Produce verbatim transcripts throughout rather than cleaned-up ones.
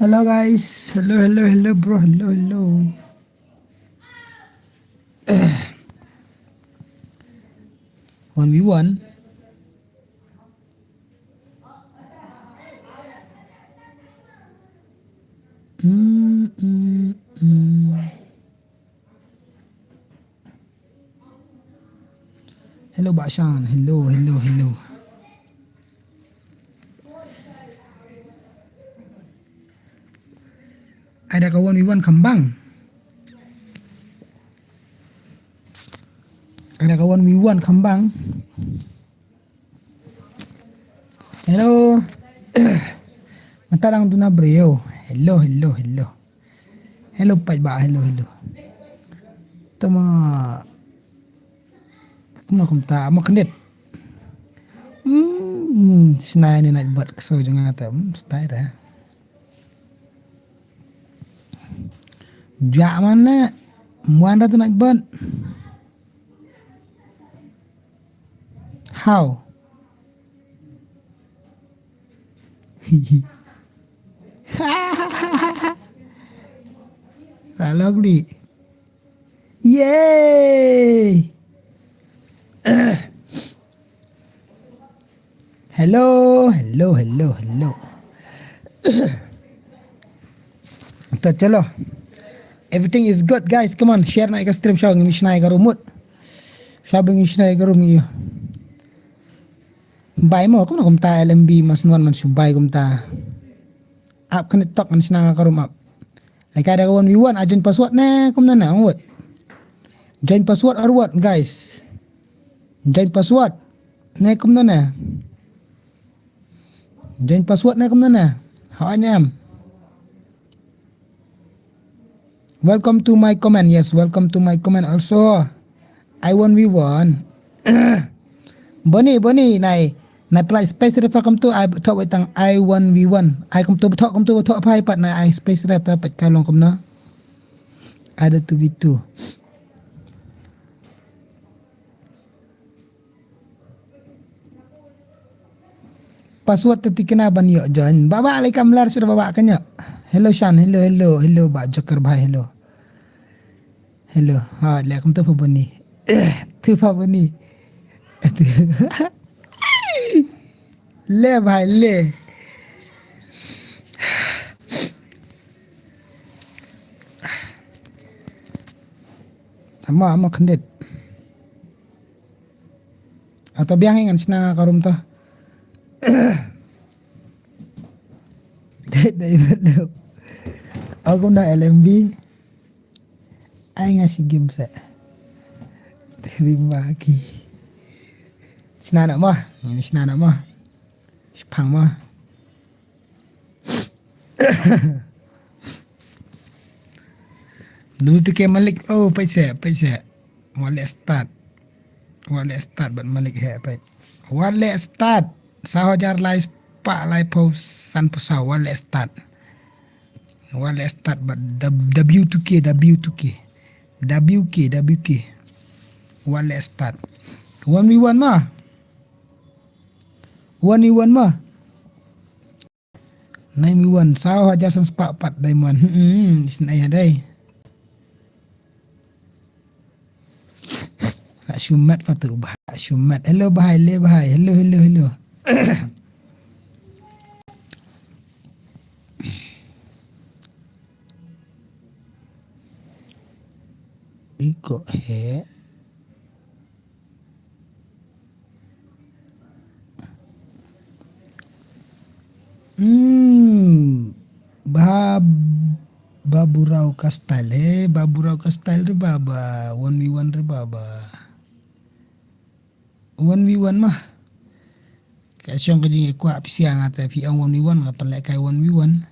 Hello guys. Hello, hello, hello bro. Hello, hello. One v one. Mm, mm, mm. Hello Bah Shan. Hello, hello, hello. Ai da ka one v one kham bang. Ai da ka one v one kham bang. Hello. Mynta dang duna briew. Hello, hello, hello. Hello pait ba, hello, hello. Tama. Kumno kumta, mo khnit. Hmm, snai ni nait bad kso jong nga ta. Hmm, snai da. Ja mana. Muan da tu nait bad. How? Lalok di. Yay! Hello, hello, hello, hello. To chalo. Everything is good guys. Come on, share na ka stream, sha ngi shna ka room. Sha ngi shna ka room ïa. Bai mo kumno kumta L M B mas nuan man shu bai kumta. Ap kane tok ngan shna ka room ap. Leka da ka one v one, a join password ne kumno ne, ong wut. Join password or what guys? Join password ne kumno ne? Join password ne kumno ne? Hawa nyam. Welcome to my comment. Yes, welcome to my comment also. I one v one. Boni, boni, nai. Nai play space re fa kumtu, I thok wei tang I one v one. I kumtu, thok kumtu, thok phai pat nai I space re ta pat ka long kumno. Ada two v two. Password te tikna ban ïoh join. Baba alai kamlar suda baba kanya. Hello Shan, hello, hello, hello ba Joker bhai, hello. Hello, ha le kum tu pa bani. Tu pa bani. Le bhai le. Ama, ama khandit. Ata biang ngan shna ka room to. Dai bad lo. Aku na L M B. Ai nga shi game sa. Terima kasih. Shna na ma, ini shna na ma. Shpang ma. Dum tu ke Malik, oh, pait seh, pait seh. Wat leh start. Wat leh start bad Malik he, pait. Wat leh start. Saw hajar lai spah lai phew san phew saw, wat leh start. Wat leh start bad W two K, W two K. W K, W K. Wat leh start. One v one ma. One v one ma. Nine v one, saw hajar san spah pat diamond. Hmm, isn't ai dai. Ha shumat patu bah, ha shumat. Hello bhai, le bhai. Hello, hello, hello. Iko he. Hmm, ba, Baburau ka style, eh, Baburau ka style re ba, ba, one v one re ba, ba. One v one mah. Ka shong ka jingïakwah phi siang ata phi ong one v one, nga pynleh kai one v one.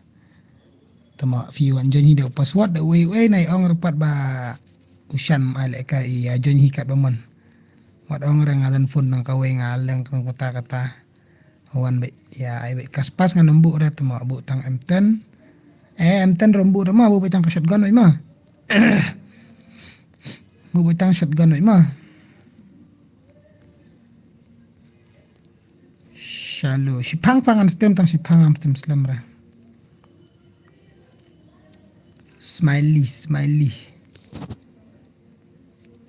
Tama phi wan join hi da u password da uwei uwei nai ong re pat ba u Shan ai leh kai ïa join hi kat ba mon. Wat ong re nga don phone nang kawei nga leng kang kata kata. Wan beit ïa ai beit kas pas ngan ym buh re tama buh tang M ten. Eh, M ten rum buh re ma buh beit tang ka shotgun beit ma. Buh beit tang shotgun beit ma. Shalom. Shiphang phang an stem tang shiphang am stem slem re. Smiley, smiley.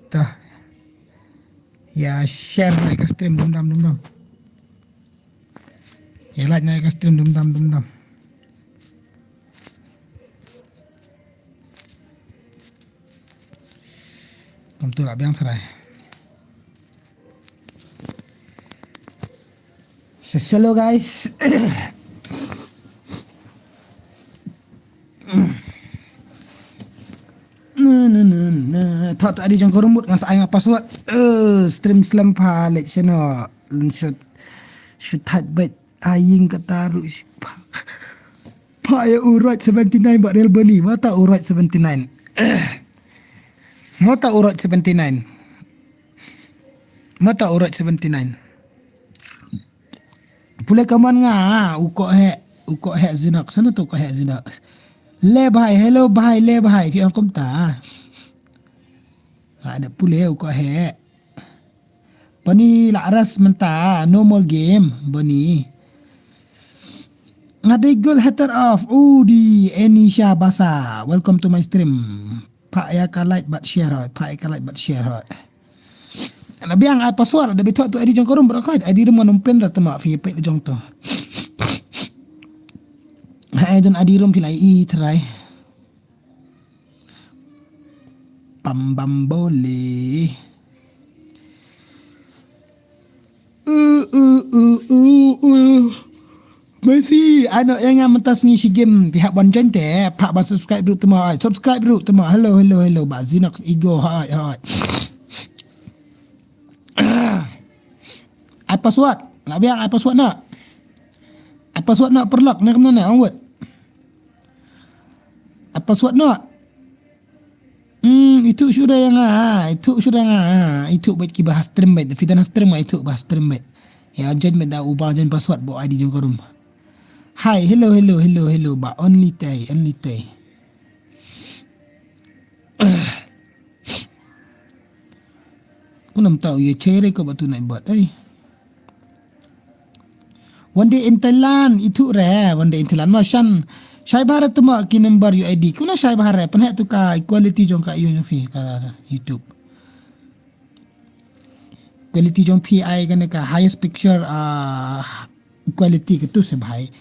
Tah. Ïa share na ka stream dum dam dum dam. Ïa like na ka stream dum dam dum dam. Kumtu lah biang tharai. So, hello guys. Na na na na. Thot adi jong ko rumbut ngan sa ai nga password. Eh, stream slem pha lek seno. Lun shoot shoot tight bait. Aying kata ru. Pha ya u right seventy nine ba real bani. Mata u right seventy nine. Mata u right seventy nine. Mata u right seventy nine. Pule kaman nga, u ko he, u ko he zinak, sana tu ko he zinak. Le bhai, hello bhai, le bhai, phi ong kumta. Ha, da pule u ko he. Bani la aras menta, no more game, bani. Nga dei gol hater of, u di Enisha Basa. Welcome to my stream. Pha ya ka like bad share hoi, pha ya ka like bad share hoi. Na biang ai password, da bithot tu adi jong ko rum bro ka, adi rum manum pen ra tama phi pek jong tu. Ai don adi rum phi lai i try. Pam bam bole. U u u u u. Messi, ano yang yang mentas ngi si game pihak ban join te, pak ban subscribe dulu temo, subscribe dulu temo. Hello hello hello, ba Zinox Ego, hai hai. Ai password, nak biang ai password nak. Ai password nak perlak nak kena nak awet. Ai password nak. Hmm, itu sudah yang ah, itu sudah yang ah, itu baik ki bahas stream baik, fitan stream itu bahas stream baik. Ya, join baik dah ubah join password bo I D jong korum. Hai, hello hello hello hello, ba only tay, only tay. Kunam tau ye chere ko batu nai bot ai. One day in Thailand itu re, one day in Thailand ma shan. Shai bhare tuma ki number U I D. Kuna shai bhare pen he tu ka quality jong ka yung fi ka YouTube. Quality jong P I kane ka highest picture ah quality ke tu se bhai.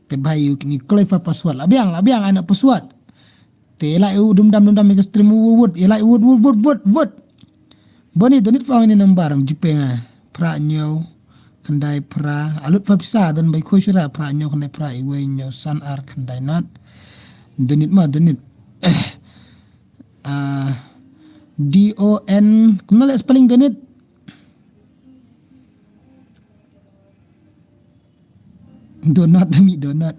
Te bhai you ni kloi fa password. La biang, la biang ana password. Te ïa like u dum dam dum dam ïa ka stream u wut, ïa like wut wut wut wut wut. Boni donate fa ngin number jipe nga. Phra hynñiew khyndai phra. Alut fa pisa don bai khoi shura phra hynñiew khyndai phra iwei hynñiew san ar khyndai not. Donate ma donate. Ah, D O N. Kumno le spelling donate? Donut, nami donut.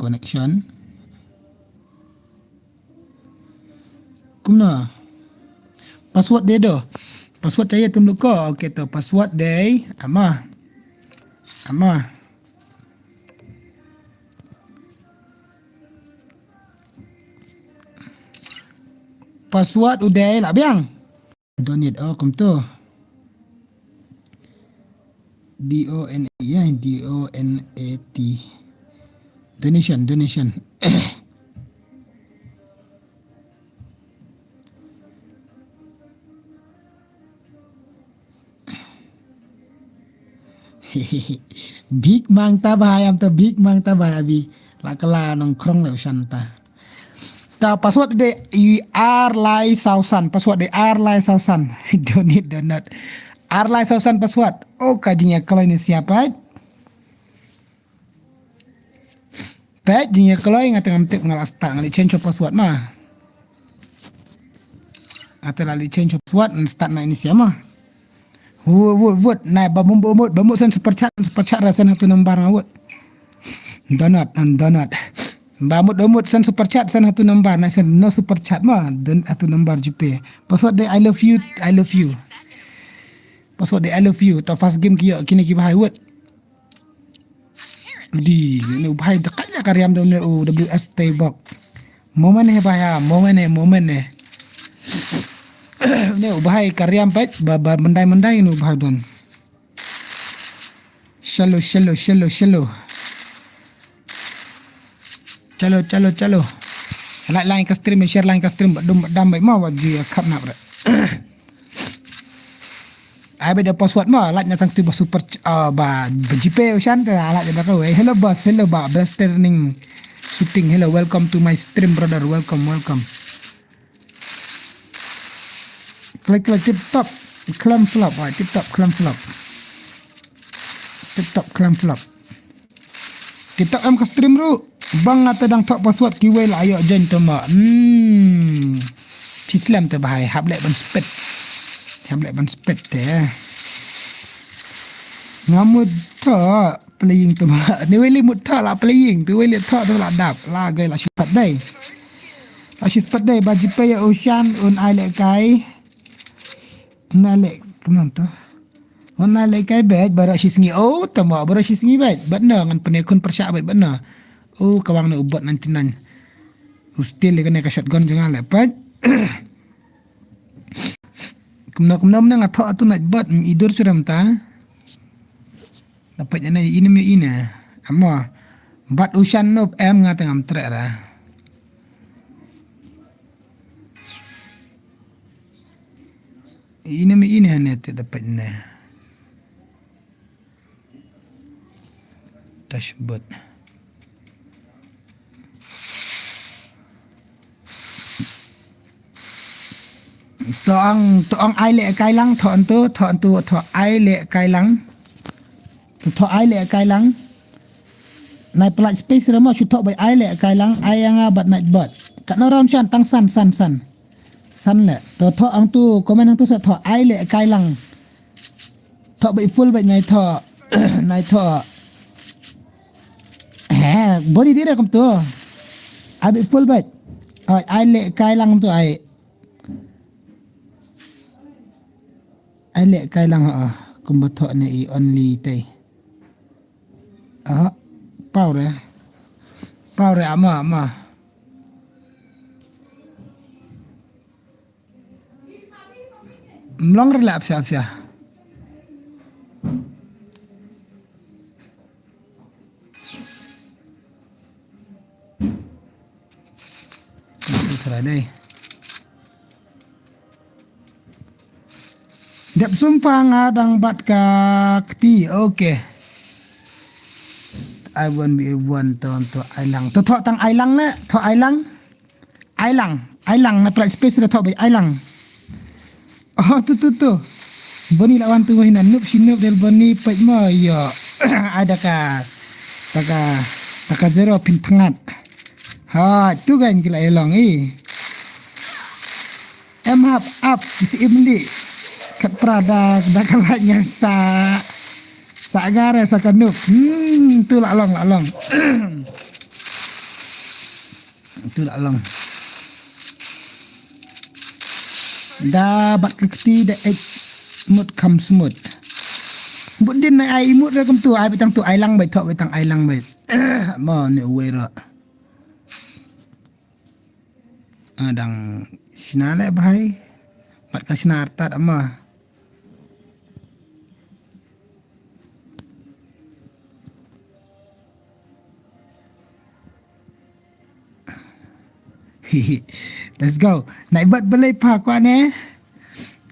Connection. Kumno? Password dei do. Password चाहिए तुम लोग को. Okay to password dei. Ama. Ama. Password u dei la biang. Donate, oh, kumto. D O N A, ya, D O N A T. Donation, donation. Big mang ta bhai, am ta big mang ta bhai abi. La kala nong krong le u shan ta. Ta password de i ar lai sausan, password de ar lai sausan. Donate donut. Ar lai sausan password. Oh, ka jingïakloi ne siapa? Peit jingïakloi nga tengam tip nga la start nga la change password ma. Nga te la change password nga start na ini siapa ma. Wut wut wut na ba mut ba mut ba mut send super chat, super chat ra send hatu number nga wut. Donut, donut. Ba mut ba mut send super chat send hatu number na send no super chat ma. Don hatu number jipe. Password de I love you, I love you. Password de I love you. To first game ki ïoh kine ki bhai wut. Di ne u bhai da kanya ka riam da ne u W S T bok. Moment he bhai ha, moment he, moment he. Ne u bhai ka riam peit ba ba mendai mendai ne u bhai don. Shallow, shallow, shallow, shallow. Chalo, chalo, chalo. Like, like ka stream, share, like ka stream, ba dum, ba dam, ba ma, wa ju ya khap nap re. Ai ba da password ma, like na tang tu ba super ch-, ah, ba, ba G P u shan ta, like da ka wei. Hello boss, hello ba, best turning shooting. Hello, welcome to my stream, brother. Welcome, welcome. Klik, klik, tip top, klam flop, ah, tip top, klam flop. Tip top, klam flop. Tip top em ka stream ruh. Bang nga te dang thoh password kiwei la ïoh join to ma. Hmm. Phi slem te bahai, hap leh ban spit. Hap leh ban spit te. Nga mut thoh playing to ma. Ni wei li mut thoh la playing, tu wei li thoh to la dap. La gai la shu spat dei. La shu spat dei, ba G P ïa u shan un ai leh kai. Na leh, kumno to? Wan na leh kai bad, baroh shi sngi. Oh, tama, baroh shi sngi bad. Bad na, ngan pynïakhun pyrshah bad, bad na. Oh, kawang na u bot ninety-nine. U still leh kane ka shotgun jong nga leh pat. Kumno, kumno mne nga thoh atu na bot, mm, idur suram ta. Dapat ina, ina mi ina. Amo, bad u shan nop em nga tengam trek ra. Ina mi ina ne te dapat ne. Dashboard. To ang, to ang ai leh kai lang, to antu, to antu, to ai leh kai lang. To, to ai leh kai lang. Nai plat space rama shu to bai ai leh kai lang, ai anga bat nai bat. Kat no ram shan, tang san, san, san. San leh. To, to ang tu, comment ang tu sa to ai leh kai lang. Thoh beit full beit nai thoh. Nai thoh. He, boni dire kum tu. Ai beit full beit. Ai, ai leh kai lang tu ai. Ai leh kai lang ha. Kumba thoh ne i only tei. Ah, pau re. Pau re ama, ama. Mlong re lap sha sha. Try dei. Dep sumpah nga dang bat ka kti, okay. I won't be one to, to ailang. To thoh tang ailang ne, thoh ailang. Ailang, ailang, na plat space da thoh bai ailang. Oh, tu, tu, tu. Boni la wan tu wahina, nup shi nup del boni pait mo, yo. Ada ka, taka, taka zero pin thangat. Ha, tu kan kila elong, eh. Em hap, ap, si imli. Kat prada, da ka la nyan sa. Sa agare, sa kanup. Hmm, tu la long, la long. Tu la long. Da bat ka kti da ek mut kham smut. But din na ai mut ra kum tu, ai bitang tu, ai lang bai thok, bitang ai lang bai. Mo ne uwei ra. Ah, dang shna le bhai. Bat ka shna artat ama. Let's go. Nai bat balei pa kwa ne.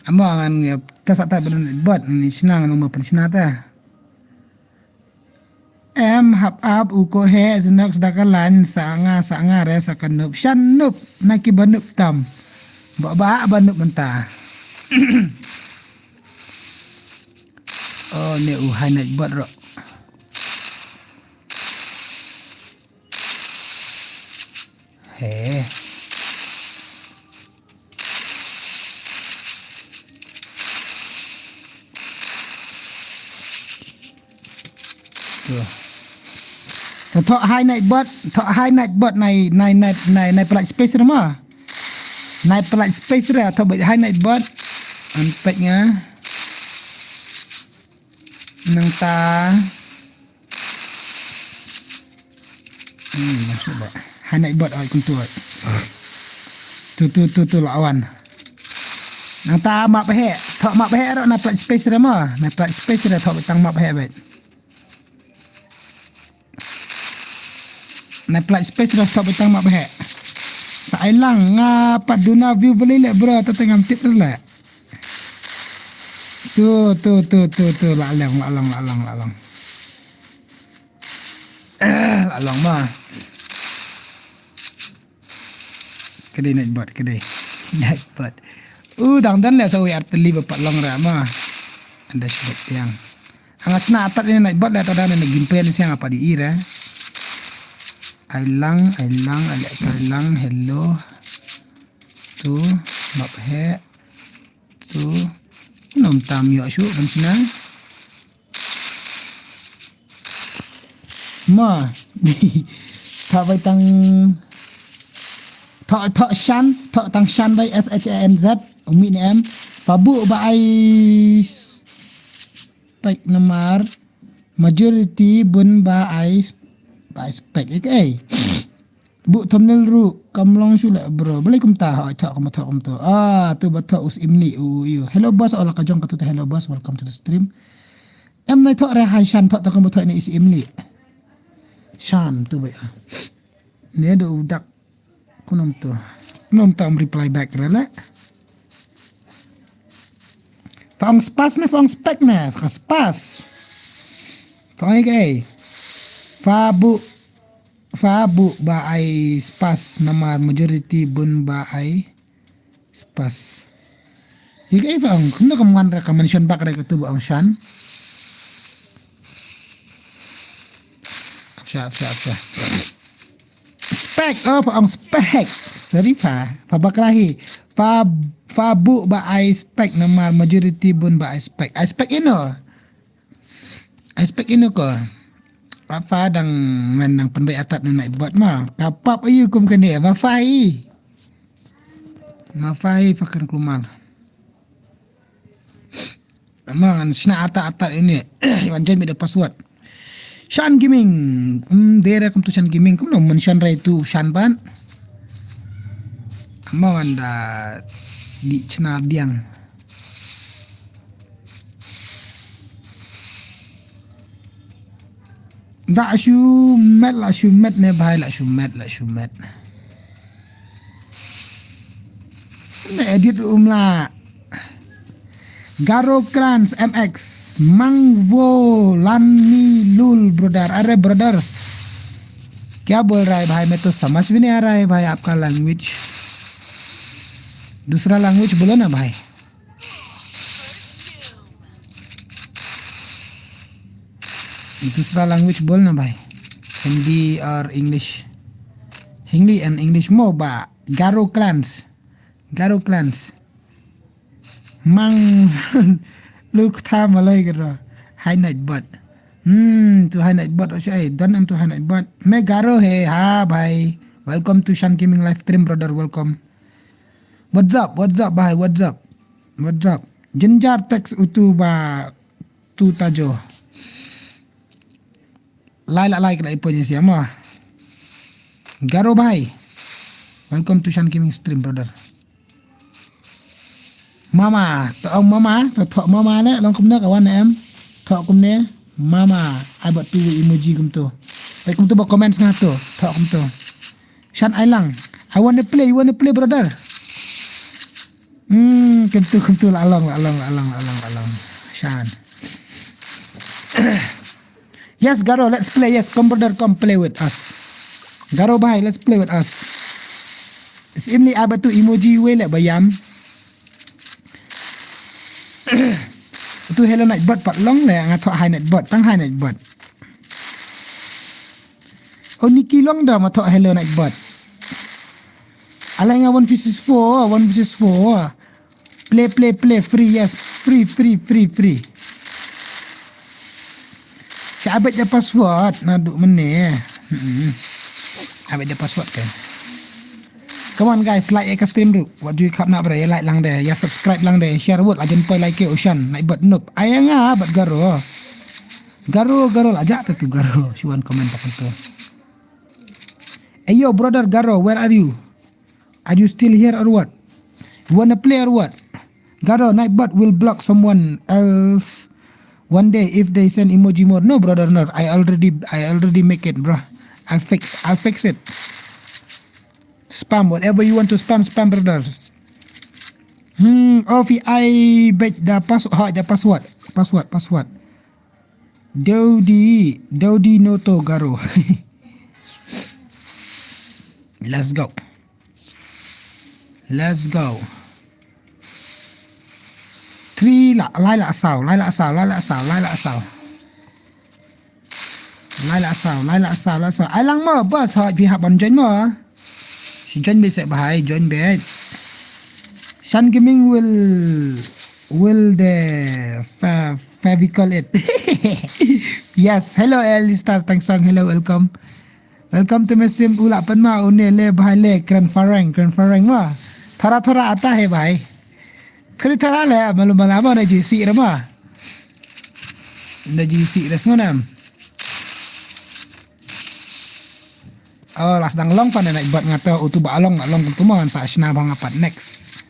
Amo ngan, eh, ta sa ta balei bat ni shna ngan ma pen shna ta. Em hap ap u ko he znok sdakalan sa nga sa nga re sa kanup shan nup na ki banup tam. Ba ba banup menta. Oh, ne u hai nai bot ro. He. Tu. Tu thok hai nai bot, thok hai nai bot nai, nai, nai, nai, nai plat space re ma. Nai plat space re, thok bot hai nai bot. An pet nga. Nang ta. Hmm, maksud ba. Hai nai bot ai kuntu ai. Tu, tu, tu, tu la wan. Nang ta map he. Thok map he ro na plat space re ma. Na plat space re thok tang map he bet. Na pla space dah top itang ma bah. Sa ai lang nga pat duna view beli le bro, tete ngam tip le. Tu tu tu tu tu la long la long la long la long. Eh, la long ma. Kedai Nightbot, kedai Nightbot. Uh, dang dan le sa wi arteli ba pat long ra ma. Anda sebut yang. Anga sna atat ini Nightbot le atat dan ini gimpen siang apa di ira. Ai lang, ai lang, ai lang, hello. Tu, map he. Tu, nom tam yo shu ban sna. Ma. Tha bai tang. Tha tha shan, tha tang shan bai S H A N Z. Umi ne em. Fa bu ba ai spek namar. Majority bun ba ai ba ai spek. Ik ei. Bu thumbnail ru kam long shu le bro. Balei kumta ha tha kam tha kam tu. Ah, tu ba tha us imli u yu. Hello boss, ola ka jong ka tu hello boss, welcome to the stream. Em nai thok re hai shan thok takam thok ni isi imli. Shan tu ba ya. Ne do dak kunum tu. Kunum tam reply back re le. Fa ong spas ne fa ong spek ne, ska spas. Fa ong ke. Fa bu fa bu ba ai spas namar majority bun ba ai spas. Ike fa ong kumno kam wan re ka mention bak re ka tu ba ong shan. Apsha, apsha, apsha. Spek, oh, fa ong spek. Sorry fa, fa baklahi. Fa, fa bu ba ai spek namar majority bun ba ai spek. Ai spek ino. Aspek ino ko. Apa dang men nang pynbeit atat nu Nightbot ma. Ka pap ayu kum kane ma fai. Ma fai fakan klumar. Ma ngan sna atat atat ini. Wan join mi da password. Shan Gaming. Hmm, dere kum tu Shan Gaming. Kum no men Shan rai tu Shan ban. Ma ngan da di chna diang. Da shu met la shu met ne bhai la shu met la shu met. Ne edit um la. Garo Clans M X Mangvo Lani Lul brother. अरे brother क्या बोल रहा है भाई? मैं तो समझ भी नहीं आ रहा है भाई आपका लैंग्वेज। दूसरा लैंग्वेज बोलो ना भाई। दूसरा लैंग्वेज बोल ना भाई, हिंदी और English. Hindi and English mo ba Garo Clans. Garo Clans. Mang luk tha malai kero. Hi Nightbot. Hmm, tu hi Nightbot. Ocha ai don am tu hi Nightbot. मैं गारो है, हाँ भाई। Welcome to Shan Gaming live stream brother, welcome. What's up, what's up भाई, what's up, what's up? Jinjar text utu ba tu tajo. Lai la lai kena ipo ni siama. Garo bhai. Welcome to Shan Gaming stream brother. Mama, to ong mama, to thok mama le long kumne ka wan em. Thok kumne mama, ai ba tu emoji kumto. Ai kumto ba comments nga to, thok kumto. Shan ai lang. I wanna play, you wanna play brother. Hmm, kumto kumto la long, la long, la long, la long, la long. Shan. Yes, Garo, let's play. Yes, come brother, come play with us. Garo bhai, let's play with us. Simli ai ba tu emoji wei le bayam. Tu hello Nightbot pat long le nga thok hi Nightbot, tang hi Nightbot. Oh Nikki long da ma thok hello Nightbot. Alai nga one versus four, one versus four. Play, play, play, free, yes, free, free, free, free. Sha abet da password, na du mene. Hmm. Abet da password kan. Come on guys, like ïa ka stream ruh. Wat ju khap na bra, ïa like lang de, ïa subscribe lang de, share wut, la jan poi like u Shan, Nightbot noob. Ai nga bad Garo. Garo, Garo la jak tu Garo. Shu wan comment pakai tu. Hey yo brother Garo, where are you? Are you still here or what? You wanna play or what? Garo, Nightbot will block someone else one day if they send emoji more. No, brother, no. I already, I already make it, bro. I'll fix, I'll fix it. Spam, whatever you want to spam, spam, brother. Hmm, ofi ai bet da pas-, ha, da password. Password, password. Dodi, Dodi Noto Garo. Let's go. Let's go. Three la, lai la saw, lai la saw, lai la saw, lai la saw. Lai la saw, lai la saw, lai la saw. Ai lang mo, boss, ha, phi hap ban join mo. Si join beit seh bhai, join beit. Shan Gaming will, will the fa-, favical it. Yes, hello, Early Star Tangsong, hello, welcome. Welcome to my stream, u la pan ma, une le bhai le, kren fareng, kren fareng ma. Thara thara ata hai bhai. Kri thara le, malu mala ma, na ji si re ma. Na ji si re sngonam. Oh, las dang long pan na ibat ngata, utu ba long, long tu ma, sa shna bang apat next.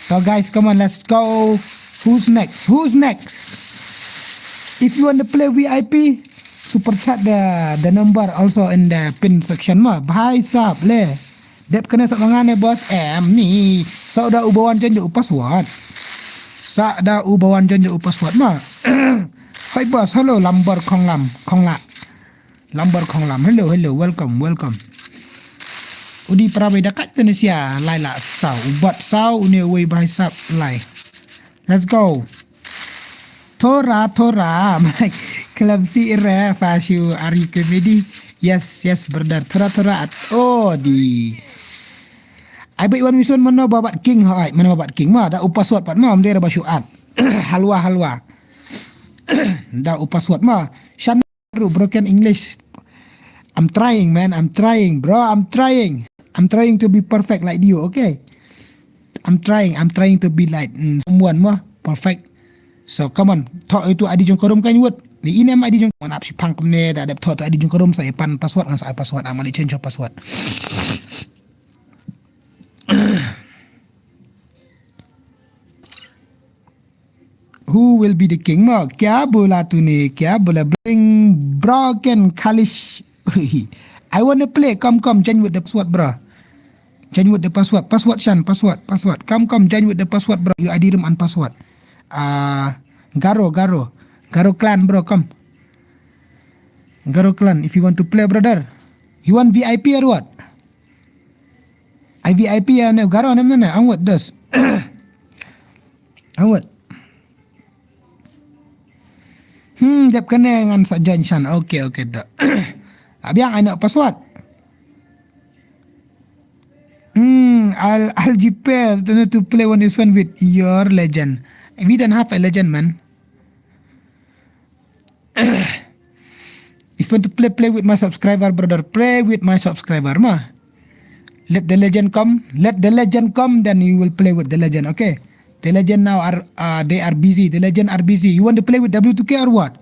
So guys, come on, let's go. Who's next? Who's next? If you want to play V I P, super chat the, the number also in the pin section ma. Bhai sab le. Dep kane sa mangane boss em ni. Sa da ubawan jan u password. Sa da ubawan jan u password ma. Hi boss, hello, lambar khonglam, khongla. Lambar khonglam. Hello, hello. Welcome, welcome. Udi para bai dakat Tunisia, lai la saw. Ubat saw, une wei bai sap lai. Let's go. Thora, thora. Mai, kelam si re, fashion, are you comedy? Yes, yes, brother. Thora, thora. At, oh, di. Ai bai wan wison mano babat king, hai, mano babat king. Ma, da u password pat ma, mdera bashu at. Halwa, halwa. Da u password ma. Shan Bro, broken English. I'm trying, man. I'm trying, bro. I'm trying. I'm trying to be perfect like you, okay? I'm trying. I'm trying to be like, mm, someone more perfect. So come on. Thok itu adi jong karum kan wut. Di inem adi jong man ap si pang kumne da dep thok itu adi jong karum sa ipan password kan sa password. I'm gonna change your password. Who will be the king? Mo, kya bola tune? Kya bola? Bring broken kalish. I wanna play. Come, come, join with the password, bro. Join with the password. Password, Shan. Password, password. Come, come, join with the password, bro. You I didn't and password. Uh, Garo, Garo. Garo clan, bro. Come. Garo clan, if you want to play, brother. You want V I P or what? I V I P ya ne Garo ne ne. Ang what does? Ang what? Hmm, dep kane ngan sa join Shan. Okay, okay, da. Abiang, I know password. Hmm, I'll, I'll G P to, to play one is one with your legend. We don't have a legend, man. If you want to play, play with my subscriber, brother. Play with my subscriber, ma. Let the legend come. Let the legend come, then you will play with the legend, okay? The legend now are, uh, they are busy. The legend are busy. You want to play with W two K or what?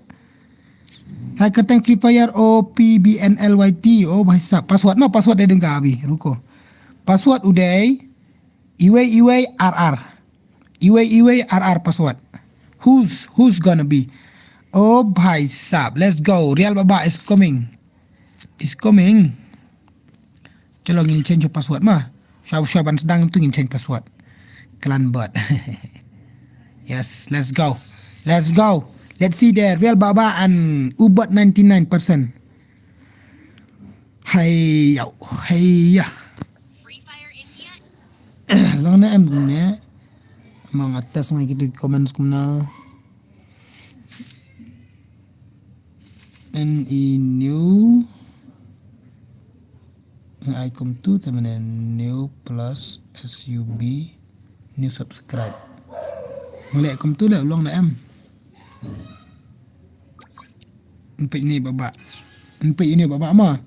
Hi, Kateng Free Fire, O P B N L Y T. Oh, bhai sahab. Password, no, password dia dengar, abi. Ruko. Password Uday. Iway, iway, R R. Iway, iway, R R password. Who's, who's gonna be? Oh, bhai sahab. Let's go. Real Baba is coming. Is coming. Chalo, ngin change password ma. Shwa, shwa ban sdang tu ngin change password. Clan bot. Yes, let's go. Let's go. Let's see the Real Baba and Ubot ninety-nine percent. Hey, yo. Hey, ya. Long na em ne. Mang atas ngai kita comments kumna. Any new. Ai kum tu, te mane new plus S U B, new subscribe. Mane kum tu le long na em. Empat ini baba. Empat ini baba ma.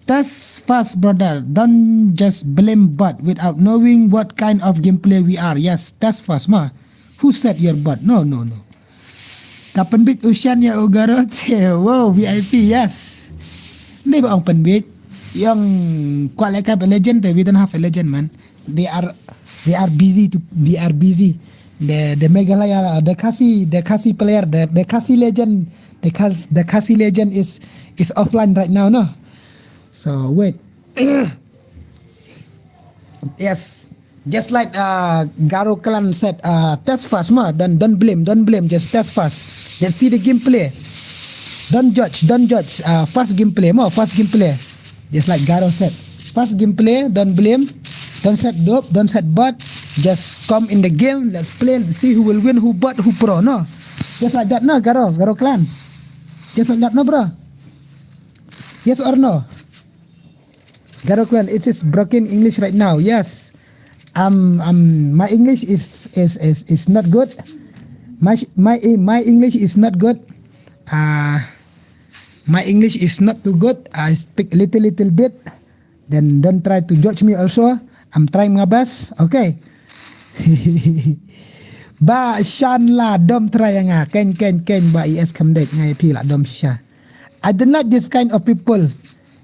Test fast, brother. Don't just blame bot without knowing what kind of gameplay we are. Yes, test fast ma. Who said your bot? No, no, no. Kapin bit Ushan ya Ugaro te. Wow, V I P, yes. Ni ba ong pin bit. Yang kuat lekai legend te, we don't have a legend, man. They are, they are busy to, they are busy. The, the Meghalaya, the Khasi, the Khasi player, the, the Khasi legend, the Khas, the Khasi legend is, is offline right now, no? So wait. Yes. Just like uh, Garo Clan said, uh, test first, ma. Don't don't blame, don't blame. Just test first. Let's see the gameplay. Don't judge, don't judge. Uh, first gameplay, ma. First gameplay. Just like Garo said, first gameplay. Don't blame. Don't set dope. Don't set bot. Just come in the game. Let's play. Let's see who will win, who bot, who pro. No. Just like that, no, Garo, Garo Clan. Just like that, no, bro. Yes or no? Garo Clan, it is broken English right now. Yes. Um, um, my English is is is, is not good. My my my English is not good. Uh, my English is not too good. I speak little little bit. Then don't try to judge me also. I'm trying my best. Okay. Ba shan la dom try nga ken ken ken ba is kam dek ngai pi la dom sha. I don't like this kind of people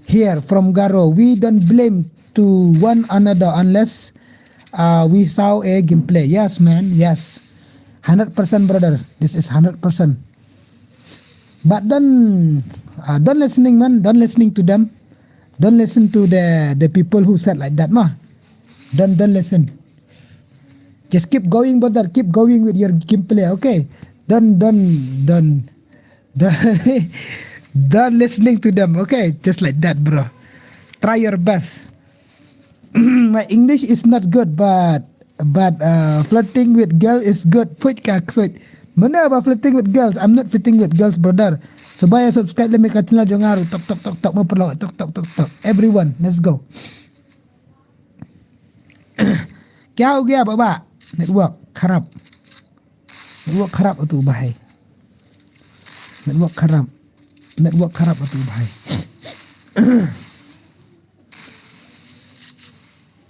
here from Garo. We don't blame to one another unless uh, we saw a gameplay. Yes, man. Yes. Hundred percent, brother. This is hundred percent. But don't uh, don't listening, man. Don't listening to them. Don't listen to the the people who said like that, ma. Don't don't listen. Just keep going, brother. Keep going with your gameplay, okay? Don't don't don't don't, don't listening to them, okay? Just like that, bro. Try your best. My English is not good, but but uh, flirting with girl is good. Put ka sweet. Mana ba flirting with girls? I'm not flirting with girls, brother. So ba ya subscribe le me ka channel jong nga ruh. Tok tok tok tok mo perlu tok tok tok tok. Everyone, let's go. Kya ho gaya baba? Network kharap. Network kharap atu bhai. Network kharap. Network kharap atu bhai.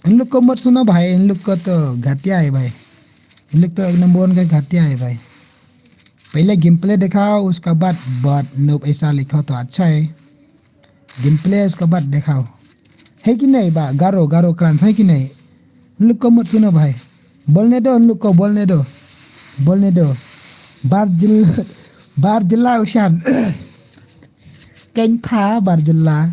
In log ko mat suna bhai, in log ko to ghatia hai bhai. In log to ek number one ka ghatia hai bhai. Pehle gameplay dikhao, uska baad bahut noob aisa likho to acha hai. Gameplay uska baad dikhao. Hai ki nahi ba, Garo, Garo Clan, hai ki nahi? In log ko mat suna bhai. Bolne do, in log ko bolne do. Bolne do. Bar jylla, bar jylla u shan. Keng pha bar jylla.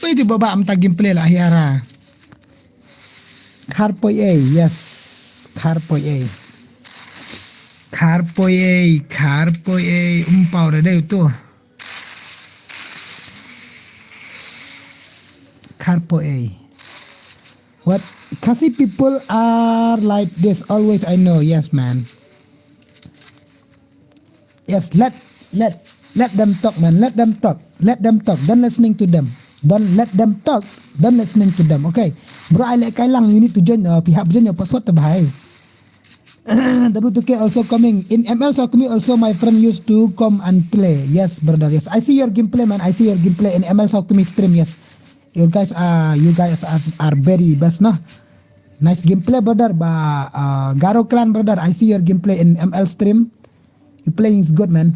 Oi di baba am ta gameplay la hiara. Khar poi ei, yes. Khar poi ei. Khar poi ei, khar poi ei. Um pau da deu tu. Khar poi ei. What? Khasi people are like this always, I know. Yes, man. Yes, let let let them talk, man. Let them talk. Let them talk. Don't listening to them. Don't let them talk. Don't listening to them. Okay. Bro, I like Kailang. You need to join. Uh, pihak join your password to bhai. W two K also coming. In M L Saokumi also my friend used to come and play. Yes, brother. Yes, I see your gameplay, man. I see your gameplay in M L Saokumi stream. Yes, you guys are you guys are, are very best, no? Nice gameplay, brother. Ba uh, Garo Clan, brother. I see your gameplay in M L stream. You playing is good, man.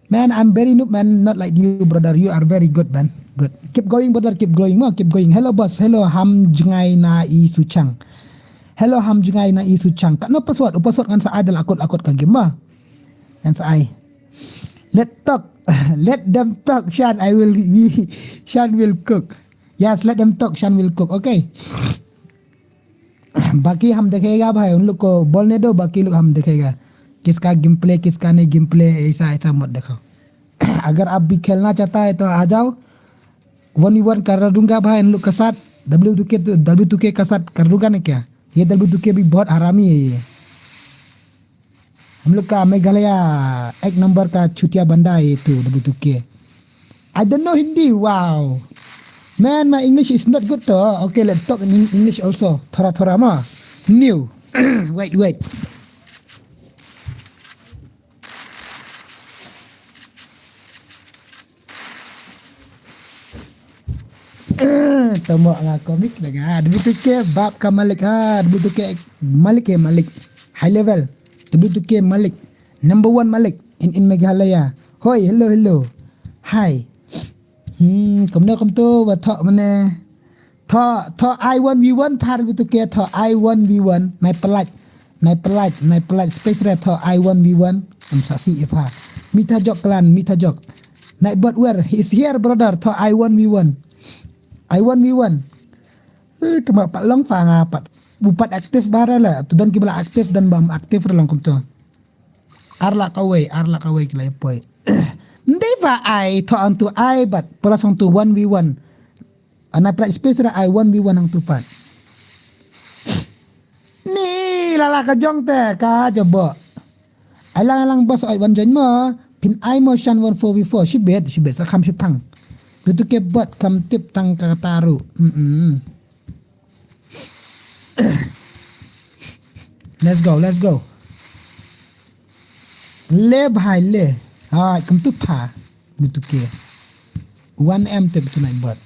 Man, I'm very noob, man. Not like you, brother. You are very good, man. Good. Keep going, brother. Keep going, ma. Keep going. Hello, boss. Hello, Ham Jngai na i suchang. Hello, Ham Jngai na i suchang. Ka no password? U password ngan sa adal akut akut ka game, ma. Ngan sa ai. Let talk. Let them talk. Shan, I will. We, Shan will cook. Yes, let them talk. Shan will cook. Okay. बाकी हम देखेगा भाई, उन लोग को बोलने दो, बाकी लोग हम देखेगा। किसका गेम प्ले, किसका नहीं गेम प्ले, ऐसा, ऐसा मत देखो। अगर आप भी खेलना चाहता है तो आ जाओ, वन वी वन कर दूंगा भाई, उन लोग के साथ। W two K तो, W two K का साथ कर दूंगा ना क्या? ये W two K भी बहुत हरामी है ये। हम लोग का मेघालय एक नंबर का चूतिया बंदा है ये तो, W two K। I don't know Hindi. Wow. Man, my English is not good though. Okay, let's talk in English also. Thora thora ma. New. Wait, wait. Tomo nga comic lagi. Ah, W two K bap ka malik. Ah, W two K malik eh malik. High level. W two K malik. Number one malik in, in Meghalaya. Hoi, hello, hello. Hi. Hmm, kumno kumto, ba thok mane. Tho, tho I one V one pha W two K, tho I one V one. Nai pelaj, nai pelaj, nai pelaj space re, tho I one V one. Em sa si ipha. Mita jok clan, mita jok. Nai bot where? He's here, brother. Tho I one V one. I one V one. Eh, cuma pat long pha nga pat. Bupat aktif bare la. Tu don kibla aktif dan bam aktif re long kumto. Ar la kawei, ar la kawei kila poi. Ndei va ai, tho ang tu ai, but plus ang tu one v one. Ana pra space ra ai one v one ang tu pat. Ni lala ka jong te ka jabo. Ai lang ai lang boss ai wan join mo. Phin ai mo shan one four v four. Shibet, shibet sa kham shipang. Bitu ke bot kam tip tang ka taru. Mm-mm. Let's go, let's go. Le bhai le. Hai, kum tu pha. Bitu ke. One M tip tu nai bot.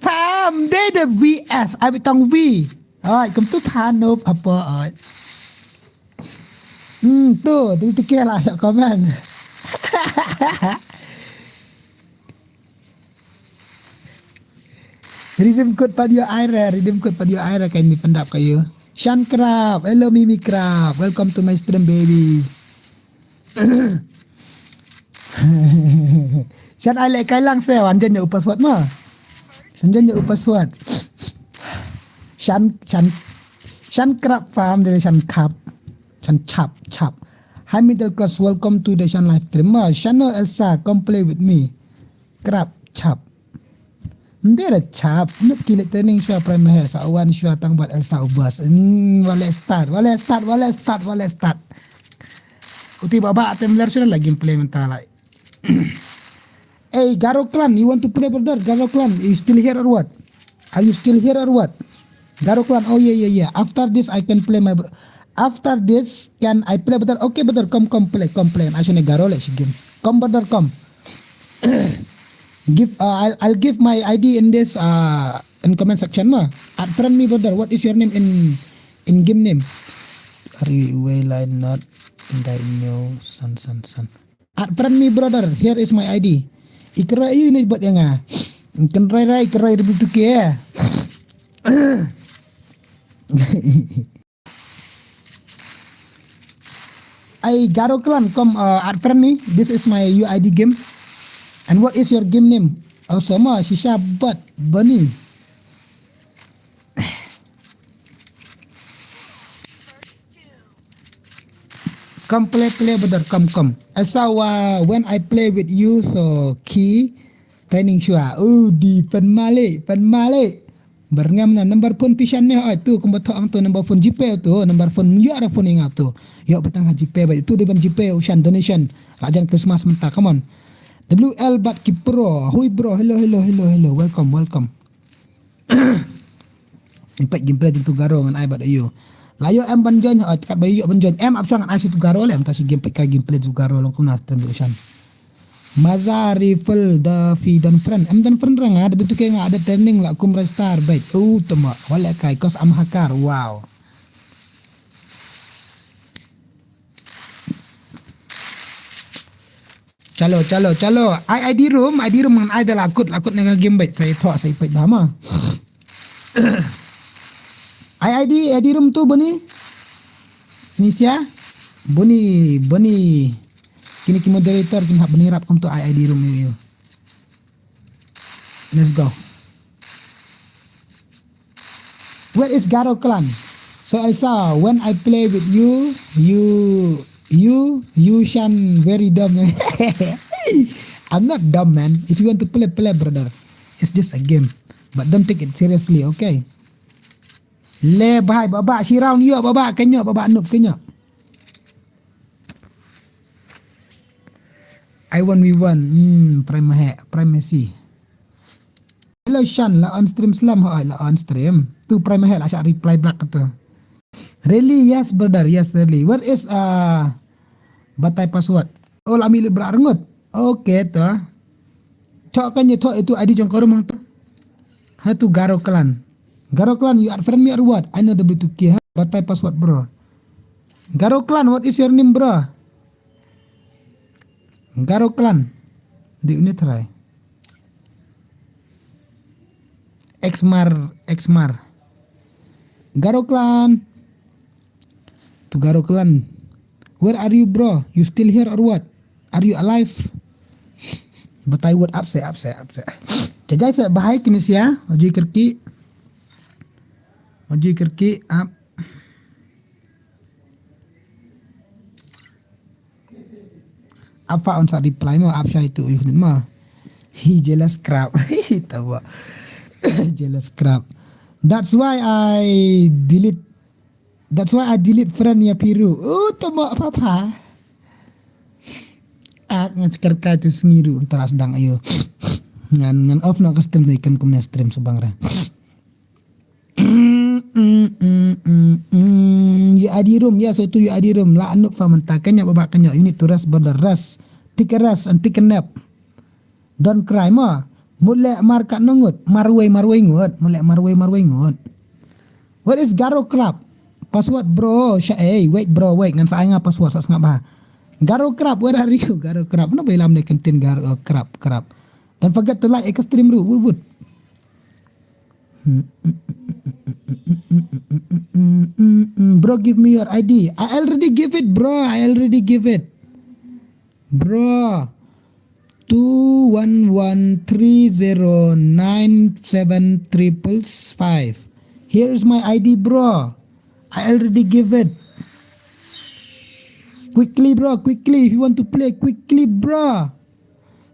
Pha, mdei de V S. Ai bitong V. Hai, kum tu pha nop apa ai. Hmm, tu, tu tu ke lah comment. Redeem code pat ïoh ai re, redeem code pat ïoh ai re, kaei ni pyndap ka ïoh. Shan Krab, hello Mimi Krab, welcome to my stream baby. Shan ai leh kai lang se, wan jen ïa u password ma. Shan jen ïa u password. Shan, shan, Shan Krab farm, dari Shan Krab. Shan Chap, Chap. Hi middle class, welcome to the Shan live stream. Ma, Shano Elsa, come play with me. Krab, Chap. Ndera Chap, nuk kilik training shwa prime he sa wan shwa tang bat Elsa ubas. Hmm, wale start, wale start, wale start, wale start. Uti baba atem ler shwa lagi play mentah lai. Hey, Garo Clan, you want to play, brother? Garo Clan, you still here or what? Are you still here or what? Garo Clan, oh yeah, yeah, yeah. After this, I can play my bro. After this, can I play, brother? Okay, brother, come, come play, come play. Actually, Garo, let's game. Come, brother, come. Give, uh, I'll, I'll give my I D in this, uh, in comment section ma. Add friend me, brother. What is your name in, in game name? Ari Wayline not Dino san san san. Add friend me, brother. Here is my I D. Ikra yu ni bat yang ah. Kenrai rai ikra yu tu ke. Ai Garo Clan, come, uh, add friend me. This is my U I D game. And what is your game name? Oh, sama Shisha Bat Bunny. Come play, play, brother. Come, come. Elsa, uh, when I play with you, so key training shwa. Oh, di pen malik, pen malik. Berngam na number phone pishan ne, oi tu kumba thok ang tu number phone GPay tu, number phone ïoh ada phone ing tu. Ïoh petang ha GPay ba tu di ban GPay u shan donation. Lajan Christmas menta, come on. W L Bat Kipro, hui bro, hello, hello, hello, hello, welcome, welcome. Impact gameplay jingtu Garo ngan ai bat ayu. Layo em ban join, oi tekat ba yu ban join. Em ap shang ngan ai tu Garo le, em ta shi game pek gameplay tu Garo long kumna stem u shan. Maza Rifle da fi dan friend. Em dan friend rang ada bentuk ke nga ada training la kum star bait. Oh tema. Wala kai kos am hakar. Wow. Chalo, chalo, chalo. I I D room, I D room ngan ai da lakut, lakut ne nga game bait. Sai thok, sai pait dama. I I D, I D room tu Boni. Nisia. Boni, Boni. Kini ki moderator kin hap bani rap kum tu I I D room yu yu. Let's go. Where is Garo Clan? So Elsa, when I play with you, you, you, you shan very dumb. I'm not dumb, man. If you want to play, play, brother. It's just a game. But don't take it seriously, okay? Le bhai, baba, shi round yu, baba, kenyo, baba, nup, kenyo. I one v one, hmm, Prime Mahe, Prime Messi. Hello Shan, la on stream slam, ha, la on stream. Tu Prime Mahe, la sha reply black tu. Really, yes, brother, yes, really. Where is, uh, batai password? Oh, la mi le bra rengut. Okay, tu. Chok kan ye thok itu I D jong ka rumang tu. Ha tu Garo Clan. Garo Clan, you add friend me or what? I know the B two K, ha? Batai password, bro. Garo Clan, what is your name, bro? Garo Clan. Di unit try. Xmar, Xmar. Garo Clan. To Garo Clan. Where are you, bro? You still here or what? Are you alive? Batai word, ap seh, ap seh, ap seh. Jajai seh, bha hi kine sha. Aju kyrkieh. Aju kyrkieh, ap. Apa on sa reply mo, ap shai tu, yuh mo. Hi, jealous crab. Hi, tawa. Jealous crab. That's why I delete. That's why I delete friend ïa phi ruh. Oh, tama papa. Ak ngan shkar kai tu sngi ruh, tara sdang ayo. Ngan, ngan off noh ka stream, dei kan kumne stream sa bang ra. Your I D room, yes, itu your I D room. La anu fa mynta, kynjah baba kynjah. You need to rest, brother, rest. Take a rest and take a nap. Don't cry mo. Mut leh mar katno ngut, marwei, marwei ngut. Mut leh marwei, marwei ngut. What is Garo Crab? Password, bro. Sha, eh, wait, bro, wait. Ngan sa ai nga password, sa sngap bha. Garo Crab, where are you? Garo Crab. Naba ïalam ne ktien Garo, oh, Crab, Crab. Don't forget to like ïa ka stream ruh, wut, wut. Bro, give me your I D. I already give it, bro. I already give it. Bro, two one one three zero nine seven triple five. Here is my I D, bro. I already give it. Quickly, bro, quickly. If you want to play, quickly, bro.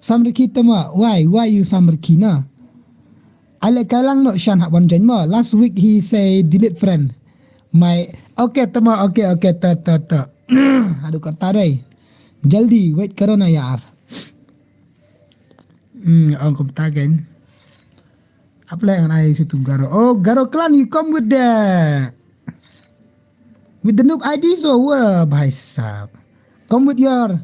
Samrkhi tama, why? Why you samrkhi na? Ale kalang no shan hak wan join mo. Last week he say delete friend. My, okay tama, okay, okay, ta, ta, ta. Aduh, kata dai. Jaldi, wait karo na yaar. Hmm, ong kumta again. Apa leh ngan ai situ Garo. Oh, Garo Clan, you come with the, with the noob I D, so, wah, bhai sahab. Come with your,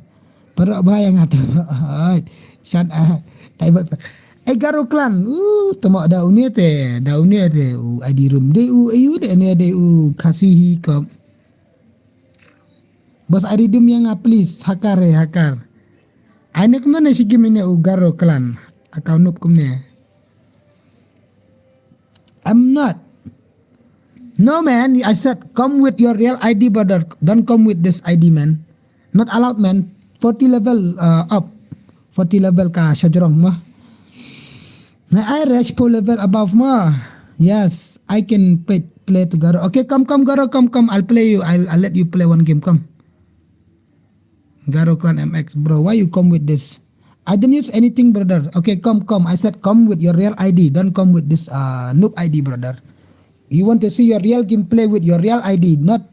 parok bhai yang atu. Ai, shan, ah, tai bat. Eh, Garo Clan, uh, tama da une te, da une te, u I D room. De u, ayu de, ne de u, Khasi hi kom. Bas, ai redeem ïa nga, please. Hacker, eh, hacker. Ai ne kumne shi game ne u Garo Clan. Account noob kumne. I'm not. No, man. I said, come with your real I D, brother. Don't come with this I D, man. Not allowed, man. Forty level, uh, up. Forty level ka shajrong mah. Na I reach four level above mah. Yes, I can play, play to Garo. Okay, come, come, Garo, come, come. I'll play you. I'll, I'll let you play one game. Come. Garo Clan M X, bro. Why you come with this? I didn't use anything, brother. Okay, come, come. I said come with your real I D. Don't come with this, uh, noob I D, brother. You want to see your real gameplay with your real I D, not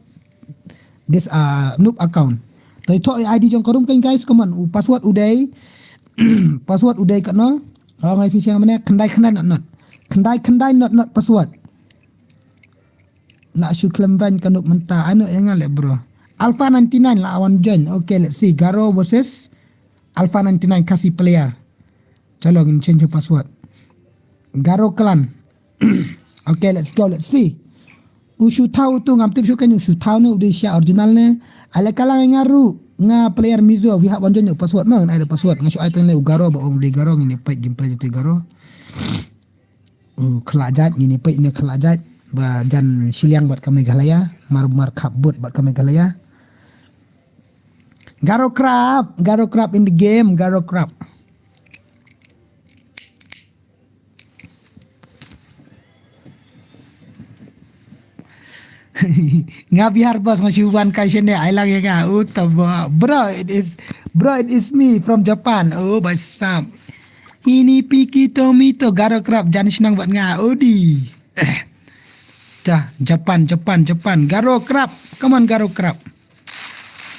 this, uh, noob account. Toi thok I D jong ka room kan, guys, come on. U password u dei. Password u dei katno? Oh, ngai phi siang mane, khyndai khyndai not not. Khyndai khyndai not not password. La shu khlem rang ka noob mynta, ano ïa nga le, bro. Alpha ninety-nine la wan join. Okay, let's see. Garo versus Alpha ninety-nine Khasi player. Chalo, ngin change password. Garo Clan. Okay, let's go, let's see. U shu thaw tu ngam tip shu kan u shu thaw ne u dei sha original ne. Ale kalang nga ruh, nga player Mizo, wi hap wan join u password ma, ai da password, nga shu ai tang ne u Garo ba ong dei Garo, ngin ïa peit gameplay tu Garo. U khlajat, ngin ïa peit ne khlajat ba jan shiliang bad ka Meghalaya, mar mar khap bud bad ka Meghalaya. Garo Crab, Garo Crab in the game, Garo Crab. Nga Bihar boss, nga shu wan kai shane, ai lang ïa nga. Uta ba. Bro, it is, bro, it is me from Japan. Oh, basam. Ini piki tomito, Garo Crab, jan shnong bad nga. Odi. Eh. Ta, Japan, Japan, Japan. Garo Crab. Come on, Garo Crab.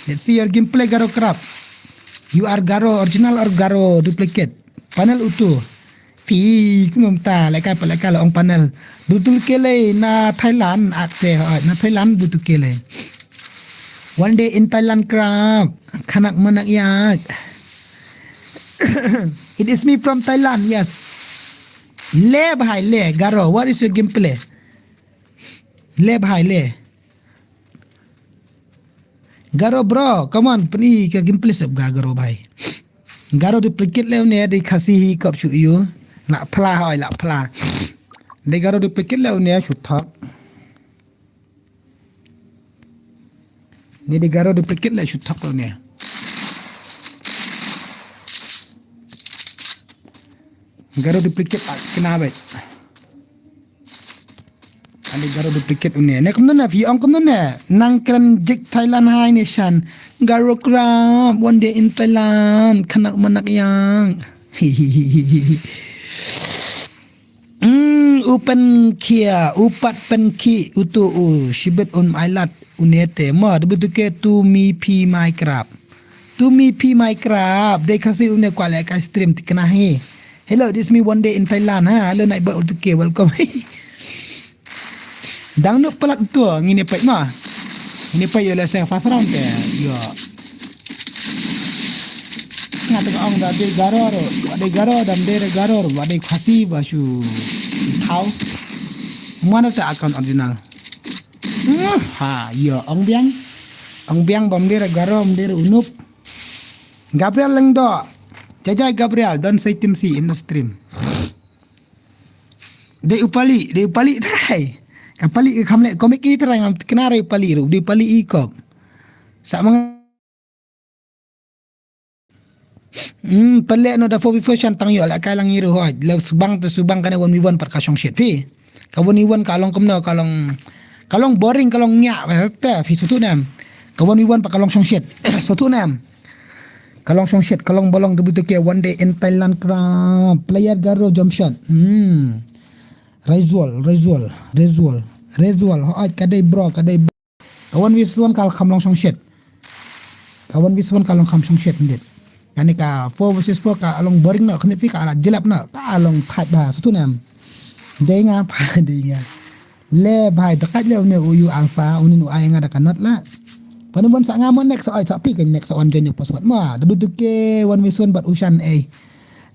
Let's see your gameplay, Garo Crab. You are Garo original or Garo duplicate? Panel utu. Phi, kumta, lehkai pat lehkai la ong panel. Butul kele na Thailand, akte, na Thailand butul kele. One day in Thailand, Crab. Khanak manak yak. It is me from Thailand, yes. Le bhai, le, Garo, what is your gameplay? Le bhai, le. Garo bro, come on, pyni ka gameplay sep ga Garo bhai. Garo duplicate le ne dei Khasi hi kop shu ïu. La phla hoi, la phla. Dei Garo duplicate la une shu thok. Ni dei Garo duplicate la shu thok la une. Garo duplicate a kena bet. Ani Garo duplicate une. Ne kumno ne phi ong kumno ne. Nang kren jik Thailand hai ne shan. Garo krap one day in Thailand. Khanak manak yang. Mm, u pen khia, u pat pen khi, u tu u shibit un ai lat, u ne te ma, de betu ke tu mi phi mai krap. Tu mi phi mai krap, dei Khasi u ne kwah leh kai stream tikna hi. Hello, this me one day in Thailand, ha. Hello, night boy, u tu ke, welcome. Dang nuk palat tu, ngine pek ma. Ngine pek yo leh se fast round te, yo. Nga tengah ong da dei Garo ro, wa dei Garo dam dei re Garo ro, wa dei Khasi ba shu thaw. Mana ta account original. Hmm, ha, yo, ong biang. Ong biang bam dei re Garo, bam dei re Unup. Gabriel Lengdo. Jajai Gabriel, don't say Tim C in the stream. Dei u pali, dei u pali trai. Ka pali ka kham leh komik i trai ngam kena re pali ru, dei pali i kop. Sa mang Hmm, pale no da four v four shan tang yo la kai lang ngi ru hoi. Le subang te subang kane one v one pat ka shong shit phi. Ka one v one ka long kumno ka long ka long boring ka long nya te phi sutu nem. Ka one v one pat ka long shong shit. Sutu nem. Ka long shong shit ka long bolong de butu ke one day in Thailand kra player Garo jump shot. Hmm. Rezual, rezual, rezual. Rezual hoi ka dei bro ka dei Ka one versus one ka kham long shong shit. Ka one versus one ka long kham shong shit ndit. Kane ka four versus four ka long boring no, kane phi ka la jilap no, ka long tight ba, satu nam. Dei nga pa, dei nga. Le bhai, dekat le une uyu alpha, unin u ai nga da ka not la. Kane bon sa nga mo next, oi, sa pi ka next, one join your password. Ma, W two K, one versus one, but ushan, eh.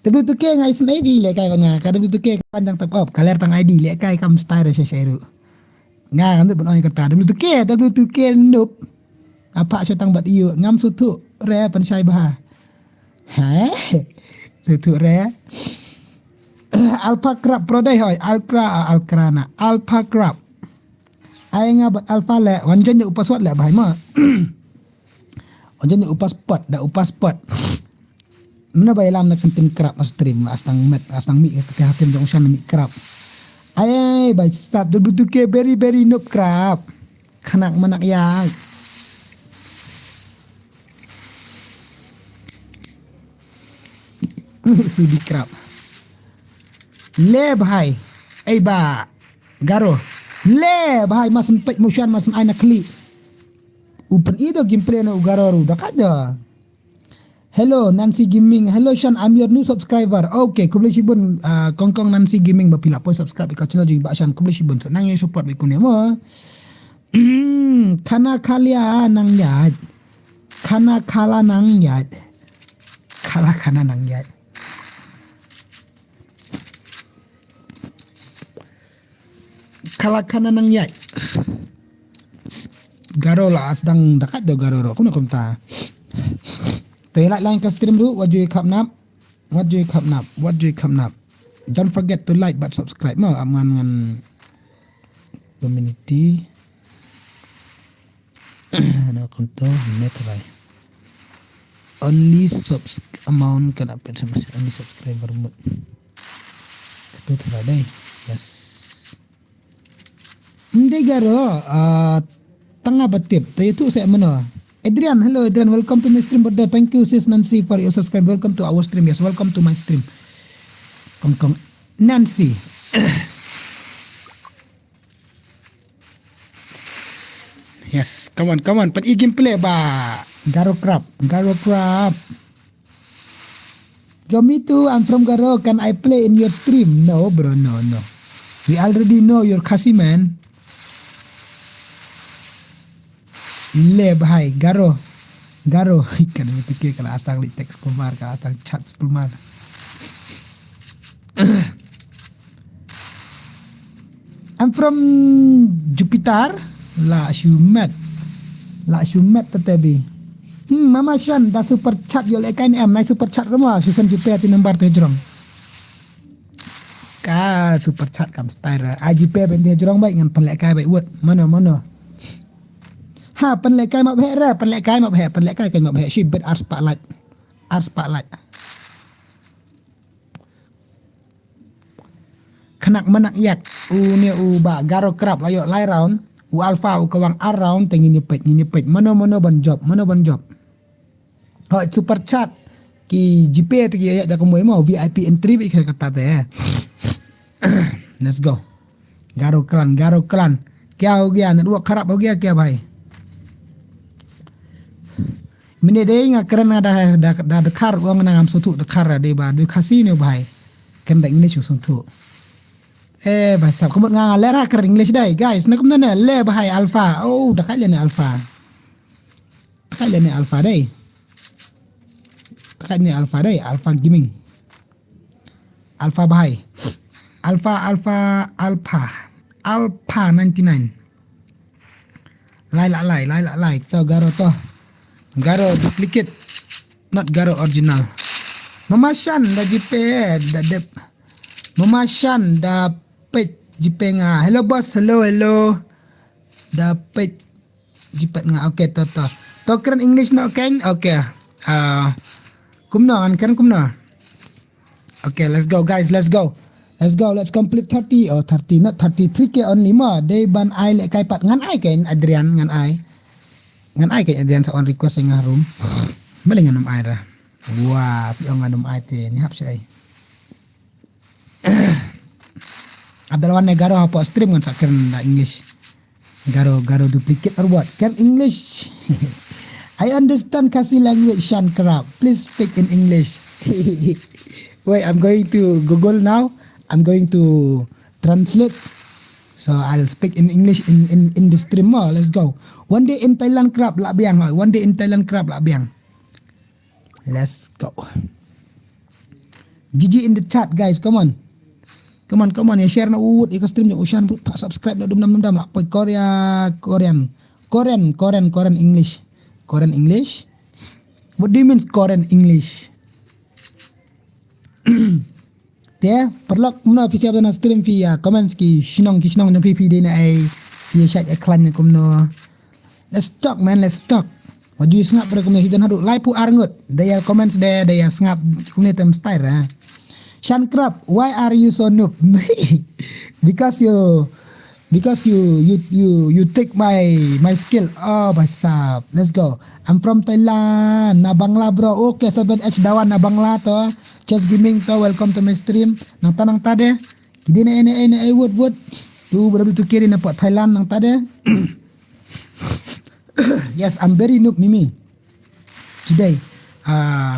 W two K nga isen I D le kai ba nga, ka W two K ka panjang tap up, ka ler tang I D le kai kam style re shai shai ru. Nga ngan dut ban ong ïa kata W two K, W two K noob. Apa shu tang bad ïu ngam suthu re pynshai bha. He? Suthu re. Alpha Crab pro dei hoi, Alcra, Alcra na. Alpha Crab. Ai nga bad Alpha le, wan jon ïa u password le bhai ma. Wan jon ïa u password, da u password. Mena ba ïalam na kynting krap na stream, la stang met, la stang mih ka kata hatim jong u shan na mih krap. Ai, ai, bai sap, dul butu ke beri, beri nup krap. Khanak manak ïa. Sudi krap. Le bhai. Ei ba. Garo. Le bhai, masan pek mushan, masan ai na kli. U pyn-i do gameplay na u Garo ru, da kat da. Hello, Nancy Gaming. Hello, Shan, I'm your new subscriber. Okay, khublei shibun, ah, kong kong Nancy Gaming, ba phi la poi subscribe ïa ka channel jong i Bah Shan, khublei shibun. Sa nang ïa support ba kune mo. Khana khalia nang ïaid. Khana khala nang ïaid. Khala khana nang ïaid. Khala khana nang ïaid. Garo la sdang da kat do Garo ro. Kumno kumta. Te like line ka stream ru, wat ju khap nap. Wat ju khap nap. Wat ju khap nap. Don't forget to like but subscribe mo. Am ngan ngan community. Na konto ne try. Only subs amount kana pet sama only subscriber mut. Kata try dai. Yes. Ndegaro, ah, tanga batip. Tayo tu sa mano. Adrian, hello Adrian, welcome to my stream brother. Thank you sis Nancy for your subscribe. Welcome to our stream. Yes, welcome to my stream. Kong kong Nancy. Yes, come on, come on. Pyn-i gameplay ba. Garo Crab, Garo Crab. Yo, me too, I'm from Garo. Can I play in your stream? No, bro, no, no. We already know you're Khasi, man. Le bhai, Garo. Garo. Kan betul ke kalau asal li text Kumar, kalau asal chat Kumar. I'm from Jupiter. La shu met. La shu met tetebi. Hmm, Mama Shan, da super chat ïoh leh kain em, nai super chat rama, Susan Jupiter ti number te jrong. Ah, super chat kam style ra. Ai GPay ban dia jrong bai ngan pynlehkai bai wut. Mano, mano. Ha, pynlehkai map he ra, pynlehkai map he, pynlehkai kan map he. Shi bet ar spah lait. Ar spah lait. Khanak manak yak. U ne u ba Garo Krap la ïoh lai round. U Alpha u ka wang ar round te ngin ïa peit, ngin ïa peit. Mano, mano ban jop, mano ban jop. Hoi, super chat. Ki GPay te ki ïa da kumwei mo, VIP entry bi kata te. Let's go. Garo Clan, Garo Clan. Kya ho gaya? Network kharap ho gaya kya bhai? Mynne dei nga kren nga da, da, da dkhar, ong na ngam sngewthuh dkhar dei ba dei Khasi ne bhai. Kren da English sngewthuh. Eh, bhai sab, ka mut nga nga leh ra kren English dei, guys. Na kumno ne, le bhai Alpha. Oh, da ka le ne Alpha. Ka le ne Alpha dei. Ka ne Alpha dei, Alpha Gaming. Alpha bhai. Alpha, Alpha, Alpha. Alpha ninety-nine. Lai la lai, lai la lai. To Garo to. Garo duplicate. Not Garo original. Mama Shan da GPay, da dep. Mama Shan da peit GPay nga. Hello boss, hello, hello. Da peit GPay nga. Okay, to, to. To kren English noh kein. Okay. Ah, kumno, ngan kren kumno. Okay, let's go guys, let's go. Let's go, let's complete thirty, oh thirty, not thirty, three K only mo. Dei ban ai lehkai pat, ngan ai kein Adrian, ngan ai. Ngan ai kein Adrian sa on request ïa nga room. Balei ngan ym ai ra. Wah, phi ong ngan ym ai te, ni hap sha ai. Abdalwan ne Garo hapoh stream ngan sa kren da English. Garo, Garo duplicate or what? Kren English. I understand Khasi language, Shan Krap. Please speak in English. Wait, I'm going to Google now. I'm going to translate. So I'll speak in English in, in, in the stream mo. Let's go. One day in Thailand Krap lah biang. One day in Thailand Krap lah biang. Let's go. G G in the chat, guys. Come on. Come on, come on. Ïa share noh wut ïa ka stream jong u Shan, wut, pat subscribe noh dum dam dum dam. Lah poi Korea, Korean. Korean, Korean, Korean English. Korean English. What do you mean Korean English? Te paralok, kumno phi sngap da na stream, phi ïa comments ki shnong ki shnong jong phi, phi dei na ai, phi ïa shait ïa khlaiñ ne kumno. Let's talk man, let's talk. Wat ju sngap bro, kumno hi don haduh laiphew ar ngut. Da ïa comments de, da ïa sngap kumne tem style eh. Shan Krap, why are you so noob? Because you Because you, you, you, you take my, my skill. Oh, bhai sahab. Let's go. I'm from Thailand. Na Bangla, bro. Okay, seven H Dawan na Bangla to. Chess Gaming to. Welcome to my stream. Nangta, nangta de. Ki dei na, na, na, na, wut, wut. Tu, bro, tu kiri na pa Thailand, nangta de. Yes, I'm very noob, Mimi. Today. Uh,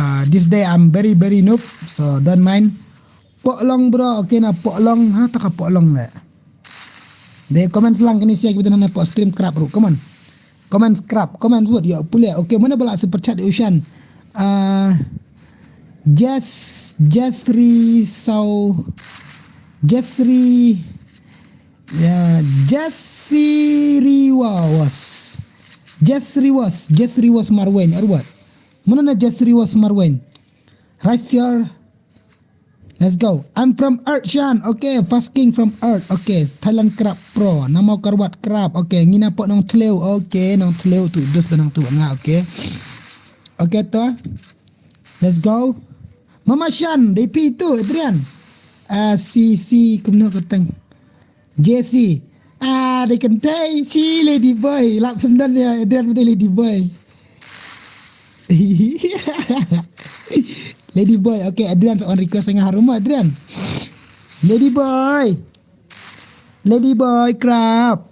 uh, this day, I'm very, very noob. So, don't mind. Pohlong bro, okay na Pohlong, ha, ta ka Pohlong le. De comments lang kini sia kita na poh stream Krap ruh, come on. Comments Krap, comments wut, ïa pule, okay, mana bala super chat Ushan. Ah, Jess, Jessri Sau, Jessri, ya, Jessri was, Jessri was, Jessri was Marwen, or what? Mana na Jessri was Marwen? Raise your Let's go. I'm from Earth, Shan. Okay, Fasking from Earth. Okay, Thailand Krap Pro. Namo Karwat Krap. Okay, ngina po Nong Tlew. Okay, Nong Tlew tu dus da nang tu nga. Okay. Okay to. Let's go. Mama Shan, D P tu, Adrian. Ah, C C kumno kateng. J C. Ah, dei kynthei, si Lady Boy. Lap sendon ïa Adrian, dei Lady Boy. Lady Boy, okay, Adrian sa on request nga harum Adrian. Lady Boy. Lady Boy Krap.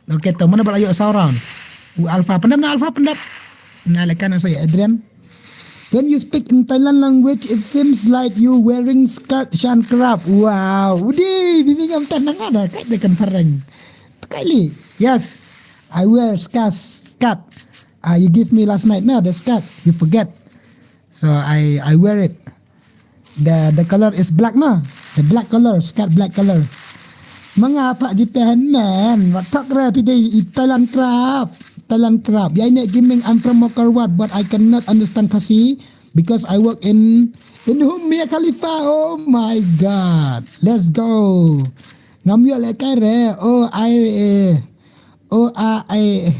Okay, to mana bala ïoh saw round. U Alpha, pyndap na Alpha, pyndap. Na lekan sa ïa Adrian. When you speak in Thailand language, it seems like you wearing skirt, Shan Krap. Wow. Udi, bibi ngam tan nang ada. Kai de kan pareng. Kai li. Yes. I wear scarf, skirt. Ah, you give me last night, no, the skirt. You forget. So I, I wear it. The, the color is black, no? The black color, skirt black color. Manga pa ji pen man. Wat thok re pi dei i Thailand Krap. Thailand Krap. Ya ine Gaming, I'm from Mawkyrwat, but I cannot understand Khasi. Because I work in in whom Mia Khalifa. Oh my God. Let's go. Ngam ïoh lehkai re. Oh I eh. Oh I eh.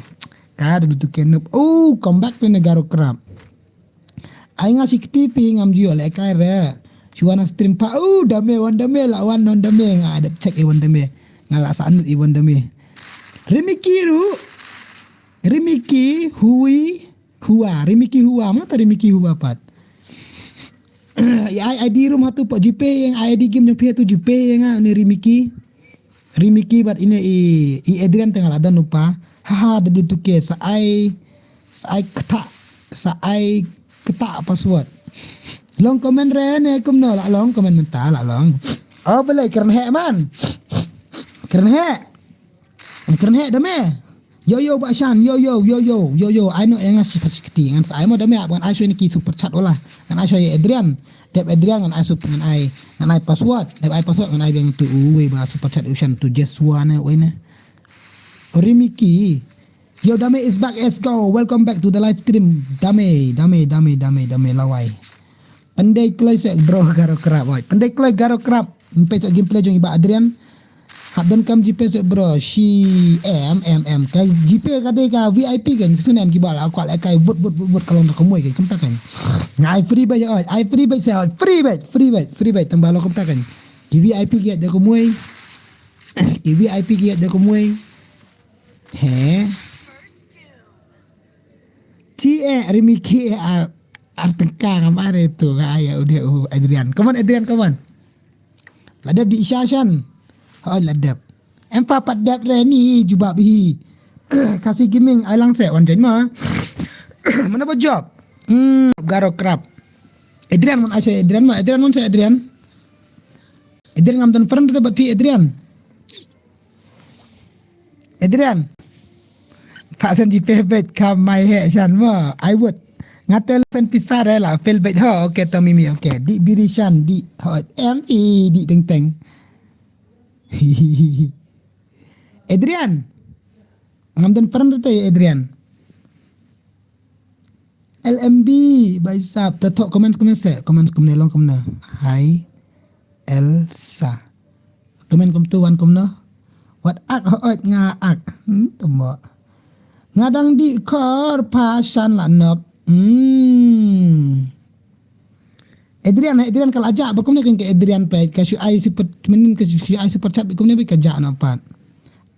Ka da tu kenop. Oh, come back to Negaro Crab. Ai nga shi kti phi ngam ju ïoh lehkai re. Shu wan stream pha. Oh, dame wan dame la wan non dame nga dep check i wan dame. Nga la sa anut i wan dame. Rimiki ru. Rimiki hui hua. Rimiki hua ma ta rimiki hua pat. Ya ai ID rum hatu pa jipe yang ID game jong phi hatu jipe yang ni Rimiki. Rimiki bad ine i, i Adrian tengah ladan lupa. Haha, W two K, sa ai, sa ai keta, sa ai keta password. Long comment re ne kumno la long comment mynta la long. Oh, belai kren he man. Kren he. Kren he dame. Yo yo ba shan yo yo yo yo yo yo. Ai no enga sikti ngan sa ai mo dame ngan ai shu ni ki super chat wala. Ngan ai shu Adrian. Dep Adrian ngan ai sup ngan ai ngan ai password. Dep ai password ngan ai biang tu uwe ba super chat ushan tu Jeswa ne uwe ne. Rimiki. Yo dame is back, let's go. Welcome back to the live stream. Dame dame dame dame dame lawai. Pendai kloi sek bro Garo Krap oi. Pendai kloi Garo Krap. Mpe sek gameplay jong iba Adrian. Hap don kam jipe sek bro. Shi em em em ka jipe ka dei ka V I P kan. Sun em ki bala ko le kai but but but but kalong da kumoi kan kumta kan. Ngai free bai oi. Ai free bai sek oi. Free bai free bai free bai tang bala kumta kan. Ki V I P ki da kumoi. Ki V I P ki da kumoi. He. Ci e rimi ki e ar ar tengka ngam are tu ka aya ude u Adrian. Come on Adrian, come on. La dep di sha shan. Hoi la dep. Em pa pat dep re ni jubab hi. Kasi gaming ai lang se wan join ma. Mana ba job? Hmm, Garo Krap. Adrian mon ai se Adrian ma. Adrian mon se Adrian. Adrian ngam don friend te bat pi Adrian. Adrian. Pak san ji peh bet kam mai he shan mo. I would. Ngatel sen pisar he la pel bet ho. Okay to mimi okay. Di biri shan di ho. M E di teng teng. Adrian. Ngam den pran rete Adrian. L M B bai sap ta thok comment comment se comment kumne long kumne. Hai. Elsa. Comment kumtu wan kumno. Wat ak hoit nga ak. Hmm, tumo. Nga dang di kor pa shan la nok. Hmm. Adrian, Adrian kal aja ba kumne kan ke Adrian pe ka shu ai super menin ka shu ai super chat kumne be ka ja no pat.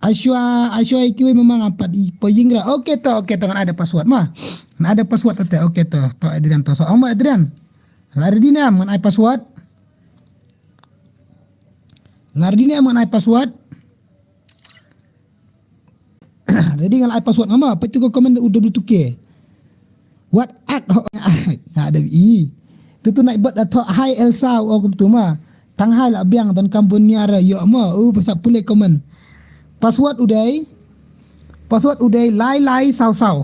Ashwa, Ashwa ikiwi memang apat i po yingra. Okay to, okay to ngan ada password ma. Ngan ada password tete. Okay to, to Adrian to so ong ma Adrian. Ngan ready ne am ngan ai password. Ngan ready ne am ngan ai password. Ready ngan ai password ngam ma. Peit tu ko comment u W two K. What ak ho nga ada i. Tu tu nai bot da tho hai Elsa o kum tu ma. Tang hai la biang don kam bun niara yo ma. U pasal pule comment. Password u dei. Password u dei lai lai saw saw.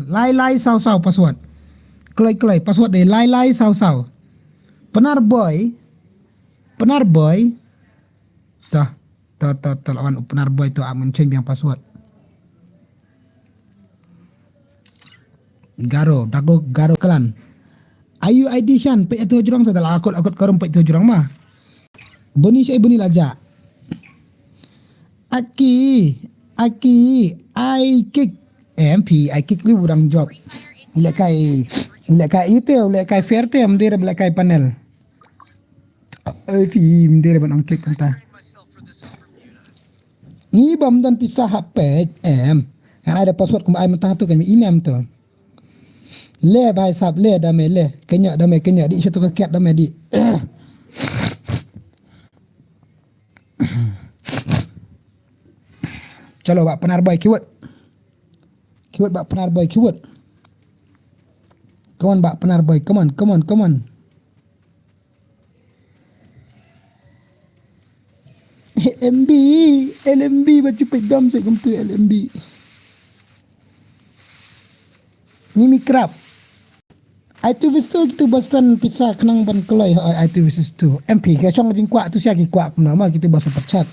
Lai lai saw saw password. Kloi kloi password dei lai lai saw saw. Penar boy. Penar boy. Tah. To to to lawan u Penar boy to amun change biang password. Garo dago Garo klan. Ayu I D shan peit atu jrong sa dala akut akut karum peit atu jrong ma. Boni sai boni laja. Aki aki ai kik M P ai kik li udang job. Ulek kai ulek kai ite ulek kai fair te am dire ulek kai panel. Ai fi mdere ban angkek kanta. Ni bam dan pisah hapet em. Ngan ada password kum ai mentah tu kan inem tu. Le bai sap le dame le kenya dame kenya di satu kakiat dame di. Chalo ba Penar boy kiwat. Kiwat ba Penar boy kiwat. Come on ba Penar boy, come on, come on, come on. L M B, L M B ba cupet dom se kum tu L M B. Ni mi krap. Ai tu bis tu kitu bastan pisa kenang ban keloi ai tu bis tu. M P ke song jing kuak tu sia ki kuak nama kitu bas pechat.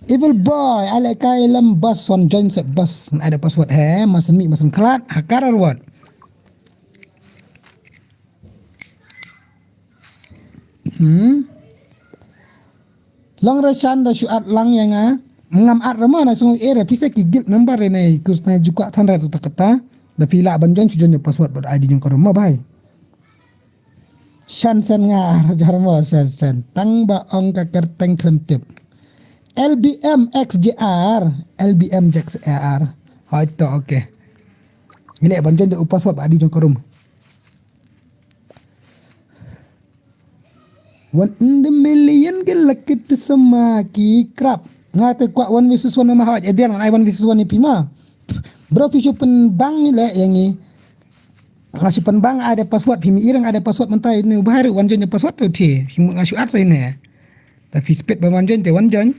Evil boy, ale kai lam bas wan join se bas ada password he masen mi masen klat hakar arwat. Hmm. Long re shan da shu add lang ïa nga. Ngam add re ma na song ere pisa ki guild member re ne kus na ju kwah than re tu ta kata. Da phi lah ban join shu join ïa password bad I D jong ka ruh ma bhai. Shan sen nga ar jar mo sen sen. Tang ba ong ka kyrteng khlem tip. L B M X J R. L B M X J R. Hoi to, okay. Ngi leh ban join da u password bad I D jong ka ruh. One in the million ki lucky te sama ki krap. Nga te kwah one versus one ma hoj. Edian ngan ai one versus one ïa phi ma. Bro phi shu pynbang ni leh ïa ngi. Nga shu pynbang ai da password phi mi irang ai da password mynta ni bahar one join da password tu thi. Phi mut nga shu at sa ni. Ta phi spit ba one join te one join.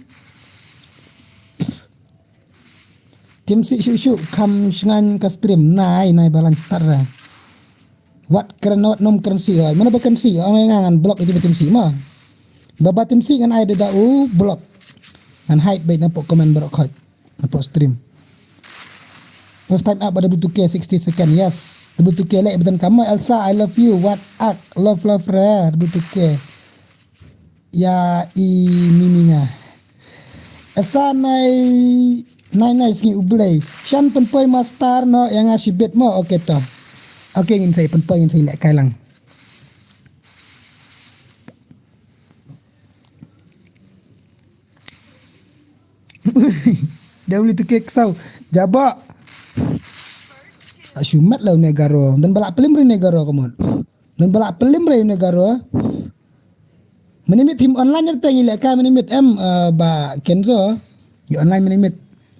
Tim si shu shu kam shngan ka stream nai nai balance tar. Wat kren wat nom kren si oi. Mana ba kren si oi ngai ngan block itu ba tim si ma. Ba ba tim si ngan ai da u block. Ngan hide bait na pok comment bro khot. Na pok stream. First time up ada butuh ke sixty second. Yes. Butuh ke lek betan kamu Elsa I love you. What ak love love re butuh ke. Ya i mimi nga. Esa nai nai nai sngi u Blei. Shan pynpoi master no ïa nga shibit mo. Okay to. Okay ngin sai pynpoi ngin sai leh kai lang. Dah boleh tukar kesau. Jabak. Shumat lah negara. Dan balak pelim ri negara kemot. Dan balak pelim ri negara. Minimit phim online nyata ngi lek kai minimit em ba Kenzo. Ïa online minimit.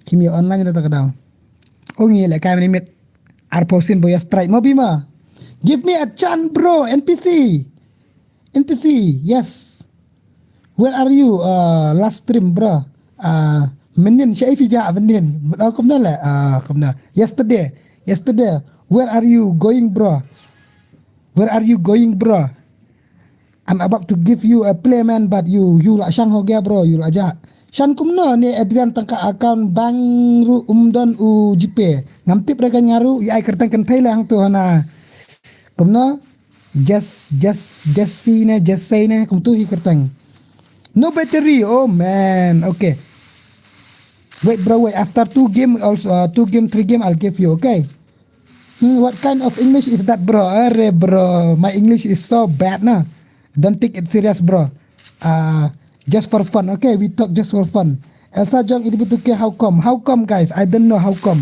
Phim ïa online nyata ka daw. Oh ngi lek kai minimit. Arpau sin boya strike ma bima. Give me a chance bro N P C. N P C yes. Where are you? Uh, last stream bro. Uh, menin sha ifi ja menin. Kumna la. Uh, kumna. Yesterday. Yesterday. Where are you going bro? Where are you going bro? I'm about to give you a play man but you you la shang ho gya bro you la ja. Shan kumno ne Adrian tangka account bang ru umdon u jipe. Ngam tip rekan ngaru i ai kertang kentai le hang tu hana. Kumno? Just just just si ne just say ne kum tu hi kertang. No battery. Oh man. Okay. Wait bro wait after two game also uh, two game three game I'll give you okay. Hmm, what kind of English is that, bro? Are, bro, my English is so bad, na. Don't take it serious, bro. Uh, just for fun, okay? We talk just for fun. Elsa Jong ini betul ke how come? How come, guys? I don't know how come.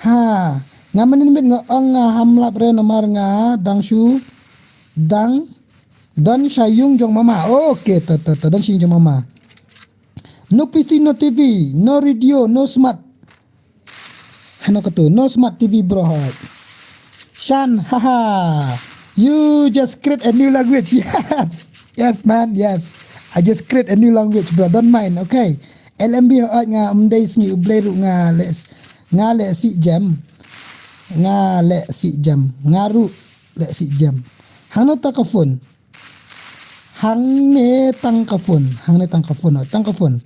Ha, nga menin mit nga ong nga hamlap re nomar nga dang shu dang don shayung jong mama. Okay, to to to don shayung jong mama. No P C, no T V, no radio, no smart. Hano katu, no smart T V bro hoi. Shan, haha. You just create a new language. Yes. Yes man, yes. I just create a new language bro. Don't mind, okay. L M B hoi nga mdei sngi u blei ru nga le nga le si jam. Nga le si jam. Nga ru le si jam. Hano ta ka phone. Hangne tang ka phone, hangne tang ka phone, tang ka phone.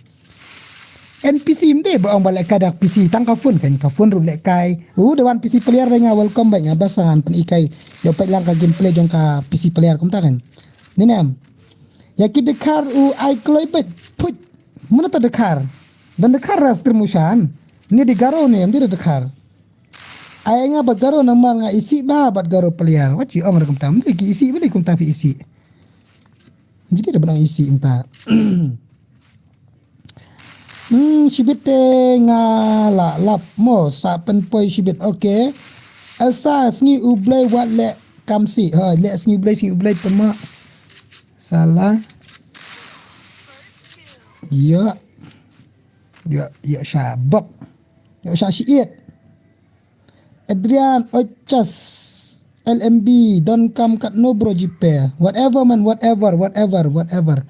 N P C mde ba ong ba lek kai dak P C tang ka phone kan ka phone rup lek kai. U da wan P C player re nga welcome ba nga ba sangan pen ikai. Yo pek lang ka gameplay jong ka P C player kumta kan. Ni nam. Ya ki dekar u ai kloi bet put. Mana ta dekar. Dan dekar ras termusan. Ni di garo ni mde dekar. Ai nga bad garo namar nga isi ba bad garo player. Wat ji ong rukum tam. Lagi isi beli kum tam isi. Jadi dah benang isi minta. Hmm, shibit te nga la lap mo sa pen poi shibit. Okay. Elsa sngi u blei wat le kam si. Ha, le sngi u blei sngi u blei tema. Salah. Ya. Ya, ya shabak. Ya sha shiit. Adrian Ochas L M B don kam kat no bro jipe. Whatever man, whatever, whatever, whatever.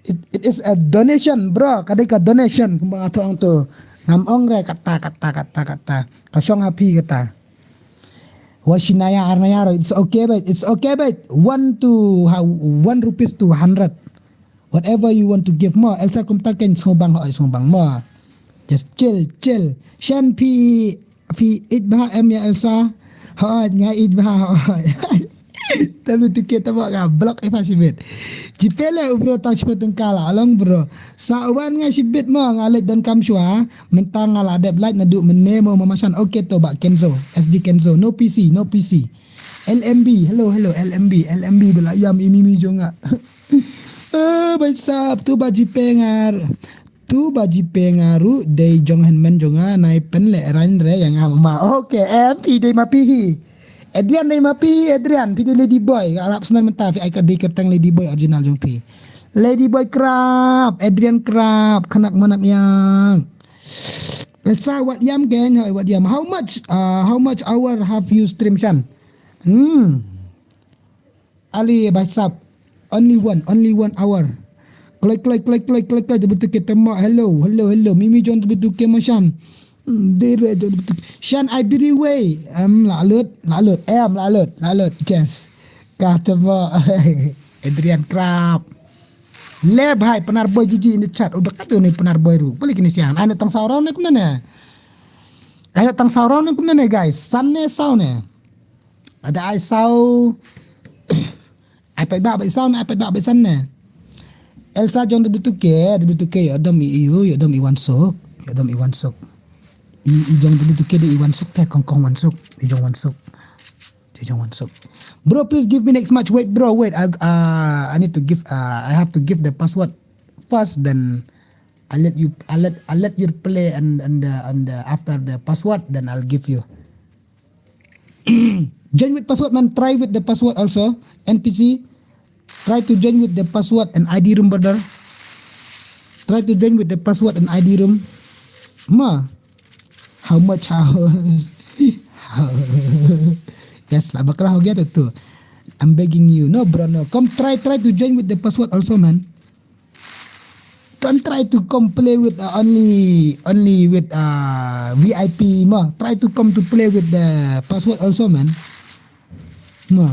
It, it is a donation bro. Kadai ka donation kumba nga thong tu. Ngam ong re kata kata kata kata. Ka shong happy kata. Wa shinaya arnaya ro. It's okay bait. It's okay bait. One to ha, one rupees to hundred. Whatever you want to give mo. Elsa kumta ken sngobang ho sngobang mo. Just chill chill. Shan pi Phi ij bha em ya Elsa. Hooid nga ij bha hooid. Tang tu tiket tang ba nga block ïa pha shibit. Jipe leh u bro tang shiphew tyngka la long bro. Sa wan nga shibit mo nga leit don kam shuwa. Mynta nga la dep lait naduh mynne mo mama shan. Okay to ba Kenzo. S G Kenzo. No P C, no P C. L M B. Hello, hello, L M B. L M B ba la ïam ïa i mimi jong nga. Eh, ba sap tu ba jipe nga. Tu ba jipe nga ruh dei jong hynmen jong nga nai pynleh rain re ïa nga mama. Okay, em phi dei ma phi hi. Adrian dei ma phi hi, Adrian, phi dei Lady Boy. Alap snan mynta phi ai ka dei kyrteng Lady Boy original jong phi. Lady Boy Krap, Adrian Krap, khanak manak yang. Elsa wat ïam ken, hoi wat ïam. How much, uh, how much hour have you stream shan? Hmm. Ali Basap. Only one, only one hour. Kloi, kloi, kloi, kloi, kloi, kloi, jabut ke tema. Hello, hello, hello. Mimi John jabut ke mashan. Hmm, dere John jabut. Shan I biri way. Em, la lut, la lut. Em, la lut, la lut. Yes. Ka tema. Adrian Krap. Le bhai, Pnar Boy G G in the chat. Udah kata ni Pnar Boy ru. Boleh kini siang. Ai na tang saw raw ne kumne ne. Ai na tang saw raw ne kumne ne, guys. San ne saw ne. Ada ai saw. Ai pat ba ba saw ne, ai pat ba ba san ne. Elsa jong W two K, W two K, yo dom i, i, yo dom i wan sok. Yo dom i wan sok. I, i jong W two K di i wan sok te kong kong wan sok. I jong wan sok. Jong wan sok. Bro, please give me next match. Wait, bro, wait. I, uh, I need to give, uh, I have to give the password first, then I let you, I let, I let you play and, and, uh, and, uh, after the password, then I'll give you. Join with password, man. Try with the password also. N P C. Try to join with the password and I D room, brother. Try to join with the password and I D room. Ma. How much? How? Yes, la bakla ho gaya tu. I'm begging you. No, bro, no. Come try, try to join with the password also, man. Don't try to come play with, uh, only, only with, uh, V I P ma. Try to come to play with the password also, man. Ma.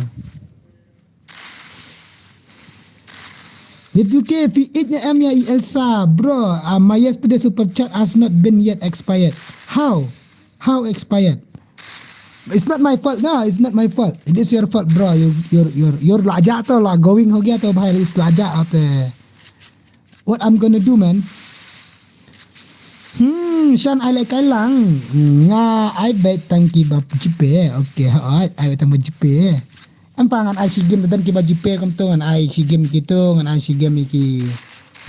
Did you care if you eat the M ya Elsa, bro? Uh, my yesterday super chat has not been yet expired. How? How expired? It's not my fault. No, it's not my fault. It is your fault, bro. You, you're, you're, you're laja to la going ho gaya to bhai, is laja ate. What I'm gonna do, man? Hmm, shan ai le kai lang. Nga ai bet tang ki ba jipe. Okay, ai, ai bet tang ba jipe. Em pa ngan ai shi game, don ki ba jipe kum tu, ngan ai shi game ki tu, ngan ai shi game ki,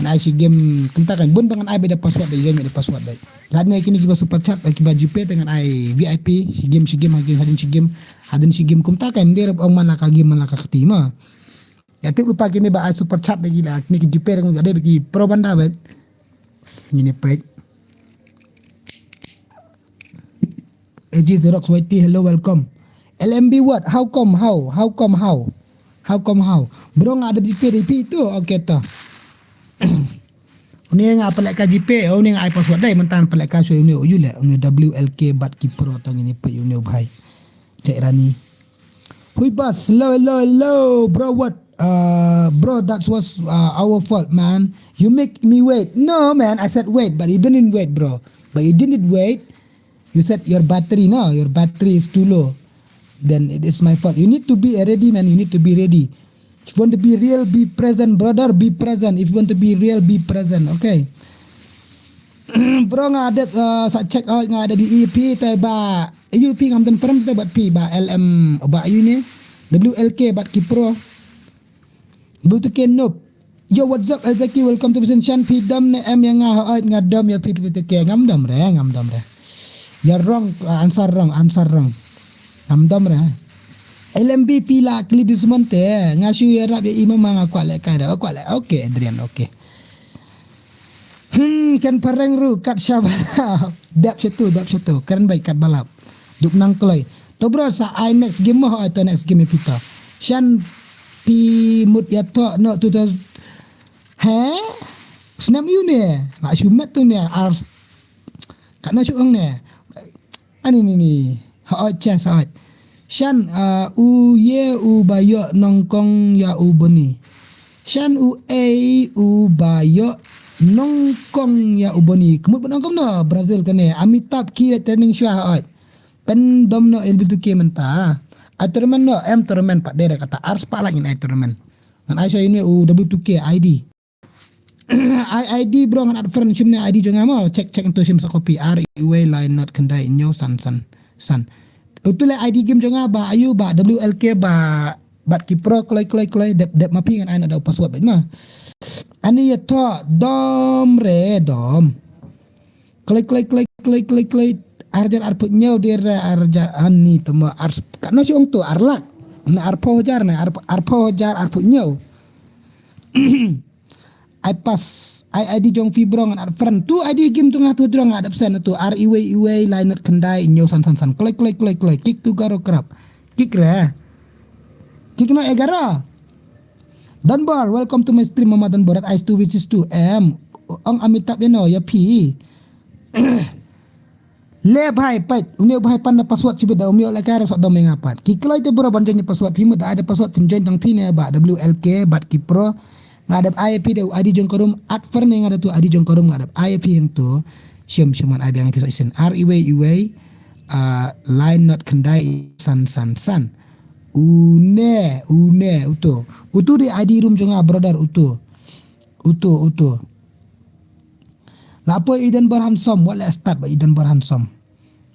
ngan ai shi game kumta kan. Bun ba ngan ai ba da password, ba ïoh da password ba. Lane kini ki ba super chat, ki ba jipe te ngan ai V I P, shi game, shi game, hadien shi game, hadien shi game kumta kan. Ym dei ruh ong man la ka game, man la ka kti ma. Ïa tip lypa kine ba ai super chat da ki la, kine ki jipe da kum da ki pro ban da ba. Ngin ïa peit. A G Xerox Y T, hello, welcome. L M B what? How come, how? How come, how? How come, how? Bro, nga ada jipe da phi tu? Okay, to. Une nga pynleh ka jipe, une nga ai password dei, mynta pynleh ka shu une u yu le, une W L K bad ki pro tang ini pe une u bhai. Cek Rani. Hui bas, hello, hello, hello, bro, what? Uh, bro, that was, uh, our fault, man. You make me wait. No, man, I said wait, but you didn't wait, bro. But you didn't wait. You said your battery, no, your battery is too low. Then it is my fault. You need to be ready, man. You need to be ready. If you want to be real, be present, brother. Be present. If you want to be real, be present. Okay. Bro, nga adet, uh, sa check out nga adet di E P te ba U P ngam ten friend te ba P ba L M ba uni W L K ba ki pro. Blue to K, nope. Yo, what's up, El Zaki? Welcome to Vision Shan. Phi dom ne em ïa nga, hooid nga dom ïa phi, phi to K. Ngam dom re, ngam dom re. You're wrong, uh, answer wrong, answer wrong. Ngam dom re. L M B phi la kli dusmon te, nga shu ïarap ïa i mama nga kwah leh kai re, oh, kwah leh. Okay, Adrian, okay. Hmm, kan pareng ruh kat shaba. Dap shatu, dap shatu. Karen bai kat balap. Dup nang kloi. To bro, sa ai next game mo, ai to next game ïa phi to. Shan phi mut ïa to, no, tu to. He? Snam ïu ne? La shu met tu ne, ar. Kat na shu ong ne. Ani ni ni. Hooid, chess, hooid. Shan, ah, u ye u ba ïoh nongkong ïa u Boni. Shan u ei u ba ïoh nongkong ïa u Boni. Kmut ba nongkong no Brazil kane. Amitabh ki training shwa, hooid. Pyndom noh L B two K mynta. Ai tournament no, em tournament pat, dei re kata ar spah lak ngin ai tournament. Ngan ai sha ine u W two K I D. Ai I D bro, ngan add friend, shim ne I D jong nga mo, check check into shim sa copy, R E Y line not khyndai hynñiew san san san. Utu le I D game jong nga ba ayu ba W L K ba, bad ki pro kloi kloi kloi, dep dep ma phi, ngan ai na da u password bad ma. Ani ya tho dom re dom. Kloi kloi kloi kloi kloi kloi. Arjar arphew hynñiew, dei re arjar ani tama ar sp-, katno shi ong tu, ar lak. Na arphew hajar na ar, arphew hajar arphew hynñiew. Ai pass, ai I D jong phi bro, ngan add friend. Tu I D game tu nga tu drong, nga add friend tu, R E Y E Y line not khyndai hynñiew san san san. Kloi kloi kloi kloi. Kick tu garo krap. Kick re. Kick no egaro. Danbar, welcome to my stream, Mama Danbar, at ice two versus two. Em, ong Amitabh ya no, ya phi. Le bhai, pait, une u bhai pan da password shibit da um ïoh lehkai re, sot dom ïa nga pat. Ki kloi te bro ban join ïa password, phi mut da ai da password phin join tang phi ne ba W L K bad ki pro. Nga dep ai phi da u I D jong ka room, add friend ne nga da tu I D jong ka room, nga dep ai phi hangto. Shim shim, ngan ai biang phi sa shisien. R E Y E Y, ah, line not khyndai san san san. Une, une, uto. Uto dei I D room jong nga brother, uto. Uto, uto. La poi i Danbar handsome, wat leh start ba i Danbar handsome.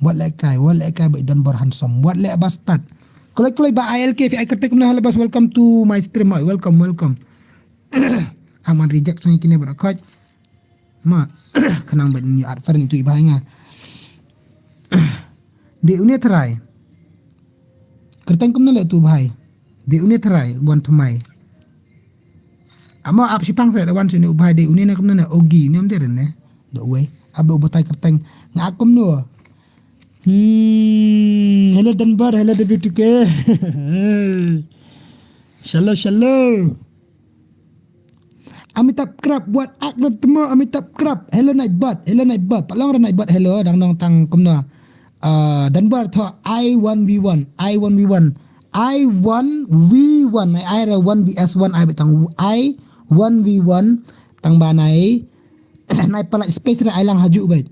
Wat leh kai, wat leh kai ba i Danbar handsome. Wat leh ba start. Kloi kloi ba I L K, phi ai kyrteng kumno, hello bas, welcome to my stream, oi, welcome, welcome. Aman reject song kine ba khot. Ma, khnang ba ni add friend itu i bhai nga. Dei une trai. Kyrteng kumno le tu bhai. Dei une trai, wan thymmai. Amo ap shipang sa da wan sini u bhai, dei une ne kumno ne, Ogi ne, um dei ne. Da uwei. Ap da u batai kyrteng. Nga ap kumno. Hmm, hello Danbar, hello W two K. Shalom, shalom. Amitabh Krab, wat ak rat temo Amitabh Krab. Hello Nightbot, hello Nightbot. Pat long ra Nightbot, hello, dang nong tang kumno. Ah, Danbar tho I one V one, I one V one. I one V one, ai ai ra one V S one, ai betang I one V one, tang ba nai, nai pala space ra ai lang haju bait.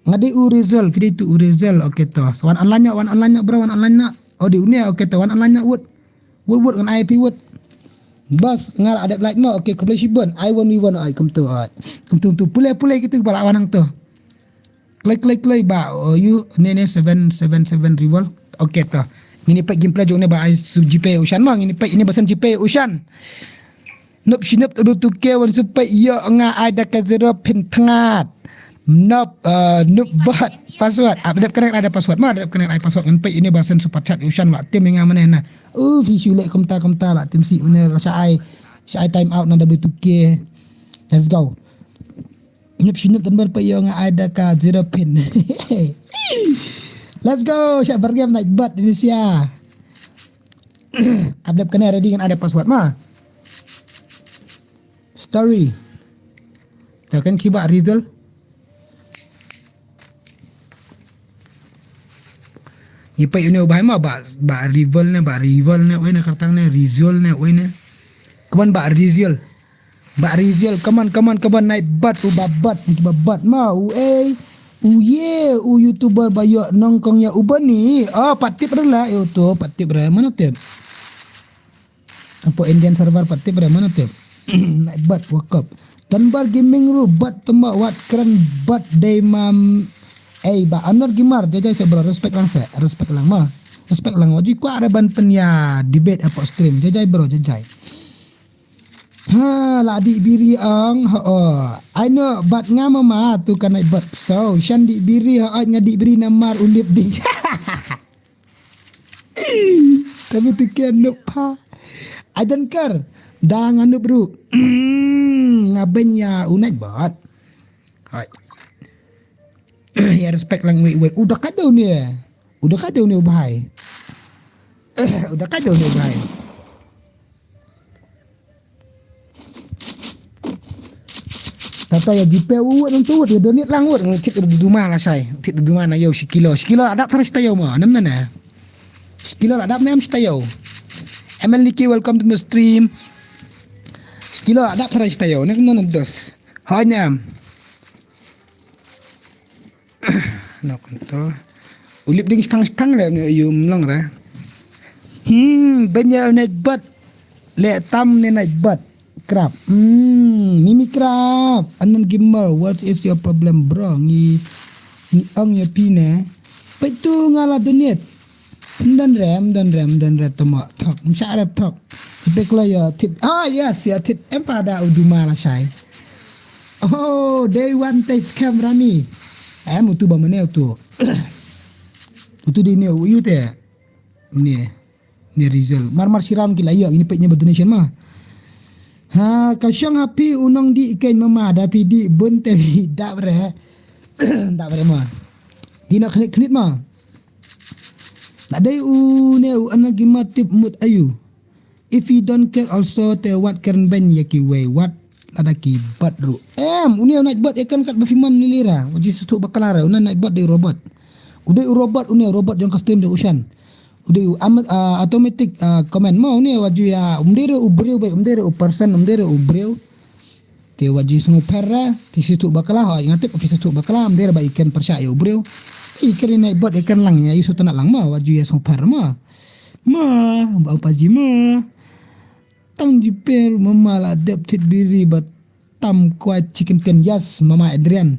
Nga dei u Rizal, phi dei tu u Rizal, okay to. So, wan online nyok, wan online nyok bro, wan online nyok. Oh, dei une, okay to, wan online nyok wut. Wut, wut, ngan ai phi wut. Bas, nga la dep like mo, okay, khublei shibun. Ai wan wi wan, ai, kumtu, ai. Kumtu, kumtu, pule, pule, kitu, ba la wan hangto. Kloi, kloi, kloi, ba, oh, you, ne, ne, seven, seven, seven, Rizal. Okay to. Ngin ïa peit gameplay jong ne ba ai su GPay u Shan mo, ngin ïa peit ne ba send GPay u Shan. Nop shi nop tu tu ke wan su peit ïoh nga ai da ka zero pin tngat. Nop, eh, nop bot password. Ah, dep connect ai da password ma, dep connect ai password ngan peit ine ba send super chat ïa u Shan la tim ïa nga mane na. Uh, phi shu leh kumta kumta la tim si mane la sha ai, sha ai time out na da tu ke. Let's go. Nop shi nop tan bar peit ïoh nga ai da ka zero pin. Let's go. Sha bar game night bot Indonesia. Ap dep kane ready ngan ai da password ma. Story. Ta kan ki ba Rizal. Ngi peit une u bhai ma ba, ba Rizal ne, ba Rizal ne, oi ne kyrteng ne, Rizal ne, oi ne. Kaman ba Rizal. Ba Rizal, kaman, kaman, kaman, nai bat, u ba bat, nai ba bat ma, u ei. U ye, u YouTuber ba ïoh nongkong ïa u bani. Oh, pat tip re la, eh, uto, pat tip re, mano tip? Apo Indian server pat tip re, mano tip? Nai bat, wakop. Tanbar Gaming ru, bat tembak, wat kren, bat dei mam. Eh, ba Anwar Gimar, jajai se bro, respect lang se, respect lang ma. Respect lang, wajib kuat re ban penya debate apo stream, jajai bro, jajai. Ha, la dih biri ang, ha, oh. Ai no, bat nga mama tu kan ai bat. So, Shan dih biri, ha, ai nga dih biri namar u lip dih. Tapi tu kian nup ha. Ai dan kar, da nga nup ru. Nga ben ya unai bat. Hai. Ya respect lang wei wei. Udah kata ni. Udah kata ni bahai. Udah kata ni bahai. Tata ya GPay wut nang tu wut ya donate lang wut nang cik duma lah sai. Cik duma na yo sikilo. Sikilo adap terus tayo ma. Nam na na. Sikilo adap nem tayo. M L Niki, welcome to the stream. Sikilo adap terus tayo. Nak mana dos. Hai nem. Nok nto. U lip ding stang stang le ne yu mlong re. Hmm, benya net bat. Le tam ne net bat. Krap. Hmm, Mimi Krap. Anan Gimmer, what is your problem, bro? Ngi, ngi ong ya pi ne. Petu ngala donate. Mdan re, mdan re, mdan re tama thok. Msha re thok. Ipe klo ya tip. Ah, yes, ya tip. Em pada u duma la shai. Oh, day one te scam rani. Em utu ba mane utu. Utu di ne u yu te. Ne. Ne result. Mar mar shiram ki la yu ini pek ne ba donation ma. Ha, ka shong ha pi u nong di ken mama da pi di bun te pi dap re. Dap re ma. Di na khnit khnit ma. Na dei u ne u Anan Gimmer tip mut ayu. If you don't care also te wat kren ben ya ki wei wat lada ki bat ru. Em, une u night bot ya kan kat ba fi mam ni lira. Waji sutu bakala ra, une night bot dei robot. Udei u robot, une robot jong custom de ushan. Udei u am-, ah, automatic, ah, command ma une waju ya umdere u briew bai, umdere u person, umdere u briew. Te waji sngewpher ra, te situ bakla, ha, ngatip office situ bakla, mder ba ikan persya ya u briew. Ikan ni naik bot ikan lang ya, isu tanak lang ma, waju ya sngewpher ma. Ma, ba upa ji ma. Tang ji per mama la dep tit biri ba tam kwai chicken ten, yes, mama Adrian.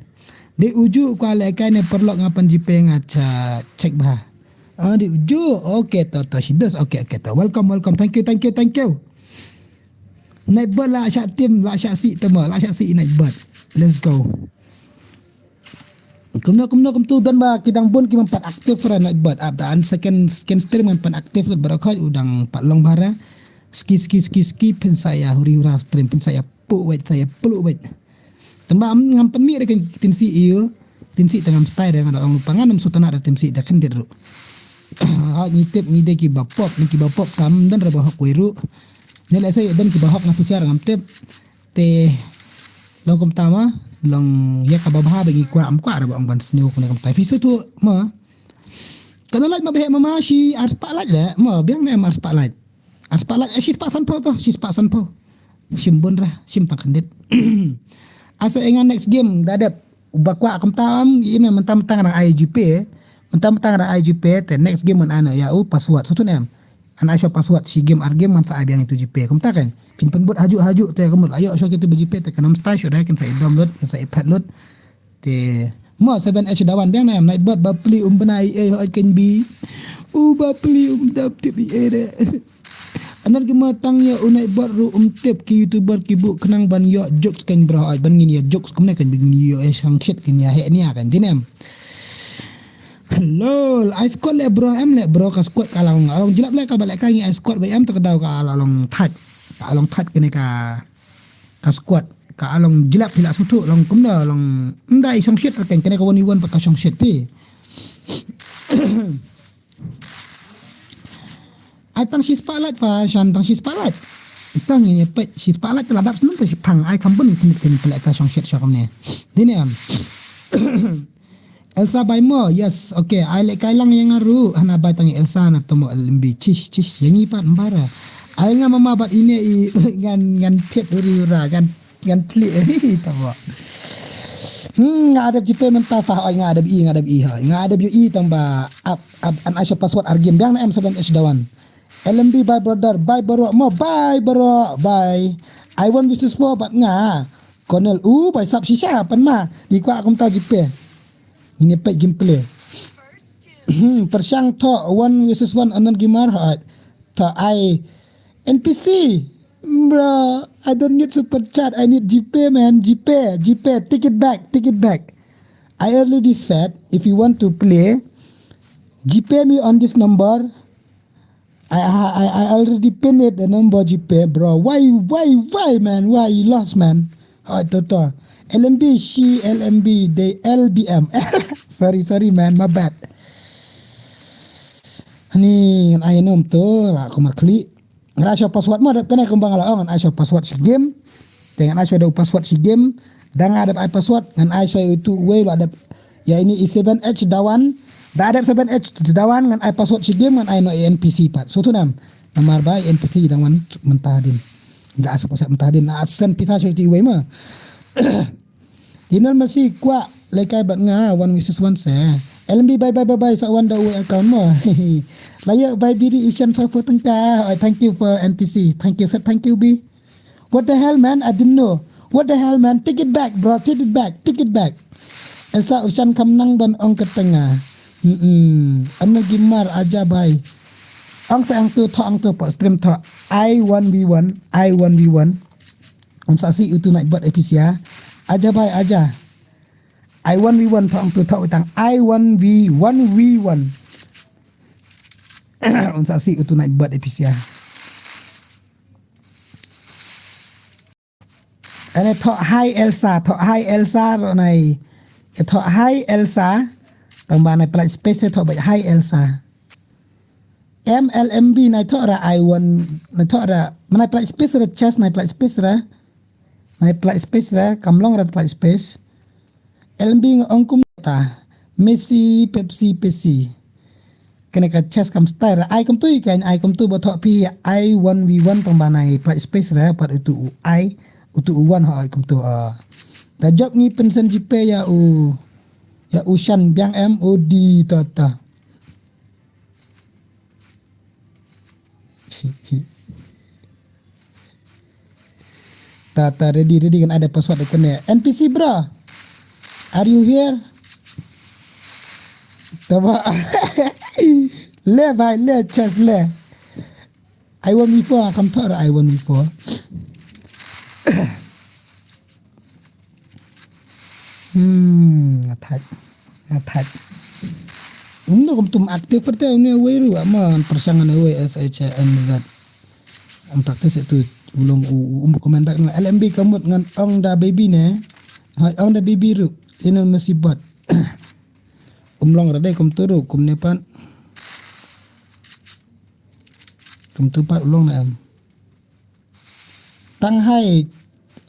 De uju kwa le kai ne perlok ngapan ji pe nga cha check ba. Ah, de uju. Okay, to, to, she does. Okay, okay, to. Welcome, welcome. Thank you, thank you, thank you. Naik bot la syak tim, la syak si tama, la syak si naik bot. Let's go. Kumno, kumno, kumtu don ba ki dang bun ki man pat aktif ra naik bot. Ap da an second, second stream man pat aktif lut barakot udang pat long bara. Ski, ski, ski, ski, pin saya huri hura stream, pin saya pu wait, saya pelu wait. Tamba am ngam pen mi da kan tin si iyo, tin si tengam style da ngam da long lupa ngam sutana da tin si da kan dit ru. Ha, ngi tip ngi de ki ba pop, ni ki ba pop tam dan ra ba hok wei ru. Ni la sai dan ki ba hok na pisiar ngam tip. Te long kum tama, long ya ka ba ba ba ngi kwa am kwa ra ba ong ban sniu kone kum tai. Fisu tu ma. Kana laj ma behe mama shi ar spotlight le, ma biang ne am ar spotlight. Ar spotlight, eh, shi spot san po to, shi spot san po. Shim bun ra, shim tang kandit. Asa engan next game da dep. Ba kwa kum tam, im ne mentang mentang rang I G P. Mentang mentang rang I G P te next game man ana ya u password. Sutun em. An ai sho password shi game ar game man sa ai biang itu G P. Kumta kan. Pin pin bot haju haju te kumut ayo sho kitu G P te kanam stai sho dai kan sa i download kan sa i pet load. Te mo seven H dawan biang na em night bot ba pli um bna i eh hoj kan bi. U ba pli um dap tip i eh de. Anan ki ma tang ya u night bot ru um tip ki YouTuber ki bu kenang ban yo jokes kan bro hoj ban ngin ya jokes kumne kan bi ngin yo eh shang shit kan ya he ni ya kan dinem. Lol, ai squad le bro, em le bro ka squad ka long, long jilap le ka ba le ka ngi ai squad ba em ta ka daw ka long thaj. Ka long thaj kene ka, ka squad. Ka long jilap pila sutu long kumda long mda i shong shit reken kene ka one v one pa ka shong shit pi. Ai tang shi spotlight fa, shan tang shi spotlight. Tang ini pet shi spotlight telah dap senang tang shi pang ai kampun kini kini pelak ka shong shit shong ne. Dini am. Elsa Baimo, yes, okay. Ai lek kai lang yang aru, hana bai tang Elsa na tomo L M B, chish, chish, yang ipat mbara. Ai nga mama bat ine i ngan, ngan tit uri ura, ngan, ngan tli, eh, tamo. Hmm, nga adab jipe mentah fah, ai nga adab i, nga adab i, ha. Nga adab yu i tang ba, ap, ap, an asya password argim, biang na M seven H dawan. L M B bye brother, bye bro, mo, bye bro, bye. I one versus four, bat nga. Cornel, u, bye sap shisha, pan ma. Di kwa akum ta jipe. Ini pek gameplay. Hmm, persyang to one versus one anan gimar hot. To I N P C. Bro, I don't need super chat. I need G P, man. G P, G P. Take it back. Take it back. I already said if you want to play, G P me on this number. I, I, I already pinned it, the number G P, bro. Why, why, why, man? Why you lost, man? Oh, to, to. L M B, she L M B, they L B M. Sorry, sorry, man. My bad. Ni ngan ai nom to la kumar kli. Ngan ai sho password mo dep kane kumbang la ong ngan ai sho password shi game. Te ngan ai sho da password shi game. Da nga dep ai password ngan ai sho itu wei la dep. Ya ini i seven H dawan. Da dep seven H dawan ngan ai password shi game ngan ai no N P C pat. So tu nam. Namar ba N P C dawan mentah din. Da ai sho password mentah din. Na asen pisa sho itu wei ma. Inal masih kwa lekai bat nga one versus one se. L M B, bye bye bye bye, sa wan da u account mo. La ïoh bai biri ishan sa phew tyngka. Oh, thank you for N P C. Thank you, sir. Thank you, B. What the hell, man? I didn't know. What the hell, man? Take it back, bro. Take it back. Take it back. Elsa Ushan kam nang don ong ka tynga. Hmm. Anna Gimar aja bai. Ong sa ang tu, tho ang tu, po stream tho. I one v one, I one v one. Un sa si utu naik bot A P C ya. Aja bai, aja. I one v one, tho ang tu, tho witang. I one v one v one. Un sa si utu naik bot A P C ya. Ane tho hi Elsa, tho hi Elsa ro nai. E tho hi Elsa. Tang ba nai plat space, tho ba hi Elsa. M L M B nai tho ra I one, nai tho ra. Nai plat space ra chest, nai plat space ra. Nai plat space ra, kam long ra plat space. L M B nga ong kum ta. Messi, Pepsi, Pepsi. Kane ka chest kam style ra. Ai kumtu i kan, ai kumtu ba tho phi, ai one v one tang ba nai plat space ra, pat utu u ai, utu u one ha ai kumtu, ah. Da jop ngi pensen jipe ya u, ya u shan biang em u di ta ta. Ta, ta, ready, ready kan ada password kane. N P C bro, are you here? Taba. Le bhai, le chest le. I one v four, kam tho ra I one v four. Hmm, nga thait. Nga thait. Ym no kumtum active te une wei ruh, ama pyrshang ne wei S H A N Z. Am practice tu, u long u, u, um comment back no. L M B kamut ngan ong da baby ne. Hai ong da baby ruh. Ina masih bot. Um long ra dei kumtu ruh, kumne pat. Kumtu pat u long ne em. Tang hai.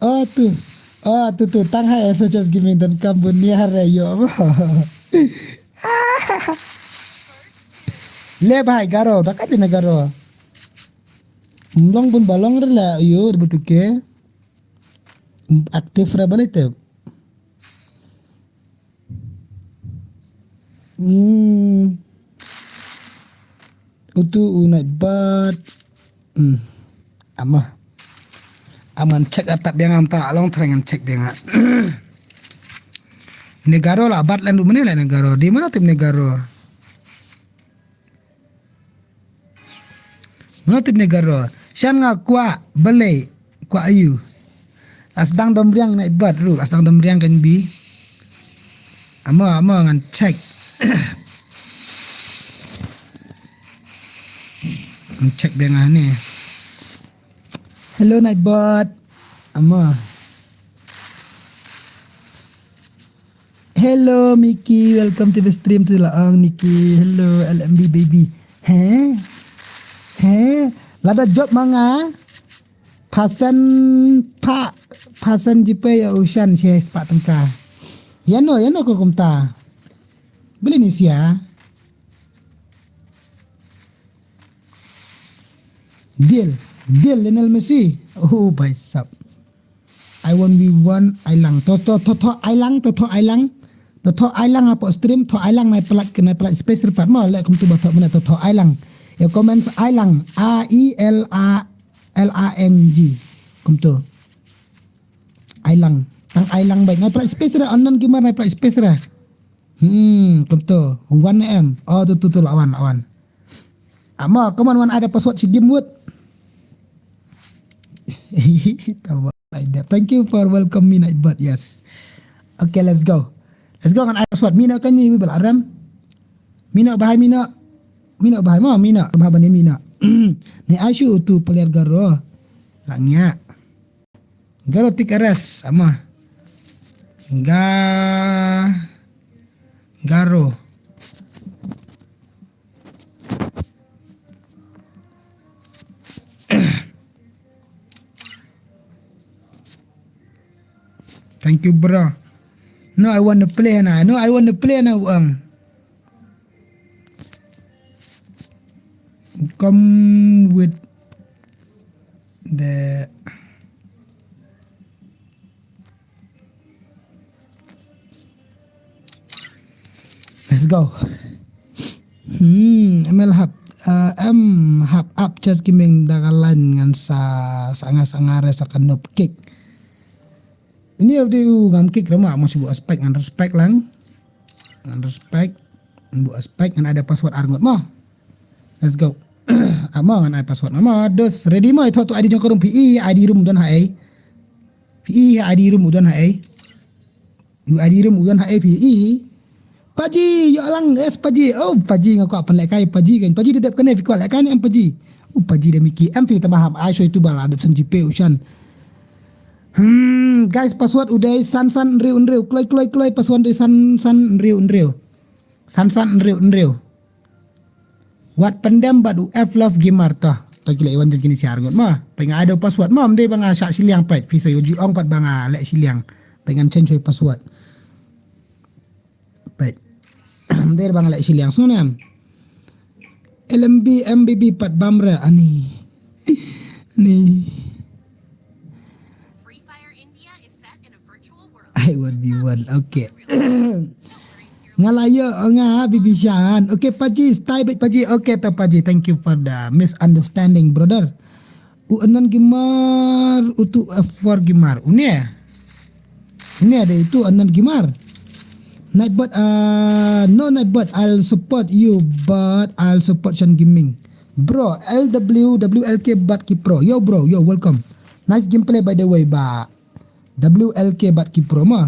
Oh tu. Oh tu tu. Tang hai, so just give me dan kam bun ni hare yo. Le bhai Garo, da ka dina Garo. Long bun ba long re la yo, betul ke. Active ra balik te. Hmm. Utu u nai bat. Hmm. Ama. Aman check atap biang am ta long threng an check biang. Negaro la bat lan du mene la Negaro. Di mana tim Negaro? Mano tip ne Garo? Shan nga kwah balei, kwah ayu. Asdang dom riang na ibat ru, asdang dom riang kan bi. Amo, amo ngan check. Ngan check dia ngane. Hello Nightbot. Amo. Hello Mickey, welcome to the stream to Laang Nikki. Hello L M B baby. He? He? Lada jop manga. Pasan pa, pasan jipe ya ushan she spa tengka. Ya no, ya no ko kumta. Beli ni sia. Deal, deal Lionel Messi. Oh, baisap. I one v one, Ailang. To, to, to, to, Ailang, to, to, Ailang. To, to, Ailang apo stream, to, Ailang nai pelat, nai pelat space repat mo, lek kum tu ba to, mana to, to, Ailang. Ya comments Ailang, A I L A L A N G. Kum tu. Ailang. Tang Ailang baik. Nai pelat space ra, unknown gamer nai pelat space ra. Hmm, kum tu. One M. Oh, tu, tu, tu, lawan, lawan. Ama, come on, wan ada password si game wut. Thank you for welcome me night bot, yes. Okay, let's go. Let's go ngan ada password. Mina kan ni bibel aram. Mina bahai mina. Mina bahai ma, mina bahai bani mina. Ni asu tu player Garo. Langnya. Garo tik aras ama. Ga Garo. Thank you bro. No, I want to play na. No, I want to play na uang. Come with the Go. Hmm, M L hap, uh, M hap up chess gaming da ka line ngan sa, sa nga, sa nga re sa ka noob kick. Ini update u ngam kick rama, masih buat aspek ngan respect lang. Ngan respect, ngan buat aspek, ngan ada password arngut mo. Let's go. Amo ngan ai password mo. Dos ready mo, ito tu I D jong ka room, P E, I D room don ha ai. P E, I D room don ha ai. U I D room don ha ai P E. Paji, yo lang, yes, Paji. Oh, Paji nga kwah pynlehkai, Paji kan. Paji da dep kane, phi kwah lehkai ne em Paji. Oh, Paji da Miki. Em phi tama ham, ai soi tu bala, dep san G P u shan. Hmm, guys, password u dei san san hynriew hynriew. Kloi, kloi, kloi, password u dei san san hynriew hynriew. San san hynriew hynriew. Wat pyndem bad u F Love Gamer to. To ki leh wan jin kini siar ngut mo. Pynga ada password mo, mdei ba nga shah shiliang peit. Phi sa yu ju ong pat ba nga leh shiliang. Pyngan change password. Peit. Mdei ba nga leh shiliang sngewnem. L M B M B B pat bam re ani. Ni. I one v one. Okay. Nga la ïoh nga Bibi Shan. Okay, Paji, stay back, Paji. Okay, to Paji. Thank you for the misunderstanding, brother. U Anan Gimar, utu F four Gimar. Une. Une ada itu Anan Gimar. Nightbot, uh, no Nightbot, I'll support you, but I'll support Shan Gaming. Bro, L W W L K Bat Ki Pro. Yo, bro, yo, welcome. Nice gameplay, by the way, ba. W L K Bat Ki Pro ma.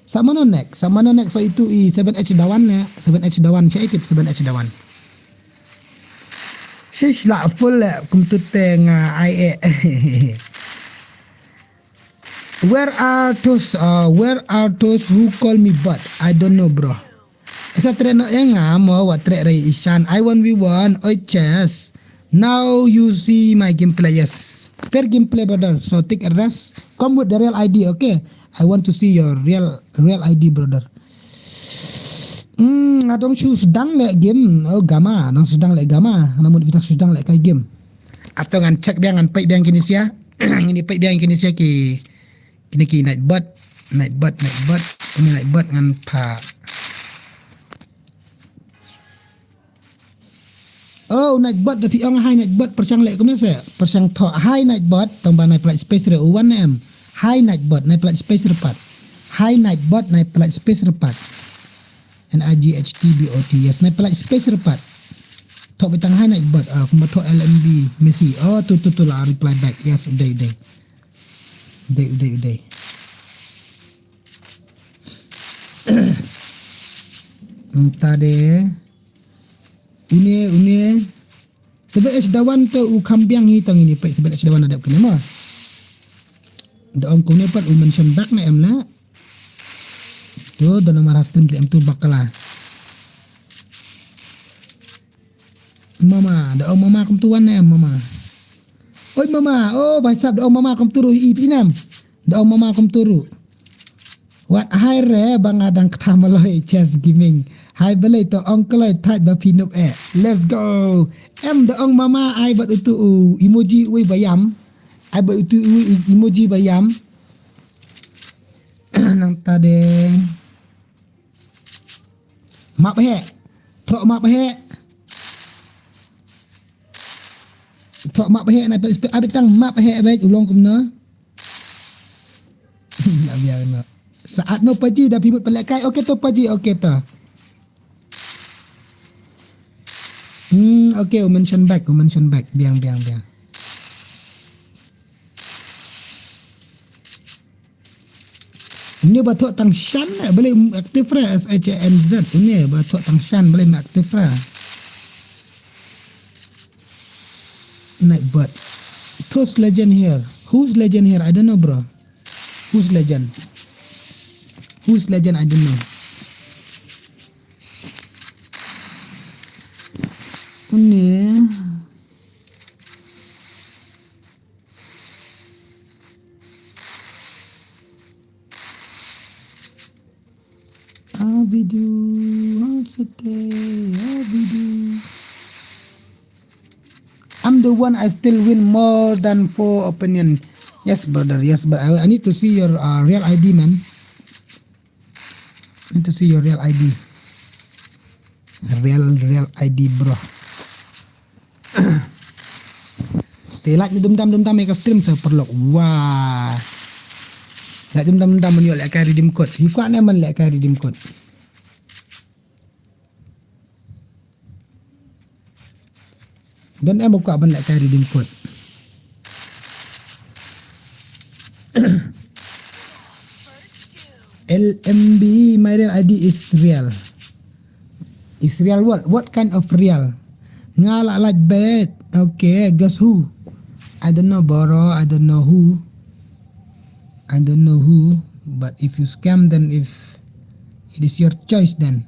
Sa mano next? Sa mano next? So itu i seven H Dawan ne? Seven H Dawan, check it, seven H Dawan. Shish la full le kum tu te nga ai eh. Where are those, uh, where are those who call me bot? I don't know, bro. Isa treno enga mo wa tre re ishan. I one v one, oi chess. Now you see my gameplay, yes. Fair gameplay, brother. So take a rest. Come with the real I D, okay? I want to see your real, real I D, brother. Hmm, adong shu sdang le game. Oh, gama. Adong sdang le gama. Namun kita sdang le kai game. After ngan check biang, ngan peit biang kini sia. Ngini peit biang kini sia ki, kini ki Nightbot. Nightbot, Nightbot. Ini Nightbot ngan pa. Oh, Nightbot da phi ong hi Nightbot pyrshang leh kumne se. Pyrshang thoh hi Nightbot, tang ba nai pynlait space re u wan ne em. Hi Nightbot, nai pynlait space re pat. Hi Nightbot, nai pynlait space re pat. N I G H T B O T, yes, nai pynlait space re pat. Thoh bitang hi Nightbot, ah, kumba thoh L M B Messi. Oh, tu, tu, tu la reply back. Yes, u dei, u dei. U dei, u dei, u dei. Nang ta de. Une, une. Sebel H Dawan tu u kham biang hi tang ini pek sebel H Dawan adep kene ma. Da ong kune pat u mention back na em la. Tu da nomor stream em tu bakala. Mama, da ong mama kum tu wan na em mama. Oi mama, oh bhai sab da ong mama kum tu ru i pinam. Da ong mama kum tu ru. Wat hai re ba nga dang kthah maloi chess gaming. Hai balei to ong kloi thait ba phi nup eh. Let's go. Em da ong mama ai bat utu u emoji ui bayam. Ai bat utu u emoji bayam. Nang ta de. Map he. Thok map he. Thok map he na pe abit tang map he abit ulong kumno. Saat no paji da pimut pelek kai. Okay to paji, okay to. Hmm, okay, u mention back, u mention back. Biang, biang, biang. Ini ba thok tang shan ne, beli aktif re, S H A N Z. Ini ba thok tang shan, beli aktif re. Nightbot. Who's legend here? Who's legend here? I don't know, bro. Who's legend? Who's legend? I don't know. Ini. Abidu, Hansete, Abidu. I'm the one I still win more than four opinion. Yes, brother. Yes, but I, I need to see your uh, real I D, man. Need to see your real I D. Real, real I D, bro. Te lait na dum dam dum dam ïa ka stream sa paralok. Wah. Lait dum dam dum dam ban ïoh lehkai redeem code. Ïa ka ne ban lehkai redeem code. Don em u kwah ban lehkai redeem code. L M B, my real I D is real. Is real what? What kind of real? Nga lah like bet. Okay, guess who? I don't know, bro. I don't know who. I don't know who. But if you scam, then if it is your choice, then.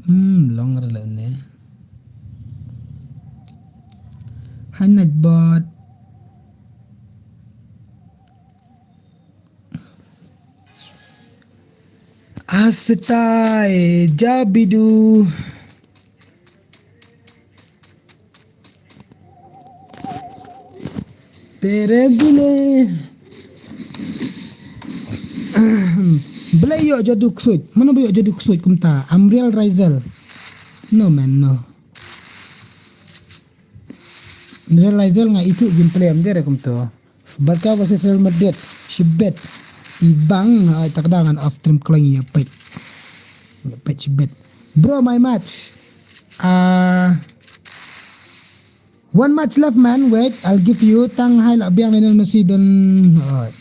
Hmm, long rela ne. Hanat bot. Asetai jabidu. Tere gule. Blei ïoh jadu ksuid. Mano ba ïoh jadu ksuid kumta? Amriel Raizel. No man, no. Amriel Raizel nga itu gameplay am dere kumto. Barca versus Real Madrid. Shibet. Ibang, ai takda ngan off stream kleng ïa pet. Ïa pet shibet. Bro, my match. Ah, one match left, man. Wait, I'll give you. Tang hai lah biang Lionel Messi don. Alright.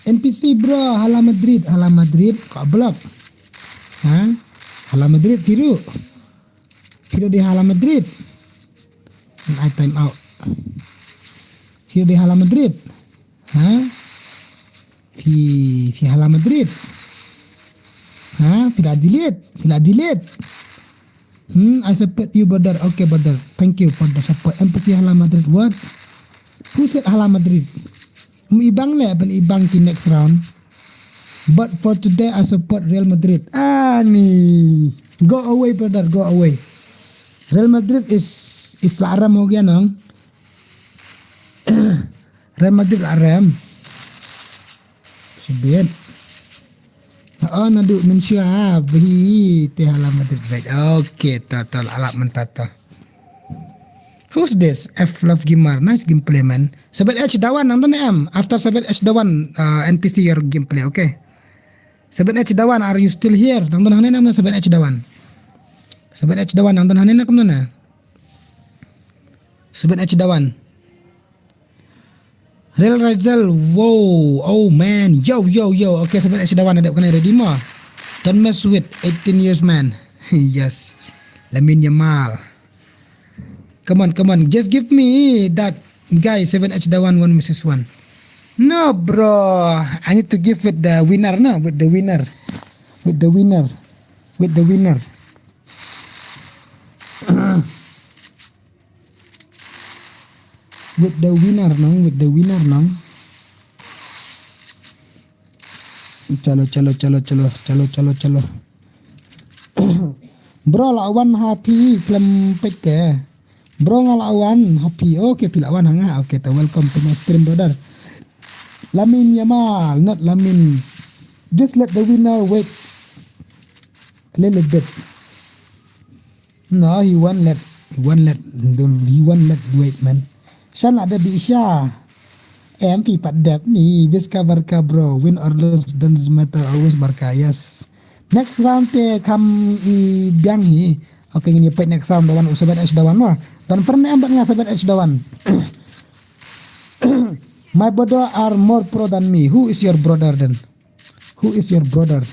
N P C, bro, hala Madrid, hala Madrid, ka block. Ha? Hala Madrid, Firu. Firu di hala Madrid. Ai time out. Firu di hala Madrid. Ha? Fi, fi hala Madrid. Ha? Fi la delete, fi la delete. Hmm, I support you, brother. Okay, brother. Thank you for the support. Empathy hala Madrid. What? Who said hala Madrid? Um, ibang le, ban ibang ki next round. But for today, I support Real Madrid. Ani. Go away, brother. Go away. Real Madrid is, is la aram ho gaya, nong. Real Madrid la aram. Sibit. Oh, nadu mensua bhi te hala Madrid, right? Okay, to, to, alap menta to. Who's this? F Love Gamer. Nice gameplay, man. Seven H Dawan, nang don em. After Seven H Dawan, uh, N P C your gameplay, okay? Seven H Dawan, are you still here? Nang don hangne nam Seven H Dawan. Seven H Dawan, nang don hangne na kumno na? Seven H Dawan. Real Razel, wow, oh man, yo, yo, yo. Okay, Seven H Dawan, ada kena ready mo. Don't mess with eighteen years man. Yes. Lamine Yamal. Come on, come on. Just give me that guy, Seven H Dawan, one versus one. No, bro. I need to give with the winner, no? With the winner. With the winner. With the winner. With the winner, nong, with the winner, nong. Chalo, chalo, chalo, chalo, chalo, chalo, chalo. Bro, la wan ha phi khlem peit te. Bro, nga la wan ha phi. Okay, phi la wan ha nga. Okay, to welcome to my stream, brother. Lamine Yamal, not Lamine. Just let the winner wait a little bit. No, he won't let, he won't let, he won't let wait, man. Shan la da bi sha. Em phi pat dep ni, bis ka Barca, bro. Win or lose, doesn't matter, always Barca, yes. Next round te kam i biang hi. Okay, ngin ïa peit next round, Dawan u Seven H Dawan wa. Don friend em bad nga Seven H Dawan. My brother are more pro than me. Who is your brother then? Who is your brother?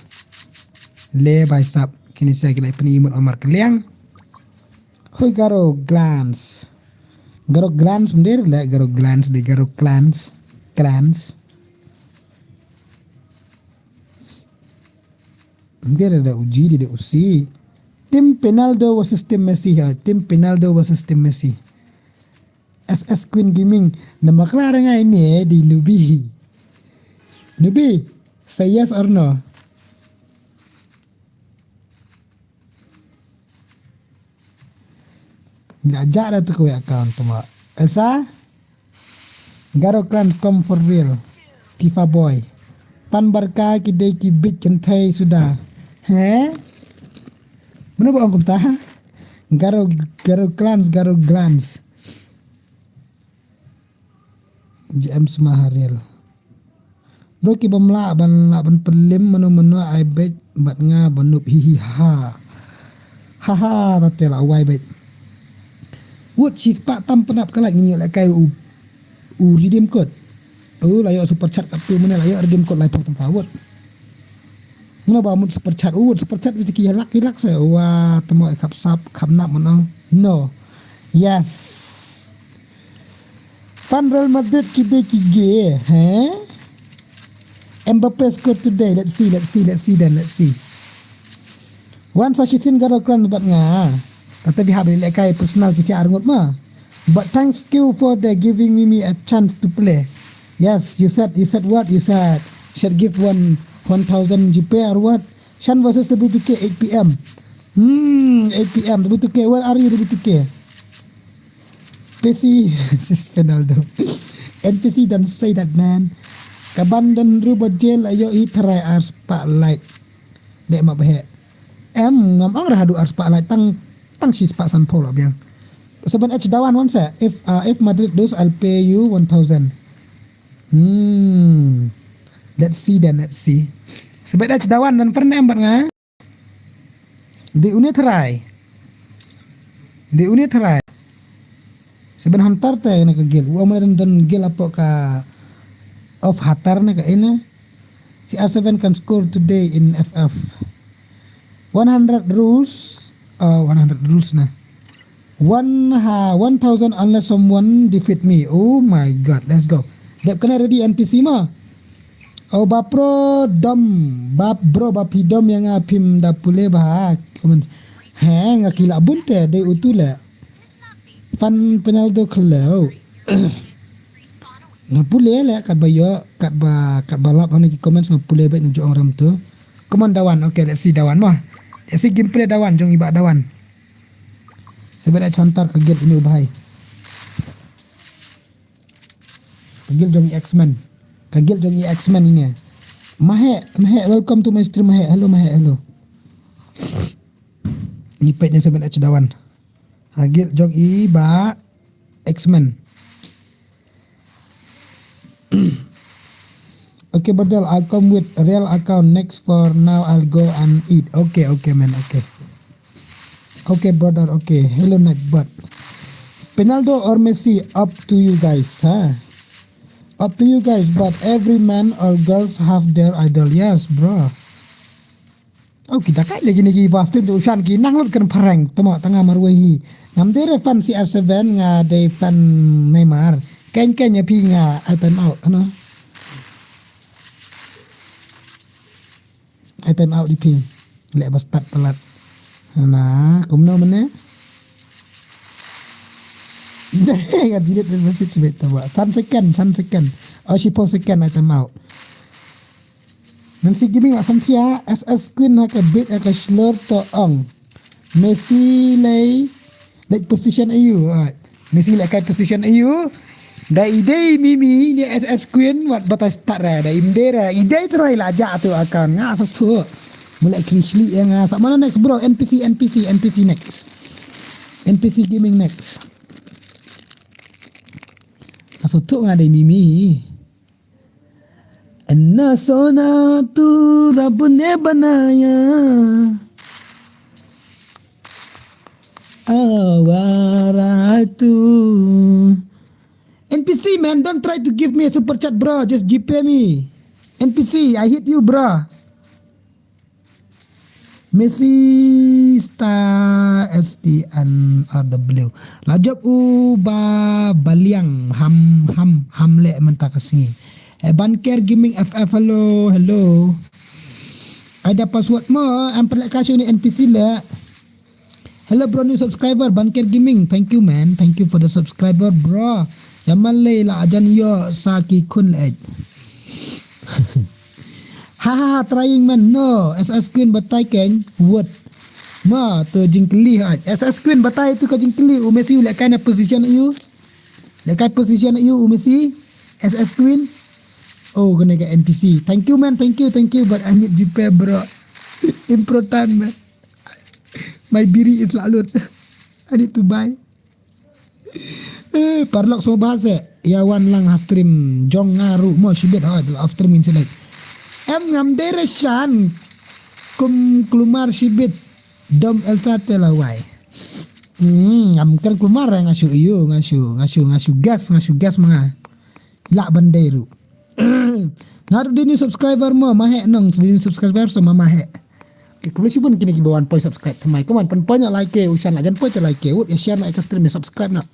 Le bai sap. Kini sa kila ipni imut Omar Keliang. Hoi Garo Glance. Garo Glance mender le Garo Glance de Garo Glance. Glance. Mender da uji de usi. Tim Penaldo versus Tim Messi ha. Tim Penaldo versus Tim Messi. S S Queen Gaming. Nama klar ngai ni di Nubi. Nubi, say yes or no? Nggak ajak dah tu kau account tu mak. Elsa? Garo Clans come for real. FIFA boy. Fan Barca ki dei ki bit kynthei suda. He? Mano ba ong kumta? Garo, Garo Clans, Garo Glans. J M Smaharil. Bro, ki bym lah ban, lah ban pynlem mano mano ai beit bad nga ba nup, hi hi ha. Ha ha, ta te la wai beit. Wut, shispah tam pynap ka like, ngin ïoh lehkai u, u redeem code. U la ïoh super chat katto mynne, la ïoh redeem code laiphew tyngka, wut. Mano ba mut super chat, u wut super chat beit ki lak ki lak se. Wa, temo khap sap, khap nap mano. No. Yes. Fan Real Madrid ki dei ki ge, he? Mbappe score today. Let's see, let's see, let's see then, let's see. Wan sa shisien Garo Clan bad nga. Kata phi hap lehkai personal phi sha arngut ma. But thanks you for the giving me, me a chance to play. Yes, you said, you said what? You said, said give one, one thousand G P or what? Shan versus W two K, eight P M. Hmm, eight P M, W two K, where are you, W two K? P C, sis Penaldo. N P C, don't say that, man. Kaban don ruh ba jail, ayo i try ar spotlight. Dek ma behe. Em, ngam ong rah du ar spotlight, tang, tang shi spot san pol biang. Seven H Dawan wan se. If, uh, if Madrid lose, I'll pay you one thousand. Hmm. Let's see then, let's see. Seven H Dawan dan pernah em bat nga. Di une try. Di une try. Seven Hunter te na ka gel. Wa mana dan, dan gel apa ka of Hunter na ka ina. Si R seven can score today in F F. One hundred rules. Uh, one hundred rules na. One ha, one thousand unless someone defeat me. Oh my God, let's go. Dep kena ready N P C ma. Oh, ba pro dom, ba bro, ba phi dom yang a phim da pule ba ha. Comment. He, nga kila bunte, dei utu le. Fan Penaldo khelo. Nga pule le, kat ba yo, kat ba, kat ba lap hana ki comments nga pule ba nga jong ram tu. Come on, Dawan. Okay, let's see Dawan mo. Let's see gameplay Dawan, jong i ba Dawan. Sebab dah contar ka guild ini, ubahai. Ka guild jong i X-Men. Ka guild jong i X-Men ini. Mahe, Mahe, welcome to my stream, Mahe. Hello, Mahe, hello. Ni pet ni sebab dah Dawan. Ka guild jong i ba X-Men. Okay, brother, I'll come with real account next. For now, I'll go and eat. Okay, okay, man, okay. Okay, brother, okay. Hello, Nightbot. Penaldo or Messi, up to you guys, ha? Up to you guys, but every man or girls have their idol. Yes, bro. Oh, kita kai lagi ni ki ba stream tu, shan ki nang lut kan phareng. Tama tanga marwei hi. Ngam dei re fan C R seven, nga dei fan Neymar. Ken ken ya phi nga, I time out, ano? I time out di phi. Lek ba start palat. Na, kumno mene? Nga delete the message bit tu ba. San second, san second. Oh, shiphew second I time out. Nancy Gaming, ah, samsia, S S Queen ha ka bit ha ka shlur to ong. Messi lei, lek position ayu. Ah, Messi lek kai position ayu. Da idei mimi ni S S Queen, wat batai start ra, da imdei ra, idei try la ja tu akan. Nga asas tu. Mulai krishli ya nga. Sa mana next, bro? N P C, N P C, N P C next. N P C Gaming next. Asal tu nga dei mimi. Na sona tu Rabb ne banaya. Awara tu. N P C, man, don't try to give me a super chat, bro. Just G P me. N P C, I hate you, bro. Messi star S T N R W. La jop u ba baliang ham, ham, ham le mynta ka sngi. Eh, Banker Gaming F F, hello, hello. Ada password mo, am perlek kasih ni N P C le. Hello, bro, new subscriber, Banker Gaming. Thank you, man. Thank you for the subscriber, bro. Yamalei la ajan yo sa ki khun le. Ha, ha, ha, trying, man. No, S S Queen batai keng. What? Ma, tu jingkylli ha. S S Queen batai tu ka jingkylli. U Messi u lek kai na position ayu. Lek kai position ayu u Messi. S S Queen. Oh, kane ka N P C. Thank you, man. Thank you, thank you. But I need GPay, bro. In pro time, man. My biri is la lut. I need to buy. Eh, paralok sngewbha seh ïa wan lang ha stream jong nga ruh mo shibit, ha, off stream ngin sa leit. Em, ngam dei re shan kum kulmar shibit dom Elsa te la wai. Hmm, ngam kren kulmar re, nga shu ïoh, nga shu, nga shu, nga shu guess, nga shu guess ma nga. Lah ban dei ruh. Nga ruh dei new subscriber mo, ma heh nong, dei new subscriber sa ma, ma heh. Okay, khublei shibun kine kiba wan poi subscribe thymmai. Come on, pynpoi noh like, u shan la jan poi te like, wut ïa share noh ïa ka stream, ïa subscribe noh.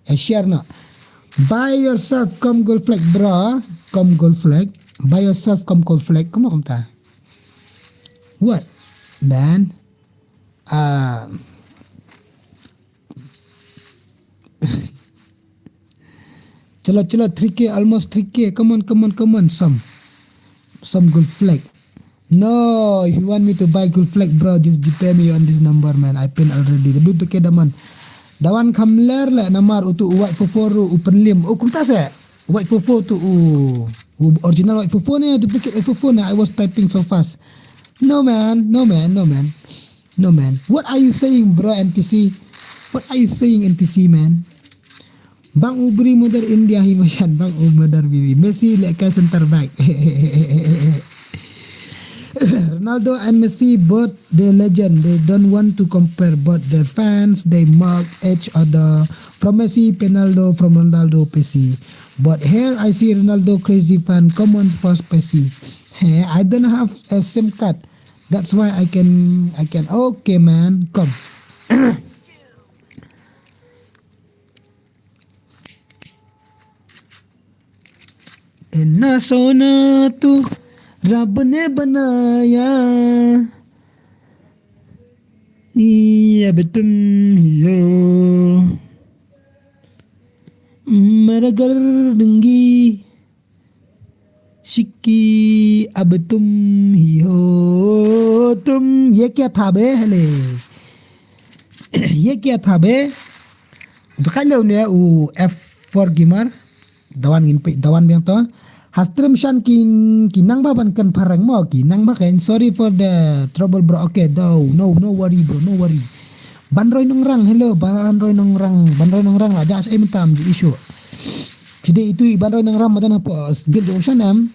Ïa share noh. Buy yourself come gold flag, bro. Come gold flag. Buy yourself come gold flag. Kumno kumta? What? Man. Ah. Chalo, chalo, three K, almost three K. Come on, come on, come on. Some, some gold flag. No, if you want me to buy gold flag, bro, just GPay me on this number, man. I pin already. The blue ticket, the man. Dawan kham ler le namar utu u white fofo ruh u pynlim. Oh, kumta se. White fofo tu u, u original white fofo ne, duplicate white fofo ne. I was typing so fast. No, man. No, man. No, man. No, man. What are you saying, bro, N P C? What are you saying, N P C, man? Bang u bri mudar India hi mashan, bang u mudar biri. Messi lehkai center back. Ronaldo and Messi both the legend. They don't want to compare, but their fans, they mock each other. From Messi, Penaldo, from Ronaldo, P C. But here I see Ronaldo crazy fan, come on, first P C. Hey, I don't have a SIM card. That's why I can, I can. Okay, man, come. Ena sona tu rabne banaya. Iya betum yo. Maragar denggi. Shiki abetum hi ho tum. Ye kya thabe hele. Ye kya thabe. Dekat le une u F four Gamer. Dawan ngin pe, dawan biang to. Ha stream shan kin, ki nang ba ban kan parang mo, ki nang ba kan. Sorry for the trouble, bro. Okay, do. No, no worry, bro. No worry. Banroi Nongrang, hello, Banroi Nongrang, Banroi Nongrang la jas em tam ju isu. Jadi itu i Banroi Nongrang madan apa? Gil jong shan em.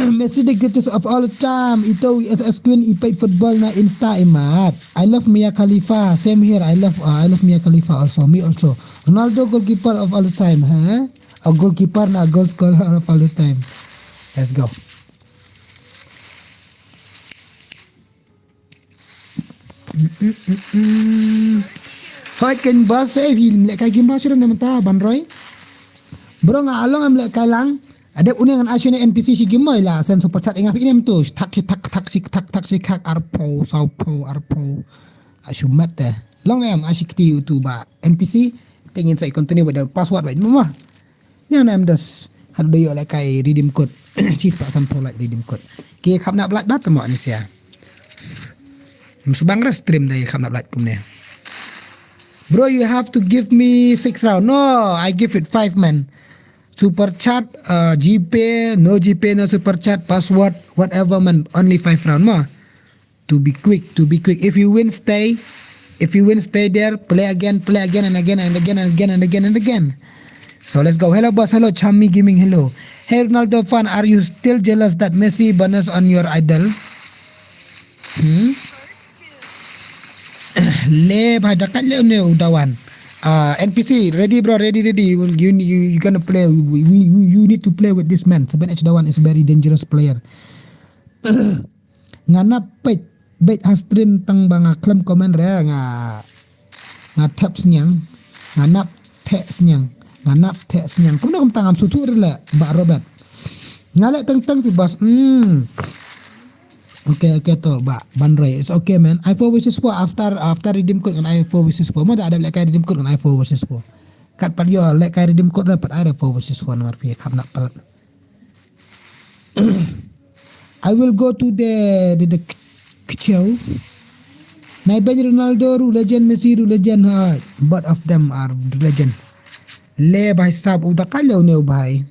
Messi the greatest of all time. Itu S S Queen i pay football na Insta imat. I love Mia Khalifa. Same here. I love, uh, I love Mia Khalifa also. Me also. Ronaldo goalkeeper of all time, ha? A goalkeeper na goal scorer of all the time. Let's go. Hoi ken bas eh, hi lehkai game bas shuh na mynta Banroi. Bro nga along em lehkai lang. Adep une ngan ai shuh ne N P C shi game moi la sen super chat ing ap inem tu. Thak shi thak, thak shi thak, thak shi thak, arphew, sawphew, arphew. Ai shu mat te. Long ne em ai shi kti utu ba N P C. Te ngin sa continue ba da password ba mama. Nia na em das. Haduh da ïoh lehkai redeem code. Shi spah sanphew lait redeem code. Ki kham nap lait ba temo ni sia. Ym shu bang re stream da kham nap lait kumne. Bro, you have to give me six round. No, I give it five, man. Super chat, uh, GPay, no GPay, no super chat, password, whatever, man. Only five round mo. To be quick, to be quick. If you win, stay. If you win, stay there. Play again, play again and again and again and again and again and again. So let's go. Hello, boss. Hello, Chammy Gaming. Hello. Hey, Ronaldo fan, are you still jealous that Messi bonus on your idol? Hmm? Le bhai, dakat le ne u Dawan. Uh, N P C, ready, bro, ready, ready. You, you, you, you gonna play. We, we, you, you need to play with this man. Seven H Dawan is a very dangerous player. Nga nap peit, peit ha stream tang ba nga khlem comment re nga, nga thep sniang, nga nap thep sniang, nga nap thep sniang. Kumno kumta ngam suthu re le ba Robert. Nga le teng teng fi bas. Hmm. Okay, okay to ba Banroi. It's okay man. I four versus four after, after redeem code ngan I four versus four. Mo da ada lehkai redeem code ngan I four versus four. Kat pat ïoh lehkai redeem code le pat ai re four versus four namar phi kham nap palat. I will go to the, the, the kcheu. Nai ben Ronaldo ruh legend, Messi ruh legend, ha. Both of them are legend. Le bhai sab u da ka leu ne u bhai.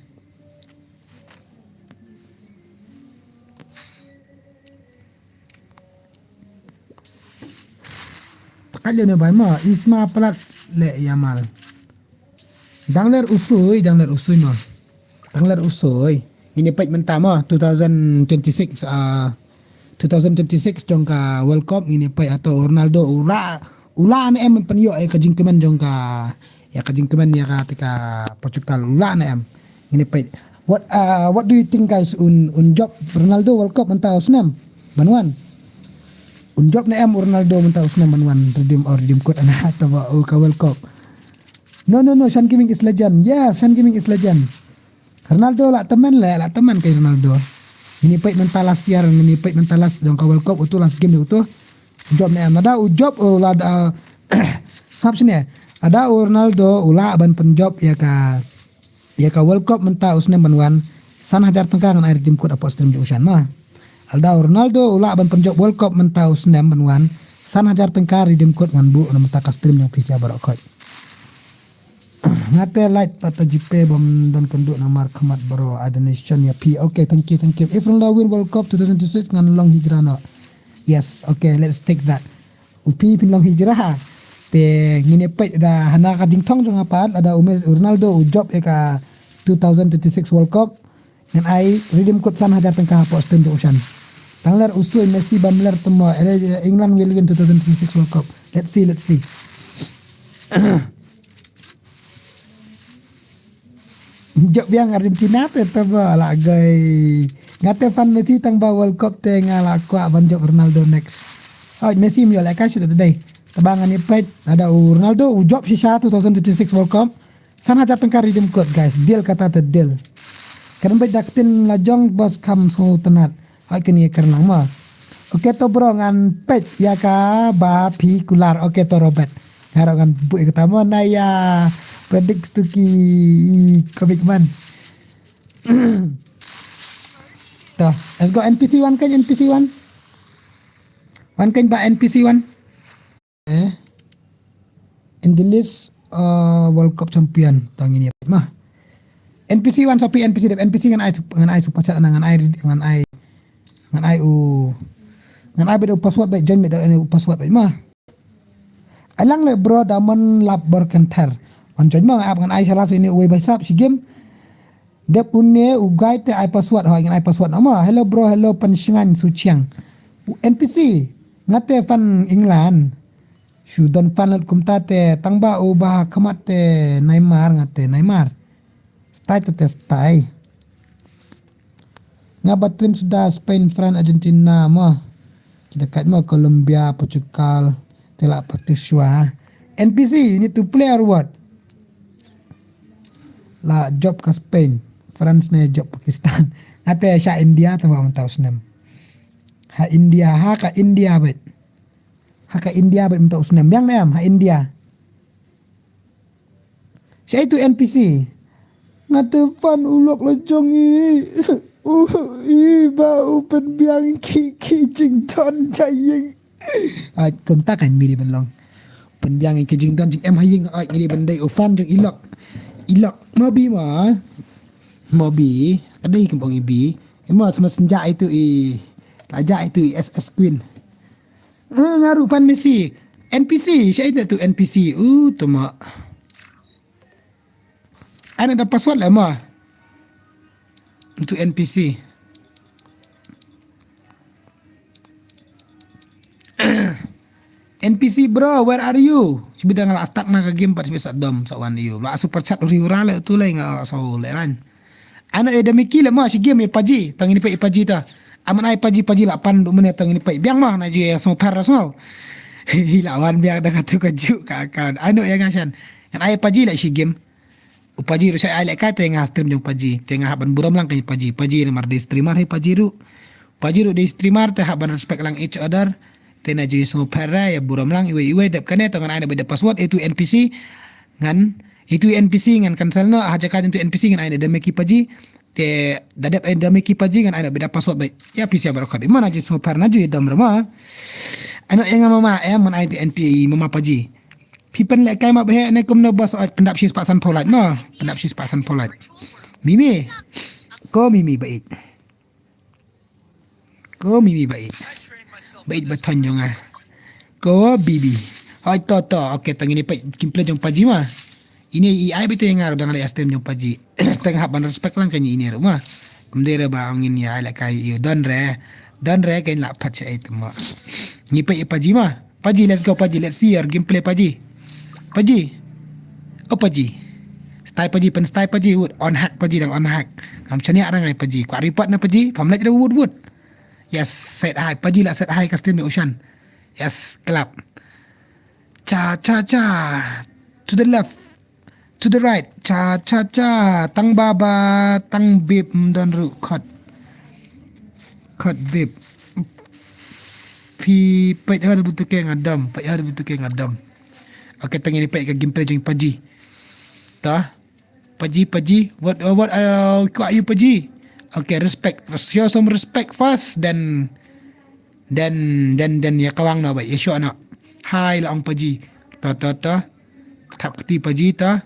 Kat leh ne bai ma, Isma Palat leh ïa mal. Dang ler u sui, dang ler u sui ma. Dang ler u sui. Ngin ïa peit mynta ma, two thousand twenty-six, ah, two thousand twenty-six jong ka World Cup ngin ïa peit hato u Ronaldo u lah, u lah ne em pynïoh ïa ka jingkmen jong ka, ïa ka jingkmen ïa ka te ka Portugal u lah ne em. Ngin ïa peit. What, ah, what do you think guys, un, un jop Ronaldo World Cup mynta u snem ban wan? Un jop ne em u Ronaldo mynta u snem ban wan redeem or redeem code ana hatta ba u ka World Cup. No, no, no, Shan Gaming is legend. Yes, Shan Gaming is legend. Ronaldo lah temen le, lah temen ka Ronaldo. Ngin ïa peit mynta last year, ngin ïa peit mynta last jong ka World Cup utu last game utu. Jop ne em, lada u jop u lada, sngap shane. Lada u Ronaldo u lah ban pynjop ïa ka, ïa ka World Cup mynta u snem ban wan. San hajar tyngka ngan ai redeem code hapoh stream jong u Shan ma. Lada u Ronaldo u lah ban pynjop World Cup mynta u snem ban wan. San hajar tyngka redeem code ngan buh na mynta ka stream jong phi sha baroh khoit. Nga te like pat ta GPay bym don kynduh namar khmat bro, a donation ïa phi. Okay, thank you, thank you. If Ronaldo win World Cup two thousand twenty-six ngan long hijrah noh. Yes, okay, let's take that. U phi phin long hijrah ha. Te ngin ïa peit da hana ka jingthong jong nga pat, lada u Mes-, u Ronaldo u jop ïa ka two thousand twenty-six World Cup. Ngan ai redeem code san hajar tyngka hapoh stream jong u Shan. Tang ler u sui Messi bam ler temo, eh, England will win two thousand twenty-six World Cup. Let's see, let's see. Jop biang Argentina te temo la gai. Nga te fan Messi tang ba World Cup te nga la kwah ban jop Ronaldo next. Oh, Messi mi la ka shi te dei. Te ba ngan ïa peit lada u Ronaldo u jop shisha two thousand twenty-six World Cup. San hajar tyngka redeem code, guys. Deal kata te deal. Kren beit da ktien la jong bos kham sngewtynnat. Hoi kane kren lang mo. Okay to bro ngan peit ïa ka ba phi kular. Okay to Robert. Nga ruh ngan buh ïa kata mo na ïa predict to ki comic man. To, let's go N P C one kan N P C one. One kan ba N P C one. Eh. English, uh, World Cup champion. To ngin ïa peit ma. N P C one, sopi N P C dep N P C ngan ai sup-, ngan ai super chat na ngan ai, ngan ai, ngan ai u, ngan ai beit u password beit, join beit da u password beit ma. Ai lang le bro da man lap bor kenter. Wan join ma ngan ap ngan ai shala sini uwei bai sap shi game. Dep une u guy te ai password, hoi ngin ai password nama. Hello bro, hello pan shngain su chiang. U N P C, nga te fan England. Shu don fan lut kumta te tang ba u ba khmat te Neymar nga te Neymar. Stai te te stai. Nga ba trim suda Spain, France, Argentina mo. Kita kat mo Colombia, Portugal, te la practice shwa. N P C, you need to play or what? La jop ka Spain, France ne jop Pakistan. Nga te sha India te ba mynta u snem. Ha India, ha ka India beit. Ha ka India beit mynta u snem. Biang ne em, ha India. Sha itu N P C. Nga te fan u lok la jong i. U i ba u pynbiang ki ki jingdon jaying. Ai, kumta kan mi di ban long. Pynbiang ki jingdon jing em ha ïing, ai, ngi di ban dei u fan jong i lok. I lok. Mobi ma. Mobi. Ka dei kum bong i bi. Imo sma senja itu i. Laja itu i S S Queen. Eh, nga ruh fan Messi. N P C, sha itu tu N P C. Uh, tuma. Ana da password la ma. Untuk N P C. N P C bro, where are you? Sibida nga la start na ka game pat sibida sa dom sa wan you. La super chat uri ura le tu le nga la so le ran. Ano e da Mickey le ma shi game e paji, tang ini pe e paji ta. Aman ai paji paji la pan du mene tang ini pe biang ma na ju ya so tar so. Hi la wan biang da ka tu ka ju ka account. Ano ya nga shan. Ngan ai paji la shi game. U paji ru shai ai leh kai te nga stream jong paji. Te nga hap ban burom lang kai paji. Paji namar dei streamer hi paji ru. Paji ru dei streamer te hap ban respect lang each other. Te na ju sngew pera ya burom lang iwei iwei dep kane to ngan ai na beda password itu N P C. Ngan itu N P C ngan cancel no ha jaka itu N P C ngan ai na da meki paji. Te da dep ai da meki paji ngan ai na beda password bai. Ya P C barokat. Mana ju sngew pera na ju dom rama. Ano yang mama em man ai tu N P mama paji. Phi pynlehkai ma bheh ne kumno bos, oi pyndap shi spah san phew lait mo. Pyndap shi spah san phew lait. Mimi. Ko Mimi bait. Ko Mimi bait. Bait ba thon jong nga. Ko Bibi. Oi to to, okay, tang ini pa gameplay jong Paji ma. Ini i ai bete ngar dang le stream jong Paji. Tang hap ban respect lang kan ini ru ma. Kumde re ba ong ini ai la kai yu don re. Don re kan la pat ai tu ma. Ini pa i Paji ma. Paji, let's go Paji, let's see your gameplay Paji. Paji. Oh Paji. Style Paji, pen style Paji, wood on hack Paji, dang on hack. Ngam chania rangai Paji. Kwa report na Paji, pam lek re wood wood. Yes, set high Paji, la set high custom ni Ocean. Yes, clap. Cha cha cha. To the left. To the right. Cha cha cha. Tang baba, tang bib, mdan ru khot. Khot bib. Phi pait ha da butuke ngadam, pait ha da butuke ngadam. Okay, tang ini pait ka gameplay jong Paji. Ta. Paji, Paji, what, uh, what, uh, kwa you Paji? Okay, respect. Show some respect first, then, then, then, then ya kawang na bai, ya show na. Hi la ong Paji. Ta ta ta. Tap kti Paji ta.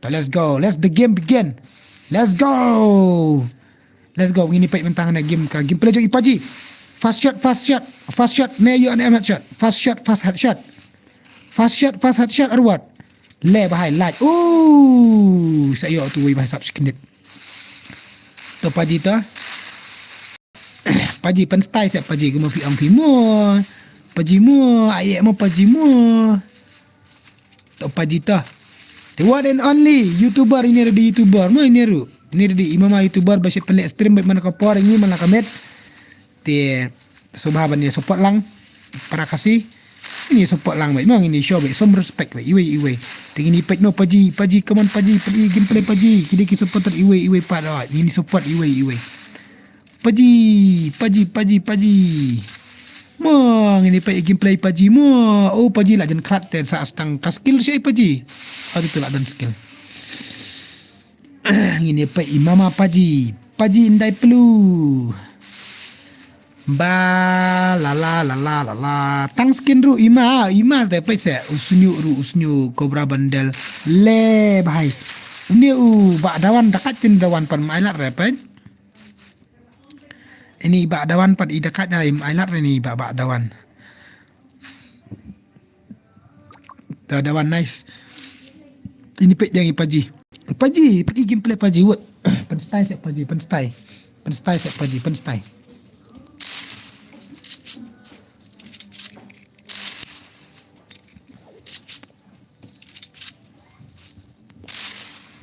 Ta, let's go. Let's the game begin. Let's go. Let's go. Ngini pait mentang na game ka. Gameplay jong i Paji. Fast shot, fast shot, fast shot. Ne you an headshot. Fast shot, fast headshot. Fast shot, fast headshot, or what? Le bahai light. Ooh, sa yo tu wei bahai sap siknit. To Paji to. Paji pen style sa Paji, kuma pi ong pi mo. Paji mo, aye mo Paji mo. To Paji to. The one and only YouTuber ini, ready YouTuber mo ini ru. Ini ready imama YouTuber, basit pen le stream baik mana ka por ini mana ka met. Te subha ban ya support lang para Khasi. Ini support lang bai, mong ini show bai, some respect bai, iwei iwei. Te ini page no Paji, Paji, come on Paji, Paji gameplay Paji. Kita ki supporter iwei iwei pat dah. Ini support iwei iwei. Paji, Paji, Paji, Paji. Mong ini page gameplay Paji mo. Oh Paji lah jan krat te sa astang ka skill si Paji. Aduh tu lah dan skill. Ngin ïa peit i mama Paji. Paji ndai pelu. Ba la la la la la la. Tang skin ruh i ma, i ma te peit se. U sniu ruh, u sniu Cobra Bandel. Le bhai. Une u Bah Dawan, dakat tin Dawan pan mai lat re peit. Ini Bah Dawan pat i dakat ai mai lat re ni Bah, Bah Dawan. Da Dawan nice. Ini peit dia ngi Paji. Paji, peit i gameplay Paji wot. Pen style sek Paji, pen style. Pen style sek Paji, pen style.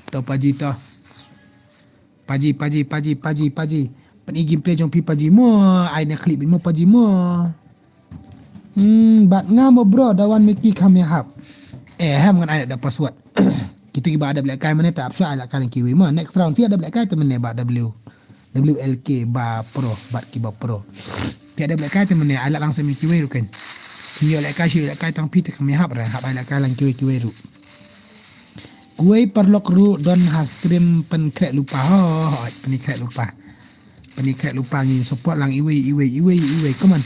To Paji to. Paji, Paji, Paji, Paji, Paji. Peit i gameplay jong phi Paji mo. Ai na clip mo Paji mo. Hmm, bad nga mo bro, Dawan Miki kham ïahap. Eh, ham ngan ai da password. Kita kiba ada black kai mane ta ap shuwa ai la kai lang kiwi mo. Next round phi ada black kai te mane ba W. W L K ba pro, bad kiba pro. Phi ada black kai te mane ai la lang semi kiwi ruh kan. Ngi ïoh black kai shi black kai tang phi te kham ïahap re, hap ai la kai lang kiwi kiwi ruh. Kuwei paralok ruh don ha stream pynkhreh lypa ho, ho, pynkhreh lypa. Pynkhreh lypa ngin support lang iwei, iwei, iwei, iwei. Come on.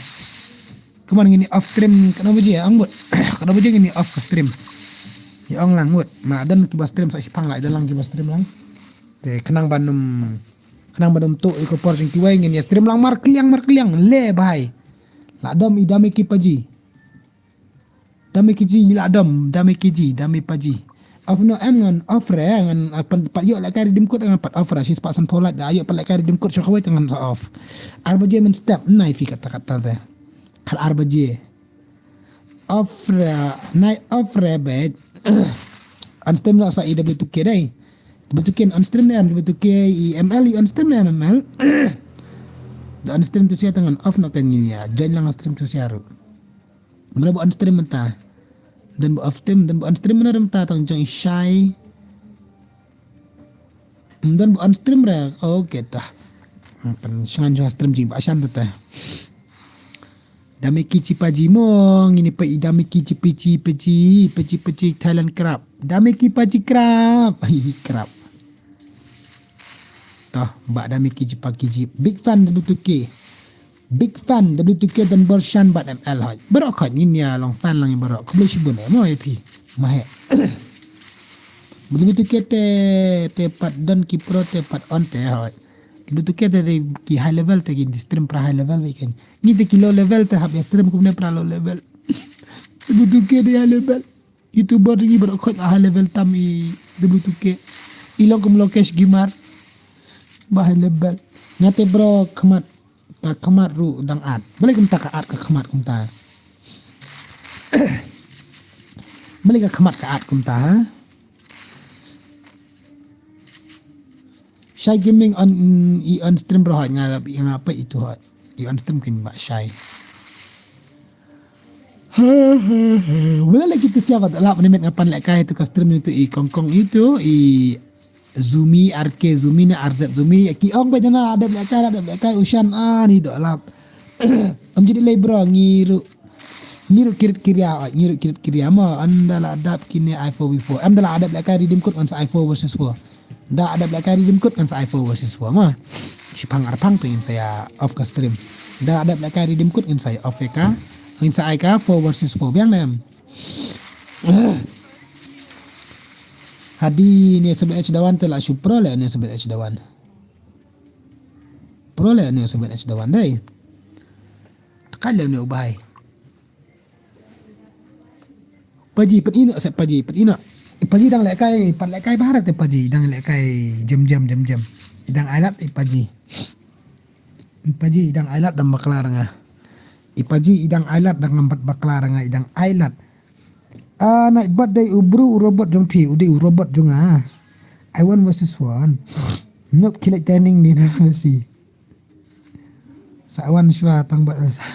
Come on ngin off stream kano baje ang bud. Kano baje ngin off ka stream. Ïa ong lang bud. Ma don kiba stream sa shipang la, don lang kiba stream lang. Te khnang ban ym, khnang ban ym tuh ïa ka por jong kiwei ngin ïa stream lang markylliang, markylliang. Le bhai. La dom i dame ki Paji. Dame ki ji la dom, dame ki ji, dame Paji. Off no em ngan off re, ngan, ah, pan, pat ïoh la kai redeem code ngan pat off re, shi spah san phew lait da ïoh pat la kai redeem code sha kawei te ngan sa off. Ar baje mynstep, nai phi kata kata te. Khat ar baje. Off re, nai off re beit. Unstream la sa i W two K dei. W two K unstream ne em, W two K i M L i unstream ne em M L. Da unstream tu sia te ngan off no kan ngin ïa. Join lang unstream tu sia ruh. Mano ba on stream mynta? Don ba off stream, don ba on stream mano mynta tang jong i Shai. Don ba on stream re. Okay ta. Pen shngan jong stream jing ba shan ta. Dame kichi Paji mo, ngini pa i dame kichi pichi pichi pichi pichi Thailand crab. Dame ki Paji crab. Hi hi crab. Toh, ba dame kichi pa kichi. Big fan W two K. Big fan W two K dan Borshan bad M L hoi. Baroh khot ngin ïa long fan lang baroh. Khublei shibun eh mo ïa phi. Ma he. W two K te, te pat don ki pro te pat on te hoi. W two K te, te ki high level te ki stream pra high level we ken. Ngi te ki low level te hap ïa stream kumne pra low level. Debut tu ke dia level. YouTuber ri ba khot high level tam i debut tu ke. I long kum Lokesh Gimar. Ba high level. Ngate bro khmat. Ka khmat ru dang at. Balik kumta ka at ka khmat kumta. Balik ka khmat ka at kumta ha. Shai Gaming on, i on stream bro hoi nga lap i nga pa itu hoi. I on stream kin ba shai. Wala lagi tu siapa tak lap ni met ngapan lek kai tu ka stream itu i kongkong itu i Zumi R K Zumi na R Z Zumi ki ong ba jana adep lek kai adep lek kai ushan ah ni dok lap. Am jadi lei bro ngiru. Ngiru kirit kiria, ngiru kirit kiria mo. Anda la adap kine I four V four. Am da la adap lek kai redeem code ngan sa I four versus four. Da adap lek kai redeem code ngan sa I four versus four mo. Shipang arpang tu ngan sa ya off ka stream. Da adap lek kai redeem code ngan sa ya off ya ka. Ngan sa ai ka four versus four biang lem. Hadi ni sebet H dawan te la shu pro le ni sebet H dawan. Pro le ni sebet H dawan dai. Takal le ni ubai. Paji pet ina se paji pet ina. Paji dang lek kai pat lek kai bahar te paji dang lek kai jem jem jem jem. Idang ailat i paji. I paji idang ailat dang baklar nga. I paji idang ailat dang ngambat baklar nga idang ailat. Ah, na ibat dai u bru u robot jong phi u dai u robot jong nga. I one versus one. Nok kilek training di na masi. Sa wan shwa tang ba sa.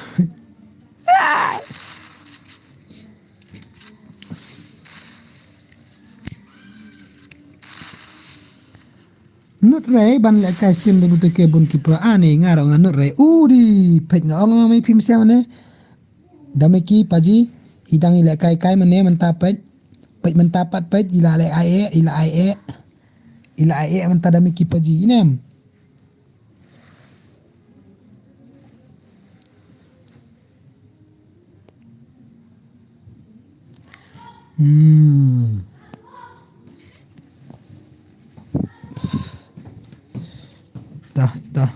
Nut rei ban lek kai stim da butu ke bun ki pro ani nga ro nga nut rei u di pek nga ong ma mai phim siam ne. Dame ki paji idang i lek kai kai mane menta pek pek menta pat pek ila lek ai e ila ai e ila ai e menta dame ki paji inem. Hmm. Tah, tah.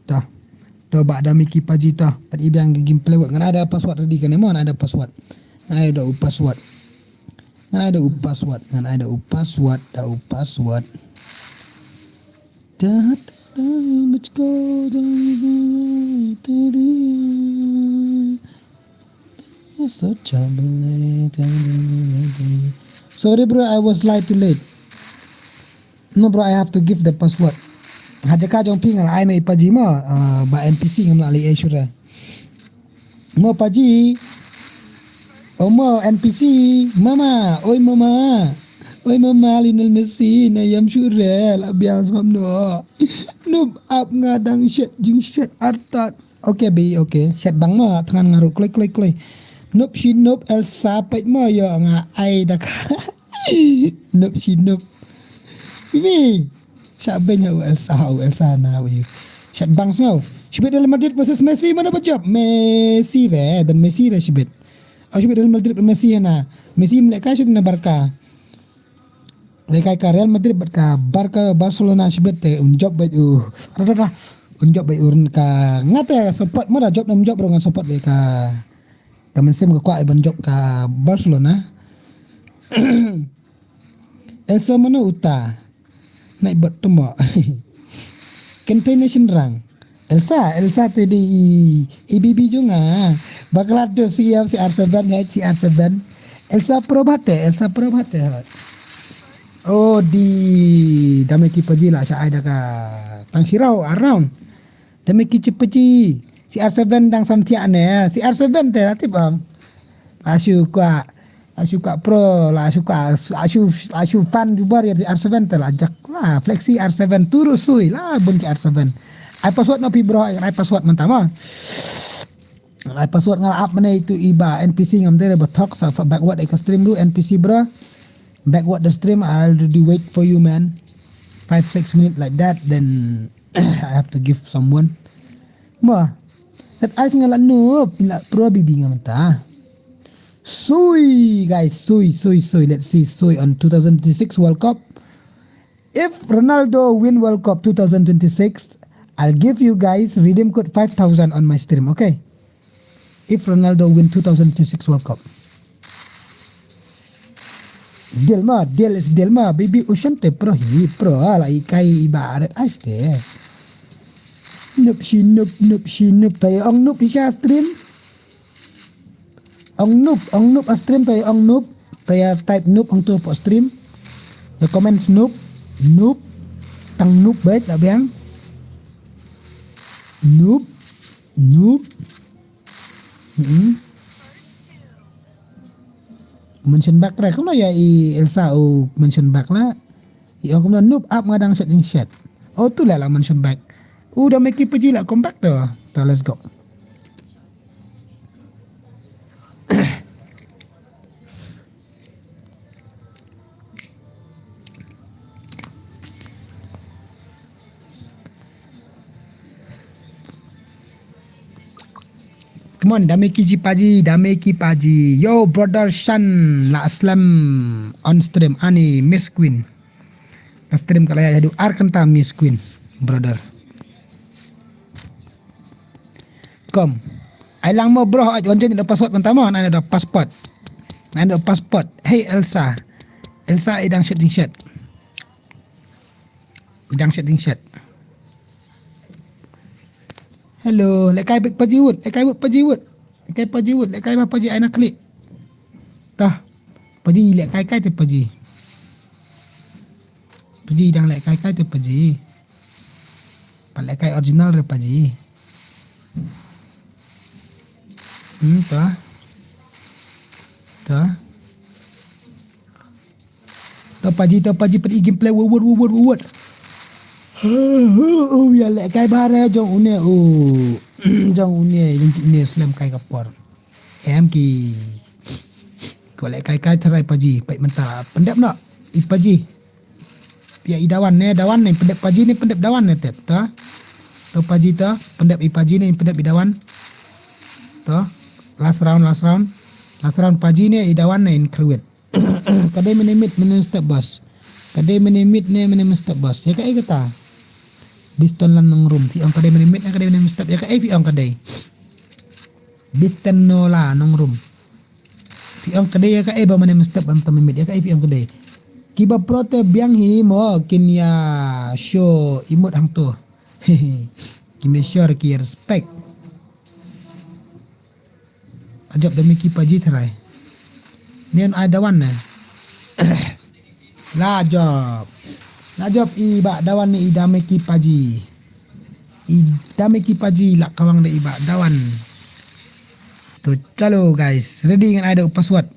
Tah. To ba da miki paji tah. Pat ibiang game play wak ngan ada password tadi kan mo ngan ada password. Ngan ada u password. Ngan ada u password. Ngan ada u password. Da u password. Dah dah dah machko dah dah. Sorry bro, I was slightly late. No bro, I have to give the password. Haja ka jong ping ala ai na ipaji ma ba N P C ngam la li ai shura. Mo paji. Omo N P C. Mama, oi mama. Oi mama Lionel Messi na yam shura la biang sngam no. Nub ap nga dang shet jing shet artat. Okay bi okay shet bang ma thngan nga ru kloi kloi kloi. Nup shi nup Elsa pek ma yo nga ai da ka. Nup shi nup. Bi. Sha ben ha u Elsa ha u Elsa na u. Shet bang sngo. Shibit Real Madrid versus Messi mana ba jop Messi re dan Messi re shibit. Au shibit Real Madrid Messi na Messi mleka shit na Barca. Lekai ka Real Madrid bad ka Barca Barcelona shibet te un jop bad u rada un jop bad u ka ngate support mara jop nam jop ro nga support le ka ka mensem ka kwa ban jop ka Barcelona. Elsa mana uta nai bot temo. Containation rang. Elsa, Elsa te di i, i bibi jong nga. Bakla do si C R seven, C R seven. Elsa Probate, Elsa Probate. Oh di dame ki paji la sha ai da ka tang shirau around. Dame ki chi paji. C R seven dang sam thiah ne. C R seven te la tip am. La shu kwa Asuka Pro la asuka asu asu fan jubar ya R seven te la jak la flexi R seven turu sui la bun ki R seven. Ai password no pi bro ai password mantama. Ai password ngala ap mana itu iba N P C ngam dere ba talk sa backward ek stream lu N P C bro. Backward the stream I already wait for you man. Five six minute like that then I have to give someone. Ma, that ice ngala no pila pro bibi ngam ta. Sui, guys, sui, sui, sui. Let's see, sui on two thousand twenty-six World Cup. If Ronaldo win World Cup two thousand twenty-six, I'll give you guys redeem code five thousand on my stream, okay? If Ronaldo win two thousand twenty-six World Cup. Deal ma, deal is deal ma, baby. Ocean te pro hi, pro, ala ikai ibarat aste. Noob shi noob, noob shi noob, tayo ong noob isha stream. Ong noob, ong noob a stream, tayo ong noob, tayo type noob ong tu po stream. Ya comment noob, noob, tang noob baik tak biang. Noob, noob. Hmm. Mention back re, kumno ya i Elsa u mention back la. I ong kumno noob ap nga dang shet jing shet. Oh tu la la mention back. U da meki peji la come back tu. Tu let's go. Come on, dame ki ji paji, dame ki paji. Yo, brother Shan, la slam on stream, ani Miss Queen. Ka stream ka la ya du ar kanta Miss Queen, brother. Kom. Ai lang mo bro, ai wan jeng da password mentama, na da passport. Na da passport. Hey Elsa. Elsa idang shet ding shet. Idang shet ding shet. Hello, lekai bek paji wut, lekai wut paji wut. Lekai paji wut, lekai ma paji ai na klik. Tah. Paji lekai kai te paji. Paji dang lekai kai te paji. Pat lekai original re paji. Hmm, tah. Tah. To paji, to paji, pat i gameplay, wut, wut, wut, wut, wut. Oh, ya lekai bare jong une, oh. Jong une, yung une slem kai ka por. Em ki. Ko lekai kai tharai paji, pai menta, pendep no. I paji. Ya i dawan ne, dawan ne, pendep paji ne, pendep dawan ne tep, to. To paji to, pendep i paji ne, pendep i dawan. To, last round, last round. Last round paji ne, i dawan ne, in kruit. Ka dei mynne mid mynne step boss. Ka dei mynne mid ne mynne step boss. Ya ka ei kata. Biston la nong rum. Phi ong ka dei mynne mid ne ka dei mynne step. Ya ka ei phi ong ka dei. Biston no la nong rum. Phi ong ka dei ya ka ei ba mynne step bam tam mid. Ya ka ei phi ong ka dei. Kiba pro te biang hi mo kin ya show imut hangto. Ki me sure ki respect. Ajop da miki paji tharai. Nen ai dawan ne. La jop. La jop i ba dawan ne i da miki paji. I da miki paji la kawang da i ba dawan. To chalo guys, ready ngan ai da u password.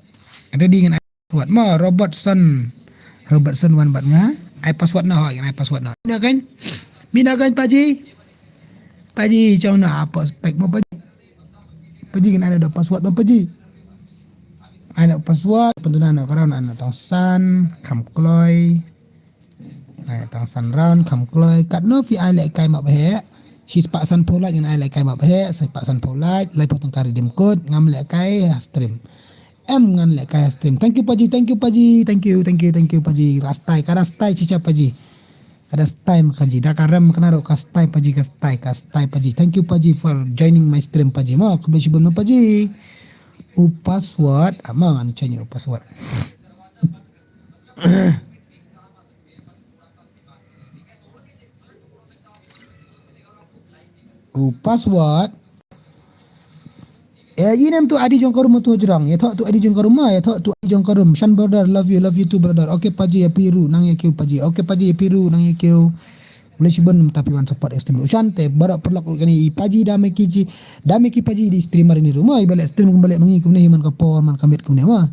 Ready ngan ai password. Ma Robertson. Robertson wan bat nga. Ai password na ho, ngan ai password na. Mina kan? Mina kan paji? Paji chong na apa spek mo paji. Paji ngan ai da password mo paji. Ai na password, pentunan na karaw na na tong san, kham kloi. Ai tang san round kham kloi. Katno phi ai leh kai map he. Shi spah san phew like ngan ai leh kai map he. Shi spah san phew like, lai phew tang ka redeem code, ngam leh kai ha stream. Em ngan leh kai ha stream. Thank you paji, thank you paji, thank you, thank you, thank you paji. Ka stai, ka da stai chicha paji. Ka da stai ma ka ji. Da ka rem ka na ro ka stai paji, ka stai, ka stai paji. Thank you paji for joining my stream paji. Ma, khublei shibun ma paji. U password, ama ngan change u password. U password. Eh, inem tu adi jong ka room tu jrong. Ya thok tu adi jong ka room ma, ya thok tu adi jong ka room. Shan brother, love you, love you too brother. Okay paji ya piru nang ya kiu paji. Okay paji ya piru nang ya kiu. Boleh shibun tapi wan support extreme. Ushan te barak perlok kani i paji da meki ji. Da meki paji di streamer ini room. Ai balik stream kembali mengi kumne man ka por man ka mit kumne ma.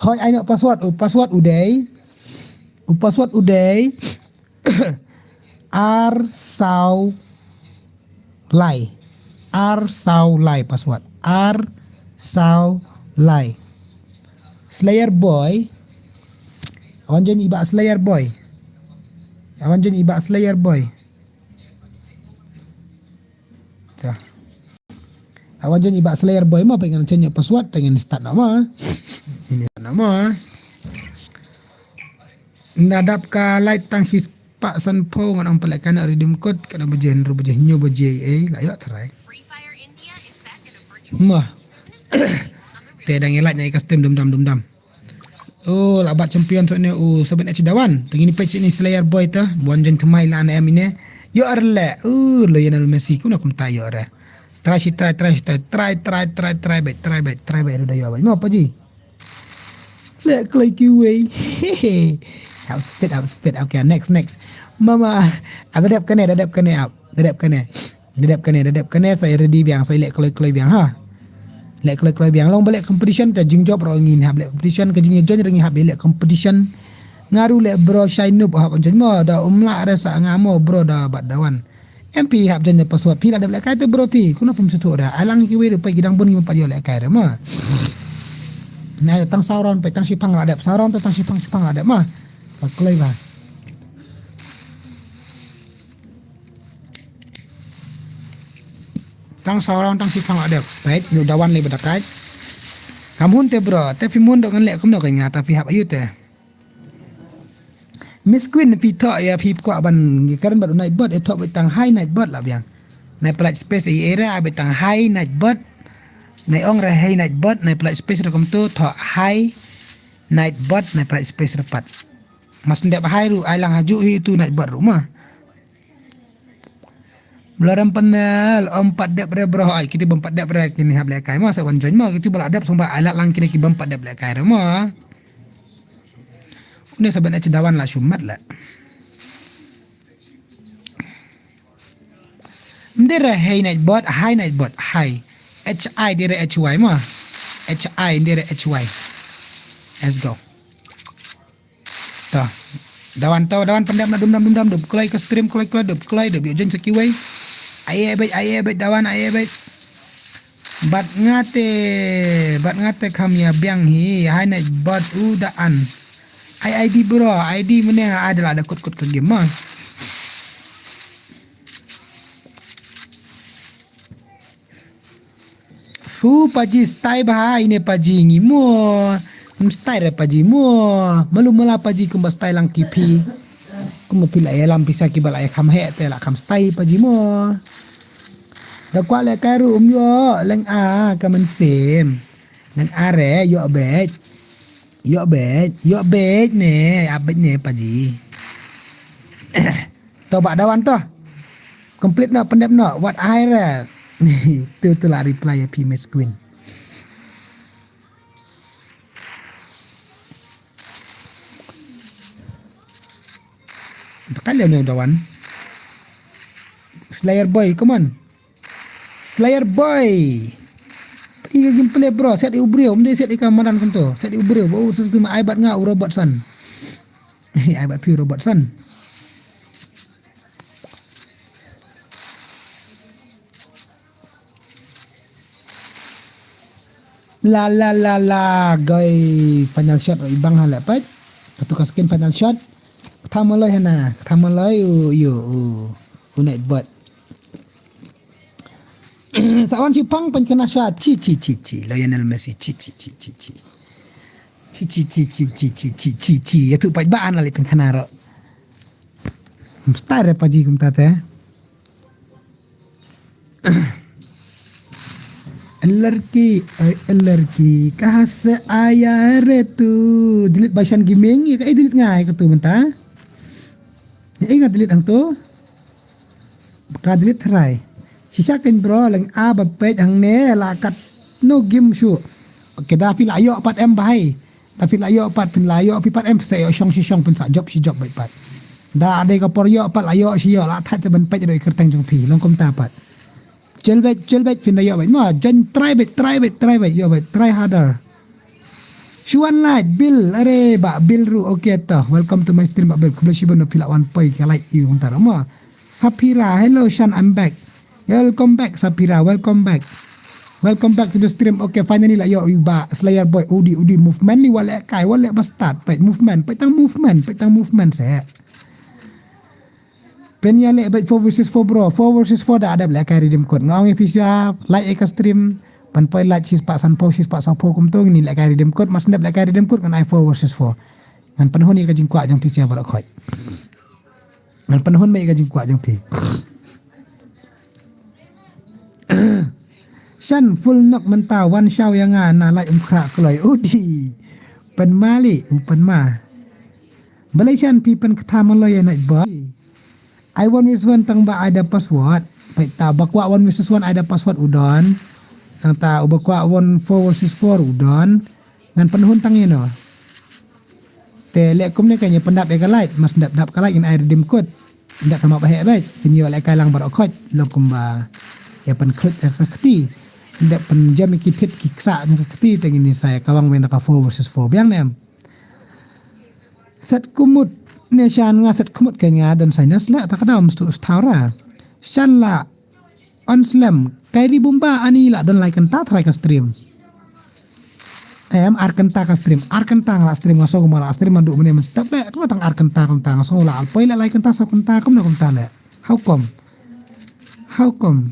Hoi ai nak password. U password udai. U password udai. Ar saw lai. Ar saw lai password. Ar saw lai. Slayer boy. Awan jen iba Slayer boy. Awan jen iba Slayer boy. Tah. Awan jen iba Slayer boy ma pengen change password tengen start nama. Ini nama. Nadap ka light tang sis spah sanphew ngan ong pynlehkai noh redeem code, ka dang baje hynriew baje hynñiew baje ei, la ïoh tharai. Mo. Te dang ïa lait na ïa ka stream dum dam dum dam. Oh, la bat champion sot ne, oh, seven H Dawan. Te ngin peit sini Slayer Boy te. Buan jon thymmai la na em ine. Ïoh re le. Oh, Lionel Messi. Kumno kumta ïoh re. Try shi try, try shi try, try, try, try, try beit, try beit, try beit, ruh da ïoh beit. Mo, Paji. Leh kloi kiwei. Hap speed, hap speed. Okay, next, next. Mama, ah, da dep kane, da dep kane, ap. Da dep kane. Da dep kane, da dep kane, sa ready biang, sa leh kloi kloi biang, ha. Leh kloi kloi biang, long ba leh competition, te jingjop ruh ngin hap leh competition, ka jingïajoin ruh ngin hap leh competition. Nga ruh leh bro, shai noob, hap join mo, da um lah re sa nga mo, bro, da bat Dawan. Em phi hap join da password, phi la dep lehkai te bro phi, kumno phim sngewthuh da. Ai lang kiwei ruh peit ki dang bun ngi pat ïoh lehkai re ma. Na tang saw round peit tang shipang la dep, saw round te tang shipang shipang la dep ma. Ba kloi ba. Tang saw round tang shipang la dep. Peit, ïoh Dawan lei ba da kait. Kam hun te bro, te phim hun dok ngan leh kumno ka nga ta phi hap ayu te. Miss Queen phi thoh ïa phi kwah ban ngi karen bad u Nightbot, ïa thoh bad tang high Nightbot la biang. Nai pynlait space ïa ïa re bad tang high Nightbot. Nai ong re high Nightbot, nai pynlait space re kumto thoh high Nightbot, nai pynlait space re pat. Mas ndep high ruh ai lang hajuh hi tu Nightbot ruh ma. Bla rem panel, ym pat dep re bro, ai kiti bym pat dep re kini hap lehkai ma, sa wan join ma, kiti ba la dep song ba ai lad lang kini ki bym pat dep lehkai re ma. Une sa ban H Dawan la shumat la. Mdere high Nightbot, high Nightbot, high. H I dire H Y ma. H I dire H Y. Let's go. To. Dawan to, Dawan pyndep na dum dam dum dam dum. Kloi ka stream, kloi kloi dum, kloi dum. Ïoh join sa kiwei. Ai eh beit, ai eh beit, Dawan, ai eh beit. Bad nga te, bad nga te kham ïa biang hi, high Nightbot u da an. Ai I D bro, I D mane nga ai da la da kut kut ka game ma. Hu Paji stai ba ine Paji ngi mo. Kum stai re Paji mo. Malu mala Paji kumba stai lang ki phi. Kumba phi la ïalam pisa kiba la ïa kham heh te la kham stai Paji mo. Da kwah lehkai ruh um ïoh leng a ka mynsiem. Leng a re ïoh beit. Ïoh beit, ïoh beit ne, ap beit ne Paji. To ba Dawan to. Complete noh, pyndep noh, wat ai re. Tu tu la reply ïa phi Miss Queen. Tekan lem ne Dawan. Slayer Boy, come on. Slayer Boy. Ïa ka gameplay bro, set ïa u briew, ym dei set ïa ka madan kumto. Set ïa u briew, ba u sus ai bad nga u Robertson. Ai bad phi u Robertson. La la la la, goi final shot ruh i bang ha leh peit. Katu ka skin final shot. Kata maloi hana, kata maloi u yu u u Nightbot. Sa wan shi pang pynkhana shwa chi chi chi chi. Lionel Messi chi chi chi chi chi. Chi chi chi chi chi chi chi chi chi. Ïa tu peit ba an la leh pynkhana ruh. Style re Paji kumta te. Lurki, eh, lurki, kaha se aya re tu. Delete by Shan Gaming, ïa ka, eh, delete nga, ïa ka tu mynta. Ïa, eh, nga delete hangtu. Ka delete tharai. Shisha kein bro, leng a ba peit hangne, la kat no game shu. Okay, da phi la ïoh pat em bahai. Da phi la ïoh pat, phin la ïoh phi pat em, phin sa ïoh shong shi shong, phin sa jop shi jop beit pat. Da dei ka por ïoh pat la ïoh shi ïoh, la thait te ban peit ruh ïa kyrteng jong phi, long kumta pat. Jel beit, jel beit, phin da ïoh beit. Ma, jan try beit, try beit, try beit, ïoh beit, try harder. Shuan Light, Bill, are ba Bill ruh, okay to. Welcome to my stream ba Bill. Khublei shibun ba phi la wan poi ka live ïa kumta ruh ma. Sapira, hello Shan, I'm back. Yeah, welcome back Sapira, welcome back. Welcome back to the stream. Okay, finally la ïoh ïa u ba Slayer Boy, udi udi movement ni, wat lehkai, wat leh ba start, peit movement, peit tang movement, peit tang movement se. Pynïaleh beit four versus four bro, four versus four da adap lehkai redeem code. Nga ong ïa phi sha, like ïa ka stream, ban poi like shispah sanphew, shispah sawphew kumto, ngin lehkai redeem code, mas ndep lehkai redeem code ngan ai four versus four. Ngan pynhun ïa ka jingkwah jong phi sha baroh khoit. Ngan pynhun mei ka jingkwah jong phi. Shan full nok mynta wan shaw ïa nga na live um khrah kloi. Udi. Pynmali u pynma. Balei shan phi pynktham loi ïa Nightbot. Ai one versus one tang ba ai da password. Peit ta ba kwah one versus one ai da password u don. Nangta uba kwah one four versus four u don. Ngan pynhun tang ïa no. Te leh kumne ka ïa pyndap ïa ka light, mas dap dap ka light ngin ai redeem code. Nda ka ma ba heh bad kin ïoh leh kai lang baroh khot long kumba ïa pynkhlut ïa ka kti. Nda pynjam ïa ki thit ki ksa na ka kti te ngin ïa sa ïa ka wang weng da ka four versus four biang ne em. Sat kumut ne shan nga sat kumut ka nga don sinus la ta ka dam stu sthaura. Shan la On slem kai ri bumba ani la don lai kynta trai ka stream. Em ar kynta ka stream ar kynta nga la stream nga song ma la stream ma du mene men step le tu tang ar kynta kynta nga song la alpoi la lai kynta so kynta kum na kynta le. How come? How come?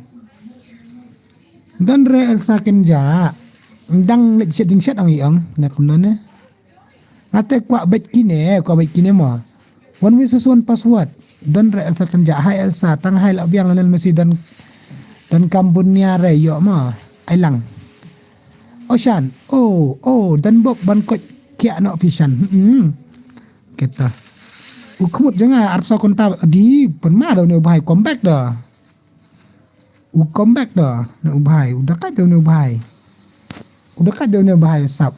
Don re Elsa kynja dang le shet jing shet ang i ong ne kum ne. Nga te kwah beit kine, kwah beit kine mo. One versus one password. Don re Elsa kynja hai Elsa tang hai la biang Lionel Messi don don Cambodia re ïoh mo. Ai lang. Oshan. Oh, oh, don bok ban koit kiak no phi shan. Hmm. Kita. U khmut jong nga arpsa konta di pynma da une u bhai comeback da. U comeback da une u bhai, u dakat da une u bhai. U dakat da une u bhai sap.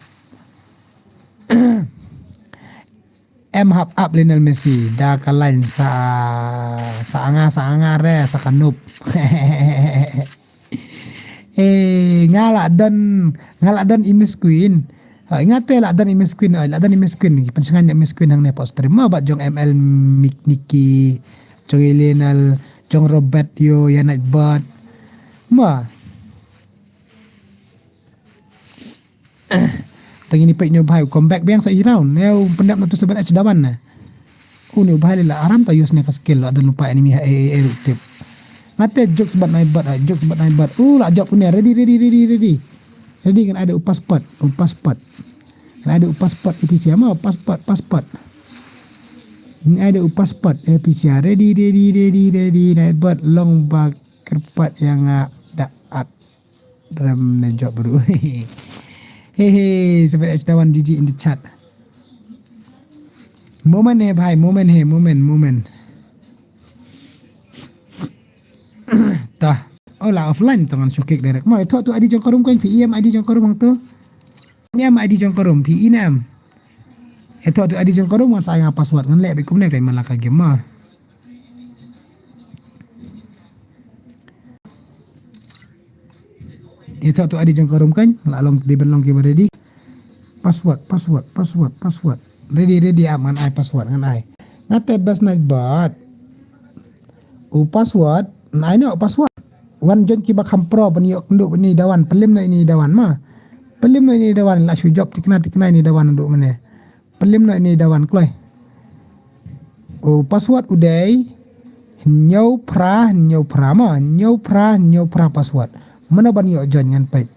Em hap ap Lionel Messi da ka line sa sa anga sa anga re sa ka nup. Eh, nga la don nga la don i Miss Queen. Ha, nga te la don i Miss Queen, oi, la don i Miss Queen. Ki pynshngaiñ ïa Miss Queen hangne post stream ma bad jong M L Mik Niki, jong i Lionel, jong Robert yo, ïa Nightbot. Ma. Tang ini peit ne u bhai u comeback biang sa i round. Ne u pyndep na tu sebat H dawan ne. U ne u bhai la aram ta use ne ka skill la don lupa enemy ha eh eh tip. Ngate jokes bat nai bat, jokes bat nai bat. U la jok ne ready ready ready ready. Ready kan ada u passport, u passport. Kan ada u passport A P C ma passport passport. Ni ada u passport A P C ready ready ready ready nai bat long ba kerpat yang ada at. Rem ne jop bru. Hehe, sebat H dawan G G in the chat. Moment he bhai, moment he, moment, moment. Tah. Oh la offline tangan shukik direct. Ma ito tu I D jong ka room kan P E M I D jong ka room ang tu. Ni am I D jong ka room P E M. Ito tu I D jong ka room ngan sa nga password ngan lek bikum ne kai malaka game ma. Ito tu I D jong ka room kan la long di ben long ki ba ready. Password, password, password, password. Ready, ready am ngan ai password ngan ai. Ngate best night bad. U password, ngan ai no password. Wan join ki ba kham pro ban yok ndu ni dawan, pelim no ini dawan ma. Pelim no ini dawan la shu job tikna tikna ini dawan ndu mene. Pelim no ini dawan kloi. U password u dei hynñiew phra hynñiew phra ma, hynñiew phra hynñiew phra password. Mano ban ïoh join ngan peit.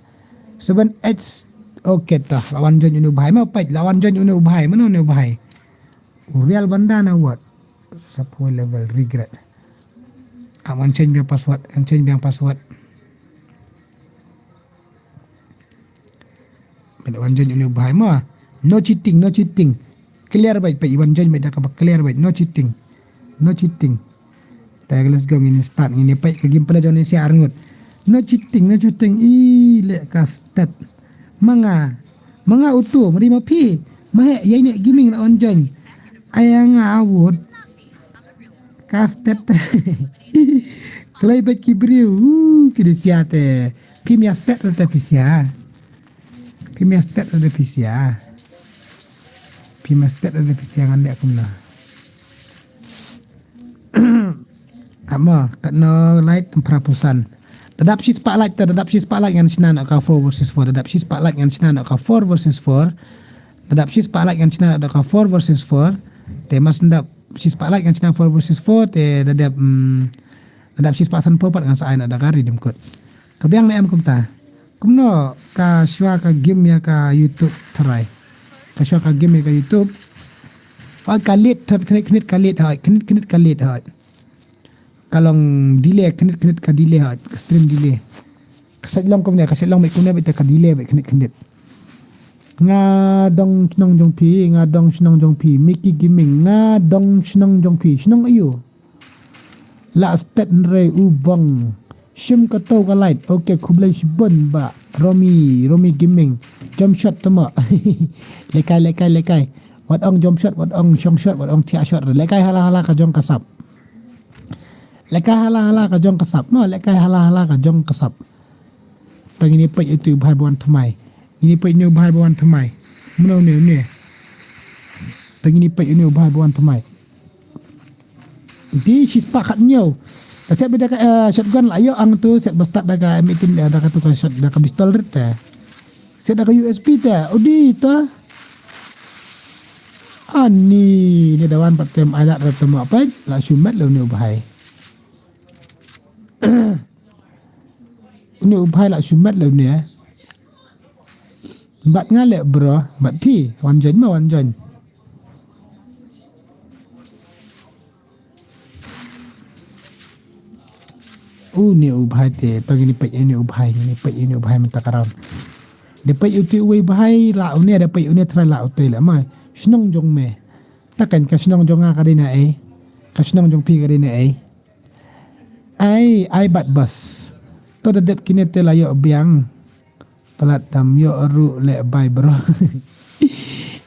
Seven H. Okay tah, lawan join uni u bhai ma peit, lawan join uni u bhai, mano uni u bhai. U real banda na what? Subway level regret. Am ngan change biang password, ngan change biang password. Bad wan join uni u bhai ma. No cheating, no cheating. Clear bad pa i wan join bad da kaba clear bad no cheating. No cheating. Ta let's go ngin start ngin peit ka gameplay jong ni sia arngut. No cheating, no cheating. I le ka stat. Manga. Manga utu mari ma phi. Ma he yai ne gaming la wan join. Aya nga awut. Ka stat. Klai bad ki briew. Uh, ki di sia te. Phi mia stet da phi sia. Phi mia stet da phi sia. Phi mia stet da phi sia ngan leh kumno. Amo, katno light tempra pusan. Dadap shi spotlight te, dadap shi spotlight ngan shna na ka four versus four. Dadap shi spotlight ngan shna na ka four versus four. Dadap shi spotlight ngan shna na ka four versus four. Te mas dadap shi spotlight ngan shna four versus four. Te dadap, mm, dadap shi spot san four pat ngan sa ai na da ka redeem code. Ka biang ne em kumta. Kumno ka shwa ka game ïa ka YouTube tharai. Ka shwa ka game ïa ka YouTube. Hoi ka late thot khnit khnit ka late hoi. Khnit khnit ka late hoi. Ka long delay khnit khnit ka delay hoi. Ka stream delay. Ka sait long kumne, ka sait long bad kumne bad ka delay bad khnit khnit. Nga dong shnong jong phi, nga dong shnong jong phi. Mickey Gaming, nga dong shnong jong phi. Shnong aiu? La stet hynrei u bong. Shim ka to ka light. Okay, khublei shibun ba Romi, Romi Gaming. Jump shot tama. Lekai, lekai, lekai. Wat ong jump shot, wat ong shong shot, wat ong thiah shot. Lekai hala hala ka jong ka sap. Lekai hala hala ka jong ka sap. No, lekai hala hala ka jong ka sap. Tang ini peit ïa utu u bhai ba wan thymmai. Ini peit ïa une u bhai ba wan thymmai. Mano une, une. Tang ini peit ïa une u bhai ba wan thymmai. Di shispah khat ñiew. Set bad da ka, eh, shotgun la ïoh ang tu, set ba start da ka M eighteen, eh, da ka tu ka shot, da ka pistol rit te. Set da ka U S P te, udi te. Ani, ne da wan pat tem ai lad rat te ma peit, la shu met la une u bhai. Une u bhai la shu met la une. Bad nga leh bro, bad phi, wan join ma, wan join. Une u bhai te, to ngin ïa peit une u bhai, ngin ïa peit une u bhai mynta ka round. Da peit utu uwei u bhai la une, da peit une trai la utu la ma. Shnong jong me. Ta kan ka shnong jong nga ka dei na ei. Ka shnong jong phi ka dei na ei. Ai, ai bad bas. To da dep kine te la ïoh biang. Palat dam ïoh ruh leh bai bro.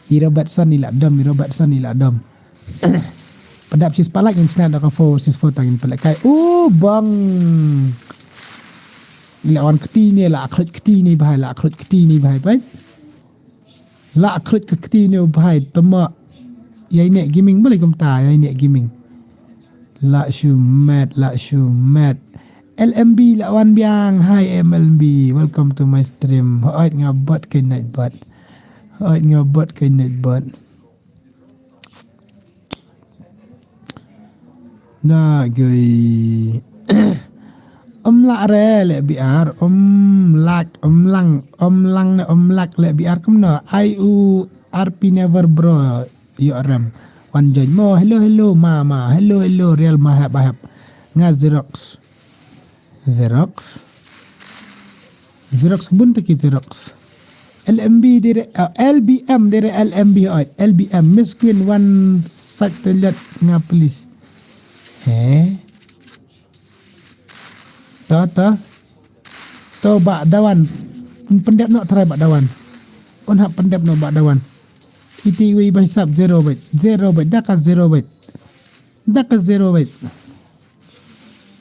I Robertson i la dam, i Robertson i la dam. Padap shispah like in snap da ka four six four tang in pynlehkai. U bang. I la wan kti ne, la khluit kti ne bhai, la khluit kti ne bhai, bai. La khluit ka kti ne u bhai, tama. Ïa ine gaming, balei kumta, ïa ine gaming. La shu met, la shu met. L M B la wan biang. Hi M L B, welcome to my stream. Hooid nga bot ka night bot. Hooid nga bot ka night bot. Na goi. Om lak re le B R, om lak, om lang, om lang ne om lak le B R kumno. Ai u R P never bro. Ïoh rem. Wan join mo. Hello, hello, ma, ma. Hello, hello, real ma hap, hap. Nga Xerox. Xerox. Xerox bun te ki Xerox. L M B dire, uh, L B M dire L M B oi. L B M Miss Queen wan sat telat nga please. He? To, to. To ba dawan. Pyndep noh trai ba dawan. Un hap pyndep noh ba dawan. Iti wei ba hisap zero bait. Zero bait. Daka zero bait. Daka zero bait.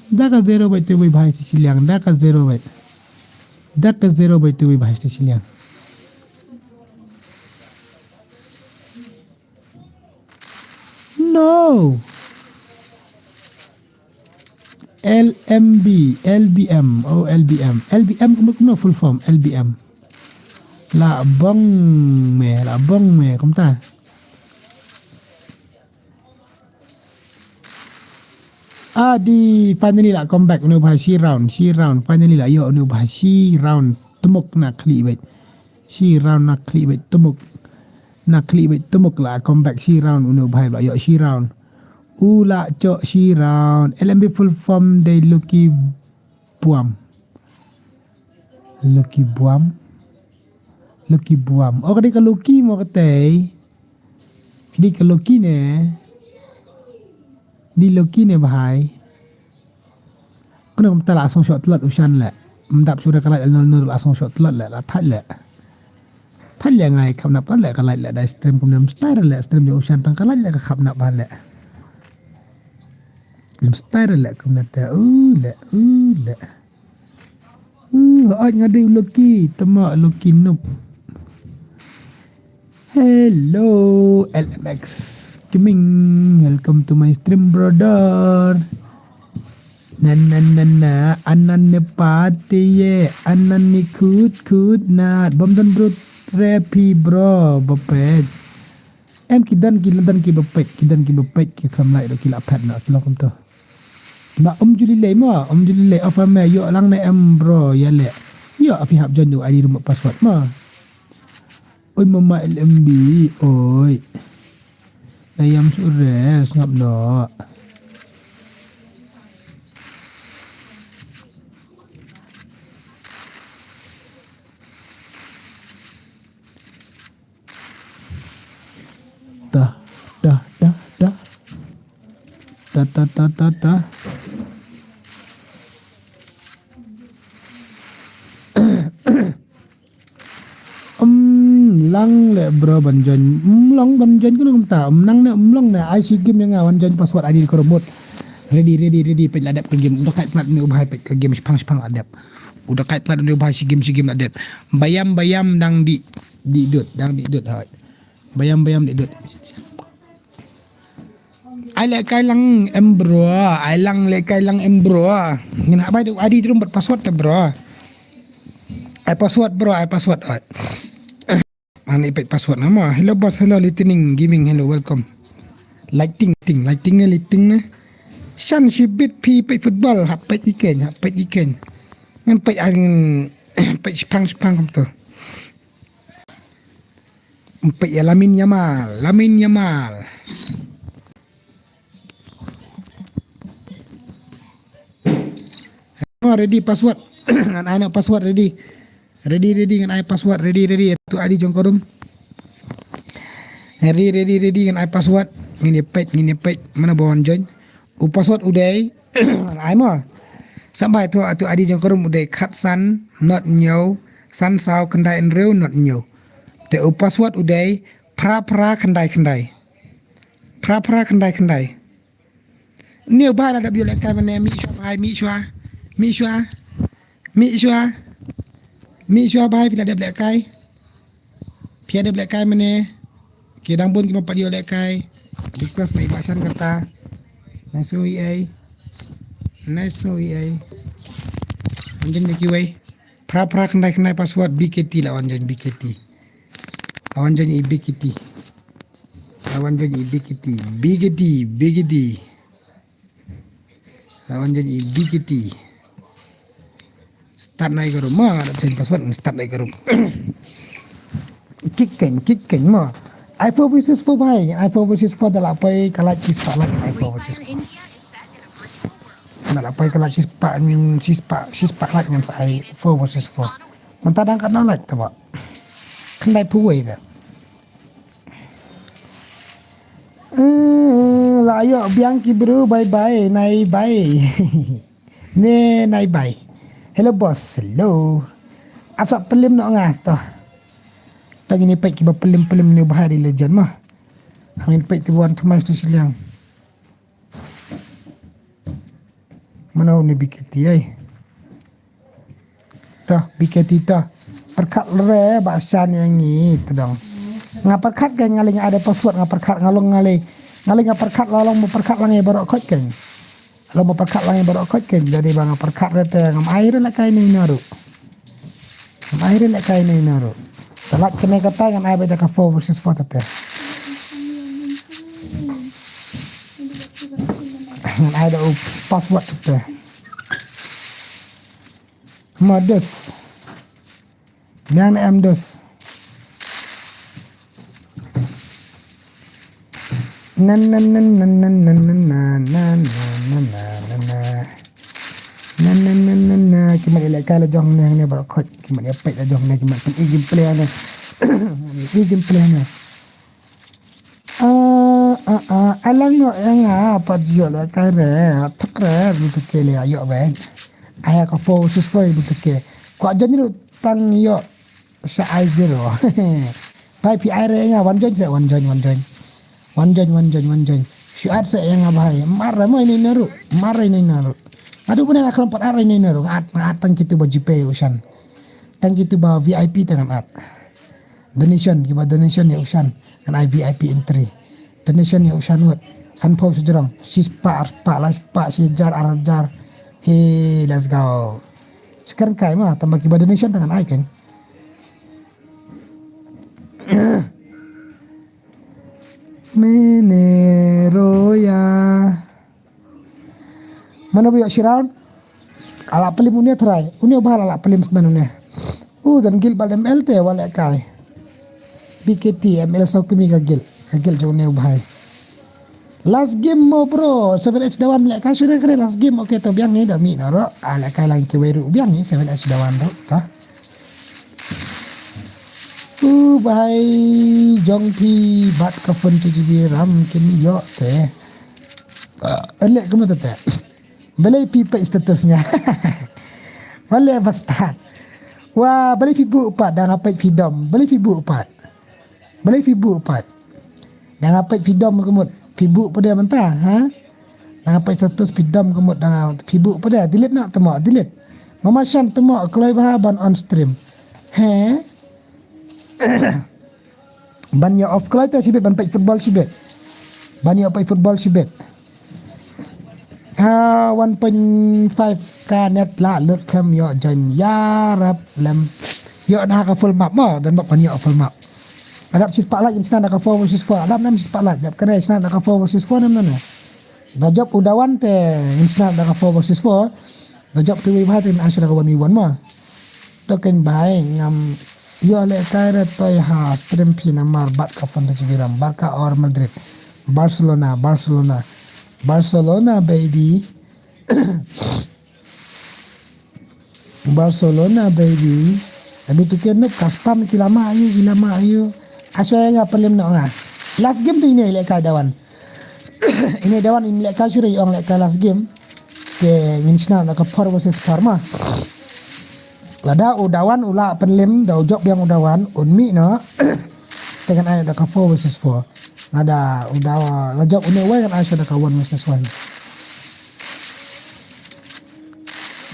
Daka zero bait tu wei bahai ti siliang. Daka zero bait. Daka zero bait tu wei bahai ti siliang. No. L M B, L B M, oh L B M. L B M kumno, kumno full form, L B M. La bong me, la bong me, kumta. Ah, di finally la come back, une u bhai shi round, shi round, finally la ïoh une u bhai shi round, tymuk na khlieh bait. Shi round na khlieh bait tymuk. Na khlieh bait tymuk la come back shi round une u bhai la ïoh shi round. U la ïoh shi round. L M B full form dei Lucky Buam. Lucky Buam. Lucky Buam. Oh, ka dei ka Lucky mo katei. Ka dei ka Lucky ne. Dei Lucky ne bahai. Kano kumta la song shot tlot u shan le. Mdap shuh da ka light nol nol la song shot tlot le, la thait le. Thait le ngai khap nap le ka light le dai stream kumne mstai le stream jong u shan tang ka light le ka khap nap le. Mstai le kumne te u le, u le. U, ai nga dei u Lucky, tama Lucky noob. Hello, L M X Gaming. Welcome to my stream, brother. Na, na, na, na. Anan ne pate ye. Anan ne khut, khut, na. Bom don bro, repi, bro. Bapet. Em ki don ki, don ki bapet. Ki don ki bapet. Ki klam lai do ki la pet na. Ki lo kumto. Ba um juli lei mo. Um juli lei. Ofa me. Yo lang ne em, bro. Ya le. Yo, afi hap jon do I D rumah password mo. Oi, mama L M B, oi. Tayam sure sngap no. Ta, ta, ta, ta. Ta, ta, ta, ta, ta. Um, lang le bro ban join. Um, lang ban join kano kumta. Um, nang ne, um, lang ne. Ai shi game ïa nga wan join password I D ko remote. Ready, ready, ready. Peit la dep ka game. Uda kait plat ne u bhai peit ka game shipang, shipang la dep. Uda kait plat ne u bhai shi game, shi game la dep. Bayam, bayam dang di, di dut, dang di dut hai. Bayam, bayam di dut. Ai lehkai lang em bro, ai lang lehkai lang em bro. Ngin hap bai da I D drum bad password te bro. Ai password bro, ai password. Ai. Ani peit password nama. Hello boss, hello Lightning Gaming, hello welcome. Lighting, ting, lighting ne, lighting ne. Shan shi bit phi peit football, hap peit ikeng, hap peit ikeng. Ngan peit ang, peit shipang, shipang kumto. Peit ïa Lamine Yamal, Lamine Yamal. Oh, ready password. Ngan ai noh password ready. Ready, ready ngan ai password ready, ready. Tu I D jong ka rum. Ready, ready, ready ngan ai password. Ngin ïa peit, ngin ïa peit. Mano ba wan join. U password u dei. Ngan ai mo. Sampai tu, tu I D jong ka rum u dei khat san, not hynñiew, san saw, khyndai hynriew, not hynñiew. Te u password u dei phra phra khyndai khyndai. Phra phra khyndai khyndai. Ni u bhai la dep ïoh lehkai mane, mih shuwa bhai, mih shuwa. Mih shuwa. Mih shuwa. Mih shuwa bhai, phi la dep lehkai. Phi la dep lehkai mane. Ki dang bun ki ma pat ïoh lehkai. Request na i ba shan kata. Nice movie ai. Nice movie ai. Anjing de kiwei. Phra phra khyndai khyndai password B K T la wan join B K T. La wan join i B K T. La wan join i B K T. B K T, B K T. La wan join i B K T. Start na i ka rum ma, nga da change password, start na i ka rum. Kick keng, kick keng ma. Ai four versus four bhai, ai four versus four da la poi ka light shispah like, ai four versus four. Da la poi ka light shispah, shispah, shispah like ngan sa ai four versus four. Mynta dang katno like te ba. Khyndai phew wei da. Eh, la ïoh biang ki bru, bye bye, nai bye. Ne, nai bye. Hello boss, hello. Ap sa pyllim noh nga to. To ngin ïa peit kiba pyllim, pyllim ne u bhai dei legend ma. Ngin peit kiba wan thymmai sha shiliang. Mano une B K T ai. To, B K T to. Pyrkhat re ba shan ïa ngi te dong. Nga pyrkhat keng, nga lei nga ai da password, nga pyrkhat, nga long, nga lei. Nga lei nga pyrkhat, la long ba pyrkhat lang ïa baroh khoit keng. Long ba pyrkhat lang ïa baroh khoit keng. Jadi ba nga pyrkhat re te ngam ai re lehkai ne ino ruh. Ngam ai re lehkai ne ino ruh. Te lait kane katai ngan ai beit da ka four versus four te te. Ngan ai da u password te te. Modus. Nang ne em dus. Nan, nan, nan. Nan, nan, nan, nan, nan. Ki mat ïa lehkai la jong ne, ne baroh khoit. Ki mat ïa peit la jong ne, ki mat peit ïa gameplay ne. Ïa gameplay ne. Ah, ah, ah, alang no ïa nga pat ïoh lehkai re, thak re, butuke le ïoh ben. Aya ka four versus four butuke. Kwah jan ruh tang ïoh sha ai zero. Pai phi ai re ïa nga, wan join se, wan join, wan join. Wan join, wan join, wan join. Shu add se ïa nga bhai. Mar re mo ine ine ruh. Mar re ine ine ruh. Aduh bune nga khlem pat add re ine ine ruh. Nga add, nga add tang kitu ba GPay u shan. Tang kitu ba VIP te ngan add. Donation, kiba donation ïa u shan. Ngan ai VIP entry. Donation ïa u shan wat. Sanphew shajrong. Shispah, arspah, laispah, shihajar, arhajar. Hey, let's go. Shikar kai ma, tang ba kiba donation te ngan ai kan. Mene roya. Mano ba ïoh shi round? Ala plim une trai. Une u bhai ala plim snan une. U jan gil bad M L te wa lehkai. B K T M L saw kmie ka gil. Ka gil jong une u bhai. Last game mo bro, seven H Dawan lehkai shuh re last game. Okay, to biang hi da mih na ro. Ah, lehkai lang kiwei ruh biang hi seven H Dawan ruh. To. U bhai jong phi bat ka phone two G B RAM kin ïoh te. Ah, leh kumno te. Balei phi peit status nga. Balei ba start. Wa balei phi buh pat da nga peit phi dom. Balei phi buh pat. Balei phi buh pat. Da nga peit phi dom ka mut. Phi buh pat de mynta ha. Da nga peit status phi dom ka mut da nga phi buh pat de. Delete noh tamo delete. Mama Shan tamo kloi bha ban on stream. He. Ban ïa off kloi te shibit ban peit football shibit. Ban ïa peit football shibit. Ha one point five K net la lut khlem ïoh join ïarap lem. Ïoh na ka full map mo dan bok ban ïoh full map. Adap shi spotlight in snan da ka four versus four. Adap nam shi spotlight dap kane snan da ka four versus four nam nane. Da jop u Dawan te in snan da ka four versus four. Da jop te wei bha te in ashu da ka one v one mo. To keiñ bhai ngam ïoh lehkai re toi ha stream phi namar bat ka phone two G B RAM. Barca or Madrid. Barcelona, Barcelona. Barcelona baby. Barcelona baby. Abi tu ke nup ka spam ki lama ayu ki lama ayu. Aswai nga pelim nok nga. Last game tu ine lehkai Dawan. Ine Dawan ine lehkai shuh re ong lehkai last game. Ke ngin shna na ka four versus four ma. Lada u Dawan u la pynlem da u jop biang u Dawan un mih na. Te kan ai da ka four versus four. Lada u Dawan la jop une wai kan ai shuh da ka one versus one.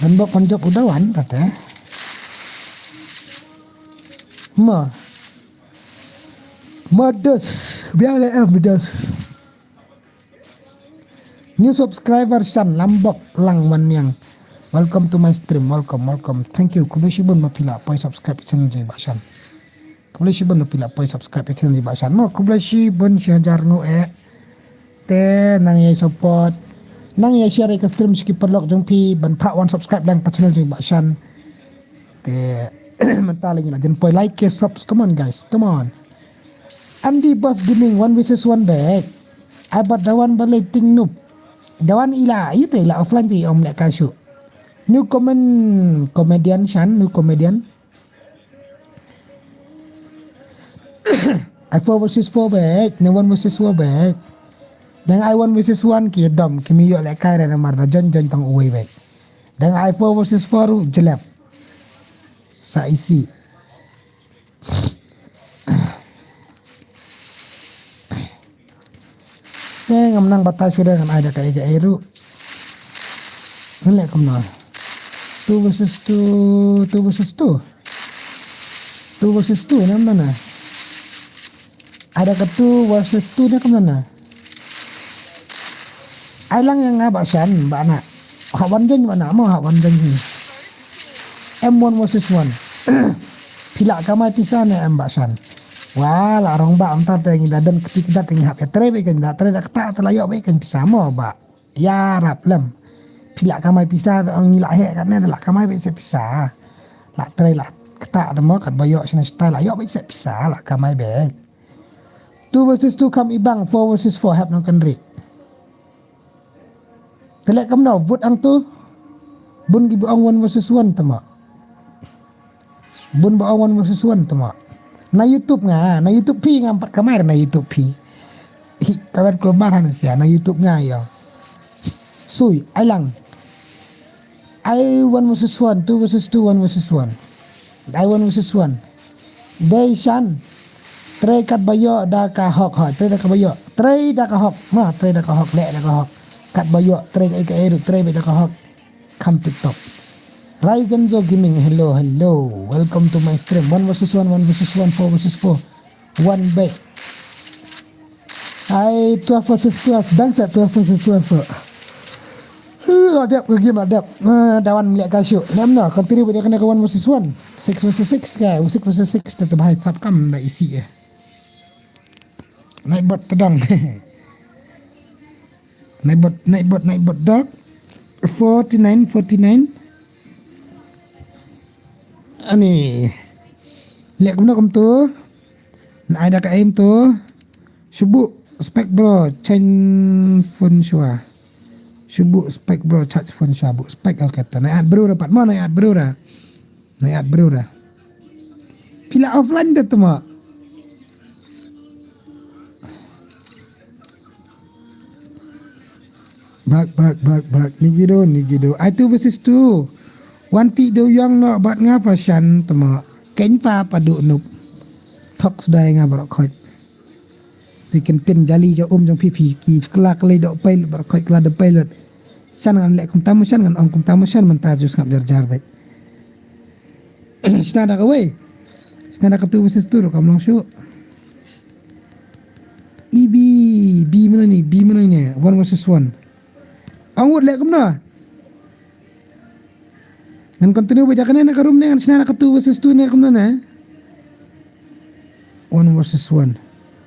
Dan bok kan jop u Dawan tate. Ma. Madas. Biang le em madas. New subscriber Shan Lambok Lang Wan Niang. Welcome to my stream. Welcome, welcome. Thank you. Khublei shibun ma phi la poi subscribe channel jong i Bah Shan. Khublei shibun ma phi la poi subscribe channel i Bah Shan. Mo khublei shibun shi hajar ngut eh. Te nang ïa support. Nang ïa share ka stream sha ki paralok jong phi ban phah wan subscribe lang pa channel jong i Bah Shan. Te mynta la ngi la jan poi like ke subs. Come on guys. Come on. Andy Boss Gaming one versus one back. Ai bad Dawan balei ting nup. Dawan ila ite ila offline te i ong lehkai shuh. New comment comedian Shan, new comedian. Ai four versus four back, ne one versus four back. Dang ai one versus one ki dom ki mi ïoh lehkai re namar da join join tang uwei back. Dang ai four versus four u jelep. Sa isi. Te ngam nang batai shuh de ngan ai da kaei kaei ruh. Ngan leh kumno. Two versus two, two versus two. Two versus two ne kumno na. Ai da ka two versus two ne kumno na. Ai lang ïa nga Bah Shan, Bah Nah. Hap wan join Bah Nah mo, hap wan join hi. Em one versus one. Phi lah kamai pisa ne em Bah Shan. Wa la rong ba mynta te ngi da don kti kdat te ngi hap ïa trei beit kan da trei da kata te la ïoh beit kan pisa mo ba. Ïarap lem. Phi lah kamai pisa te ngi lah heh katne te lah kamai beit se pisa. Lah trei lah kata te mo kat ba ïoh shane shatai lah ïoh beit se pisa lah kamai beit. Two versus two kam ibang, four versus four hap nang kan ri. Te leh kumno vote ang tu. Bun ki ba ong one versus one tama. Bun ba ong one versus one tama. Na YouTube nga, na YouTube phi ngam pat kamai na YouTube phi. Hi, kawan keluar han sia na YouTube nga yo. Sui, ai lang. Ai one versus one, two versus two, one versus one. Ai one versus one. Dei shan. Trei kat ba ïoh da ka hok ha, trei da ka ba ïoh. Trei da ka hok. Ma, trei da ka hok, leh da ka hok. Kat ba ïoh, trei ka ika eru, trei beit da ka hok. Kam TikTok. Ryzen Zo Gaming, hello, hello. Welcome to my stream. One versus one, one versus one, four versus four. One bet. Ai twelve versus twelve, bang sa twelve versus twelve. Huh, adep ke game adep. Ah, dawan meliak ka shu. Nam na, continue benda kena ke one versus one. Six versus six ke, six versus six tetap bahai sap kam da isi eh. Naik bot tedang. Naik bot, naik bot, naik bot dog. Forty nine, forty nine. Ani. Lek kumno kum tu. Na ai da ka aim tu. Shubu. Spek bro, change phone shuwa. Shu buh spek bro, charge phone shuwa, buh spek, okay, ta na ïat bro ra pat mo, na ïat bro ra. Na ïat bro ra. Phi la offline da tama. Bak, bak, bak, bak. Ni gido, ni gido. Ai two versus two. Wan ti do yong no bat nga fashion tama. Ken pa pa du nup. Thok sdai nga barok khoj. Ti ken tin jali jo um jong phi phi ki kla kla do pilot barok khoj kla do pilot. Shan ngan lek kum tamu shan ngan ong kum tamu shan mynta ju sngap jar jar bai. Shna da kawei. Shna da ka two versus two kam long shu. Ibi, bi mana ni, bi mana ni. One versus one. Ong wut lek kumno. Ngan continue ba jakane na ka room ne ngan shna na ka two versus two ne kumno ne. One versus one.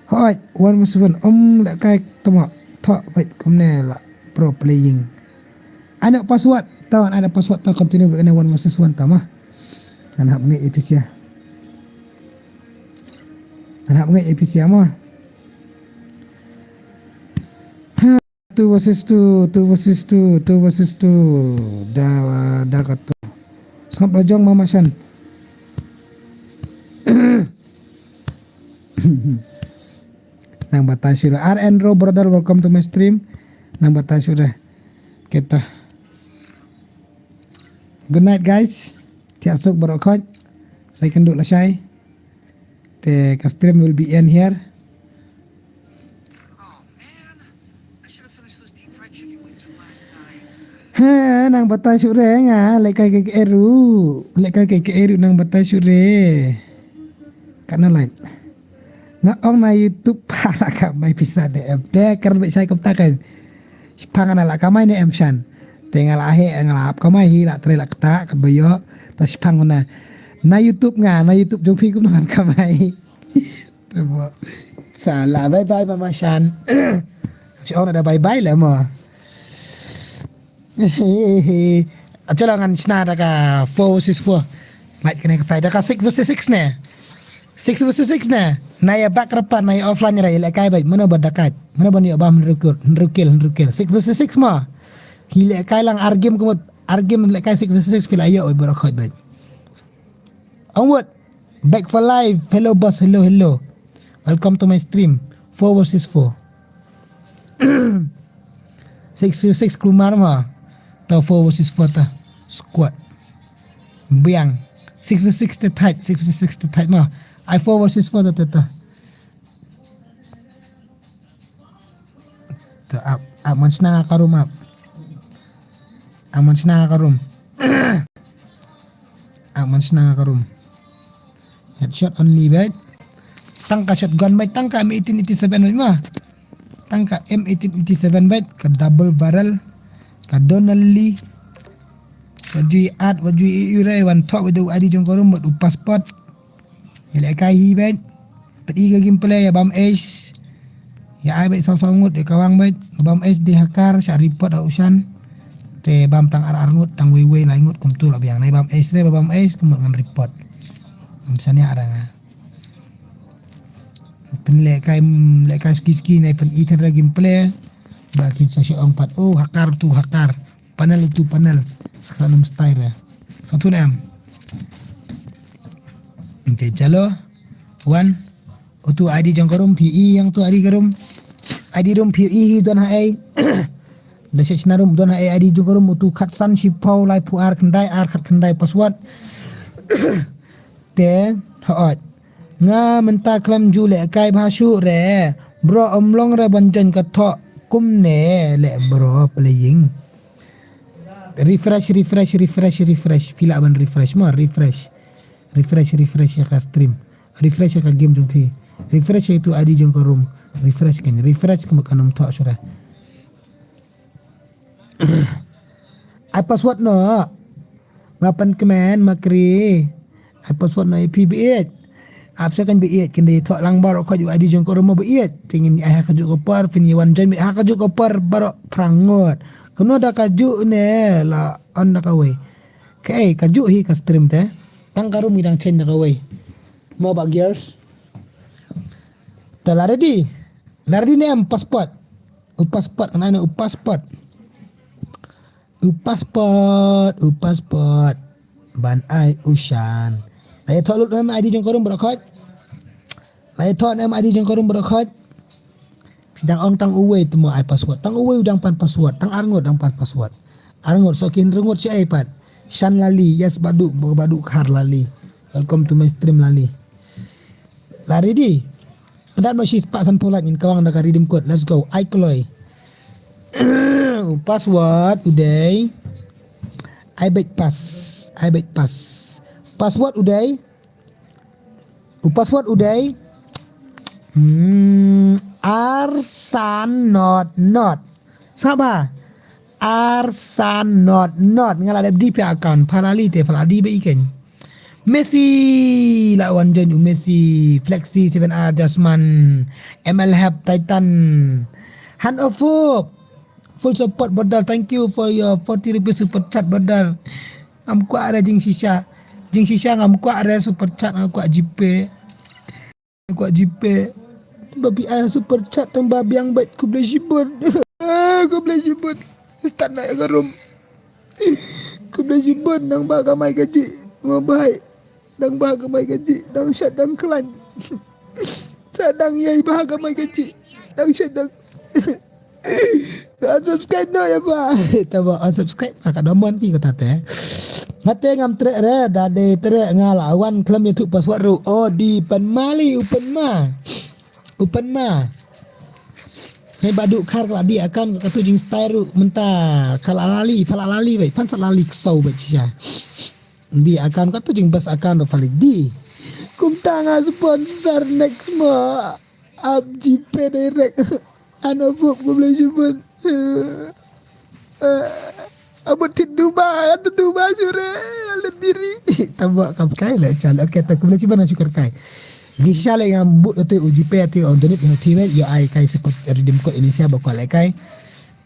Hoi, one versus one. Um, lek kai tama. Thok, wait, kumne la. Pro playing. Ana password. Taw, ana password taw continue ba kane one versus one tama. Ana hap ngai A P C ya. Ana hap ngai A P C ya ma. Two versus two, two versus two, two versus two. Da, da ka tu. Sngap la jong mama shan. Nang batai shuh. R N Ro brother, welcome to my stream. Nang batai shuh. Kita. Good night guys. Thiah suk barok khoj. Sa ïakynduh lashai. Te ka stream will be end here. Ha, nang batai shuh re nga, lek kai kai eru, lek kai kai eru nang batai shuh re. Katno light. Nga ong na YouTube para ka mai pisa de em. Te kar be sai kumta kan. Shipang na la kamai ne em shan. Te nga la he nga la ap kamai hi la tre la kta ka bayo. Ta shipang na. Na YouTube nga, na YouTube jong phi kum ngan kamai. Te mo. Sala, bye bye mama shan. Shi ong na da bye bye la mo. Chalo ngan shna da ka four versus four. Light kane ka tai da ka six versus six ne. Six versus six ne. Na ya back rapat na ya offline ra ya lek kai bai. Mano ba dakat. Mano ba ni ba hynriew kill, hynriew kill, hynriew kill. Six versus six ma. Hi lek kai lang ar game kumut. Ar game lek kai six versus six phi la yo bai barok khoj bai. Onward. Back for life. Hello boss. Hello, hello. Welcome to my stream. Four versus four. Six versus six klumar ma. Ta four versus four ta. Squad. Biang. Six versus six te tight. Six versus six te tight ma. Ai four versus four ta ta ta. Ta ap, ap man shna nga ka room ap. Ap man shna nga ka room. Ap man shna nga ka room. Headshot only bait. Tang ka shotgun bait, tang ka M eighteen eighty-seven bait ma. Tang ka M eighteen eighty-seven bait, ka double barrel, ka Donnelly. Wat ju ïa add, wat ju ïa ïuh re, wan thok bait da u I D jong ka room bad u passport. Ïa lehkai hi bad. Peit i ka gameplay ïa bam ace. Ïa ai bad saw saw ngut ïa ka wang bad. Bam ace dei hacker sha report ha u shan. Te bam tang ar ar ngut tang wei wei lai ngut kumtu la biang. Nai bam ace re ba bam ace kumut ngan report. Ngam shaniah ra nga. Pynlehkai lehkai ski ski nai pyn i than ra gameplay. Ba kin sa shu ong pat oh hacker tu hacker. Panel utu panel. Sa num style ya. Sa tu em. Te jalo. Wan. Utu I D jong ka room phi i yang tu I D ka room. I D room phi i hi don ha ai. Da shna room don ha ai I D jong ka room utu khat san shiphew laiphew ar khyndai ar khat khyndai password. Te hooid. Nga mynta khlem ju lehkai bha shuh re. Bro ym long re ban join ka thoh kumne leh bro playing. Refresh refresh refresh refresh. Phi lah ban refresh mo refresh. Refresh refresh ïa ka stream. Refresh ïa ka game jong phi. Refresh ïa itu I D jong ka room. Refresh kan refresh ka mak kanam thoh shuh re. Ai password noh. Ba pynkmen ma kri. Ai password noh ïa phi baieit. Ap sa kan baieit kan dei thoh lang baroh ka ju I D jong ka room baieit. Te ngin ai ha ka ju ka por phin ïa wan join baieit ha ka ju ka por baroh phra ngut. Kumno da ka ju ne la on da kawei. Kaei ka ju hi ka stream te. Tang ka room ngi dang change da kawei. Mo ba gears. Te la ready. Nardi ne em passport. U passport, kane ne u passport. U passport, u passport. Ban ai u shan. La ïathoh lut ne em ID jong ka rum baroh khoit. La ïathoh ne em ID jong ka rum baroh khoit. Dang ong tang uwei te mo ai password. Tang uwei u dang pan password. Tang arngut dang pan password. Arngut soh kin rngut shi ai pat. Shan Lali, yes Badu, Badu Khar Lali. Welcome to my stream Lali. La ready. Pyndat mo shi spah san phew lak ngin kawang da ka redeem code. Let's go. Ai kloi. Password u dei. Ai beit pass. Ai beit pass. Password u dei. U password u dei. Hmm, ar san not not. Sngap bha. Ar san not not. Nga la dep dih phi account. Pha la li te pha la dih ba i keiñ. Messi la wan join u Messi. Flexi seven R Jasman. M L Hep Titan. Hand of Hope. Full support brother. Thank you for your forty rupees super chat brother. Ngam kwah re jingshisha. Jingshisha ngam kwah re super chat, nga kwah GPay. Kwah GPay. Ba phi ai super chat tang ba biang bad khublei shibun. Khublei shibun. Start na ïa ka rum. Khublei shibun nang ba ka mai ka ji. Mo bai. Dang ba ka mai ka ji. Dang shat dang khlaiñ. Sa dang ïai ba ka mai ka ji. Dang shat dang Ka unsubscribe noh ïa ba. Taba unsubscribe ka ka domon ki kata te. Hate ngam treh re da de treh nga la wan khlem ïathuh password ruh. O di pynmali u pynma. U pynma. Hei Badu Khar ka la dih account ka tu jingstyle ruh mynta ka la lali pha la lali bai phan sa lali ksaw bai shisha. Dih account ka tu jingbas account ruh pha la dih. Kumta nga sponsor next mo. Ap GPay direct. Ano bup ko boleh jumpa. Abot ti duba, tu duba sure, alat diri. Tamba kam kai la chal. Okay, ta ko boleh jumpa na sukar kai. Ji shisha le ngam but tu GPay tu on donate yo tiwe yo ai kai support redeem code ini sia ba ko le kai.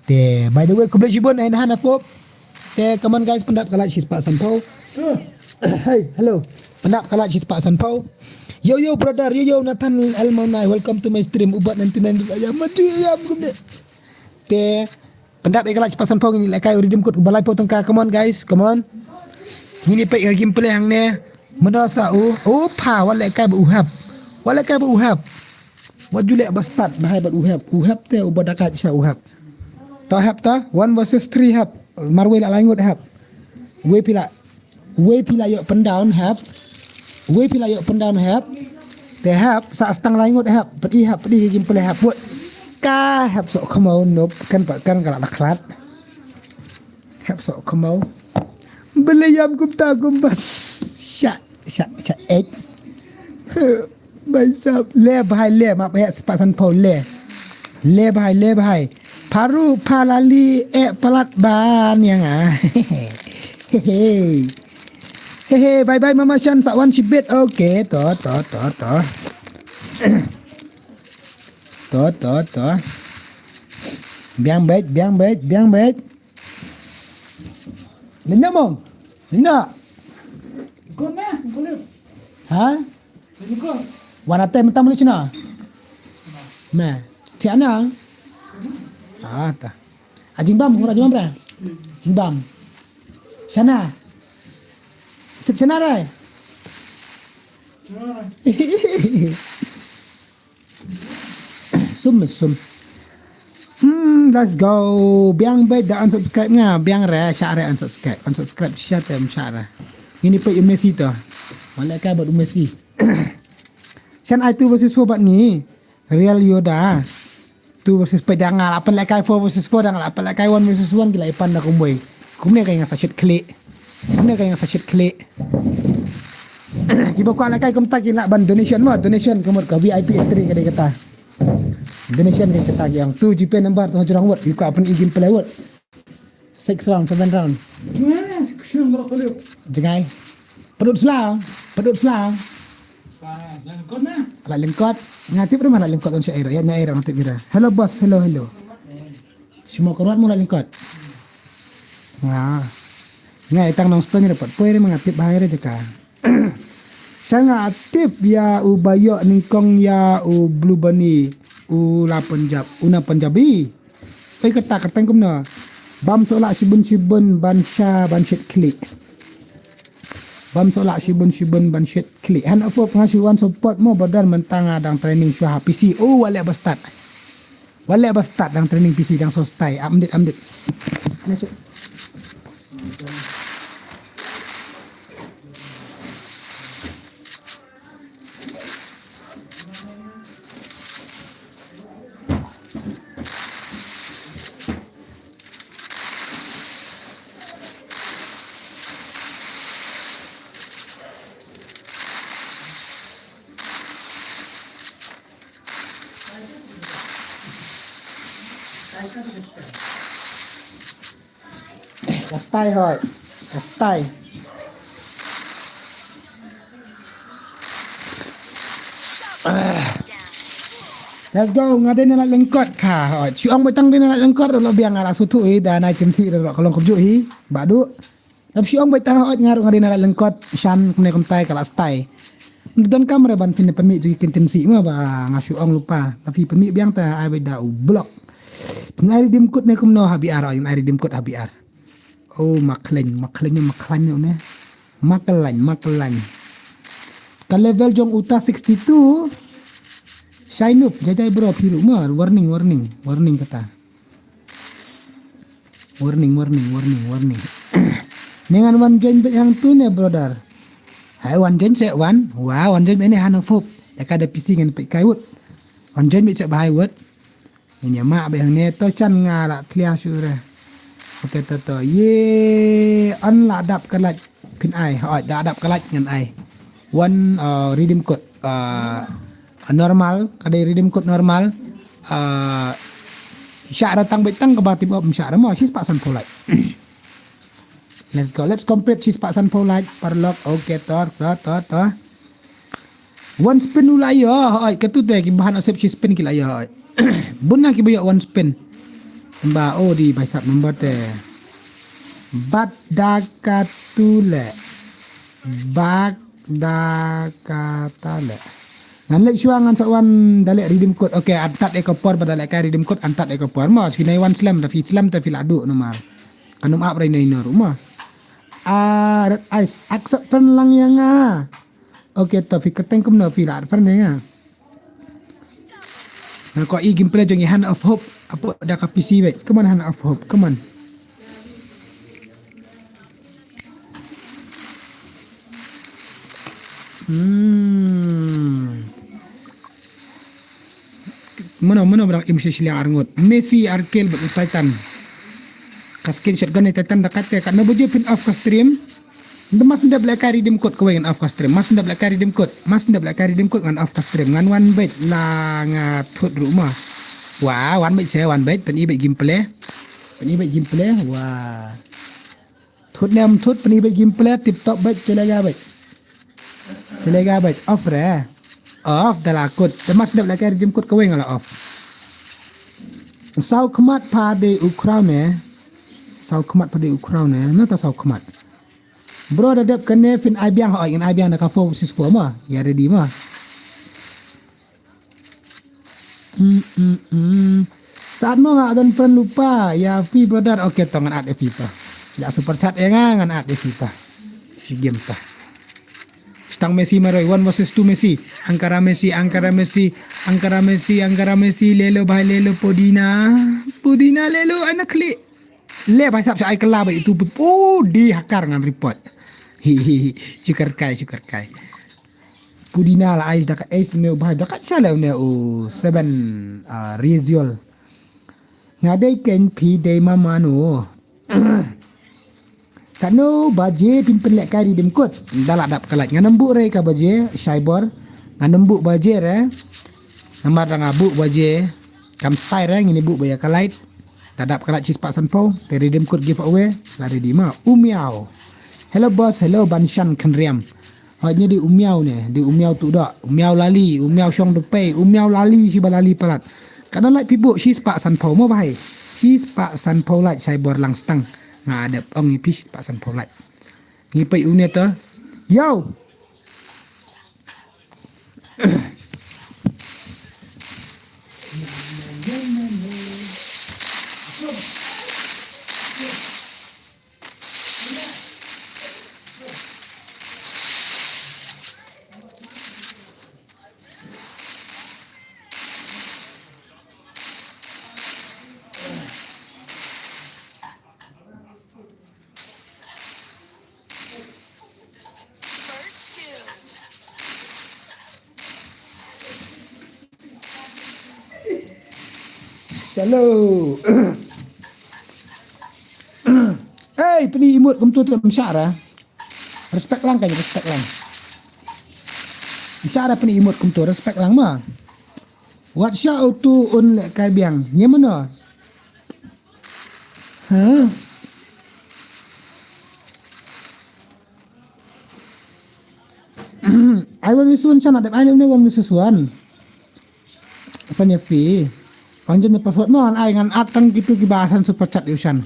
Te by the way ko boleh jumpa na han afop. Te come on guys, pyndap ka like shispah sanphew. Hey, hello. Pyndap ka like shispah sanphew. Yo yo brother, yo yo Nathan El Maunai, welcome to my stream. Ubat ninety nine ya maju ya maju. Te pyndap ka like shispah sanphew ngin lehkai u redeem code uba laiphew tyngka. Come on guys, come on. Ngin ïa peit ka gameplay hangne. Mano sa u, u pha wat lehkai ba u hap. Wat lehkai ba u hap. Wat ju leh ba stad ba hai bad u hap. U hap te uba da ka sha u hap. Ta hap ta one versus three hap. Marwei la lai ngut hap. Wei phi la, wei phi la ïoh pyndown hap. Wei phi la ïoh pyndown hap. Te hap sa stang lai ngut hap. Peit hap, peit game play hap. Wei. Ka hap sok khmau nop kan pa kan ka la khlad. Hap sok khmau. Bele yam kumta kumbas. Sha sha sha ek. Bai sap le bhai le ma ba spah sanphew le. Le bhai le bhai. Pharu phalali e palat ban ïa nga. Hehe. Hehe bye bye mama shan sa wan shibit. Okay to to to to. To to to. Biang beit biang beit biang beit. Linda mong. Linda. Kona, boleh. Ha? Wana tem tam le china. Me. Tiana. Ah ta. Ajing bam, ngora ajing bam bra. Jing bam. Sana. Tit sana rai. Sum sum. Hmm, let's go. Biang beit da unsubscribe nga. Biang re sha re unsubscribe. Unsubscribe sha te sha re. Ngini pe Messi to. Malaka bad Messi. Shan ai tu versus four bad ngi. Real Yoda. Two versus pe dang la pynlehkai four versus four dang la pynlehkai one versus one ki la ipan da kumwei. Kumne ka nga sa shit klik. Kumne ka nga sa shit klik. Ki ba kwah lehkai kumta ki lah ban donation mo donation kumut ka V I P entry ka dei kata. Donation ka kata ki yang two GPay number tu hajrong wot ki kwah pyn i game play wot. Six round, seven round. Jngai. Padut slang, padut slang. Ala lengkot. Nga tip rumah ala lengkot on syair. Ya nyair nga tip ira. Hello boss, hello hello. Semua korwat mula lengkot. Nga. Nga itang nong stone ira pat poi ira nga tip bahai ira jaka. Sa nga tip ya u bayok ningkong ya u blue bunny. U la Punjab, u na Punjabi. Oi kata kyrteng kumno. Bam sola shibun shibun ban sha ban shit klik. Bam sola shibun shibun ban shit klik. Han of hope nga shu wan support mo brother, mynta nga dang training shuwa ha P C. Oh, wale ba start. Wale ba start dang training P C dang so style. Amdit amdit. Ka style hoi. Ka style. Ah. Let's go, nga dei na la lyngkot ka hoi. Shu ong beit tang dei na la lyngkot, lo biang nga la suthu hi, da na chim si ro ka long kumjuh hi. Ba du. Lap shu ong beit tang hoi, nga ruh nga dei na la lyngkot, shan kumne kumtai ka la style. Don kam re ban phin pynmih jong ki kin tin si ma ba nga shu ong lupa. Lap phi pynmih biang ta ai beit da u block. Phin ai redeem code ne kumno ha B R, ai redeem code ha B R. Oh, makhlaiñ, makhlaiñ, makhlaiñ ne. Makhlaiñ, makhlaiñ. Ka level jong uta sixty-two. Shainup, jajai bro, phi ruh ma, warning, warning, warning kata. Warning, warning, warning, warning. Ningan wan join beit hangtu ne, brother. Hai wan join se wan. Wa wan join beit ne han of hope. Ya ka da P C ngan peit kai wut. Wan join beit se ba hai wut. Ngin ïa mah beit hangne to chan nga la clear shuh re. Ok to to. Ye on la dap ka light phin ai. Hoi da dap ka light ngan ai. One uh, redeem code uh, normal, ka dei redeem code normal. Uh, shah ra tang beit tang kaba tip op shah ra mo shispah sanphew light. Let's go. Let's complete shispah sanphew light. Paralok. Ok to to to to. One spin u la ïoh, hoi, katu te ki bahan osep shi spin ki la ïoh, hoi. Bun na ki ba ïoh one spin. Ba, oh, di bai sap number te. Bat da katu le. Bak da kata le. Ngan leh shuwa ngan sa wan da leh redeem code. Ok, antat e ka por ba da leh kai redeem code, antat e ka por. Mo, phi nai wan slem, da phi slem te phi la du number. Kan ym ap rai nai nor, mo. Ah, Red Ice, accept friend lang ïa nga. Ok, to phi kyrteng kumno phi la friend ïa nga. Nga ko i gameplay jong i Hand of Hope. Apo da ka P C beit. Come on Hand of Hope. Come on. Hmm. Mano mano brak im shi shiliang arngut. Messi Arkel bad u Titan. Ka skin shotgun i Titan da kate ka na bujur pin off ka stream. Nda mas nda blek kai redeem code kawei ngan off ka stream. Mas nda blek kai redeem code. Mas nda blek kai redeem code ngan off ka stream. Ngan wan bait la nga thut ruh ma. Wa wan bait se wan bait pen i bait gameplay. Pen i bait gameplay. Wa. Thut ne am thut pen i bait gameplay tip top bait chelega bait. Chelega bait off re. Off da la kut. Te mas nda blek kai redeem code kawei nga la off. Saw khmat pa de u crown ne. Saw khmat pa de u crown ne. Na ta saw khmat. Bro da dep kane phin ai biang hoi ngin ai biang da ka four versus four ma. Ya ready ma. Mm, mm, mm. Saat mo nga don friend lupa ya fi brother. Ok to ngan add e fi ta. Ya super chat ya nga ngan add e fi ta. Si game ta. Stang Messi maroi one versus two Messi. Angkara Messi, Angkara Messi, Angkara Messi, Angkara Messi, lelo bhai lelo podina. Podina lelo anak klik. Le bhai sap sa ai kela bhai itu pu di hakar ngan report. Hihihi. Syukur kai, syukur kai. Pudina la ai da ka ace ne bhai da ka sale ne u seven uh, Reziol. Nga dei ken phi dei mama no. Kano baje pin pen lek kai redeem code. Da la dap ka light. Nga nambu re ka baje Shaibor. Nga nambu baje re. Namar da nga bu baje. Kam style re ngini bu baje ka light. Da dap ka light shispah sanphew. Te redeem code giveaway. La ready ma. Umiao. Hello boss, hello Banshan Khenriam. Hoi ne di umiau ne, di umiau tu da, umiau lali, umiau shong depei, umiau lali shiba lali palat. Kada light pibu shispah sanphew mo bahai. Shispah sanphew light Shaibor lang stang. Nga dep ong ngi pi shispah sanphew light. Ngi pei une ta. Yo. Hello. Ei, pyni emote kumto te msha ra. Respect lang kan, respect lang. Msha ra pyni emote kumto, respect lang ma. Wat sha utu un lehkai biang. Ngi mano? Huh? Ai wan wisun sana dep ai ne wan wisun suan. Apa ne fi? Wan jan ne password ma wan ai ngan at tang kitu kiba san super chat yu san.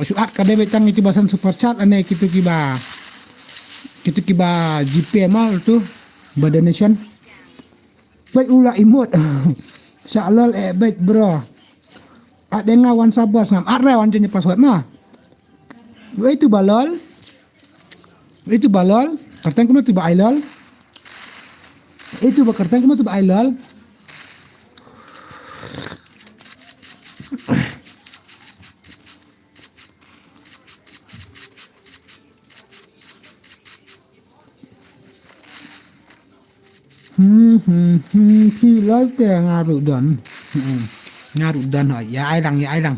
Su at ka debe tang kitu ba san super chat ane kitu kiba, kitu kiba GPay ma tu ba donation. Bait u la emote. Sha lol eh bait bro. At de nga wan sa bos ngam at re wan jan ne password ma. Wei tu ba lol. Itu ba lol, kyrteng kumno tu ba ai lol. Itu ba kyrteng kumno tu ba ai lol. Hmm, hmm, hmm, phi lol te nga ruh don. Hmm, nga ruh don ho, ïa ai lang, ïa ai lang.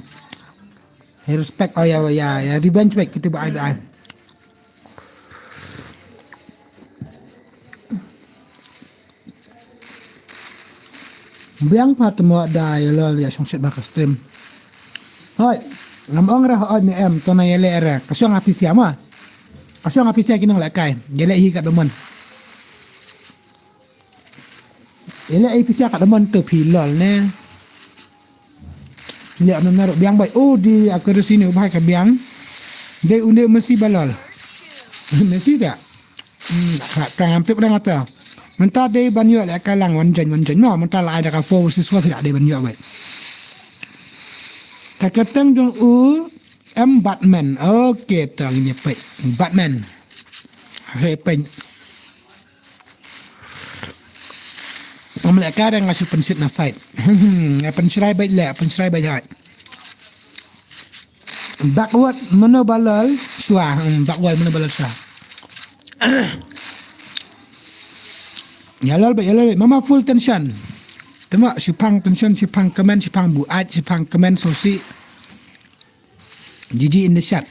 Ïa respect, oh ïa, ïa, ïa revenge back, kita ba ai, ba ai. Biang pat mo da ïa lol ïa shong shit ba ka stream. Hoi, ngam ong ra hoi ne em, to na ïa le ra. Ka shong apisia ma. Ka shong apisia ki nong le kai. Ïa le hi ka doman. Ïa le ai pisa ka daman tu phi lol ne. Ïa na naru biang bai. Oh di aku resi ni ubai ka biang. Dei une mesi ba lol. Mesi tak? Hmm, ka ngam tip dang ata. Menta dei ban ïoh le ka lang wan jan wan jan. No, menta la ada ka four versus four tidak dei ban ïoh bai. Ka kyrteng jong u em Batman. Okay, tang ini pai. Batman. Hai pai. Ngam leh ka dang nga shu pynshit na side. Nga pynshrai bait leh, pynshrai bait hai. Backward mano balal shwa, hmm, backward mano balal shwa. Ya lol bait, ya lol bait. Mama full tension. Tema shipang tension, shipang kemen, shipang buat, shipang kemen sosi. G G in the chat.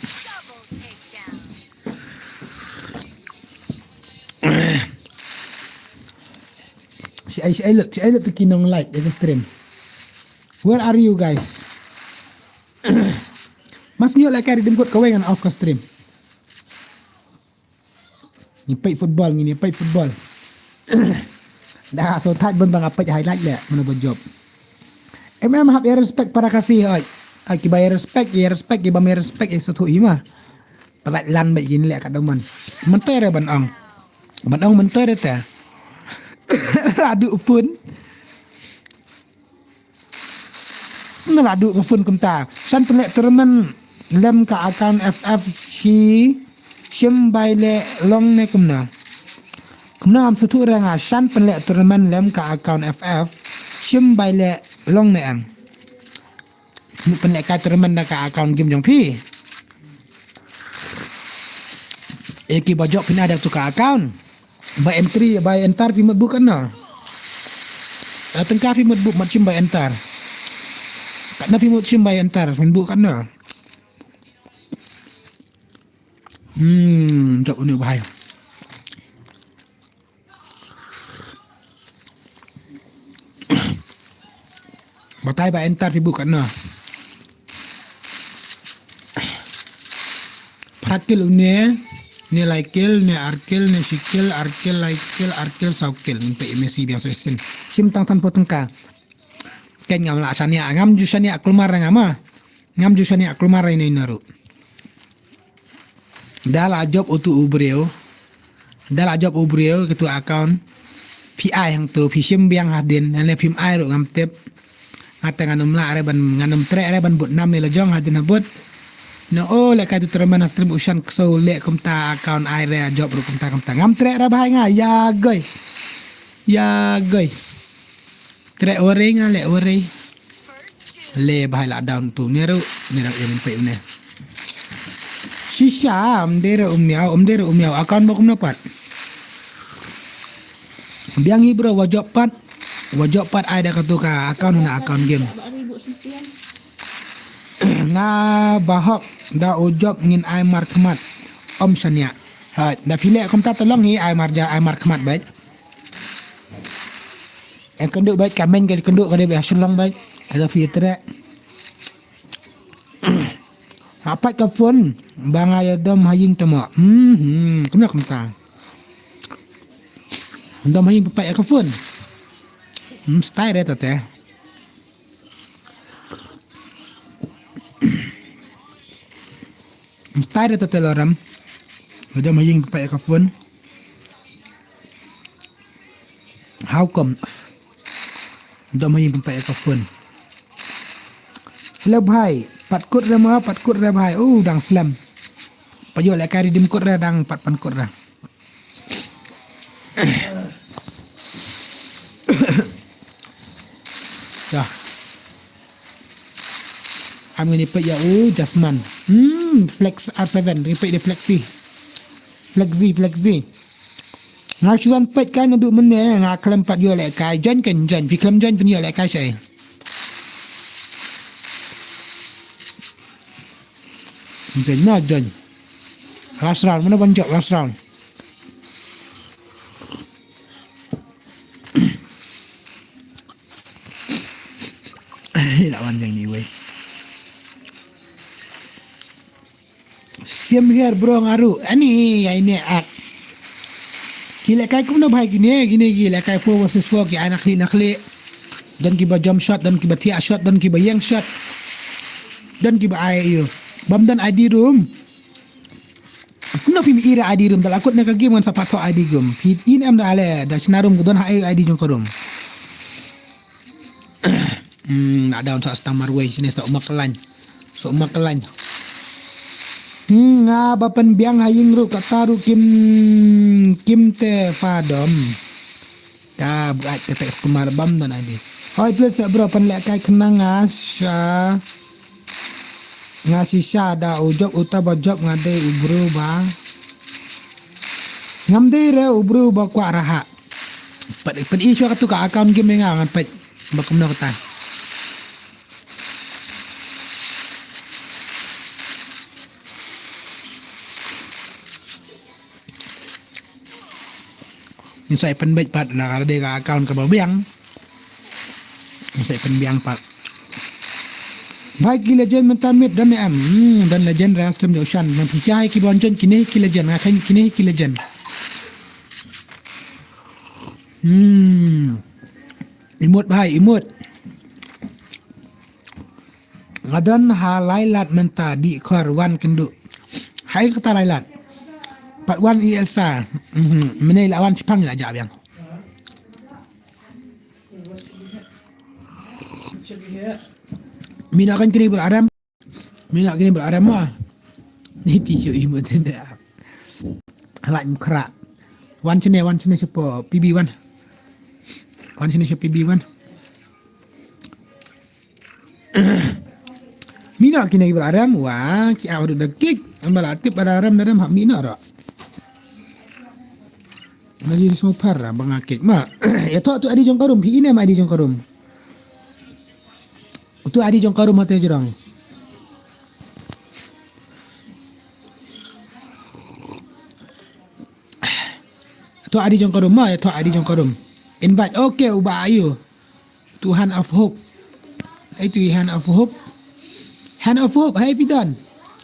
Si ai, si ai lut, si ai lut tu ki nong live ïa ka stream. Where are you guys? Mas ngi ïoh leh ka ri dim kot kawei ngan off ka stream. Ngi peit football, ngi peit football. Da so thait ban ba nga peit highlight leh mano ba jop. Em em hap ïa respect para Khasi hoi. Ai ki ba ïa respect, ïa respect, ki ba ïa respect ïa satu ima. Palat lan ba yin leh ka doman. Mentoi re ban ong. Ban ong mentoi re te. Adu phone. Nga la duh nga phone kumta. Shan pynleh tournament lem ka account F F shi shim bai leh long ne kumna. Kumna am suthu re nga shan pynleh tournament lem ka account F F shim bai leh long ne em. Mu pynleh ka tournament da ka account game jong phi. E ki ba jop phi na da tu ka account. Ba entry, ba enter phi mut buk katno. Eh, tengka phi mut buk mat shim ba enter. Katno phi mut shim ba enter, phi buk katno. Hmm, jop uni bahai. Batai ba enter phi buk katno. Phra kil une, ne lai kil, ne ar kil, ne shi kil, ar kil, lai kil, ar kil, saw kil. Ngin peit Messi biang sa shisien. Shim tang sanphew tyngka. Ken ngam lah shaniah, ngam ju shaniah kulmar ngam ah. Ngam ju shaniah kulmar ine ine ruh. Da la jop utu u briew. Da la jop u briew kitu account. Phi ai hangtu, phi shim biang hadien, lane phim ai ruh ngam tip. Nga te ngan ym lah re ban, ngan ym treh re ban bud nam ïa la jong hadien habud. Na o leh kai tu terman ha stream u shan ksew leh kumta account ai re jop ruh kumta kumta. Ngam treh re bahai nga, ïa goi. Ïa goi. Treh warei nga leh warei. Le bahai la down tu ne ruh, ne ruh ïa men pei ne. Shisha, ym dei ruh um ïaw, ym dei ruh um ïaw. Account ba kumno pat. Biang hi bro, wa jop pat. Wa jop pat ai da katu ka account na account game. Nga ba hok da u jop ngin ai markhmat. Om shania. Ha, da phi leh kumta te long hi ai marja ai markhmat bad. Ïa kynduh bad ka men ka kynduh ka dei ba shlong bad. Ada phi treh. Ha pait ka phone ba nga ïa dom ha ïing te mo. Hmm, hmm, kumno kumta. Dom ha ïing pait ka phone. Hmm, style re te. Mstai da ta te loram. Dom ha ïing pynpait ïa ka phone. How come? Dom ha ïing pynpait ïa ka phone. Hello bhai, pat kut re ma, pat kut re bhai. Uh, dang slem. Pa ïoh lehkai ri dim kut re dang pat pan kut re. Dah. Am ngin ïa peit ïa u Jasman. Hmm, Flex R seven, ngin peit ïa Flexi. Flexi, Flexi. Nga shu wan peit kai naduh mynne, nga khlem pat ïoh lehkai, join kan join, phi khlem join phin ïoh lehkai shai. Join na join. Last round, mano ban jop last round. Ila wan jeng ni wei. Same here bro, nga ruh. Ani ai ne ak. Ki lehkai kumno bhai kine, kine ki lehkai four versus four ki ai na khlieh na khlieh. Don kiba jump shot, don kiba thiah shot, don kiba ïeng shot. Don kiba ai ïa u. Bam don I D room. Kumno phim ïoh ïa I D room, da la kut ne ka game ngan sa pat thoh I D room. Phi ïohi ne em da ale, da shna room ka don ha I D jong ka room. Hmm, na down sa stammer wei, sini sa umak lain. Sa umak lain. Hmm, nga ba pynbiang ha ïing ruh kata ruh kim, kim te fa dom. Ka buat ka text kumar bam don I D. Hoi, please, bro, pynlehkai khnang nga sha. Nga shisha da u jop uta ba jop nga dei u bru ba. Ngam dei re u bru ba kwah raha. Pat, pat i shuwa katu ka account game nga ngan pat. Ba kumno kata. Ngi sa pynbeit pat na ka dei ka account kaba biang. Ngi sa pynbiang pat. Bhai ki legend mynta mid don em. Hmm, don legend ra stem de ushan. Nang pisa hai ki bon jon kine ki legend. Nga khan kine ki legend. Hmm. Imut bhai, imut. Nga don ha lai lad mynta di khor wan kyndu. Hai kata lai lad. Pat wan i Elsa. Mhm. Mene la wan chipang la ja biang. Mina kan kini bul aram. Mina kini bul aram ma. Ni pisu imu tenda. Halak mukra. Wan chene, wan chene sepo P B wan. Wan chene sepo P B wan. Mina kine ki bala ram wa ki awa da kik. Bala tip bala ram da ram ha mina ro. Lagi so par ba nga kik ma. Ya to tu adi jong karum hi ine ma adi jong karum. Tu adi jong karum hate jrong. Tu adi jong karum ma ya tu adi jong karum. Invite okay uba ayu. Tu Hand of Hope. Hai tu Hand of Hope. Hand of Hope, hai phi don.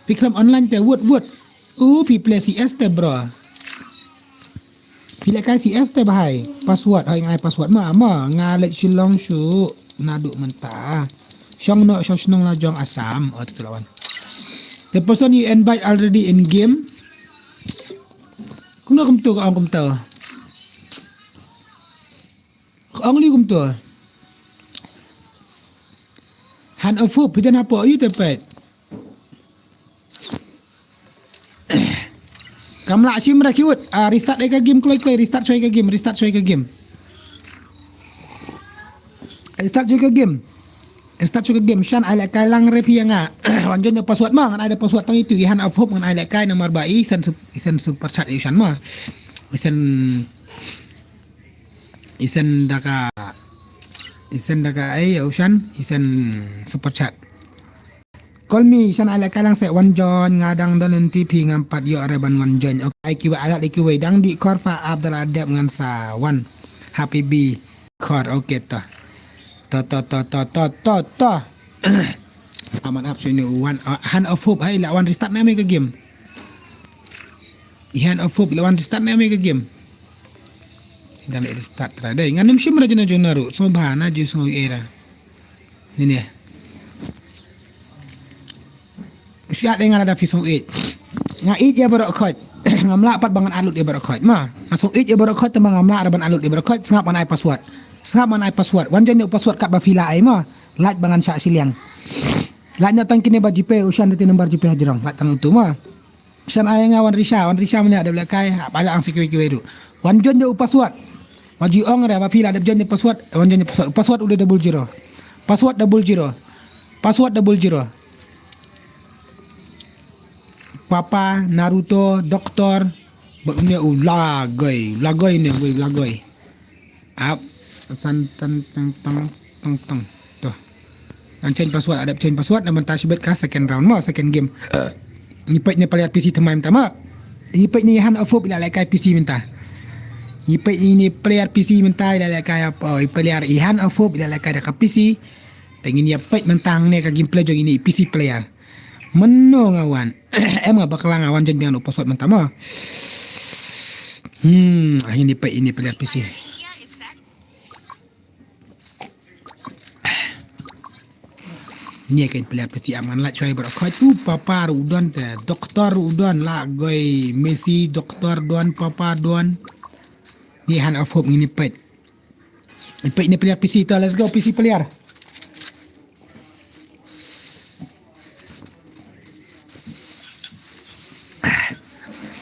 Phi khlem online te wut wut. U phi play C S te bro. Phi lehkai C S te bahai. Password, hai ngai password ma ma nga leh Shillong shu nadu mynta. Shong no shong shnong la jong Assam. Oh tu lawan. The person you invite already in game. Kumno kumtu ka ong kumtu. Ka ong li kumtu. Hand of Hope, phi don hapoh yu te pet. Kam lah shim ra kiwut. Ah, restart ai ka game kloi kloi, restart shoi ka game, restart shoi ka game. Restart shoi ka game. Restart shoi ka game. Shan ai lehkai lang re phi ïa nga. Wan jon ïa password ma, ngan ai da password tang itu i Hand of Hope ngan ai lehkai namar ba i send sup-, i send super chat i shan ma. I send Isen da ka I send da ka ai, u Shan, i send super chat. Call me, Shan, ai lehkai lang seh, wan join, nga dang don lynti phi ngam pat ïoh re ban wan join. Okay, ai kiwei, ai lad kiwei, dang dih khor fa ap da la dep ngan sa wan. Happy bi khor, okay, to. To, to, to, to, to, to, to. Aman ap sini wan, uh, Hand of Hope, hai la wan restart ne me ka game. I Hand of Hope la wan restart ne me ka game. Dang le restart try. Dei, ngan ym shim ra jona jona ruh. So bha na ju sngewbha era. Ni ne. Siat dei nga la da phi sngewbha. Nga ïeit ïa baroh khoit. Ngam lah pat ba ngan ad lut ïa baroh khoit. Ma, nga sngewbha ïa baroh khoit, tang ba ngam lah ra ban ad lut ïa baroh khoit. Sngap ban ai password. Sngap ban ai password. Wan join ïa u password kat ba phi la ai ma. Lait ba ngan shah shiliang. Lait na tang kine ba GPay, u Shan te number GPay hajrong. Lait tang utu ma. Shan ai nga wan risha, wan risha mane dep lehkai, ba la ang sa kiwei kiwei ruh. Wan join ïa u password. Wan ju ong re ba phi la dep join ïa u password, wan join ïa u password. U password u dei double zero. Password double zero. Password double zero. Papa, Naruto, Doktor, bad une u Lagoi, Lagoi ne, wei Lagoi. Ap, san, tan, tang, tang, tang, tang. To. Ngan change password, adep change password, na mynta shibit ka second round mo, second game. Ngi peit ne player PC thymmai mynta mo. Ngi peit ne i Hand of Hope i la lehkai PC mynta. Ngi peit ne player PC mynta i la lehkai apa, oh, i player i Hand of Hope i la lehkai da ka PC. Te ngin ïa peit mynta hangne ka gameplay jong ine i PC player. Mynno nga wan. Em nga bakla nga wan join biang u password mynta mo. Hmm, ah, ini peit ine player PC. Ni kan player PC, am ngan lait shuwa baroh khoit. U Papa ruh don te, Doktor ruh don, Lagoi, Messi, Doktor don, Papa don. Ni Hand of Hope ngin ïa peit. Ïa peit ine player PC to, let's go PC player.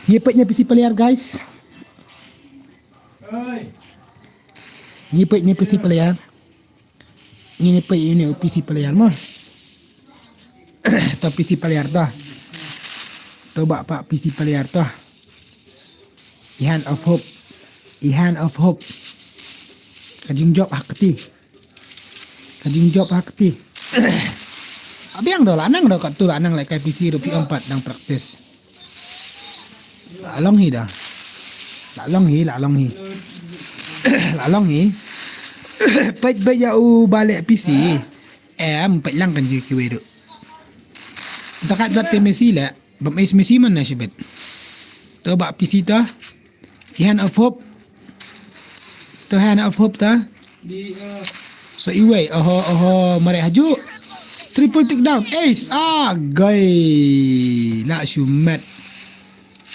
Ïa peit ine PC player, guys. Ïa peit ine PC player. Ine peit ine u PC player mo. To PC player to. To ba pa PC player to. I Hand of Hope. I Hand of Hope. Ka jingjop ha kti. Ka jingjop ha kti. Abiang do la nang do, katto la nang lehkai PC ruh phi ong pat dang practice. La long hi da. La long hi, la long hi. La long hi. Peit beit ïa u ba leh PC. Em, peit lang kan ju kiwei ruh. Takat bat te Messi leh. Bam ace Messi man na shibit. To ba PC to. I Hand of Hope. To Hand of Hope to. So iwei, oho, oho, mareh haju. Triple take down. Ace. Ah, gai. La shu met.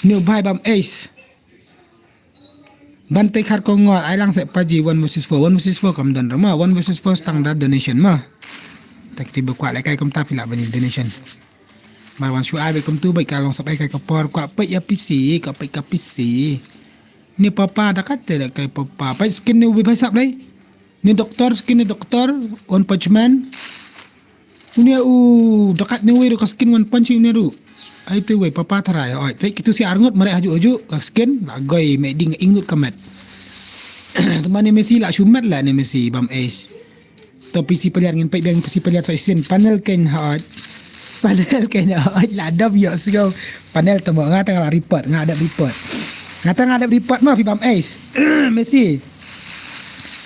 Ni u bhai bam ace. Ban te khar ko ngor, ai lang seh paji one versus four. One versus four kam don rama. One versus four tang da donation ma. Te kti ba kwah lehkai kumta phi lah ban donation. Mar wan shu ai bad kumtu bad ka long sap ai kai ka por, kwah peit ïa PC, kwah peit ka PC. Ni Papa da kata lehkai Papa. Peit skin ni u bhai sap lei. Ni Doktor, skin ni Doktor, One Punch Man. Une u da kat ni wei ruh ka skin One Punch une ruh. Ai tu wei Papa tharai, oi. Peit kitu shi arngut mareh haju haju ka skin, Lagoi me ding ingngut ka met. Tuma ni Messi la shu met la ni Messi bam ace. To PC player ngin peit biang PC player so isin panel ken hot. Panel ken hot la dap yo sgo. Panel temo nga tang la report, nga dap report. Nga tang nga dap report ma phi bam ace. Messi.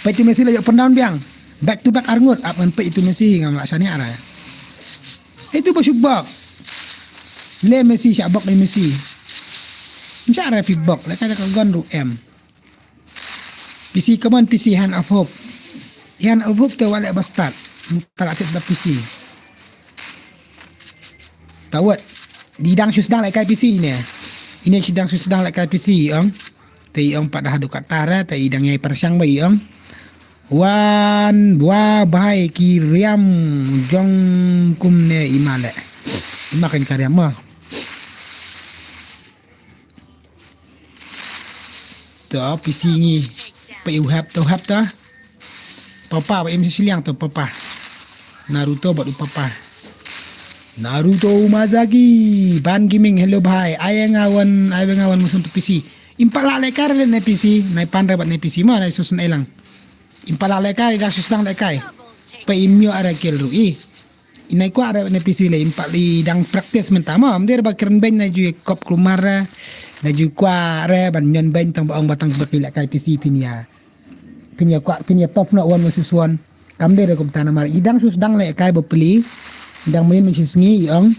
Peit tu Messi la yo pyndown biang. Back to back arngut ap ngan peit itu Messi ngam la shani ara. Itu ba shu bok. Le Messi sha bok le Messi. Sha ara phi bok le kada ka gon ru em. PC, come on, PC, Hand of Hope. Hand of Hope te wale ba start. Tala tit da PC. Tawat. Di dang shu sdang lehkai PC ne. Ine shu dang shu sdang lehkai PC ong. Te ong pat dah duk kat tara te i dang ïai pyrshang ba i ong. Wan bua bhai ki riam jong kumne i male. I ma kan ka riam ma. To PC ngi. Pa i u hap to hap ta. Papa ba im siliang to papa. Naruto bad u papa. Naruto Umazaki, Ban Gaming, hello bhai. Ai nga wan, ai nga wan musun to PC. Im pat la lehkai ne PC, nai pan re bad ne PC ma nai susun elang. Im pat lah lehkai, i dang shu sdang lehkai. Peit im ïoh ara kill ruh i. I nai kwah re na P C lei, im pat i dang practice mynta mo. Ym dei ba kren beiñ, na ju kop kulmar re. Na ju kwah re ban ñion beiñ tang ba ong ba tang ba ki lehkai P C phin ïa, phin ïa kwah, phin ïa tough noh one versus one. Kam dei re kumta namar i dang shu sdang lehkai bapli. I dang mynnin mynshisngi i ong.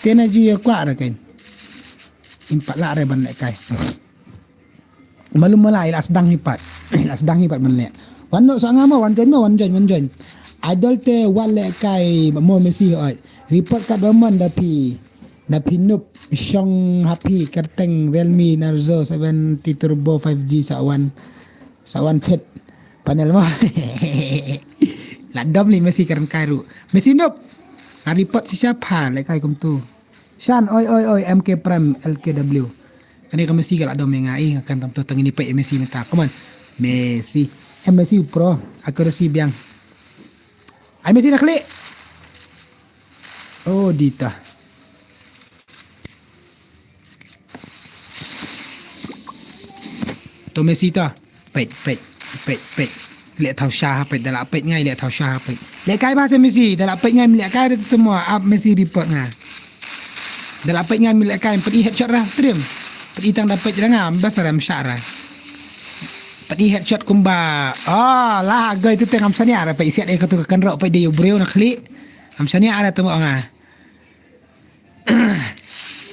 Te na ju ïa kwah re kein. Im pat lah re ban lehkai. Malu mala, i la sdang hi pat. I la sdang hi pat ban leh. Wan noh sa nga mo, wan join mo, wan join, wan join. Idol te wat lehkai mo Messi oi. Report kat ba mon da phi. Da phi noob shong ha phi kyrteng Realme Narzo seventy Turbo five G sa wan. Sa wan thet. Panel mo. La dom li Messi kren kai ruh. Messi noob. Nga report shisha pha lehkai kumtu. Shan, oi, oi, oi, M K Prime, L K W. Kane ka Messi ka la dom ïa nga, eh, nga kren tam to tang ini peit Messi mynta. Come on. Messi. Eh, Messi u pro. Accuracy biang. Ai Messi na khlieh. Oh, dita. To Messi to. Peit, peit, peit, peit. Leh thaw sha ha peit, da la peit ngai leh thaw sha ha peit. Lehkai ba se Messi, da la peit ngai lehkai da tu mo, ap Messi report nga. Da la peit ngai lehkai, peit i headshot ra stream. Peit i tang da peit ra nga, bas ra msha ra. Peit i headshot kumba. Oh, la goi tu te ngam sania ra, peit siat e ka tu ka kynroh, peit de ïa u briew na khlieh. Ngam sania ra tu mo nga.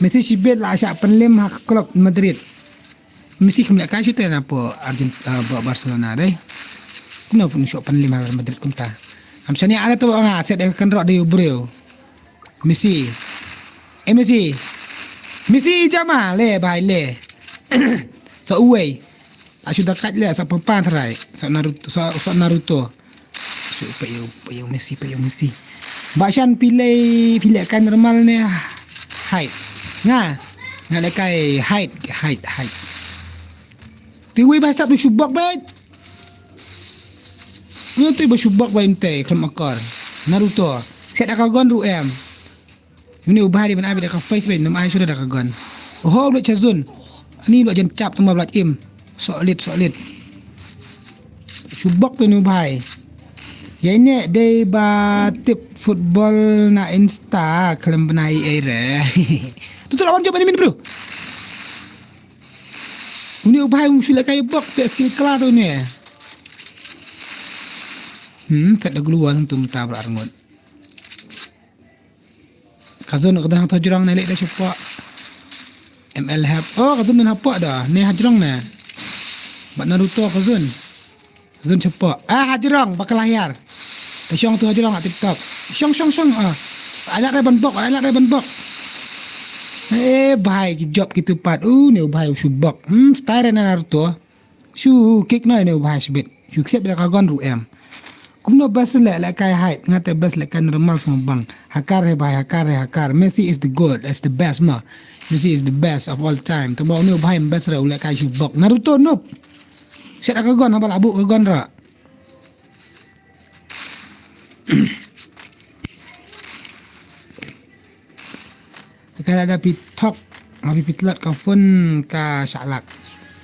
Messi shibit la shah pynlem ha club Madrid. Messi kam lehkai shuh te na po Argent-, ah, Ba-, Barcelona dei. Kumno pun shah pynlem ha Real Madrid kumta. Am shane ada tu nga set ïa ka kynroh dei u briew. Messi. Eh, Messi. Messi jama le bai le. Sa uwei. Sa shu da kat le sa pampan trai. Sa Naruto, sa, sa Naruto. Shu payung, payung Messi, payung Messi. Ba shan phi leh, phi lehkai normal ne. Hide. Nga. Nga lehkai hide, hide, hide. Tui wei ba sap tu shubok bet. Nyo tui ba shubok ba im te, khlem akor. Naruto. Set aka gon ru em. Une u bhai dei ban ai beit da ka face beit, ym ai shuh da ka gun. Oho, u Lord Chazun. Ani u Lord jan chap tang ba u Lord im. Solid, solid. Shu bok tu une u bhai. Ïa ine dei ba tip football na Insta, khlem bnai ei re. Tu tu lawan jop ani min bro. Une u bhai um shu lehkai bok, pek skill kala tu une. Hmm, kat da gluan tu mynta bra arngut. Ka zone ka don hangto hajrong ne leh da shapoh. M L hap. Oh, ka zone don hapoh da. Ne hajrong ne. Bad Naruto ka zone. Ka zone shapoh. Ah, hajrong, ba ka la hiar. Ta shong tu hajrong, ah, tip top. Shong, shong, shong, ah. Ai lad re ban bok, ai lad re ban bok. Eh, bhai, ki jop ki tu pat. Uh, ne u bhai u shu bok. Hmm, style re na Naruto. Shu kick noh ine u bhai shibit. Shu accept da ka gun ruh em. Kumno best leh lehkai hide, nga te best lehkai normal sngewbang. Hakar he bhai, hakar he, hakar. Messi is the goat, is the best ma. Messi is the best of all time. Tangba une u bhai best re u lehkai shu bok. Naruto noob. Set da ka gun haba la buh ka gun ra. Ka la da phi thok, ma phi phi tlot ka phone ka shalak.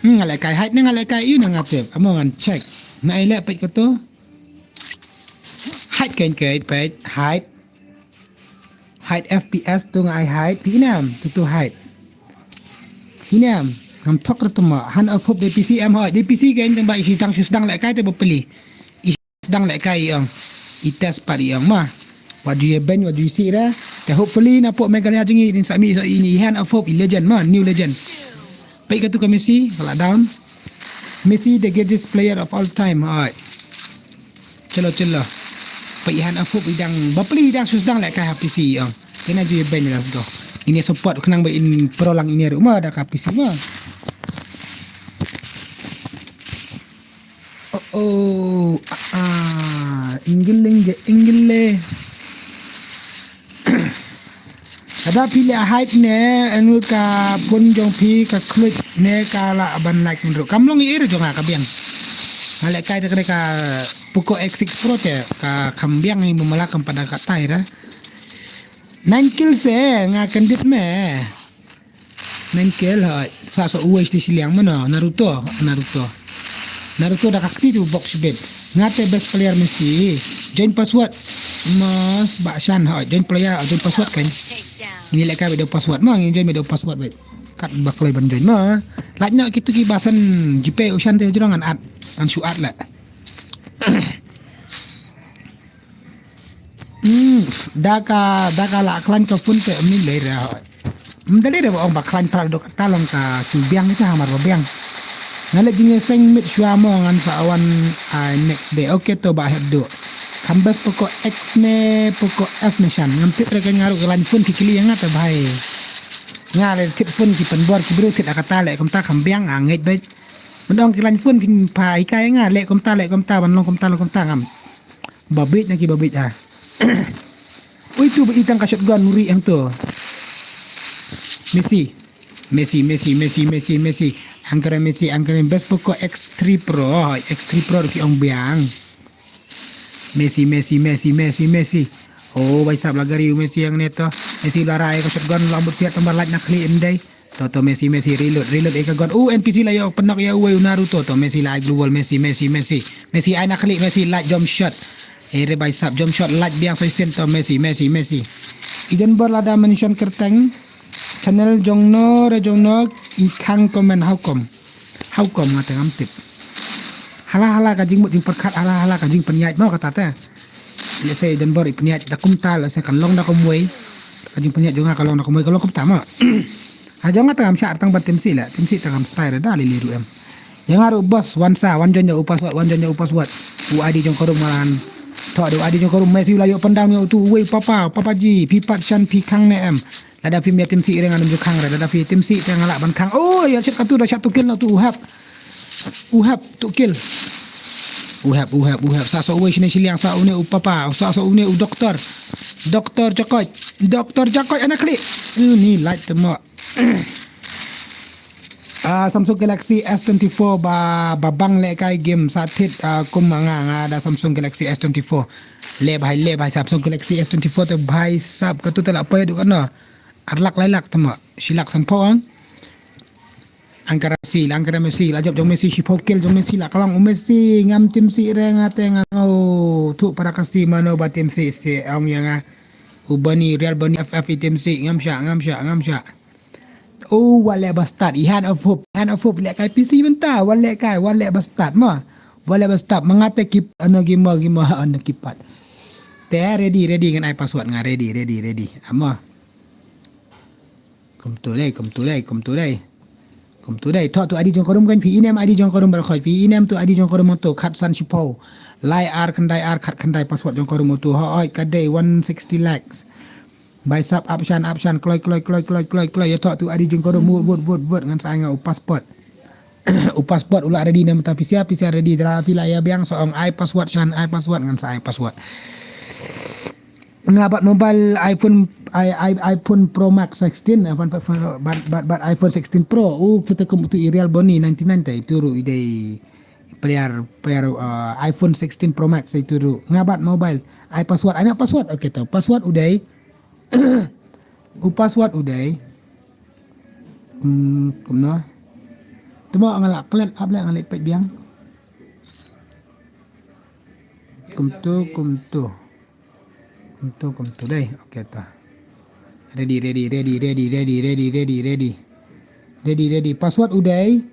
Hmm, nga lehkai hide ne nga lehkai ïu ne nga tip. Amo ngan check. Na ai leh peit ka tu. Hide kein kein peit, hide. Hide F P S tu nga ai hide, phi ïa nam, tu tu hide. Ïa nam, ngam thok re tu ma, han of hope dei P C em hoi, dei P C kein tang ba i shi tang shu sdang lehkai te bapli. Dang lehkai i ong. I test pat i ong ma. Wat ju ïa beiñ, wat ju ïa sih re. Te hopefully na pok Meghalaya jong i, in sa mih sa ini i hand of hope, i legend ma, new legend. Peit katu ka Messi, ka la down. Messi the greatest player of all time. Alright. Chalo, chalo. Peit i hand of hope i dang, bapli i dang shu sdang lehkai ha P C i ong. Kena ju ïa beiñ, let's go. Ini support khnang ba in pro lang ini ruh ma da ka P C ma. Oh, oh, ah, ah, inggil, inggil, inggil le. Lada phi leh hide ne, anu ka phone jong phi ka khluit ne ka lah ban lag mynro. Kam long i ïa jong nga ka biang. Nga lehkai da ka Poco X six Pro te ka kham biang i bym lah kam pat da katai ra. Nine kills eh, nga kyndit me. Nine kill hoi. Sa sa uwei shiliang mano, Naruto, Naruto. Naruto da ka kti tu bok shibit. Nga te best player Messi. Join password. Mas ba shan ha join player, join password kan. Ini leka beda password ma, ini join beda password bet. Kat ba kloi ban join ma. Lak nya kitu ki basan jipe u shan te jrong an at. An shu at la. Hmm, da ka, da ka la klan ka phone te mi le ra. Hmm, da le ra ong ba klan pra dok ta long ka ki biang ita hamar ba biang. Nga le jing seng mit shwa mo ngan sa wan ai next day. Okay to ba het do. Kam bes poko X ne poko F ne shan. Ngam tip re ka ngaru klan phone ki kili nga te bhai. Nga le tip phone ki pen bor ki bru tip akata le kumta kam biang a ngej bai. Mendong ki klan phone ki pa ikai nga le kumta le kumta ban long kumta long kumta ngam. Babit na ki babit ah. Ui tu ba itang ka shotgun muri yang tu. Messi. Messi, Messi, Messi, Messi, Messi. Angkara Messi, angkara best poko X three Pro, X three Pro ki ong biang. Messi, Messi, Messi, Messi, Messi. Oh, bai sap lagari Messi yang neto. Messi la rai ka shotgun lambut siat tambah light na kli em dai. To to Messi, Messi, reload, reload eka gun. Uh, N P C la yo penok ya uwe Naruto. To Messi la ai glue wall, Messi, Messi, Messi. Messi ai na klik, Messi light jump shot. Eh, re bai sap jump shot light biang soi sen to Messi, Messi, Messi. Ijan bor lada mention kerteng channel jongno re jongno i khang comment how come. How come nga te ngam tip. Hala hala ka jingmut jingperkhat hala hala ka jingpenyait mo kata te. Let's say ijan bor i penyait da kumta let's say kan long da kumwei. Ka jingpenyait jong nga ka long da kumwei ka long kumta mo. Ha jong nga tangam shah tang ban timsi le, timsi tangam style da lili ruh em. Jong nga ruh boss wan sa wan jon u password wan jon u password. U I D jong ka room malan. To da u I D jong ka room Messi u la yo pendang ni u tu wei papa papa ji phi pat shan phi khang ne em. Lada phi mia timsi ring anum ju khang re lada phi timsi te nga lah ban khang. Oh ya shit katu da shah tu kill na tu u hap. U hap tu kill. U hap u hap u hap sa so wei shine shiliang sa une u papa sa so une u doktor. Doktor Jakoj. Doktor Jakoj ana klik. Ini light temo. Ah, Samsung Galaxy S twenty-four ba ba bang le kai game sa thit ah, kum nga nga da Samsung Galaxy S twenty-four. Le bhai le bhai Samsung Galaxy S twenty-four te bhai sap ka tu te la poi du kan no. Ar lak lai lak tama. Shi lak san pho ang. Angkara Messi, angkara Messi la jop jong Messi shi pho kill jong Messi la kawang u Messi ngam tim si re nga te nga. Oh, tu para kasi mano ba tim si si ong yang ah. U Bani Real Bani F F i tim si ngam sha ngam sha ngam sha. Oh, wale ba start. I hand of hope. Hand of hope le kai P C mynta. Wale kai, wale ba start ma. Wale ba start. Mangate kip ano gima gima ano kipat. Te ready ready ngan ai password nga ready ready ready. Ama. Kum tu dei, kum tu dei, kum tu dei. Kum tu dei. Thok tu I D jong ka room kan phi inem I D jong ka room ba khoi. Phi inem tu I D jong ka room tu khat san shipau. Lai ar khandai ar khat khandai password jong ka room tu. Hoi ka dei one sixty lakhs. Bai sap option option kloi kloi kloi kloi kloi kloi ya thok tu adi jingkoro mut vot vot vot ngan sa nga u passport. U passport ula ready na mata P C R P C R ready dra pila ya biang so ong ai password shan ai password ngan sa ai password. Nga bat mobile iPhone i, i, iPhone Pro Max sixteen iPhone bat bat bat iPhone sixteen Pro u kita kum tu i Real Boni ninety nine tai turu idei player player uh, iPhone sixteen Pro Max itu ru nga bat mobile ai password ai password okay tau password udai. U password udai. Hmm, kumno? Temo nga la klet ap le nga le pet biang. Kumtu kumtu. Kumtu kumtu dai. Okay ta. Ready ready ready ready ready ready ready ready. Ready ready password udai.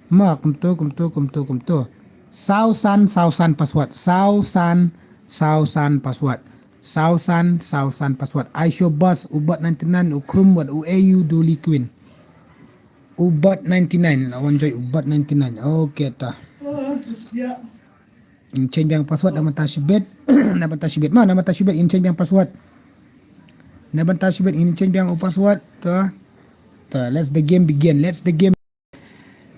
Ma kumtu kumtu kumtu kumtu. Sausan sausan password. Sausan sausan password. Sausan sausan password. Aisho bus ubot ninety nine u Chrome word u A U Duli Queen. Ubot ninety nine lawan joy ubot ninety nine. Okay ta. In change biang password na mata shibet. Na mata shibet ma na mata shibet in change biang password. Na mata shibet in change biang password. Ta. Ta let's the game begin. Let's the game.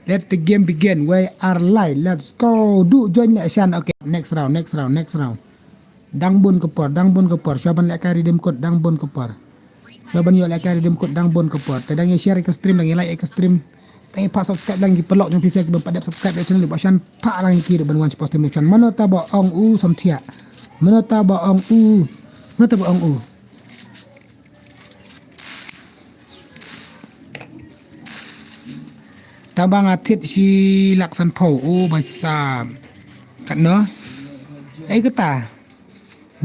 Let the game begin. We are live. Let's go. Du join le shan. Okay. Next round. Next round. Next round. Dang bun ke por. Dang bun ke por. Shuaban le kai redeem code. Dang bun ke por. Shuaban yo le kai redeem code. Dang bun ke por. Te dang ye share ke stream. Dang ye like ke stream. Te pa subscribe lang ki pelok jong pisa ki belum pada subscribe channel ba shan pa lang ki ban wan support stream shan. Mano ta ba ong u samthia. Mano ta ba ong u. Mano ta ba ong u. Tang ba nga thied shi lak san phew. O bhai sahab. Katno? Ei kata.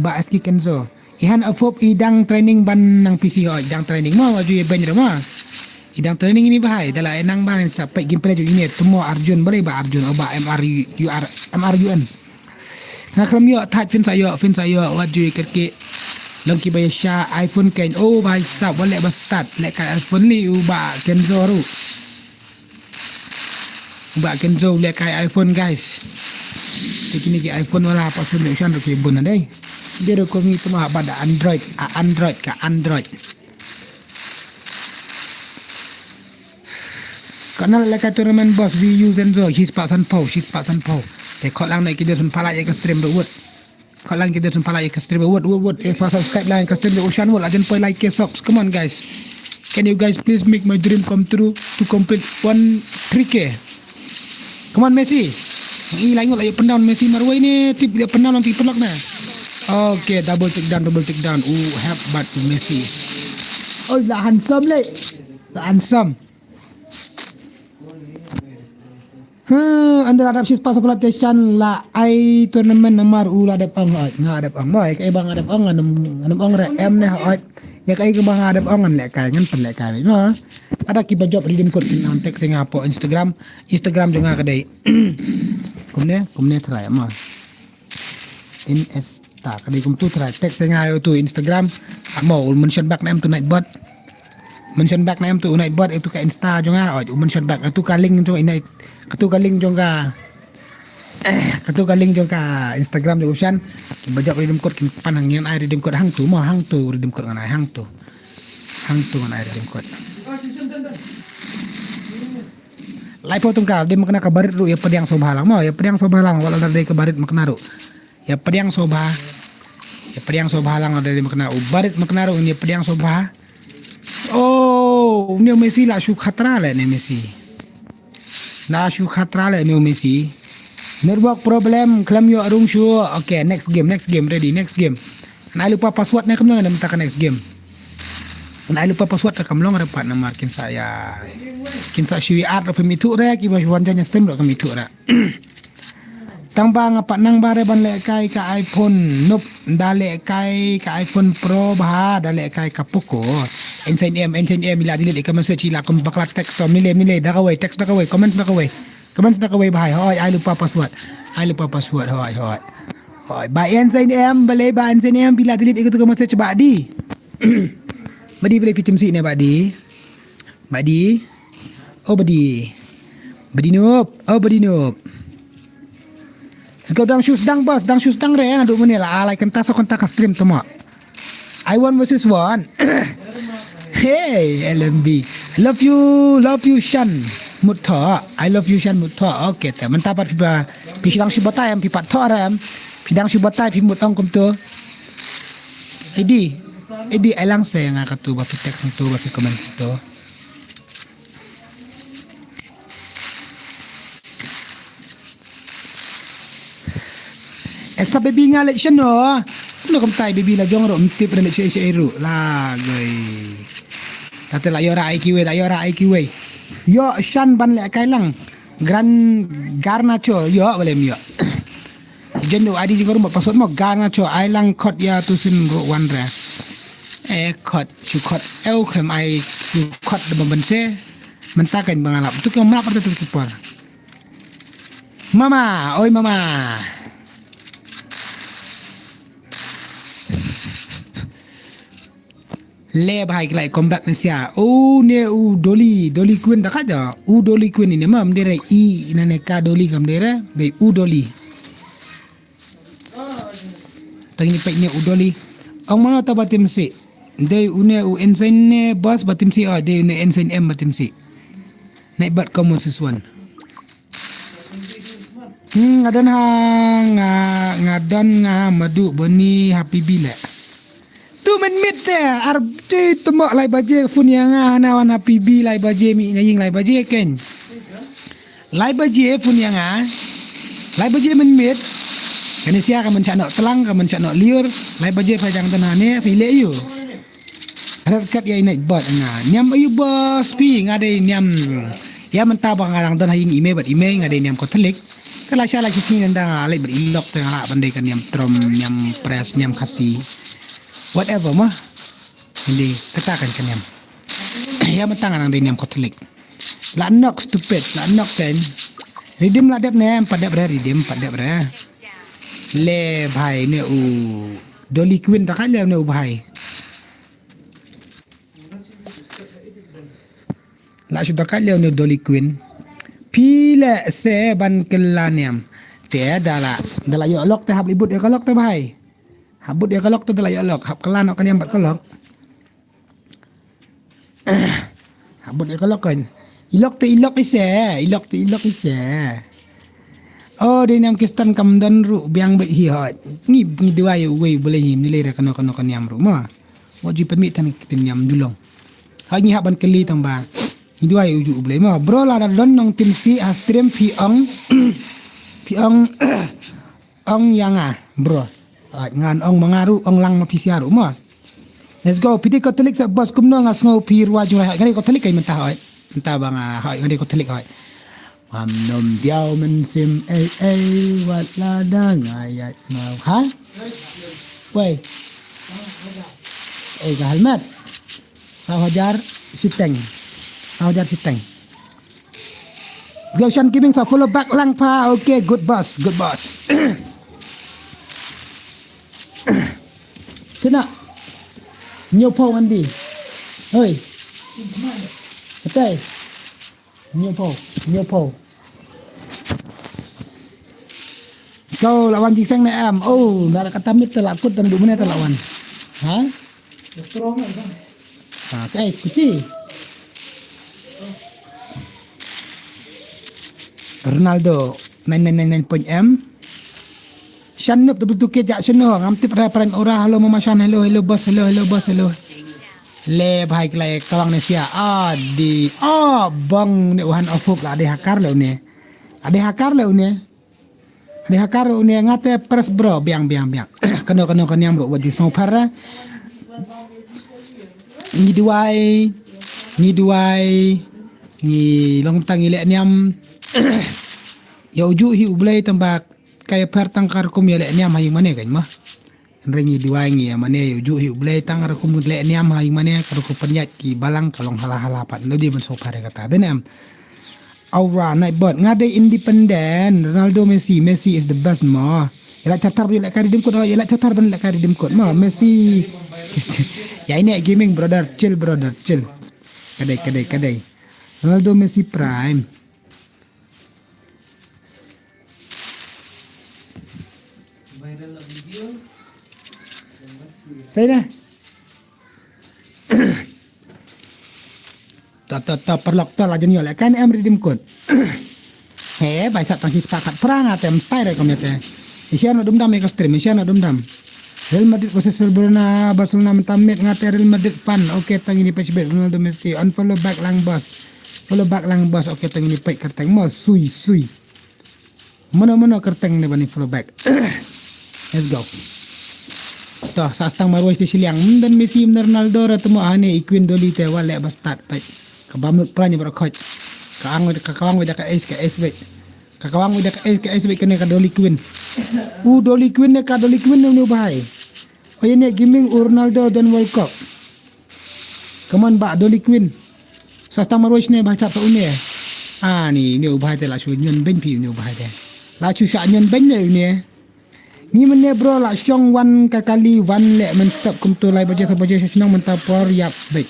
Bah S K Kenzo. I han approve i dang training ban nang P C, o i dang training mo, wat ju ïa beiñ re mo. I dang training ini bhai, da la i nang bha sa peit gameplay jong ine, tmo Arjun, balei Bah Arjun, o Bah M R U, U R, M R U N. Nga khlem ïoh, thait phin sa ïoh, phin sa ïoh, wat ju ïa kyrkieh. Long kiba ïa shah iPhone kein, o bhai sahab, wat leh ba stad, lehkai iPhone lei u Bah Kenzo ruh. Bah Kenzo lehkai iPhone, guys. Te kine ki iPhone wala pat sum shan ruh ki bun na dei. Dei ruh kong i tma ba da Android, a Android ka Android. Ka na lehkai tournament boss, we use Enzo, shispah san phew, shispah san phew. Te khot lang ne ki dei sun phalai ïa ka stream ruh wut. Khot lang ki dei sun phalai ïa ka stream, wut, wut, wut. Eh, pa subscribe lang ïa ka stream, u Shan wut, la jan poi like, subs. Come on, guys. Can you guys please make my dream come true to complete one three K? Come on, Messi. I lai ngut la ïa pyndown Messi marwei ne, tip ïa pyndown lang tip pynlok na. Okay, double take down, double take down. U hap bat Messi. Oh, la handsome le. La handsome. Huh, anda la dap shispah sa phew lak te Shan la ai tournament namar u la dep ong, oi, nga dep ong, mo, ïa kaei ba nga dep ong, ngan ym, ngan ym ong re em ne, oi. Ïa kaei ba nga dep ong ngan lehkai, ngan pynlehkai mo. Lada kiba jop Redeem Code kin nang text ïa nga hapoh Instagram, Instagram jong nga ka dei. Kumne, kumne try mo. Insta, ka dei kumtu try. Text ïa nga hapoh Instagram. Mo, u mention back na em tu Nightbot. Mention back na em tu Nightbot, itu ka Insta jong nga. Oi, u mention back. Itu ka link jong i Night. Itu ka link jong ka. Itu ka link jong ka Instagram jong u Shan. Kiba jop Redeem Code kin pan hangin ai Redeem Code hangtu mo, hangtu Redeem Code ngan ai hangtu. Hangtu ngan ai Redeem Code. Laiphew tyngka, dei makna ka barit ruh ïa pdiang sngewbha lang mo, ïa pdiang sngewbha lang, wat la dei ka barit makna ruh. Ïa pdiang sngewbha. Ïa pdiang sngewbha lang, dei makna u barit makna ruh, ïa pdiang sngewbha. Oh, une u Messi la shu khatra le ne Messi. La shu khatra le une u Messi. Network problem, khlem ïoh rung shuh. Okay, next game, next game, ready, next game. Ngan ai lypa password ne kam long, ngan mynta ka next game. Ngan ai lypa password te kam long re pat namar kin sa ïa. Kin sa shu ïa add ruh phim ithuh re, kiba shu wan join stream ruh kam ithuh re. Tang ba nga pat nang ba re ban lehkai ka iPhone, nope, da lehkai ka iPhone Pro bha, da lehkai ka Poco. Ensign M, Ensign M, i la delete ïa ka message, i la kum bakla text, tom nilai, nilai, da kawei, text da kawei, comments da kawei. Comments da kawei bha, hoi, ai lypa password. Ai lypa password, hoi, hoi. Hoi, ba Ensign M, balei ba Ensign M, phi la delete ïa katu ka message ba di. Ba di, balei phi tim sih ne ba di. Ba di. Oh, ba di. Ba di nup. Oh, ba di nup. Let's go, dang shu sdang boss, dang shu sdang re, naduh mynne la, lai kynta saw kynta ka stream tama. I one versus one. Hey, L M B. Love you, love you, Shan. Mut tho. I love you, Shan, mut tho. Okay, te mynta pat phi ba, phi sdang shu batai em, phi pat tho re em. Phi dang shu batai, phi mut ong kumtu. Edi, Edi, ai lang se nga katu ba phi text kumtu, ba phi comment kumtu. Esa baby nga leit shano. Kumno kumtai baby la jong ruh, ym tip re leit shaei shaei ruh. La goi. Tate la ïoh ra ai kiwei, la ïoh ra ai kiwei. Ïoh Shan ban lehkai lang. Gran Garnacho, ïoh balei ym ïoh. Jen u I D jong ka ruh mo, password mo, Garnacho, ai lang khot ïa tu sim ruh wan re. Eh, khot, shu khot. Eu khlem ai shu khot da ban ban se. Mynta kan ba nga lap. Tu ka mlap re tu ki por. Mama, oi mama. Le bhai ki lai comeback ne sia. U ne u Dolly, Dolly Queen da ka ja. U Dolly Queen ine ma, ym dei re i, ine ne ka Dolly kam dei re, dei u Dolly. Tang ini pek ne u Dolly. Ong mano ta ba tim si. Dei une u Ensign ne boss ba tim si, oh, dei une Ensign M ba tim si. Nai bat kamu siswan. Hmm, nga don ha, nga, nga don nga ha Madu Boni ha P B le. Tu men mit te, ar tu temo lai baje phone ïa nga, hana wan ha P B lai baje mi na ïing lai baje ken. Lai baje phone ïa nga. Lai baje men mit. Kane sia ka men sha nok tlang, ka men sha nok liur. Lai baje pha jang don ha ne, phi le yu. Rat kat ïa i Nightbot nga. Niam ayu boss phi nga dei niam. Ïa mynta ba nga dang don ha ïing i mei bad i mei nga dei niam Katholik. Te la sha la shi sngi nda nga leit bad i lok te nga lah ban dei ka niam Trum, niam Pres, niam Khasi. Whatever mo. Hindi, kata kan ka niam. Ïa mynta nga dang dei niam Katholik. La nok stupid, la nok kan. Riddim la dep ne, em pat dep re, riddim pat dep re. Le bhai ne u Dolly Queen ta ka le ne u bhai. La shu da ka le ne u Dolly Queen. Phi le se ban kylla niam. Te da la, da la ïoh lok te hap libut ïa ka lok te bhai. Hap bud ïa ka lok te da la ïoh lok, hap kylla noh ka niam bad ka lok. Hap bud ïa ka lok kan. I lok te i lok i se, i lok te i lok i se. Oh, dei niam Kristan kam don ruh biang bad hi hot. Ngi, ngi duwai ïa uwei u Blei, ngi lei re kano kano ka niam ruh mo. Wat ju pynmih tang ki niam julong. Hot ngi hap ban kylli tang ba. Ngi duwai ïa u ju u Blei mo. Bro, lada don nongtim sih ha stream phi ong. Phi ong. Ong ïa nga, bro. Hot ngan ong ma nga ruh, ong lang ma phi sha ruh mo. Let's go. Phi dei Katholik sa boss, kumno nga sngew phi rwai jong rai. Hot nga dei Katholik kai mynta hot. Mynta ba nga hot nga dei Katholik hot. Ngam nym diaw mynsiem ei ei wat la da nga ïaid ma ha. Wei. Ei ka helmet. Saw hajar shiteng. Saw hajar shiteng. Goshan Gaming sa follow back lang pha. Okay, good boss, good boss. Tina. Nyo po mandi. Hoi. Katai. Nyo po, nyo po. Kau lawan jingseng ne em. Oh, nara kata mit te lakut dan duk mene te lawan. Ha? Ah, kai scooty. Ronaldo nine nine nine nine point M. Shan nup double two K jak shano ngam tip rai pran ora. Hello mama Shan, hello, hello boss, hello, hello boss, hello. Le bhai klai kawang ne sia adi. Oh, bong ne uhan ofuk la ade hakar le une. Ade hakar le une. Ade hakar le une ngate press bro biang biang biang. Kano kano kano yang bro wajin song para. Ngi duwai, ngi duwai, ngi long tang ngi le niam. Ya uju hi u Blei tang ba kai per tang kar kum ya le niam hai mane kan ma. Hynrei ngi duwai ngi ïa mane ïa u juh hi u Blei tang rukum leh niam ha ïing mane ka rukum pynïaid ki balang ka long hala hala pat. Lodi ban sngewbha re kata dei ne em. Aura Nightbot nga dei independent. Ronaldo Messi, Messi is the best mo. Ïa la thar thar ban leh ka redeem code, ïa la thar thar ban leh ka redeem code mo. Messi. Ya ini gaming brother, chill brother, chill. Kadei kadei kadei. Ronaldo Messi Prime. Viral la video. Sai na. Ta ta ta paralok ta la jan ïoh leh kan em redeem code. He bai sat tang hi spah khat phrang atem style re kom ïa te. Isya na dum dam ïa ka stream, isya na dum dam. Real Madrid versus Barcelona, Barcelona mynta miet nga te Real Madrid fan. Okay, tang ini page bet Ronaldo Messi. Unfollow back lang boss. Follow back lang boss. Okay, tang ini page kyrteng mo sui sui. Mano mano kyrteng ne bani follow back. Let's go. To sa stang marwai sti shiliang. Mdan Messi mdan Ronaldo ra temo ane i Queen Dolly te wa leh ba start page. Ka bam lut pranya baroh khoj. Ka ang ka kawang weda ka ace ka ace bet. Ka kawang weda ka ace ka ace bet kane ka Dolly Queen. U Dolly Queen ne ka Dolly Queen ne uni u bahai. Oye ne gaming u Ronaldo don World Cup. Come on ba Dolly Queen. Sa stang marwai shne bahai sap sa une. Ani uni u bahai te la shu nyon ben phi uni u bahai te. La shu sha nyon ben ne uni. Ngi mynne bro la shong wan ka kali wan leh mynstep kumto lai baje sa baje sha shnong mynta por ïap beit.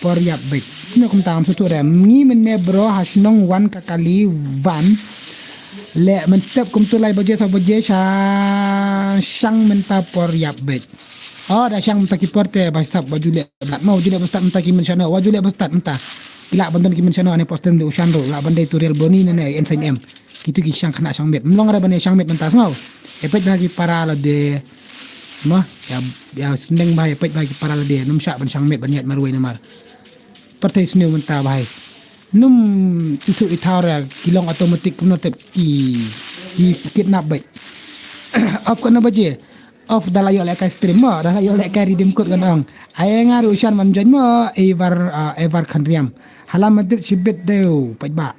Por ïap beit. Kumno kumta ngam sngewthuh re. Ngi mynne bro ha shnong wan ka kali wan leh mynstep kumto lai baje sa baje sha shang mynta por ïap beit. Oh da shang mynta ki por te ba start ba ju leh ba start mo ju leh ba start mynta ki mynshano wa ju leh ba start mynta. Ki lah ban don ki mynshano ane post dem de u shan ro lah ban dei tu real boni ne ne ensign em. Kitu ki shang khynnah shang miet. Mlong re ban ïa shang miet mynta sngew. Ïa peit bha ki para lade. Mo, ïa, ïa sneng bha ïa peit bha ki para lade. Num shah ban shang miet ban ïaid marwei namar. Pyrthei sniew mynta bha. Num ithuh ithaw re ki long automatic kumno tep ki, ki, ki kidnap beit. Off katno baje. Off da la ïoh leh kai stream mo, da la ïoh leh kai redeem code kan ong. Ai nga ruh shan man join mo, Ever, ah, Ever Khanriam. Hala Madrid shibit dei u paidbah.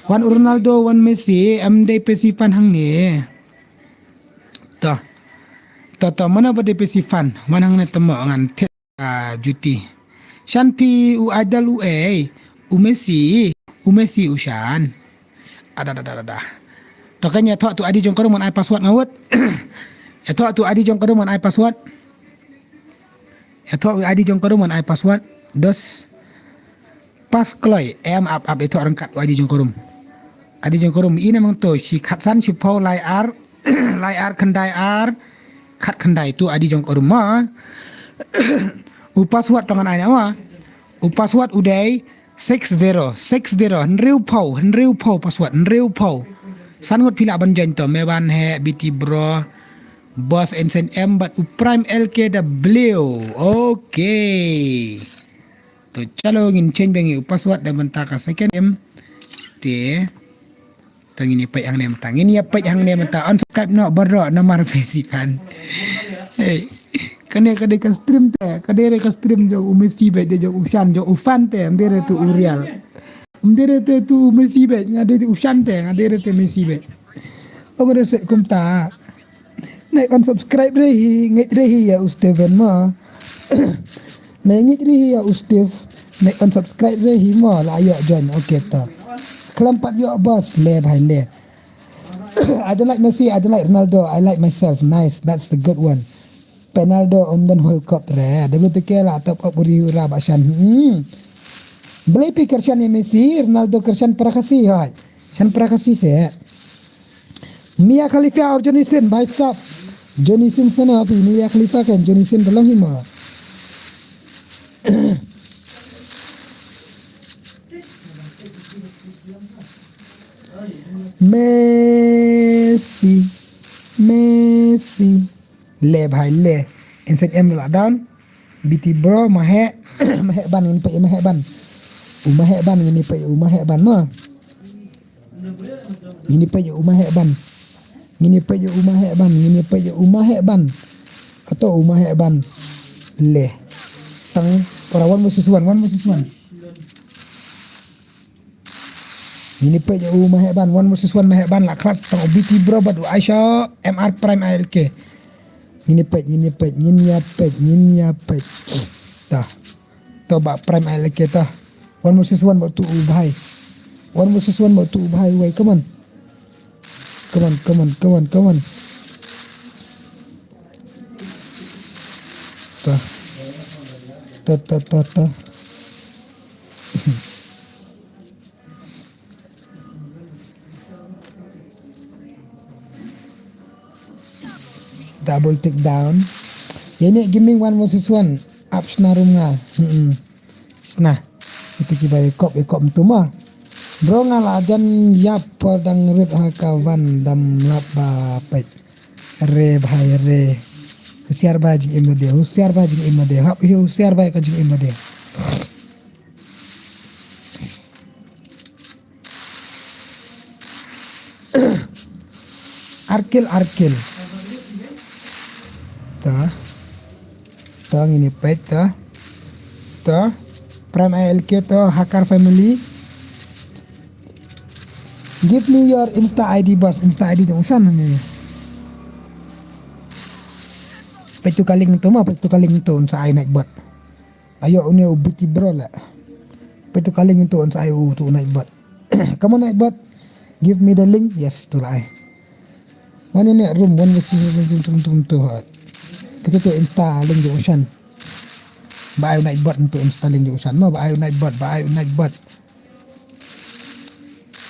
Wan u Ronaldo, wan Messi, em dei pesi fan hangne. To. To, to, mano ba dei pesi fan? Wan hangne temo ngan thied, ah, juti. Shan phi u idol u ei, u Messi, u Messi u shan. Ada, ada, ada, ada. To kan ïathoh tu I D jong ka rum ngan ai password nga wut. Ïathoh tu I D jong ka rum ngan ai password. Ïathoh I D jong ka rum ngan ai password. Dos. Pas kloi em ap ap ïathoh ryngkat I D jong ka rum. I D jong ka rum ine mang to shi khatsan shiphew lai ar lai ar khyndai ar khat khyndai tu I D jong ka rum ma. U password to ngan ai na wa. U password u dei six zero, six zero, hynriewphew, hynriewphew password, hynriewphew. San ngut phi lah ban join to, me ban he B T Bro, Boss N S M bad u Prime L K W. Okay. To chalo ngin change biang ïa u password da mynta ka second em. Te. To ngin ïa peit hangne mynta. Ngin ïa peit hangne mynta. Unsubscribe noh baroh namar pesi fan. Hey. Kane ka dei ka stream te. Ka dei re ka stream jong u Messi beit, dei jong u shan, jong u fan te. Em dei re tu u real. Em dei re te tu u Messi beit. Nga dei u shan te. Nga dei re te Messi beit. Ym re se kumta. Nai unsubscribe re hi, ngeit re hi ïa u Steven ma. Nai ngeit re hi ïa u Steve. Nai unsubscribe re hi ma, la ïoh join. Okay to. Khlem pat ïoh boss, le bhai le. I don't like Messi, I don't like Ronaldo, I like myself. Nice, that's the good one. Penaldo um don World Cup re. W T K la top up uri ura ba shan. Hmm. Blei pi kyrshan ïa Messi, Ronaldo kyrshan para Khasi hoi. Shan para Khasi se. Mia Khalifa or Johnny Sins, bhai sahab. Johnny Sins sana api, Mia Khalifa kan, Johnny Sins dalam hima. Messi, Messi. Le bhai le. Inside M la down. B T Bro, mahek, mahek ban, ngin peit mahek ban. U mahek ban, ngin peit u mahek ban ma. Ngin peit u mahek ban. Ngin peit u mahek ban, ngin peit u mahek ban. Ato u mahek ban. Le. Stang para one versus one, one versus one. Ngin peit u mahek ban, one versus one mahek ban la khlad tang u B T Bro bad u Aisha M R Prime I L K. Ngin peit, ngin peit, ngin ïa peit, ngin ïa peit. Ta. To ba Prime I L K ta. One versus one ba tu u bhai. One versus one ba tu u bhai wei, come on. Come on, come on, come on, come on. Ta. Ta, ta, ta, ta. Double take down. Ïa ne gaming one versus one. Up sna rum nga. Hmm. Sna. Itu ki ba ikop ikop tu ma. Bro nga la jan yap por dang rit ha ka van dam lap ba pet. Re bhai re. Husiar bhai jingim na de. Husiar bhai jingim na de. Hap husiar bhai ka jingim na de. Arkil, Arkil. Ta. Ta ngin ïa peit ta. Ta. Prime I L K ta. Hacker family. Give me your Insta I D boss. Insta I D jong u shan ni. Peit tu ka link tu ma, peit tu ka link tu un sa ai Nightbot. Ayo une u B T Bro la. Peit tu ka link tu un sa ai u tu Nightbot. Come on Nightbot. Give me the link. Yes tu la ai. One in a room, one versus one, two, two, two, two, two. Kita tu Insta link jong u shan. Ba ai u Nightbot tu Insta link jong u shan. Ma ba ai u Nightbot, ba ai u Nightbot.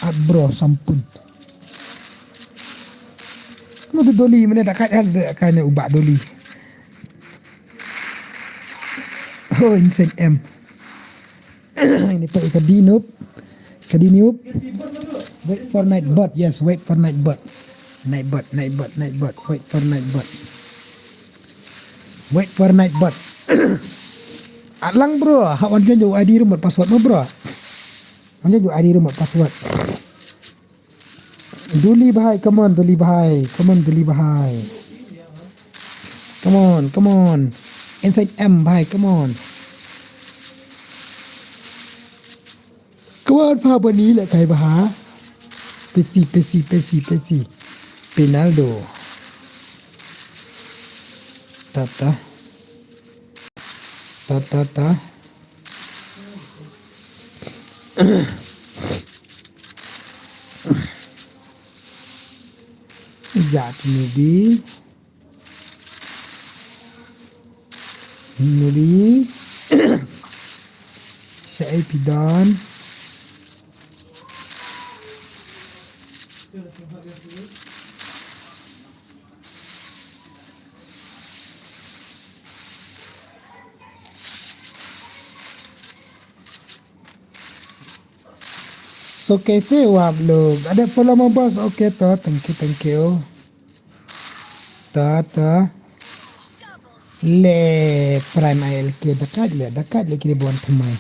At bro sampun. Mo tu Doli mane da kai da kai ne u ba Doli. Oh, insane M. Ini pa ka di noob. Ka di noob. Wait for Nightbot. Yes, wait for Nightbot. Nightbot, Nightbot, Nightbot. Wait for Nightbot. Wait for Nightbot. At lang bro, ha wan jon jo I D room password mo bro. Wan jon jo I D room password. Duli bhai, come on Duli bhai. Come on Duli bhai. Come on, come on. Inside M bhai, come on. Come on, Paboni, lehkai bha. Pesi, pesi, pesi, pesi. Pinaldo. Tata. Tata, tata. Jat nubi. Nubi. Sa ai pidon. So kaise ho aap log? Ade follow mo boss. Okay to, thank you, thank you. To, to. Le Prime I L K dakat le, dakat le kini bon thamai.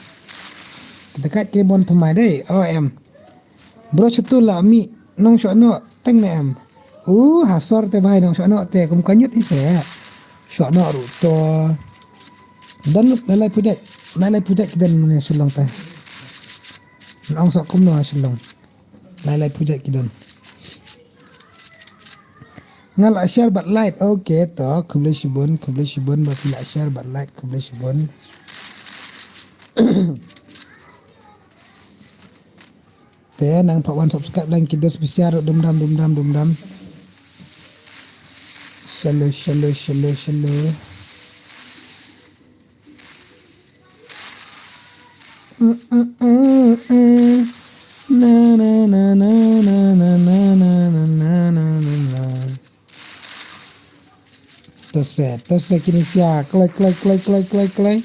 Dakat kini bon thamai dei. O em. Bro, satu la mi nong shono teng ne em. Uh, hasor te bai nong shono te kum kanyut ise. Shono ruto. Dan lai lai pujat. Lai lai pujat kidan ne sulong te. Nong sok kum no sulong. Lai lai pujat kidan. Nga la share bad like. Okay to, khublei shibun, khublei shibun ba phi la share bad like, khublei shibun. Te nang pat wan subscribe lang ki dos bisiar dum dam dum dam dum dam. Shalom, shalom, shalom, shalom. Mm, mm, mm, mm. Na, na, na. Tese, tese kini sia, kloi, kloi, kloi.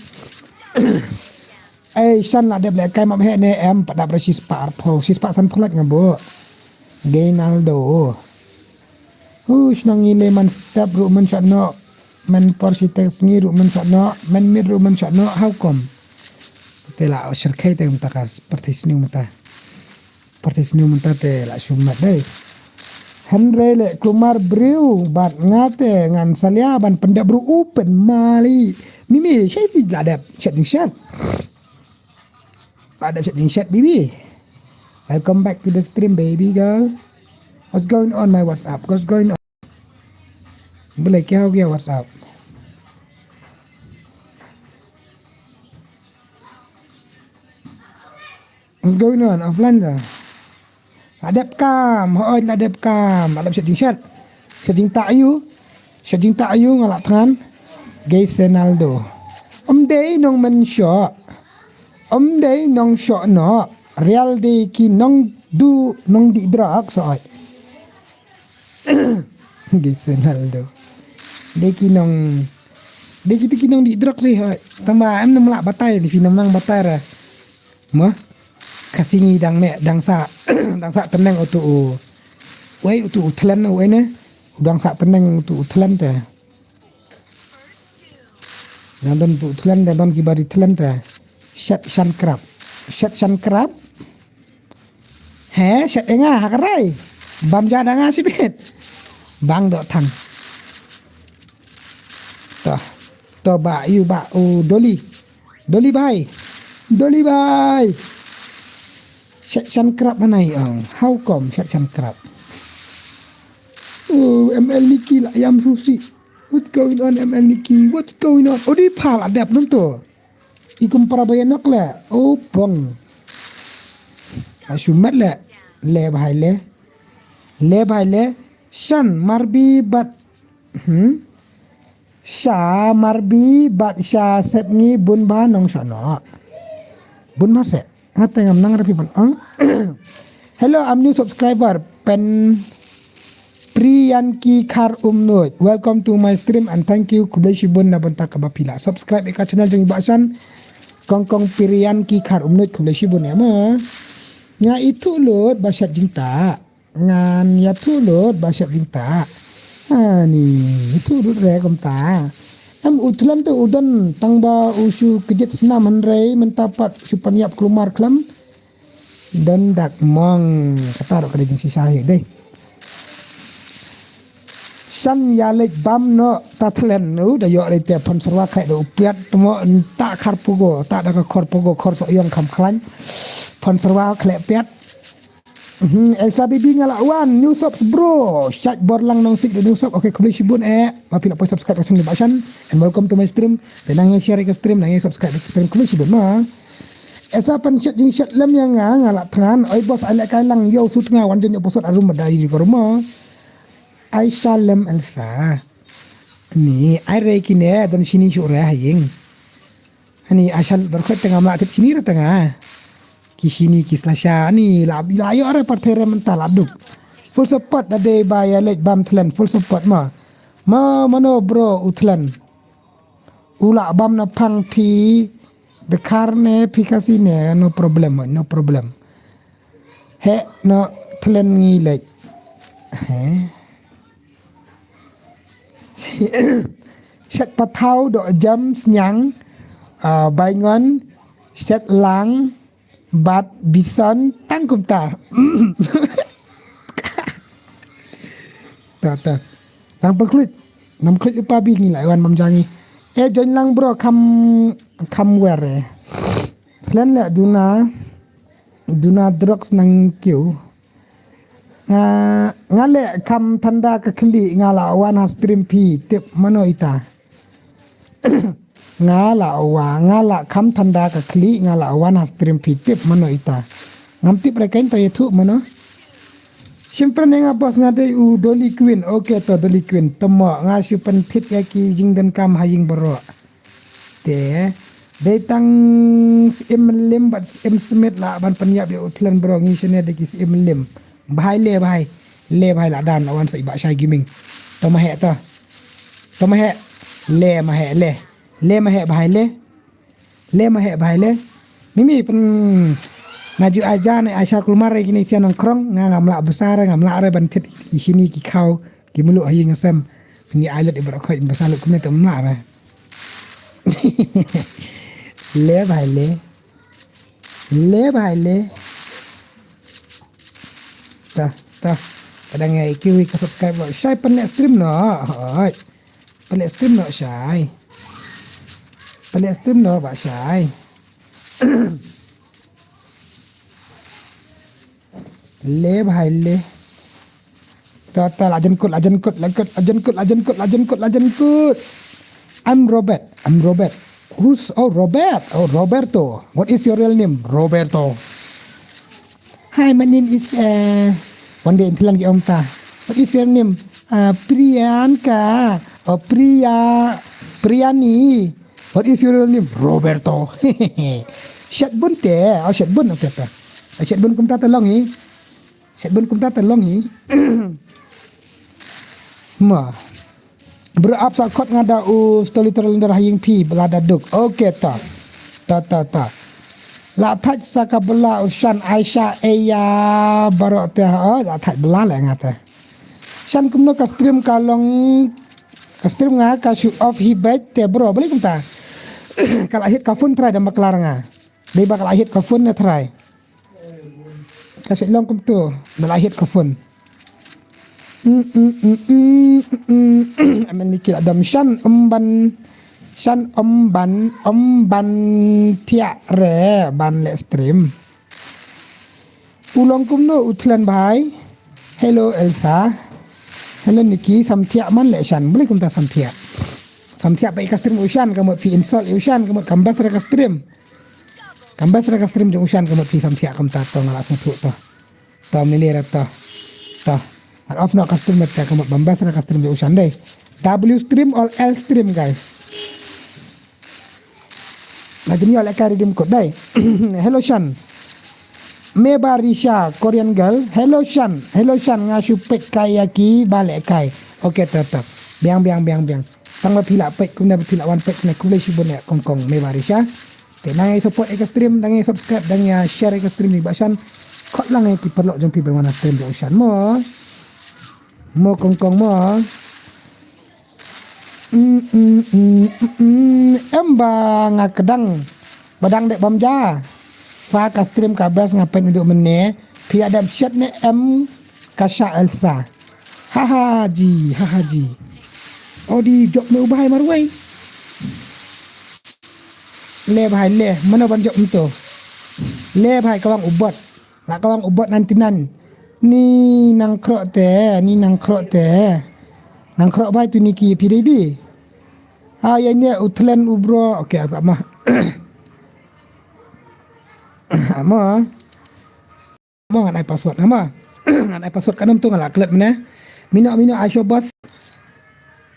Ei, shan la dep lehkai map he ne em, pat dap ra shispah arphew, shispah sanphew lait nga bo. Gainaldo. Hu, shnong ngi le man step ruh man shot no. Man por shi teng sngi ruh man shot no. Man mit ruh man shot no. How come? Te la shirkhei te mynta ka pyrthei sniew mynta. Pyrthei sniew mynta te la shu mat dei. Hynrei le kulmar briew bad nga te ngan salia ban pyndep ruh u pynmali. Mimi, shai phi la dep shet jingshet. La dep shet jingshet, baby. Welcome back to the stream, baby girl. What's going on, my WhatsApp? What's going on? Boleh kya ho gaya WhatsApp? What's going on? Offline da. La dep kam, hooid la dep kam, la dep shet jingshet. Shet jingtah aiu, shet jingtah aiu nga la thngan. Gay Senaldo. Ym dei nong mynshoh. Ym dei nong shoh noh. Rial dei ki nong du, nong dih drugs hooid. Gay Senaldo. Dei ki nong, dei ki tu ki nong dih drugs hooid. Tangba em nang lah batai, dei phi nang nang batai ra. Mo? Ka sngi dang meh, dang sah, dang sah tneng utu u. Wei utu u thlen u wei ne? U dang sah tneng utu u thlen te. Dang don utu u thlen te, don ki bari thlen te. Shet shan krap. Shet shan krap. He, shet enga ha ka rai. Bam ja da nga sibit. Bang dok thang. To, to ba, yu ba, u Doli. Doli bai. Doli bai. Shet shan krap hanai ong. How come shet shan krap? Oh, M L Niki la yam susi. What's going on, M L Niki? What's going on? Odi pha la dep nang to. I kum para bayanok le. Oh, pong. Ashumat le. Le bahai le. Le bahai le. Shan marbi bat Hmm? Sha marbi bad sha sepngi bun ba nong shono. Bun ba se. Ngate ngam nang rapi ban ong. Hello, I'm new subscriber. Pen Priyanki Khar Umnuj. Welcome to my stream and thank you. Khublei shibun na bynta kaba phi la subscribe ïa ka channel jong i Bah Shan. Kong kong Priyanki Khar Umnuj khublei shibun ïa ma. Nga ithuh lut ba shet jingtah. Ngan ïathuh lut ba shet jingtah. Ani, ïathuh lut re kumta. Em u thlen te u don tang ba u shu kjit snam hynrei mynta pat shu pynïap kulmar khlem. Don dak mong kata ruh ka dei jingshisha hi dei. Shan ïa leit bam noh ta thlen u da ïoh leit te phon serwa khlei da u piat mo ta khar pugo ta da ka khor pugo khor sok ïong kham khlain. Phone serwa khlek pet. Mhm, Elsa Bibi nga la wan, new subs bro. Shait Borlang Nongsik the new sub. Okay, khublei shibun eh. Ma phi la poi subscribe ka channel ba shan. And welcome to my stream. Te nang ïa share ka stream, nang ïa subscribe ka stream. Khublei shibun ma. Elsa pan shet jing shet lem ïa nga, nga la thngan. Oi boss, ai leh kai lang, yo sut nga wan jon ïa posot arum badai di kormo. Ai shalem Elsa. Ni ai re kine dan shini shu re haying. Ani asal berkhot tengah mlak tip sini re tengah. Ki sini ki slasha ani la la yo re partai re mental aduk. Full support da dei ba ya lej bam thlen, full support ma. Ma mano bro u thlen. U la bam na phang phi de kar ne phi kasi ne, no problem, no problem. He no thlen ngi lej. He. Shet pathaw do jam sniang, ah, baingon, shet lang, bat bison, tang kumta. Ta, ta. Tang pengkluit. Nam kluit upa bi ngi lai wan mam jangi. Eh, join lang bro, kam, kam wer eh. Klen le duna, duna drugs nang kiu. Nga, nga leh kham thanda ka khlieh nga la wan ha stream phi tip mano ita. Nga la wa, nga la kham thanda ka khlieh nga la wan ha stream phi tip mano ita. Ngam tip re kein to ïathuh mano. Shim pren ïa nga boss nga dei u Dolly Queen. Okay to Dolly Queen. Temo nga shu pynthit ïa ki jingdonkam ha ïing baroh. Te dei tang Syiem Lim bad Syiem Smit la ban pynïap ïa u thlen bro ngi shane dei ki Syiem Lim. Bhai le bhai. Le bhai la dan la wan sa i Bah Shai Gaming. To ma he to. To ma he. Le ma he le. Le ma he bhai le. Le ma he bhai le. Mimi pyn na ju aja ne Aisha Kulmar re kini sian nongkrong nga ngam lah besar ngam lah re ban tit ki sini ki khaw ki mulu ha ïing ha sem. Ngi ai lut i baroh khoit ba sa lut kumne te mlah re. Le bhai le. Le bhai le. Ta ta. Ka dang ïa kiwi ka subscribe lo. Shai pynleh stream noh. Hoi. Pynleh stream noh shai. Pynleh stream noh ba shai. Le bhai le. Ta ta la jan kut la jan kut la kut la jan kut la jan kut la jan kut la jan kut. I'm Robert. I'm Robert. Who's, oh, Robert? Oh, Roberto. What is your real name? Roberto. Hi, my name is, uh, one day in Thailand ki ong ta. What is your name? Uh, Priyanka. Oh, Priya, Priyani. What is your real name? Roberto. Shet bun te. Oh, shet bun, okay ta. Shet bun kumta ta long hi. Shet bun kumta ta long hi. Ma. Bro ap sa khot nga da u story terlender ha ïing phi bla da duk. Okay ta. Ta ta ta. La thach sa ka bla u shan Aisha eya baroh te ha la thach bla le nga te. Shan kumno ka stream ka long ka stream nga ka show off hi bad te bro beli kumta. Ka la hit ka phone try da maklar nga. Dei ba ka la hit ka phone ne try. Ka sik long kumto da la hit ka phone. Amen ni ki la dam shan umban shan umban umban thiah re ban le stream. U long kumno u thlen bhai. Hello Elsa. Hello Nikki, samthiah man le shan. Boleh kumta samthiah. Samthiah ba i ka stream u shan ka mut phi insult u shan ka mut kam bas re ka stream. Kam bas re ka stream jong u shan ka mut phi samthiah kumta to nga la sngewthuh to. To mili re to. To. Ar off no ka stream ta ka mut bam bas re ka stream jong u shan dei. W stream or L stream guys. Nga jin yo le ka redeem code dai. Hello Shan. Me ba Risha Korean girl. Hello Shan. Hello Shan nga shu pek ka ya ki ba le kai. Okay to to. Biang biang biang biang. Tang ba phi la pek kumne ba phi la wan pek kumne khublei shibun ya kong kong me ba Risha. Te nang ai support eka stream dang ai subscribe dang ya share eka stream ni ba Shan. Khot lang ai ki paralok jong phi ba wan stream jong Shan mo. Mo kong kong mo. Mm, mm, mm, mm, mm. Em ba nga kedang ba dang dek bam ja. Fa ka stream ka best nga pen idu mene. Pia dep shet ne em ka sha Elsa. Haha ji, haha ji. Odi jok me ubai marwai. Le bhai le, mano ban jok mto. Le bhai ka wang u bot. La ka wang u bot nanti nan. Ni nang khrok te, ni nang khrok te. Nang khrok bhai tu ni ki phi dei bi. Ha ya ni u thlen u bro. Okay, apa ma. Ama. Mo ngan ai password nama. Ngan ai password kan em tu ngan la klet mene. Mino mino ai shuwa boss.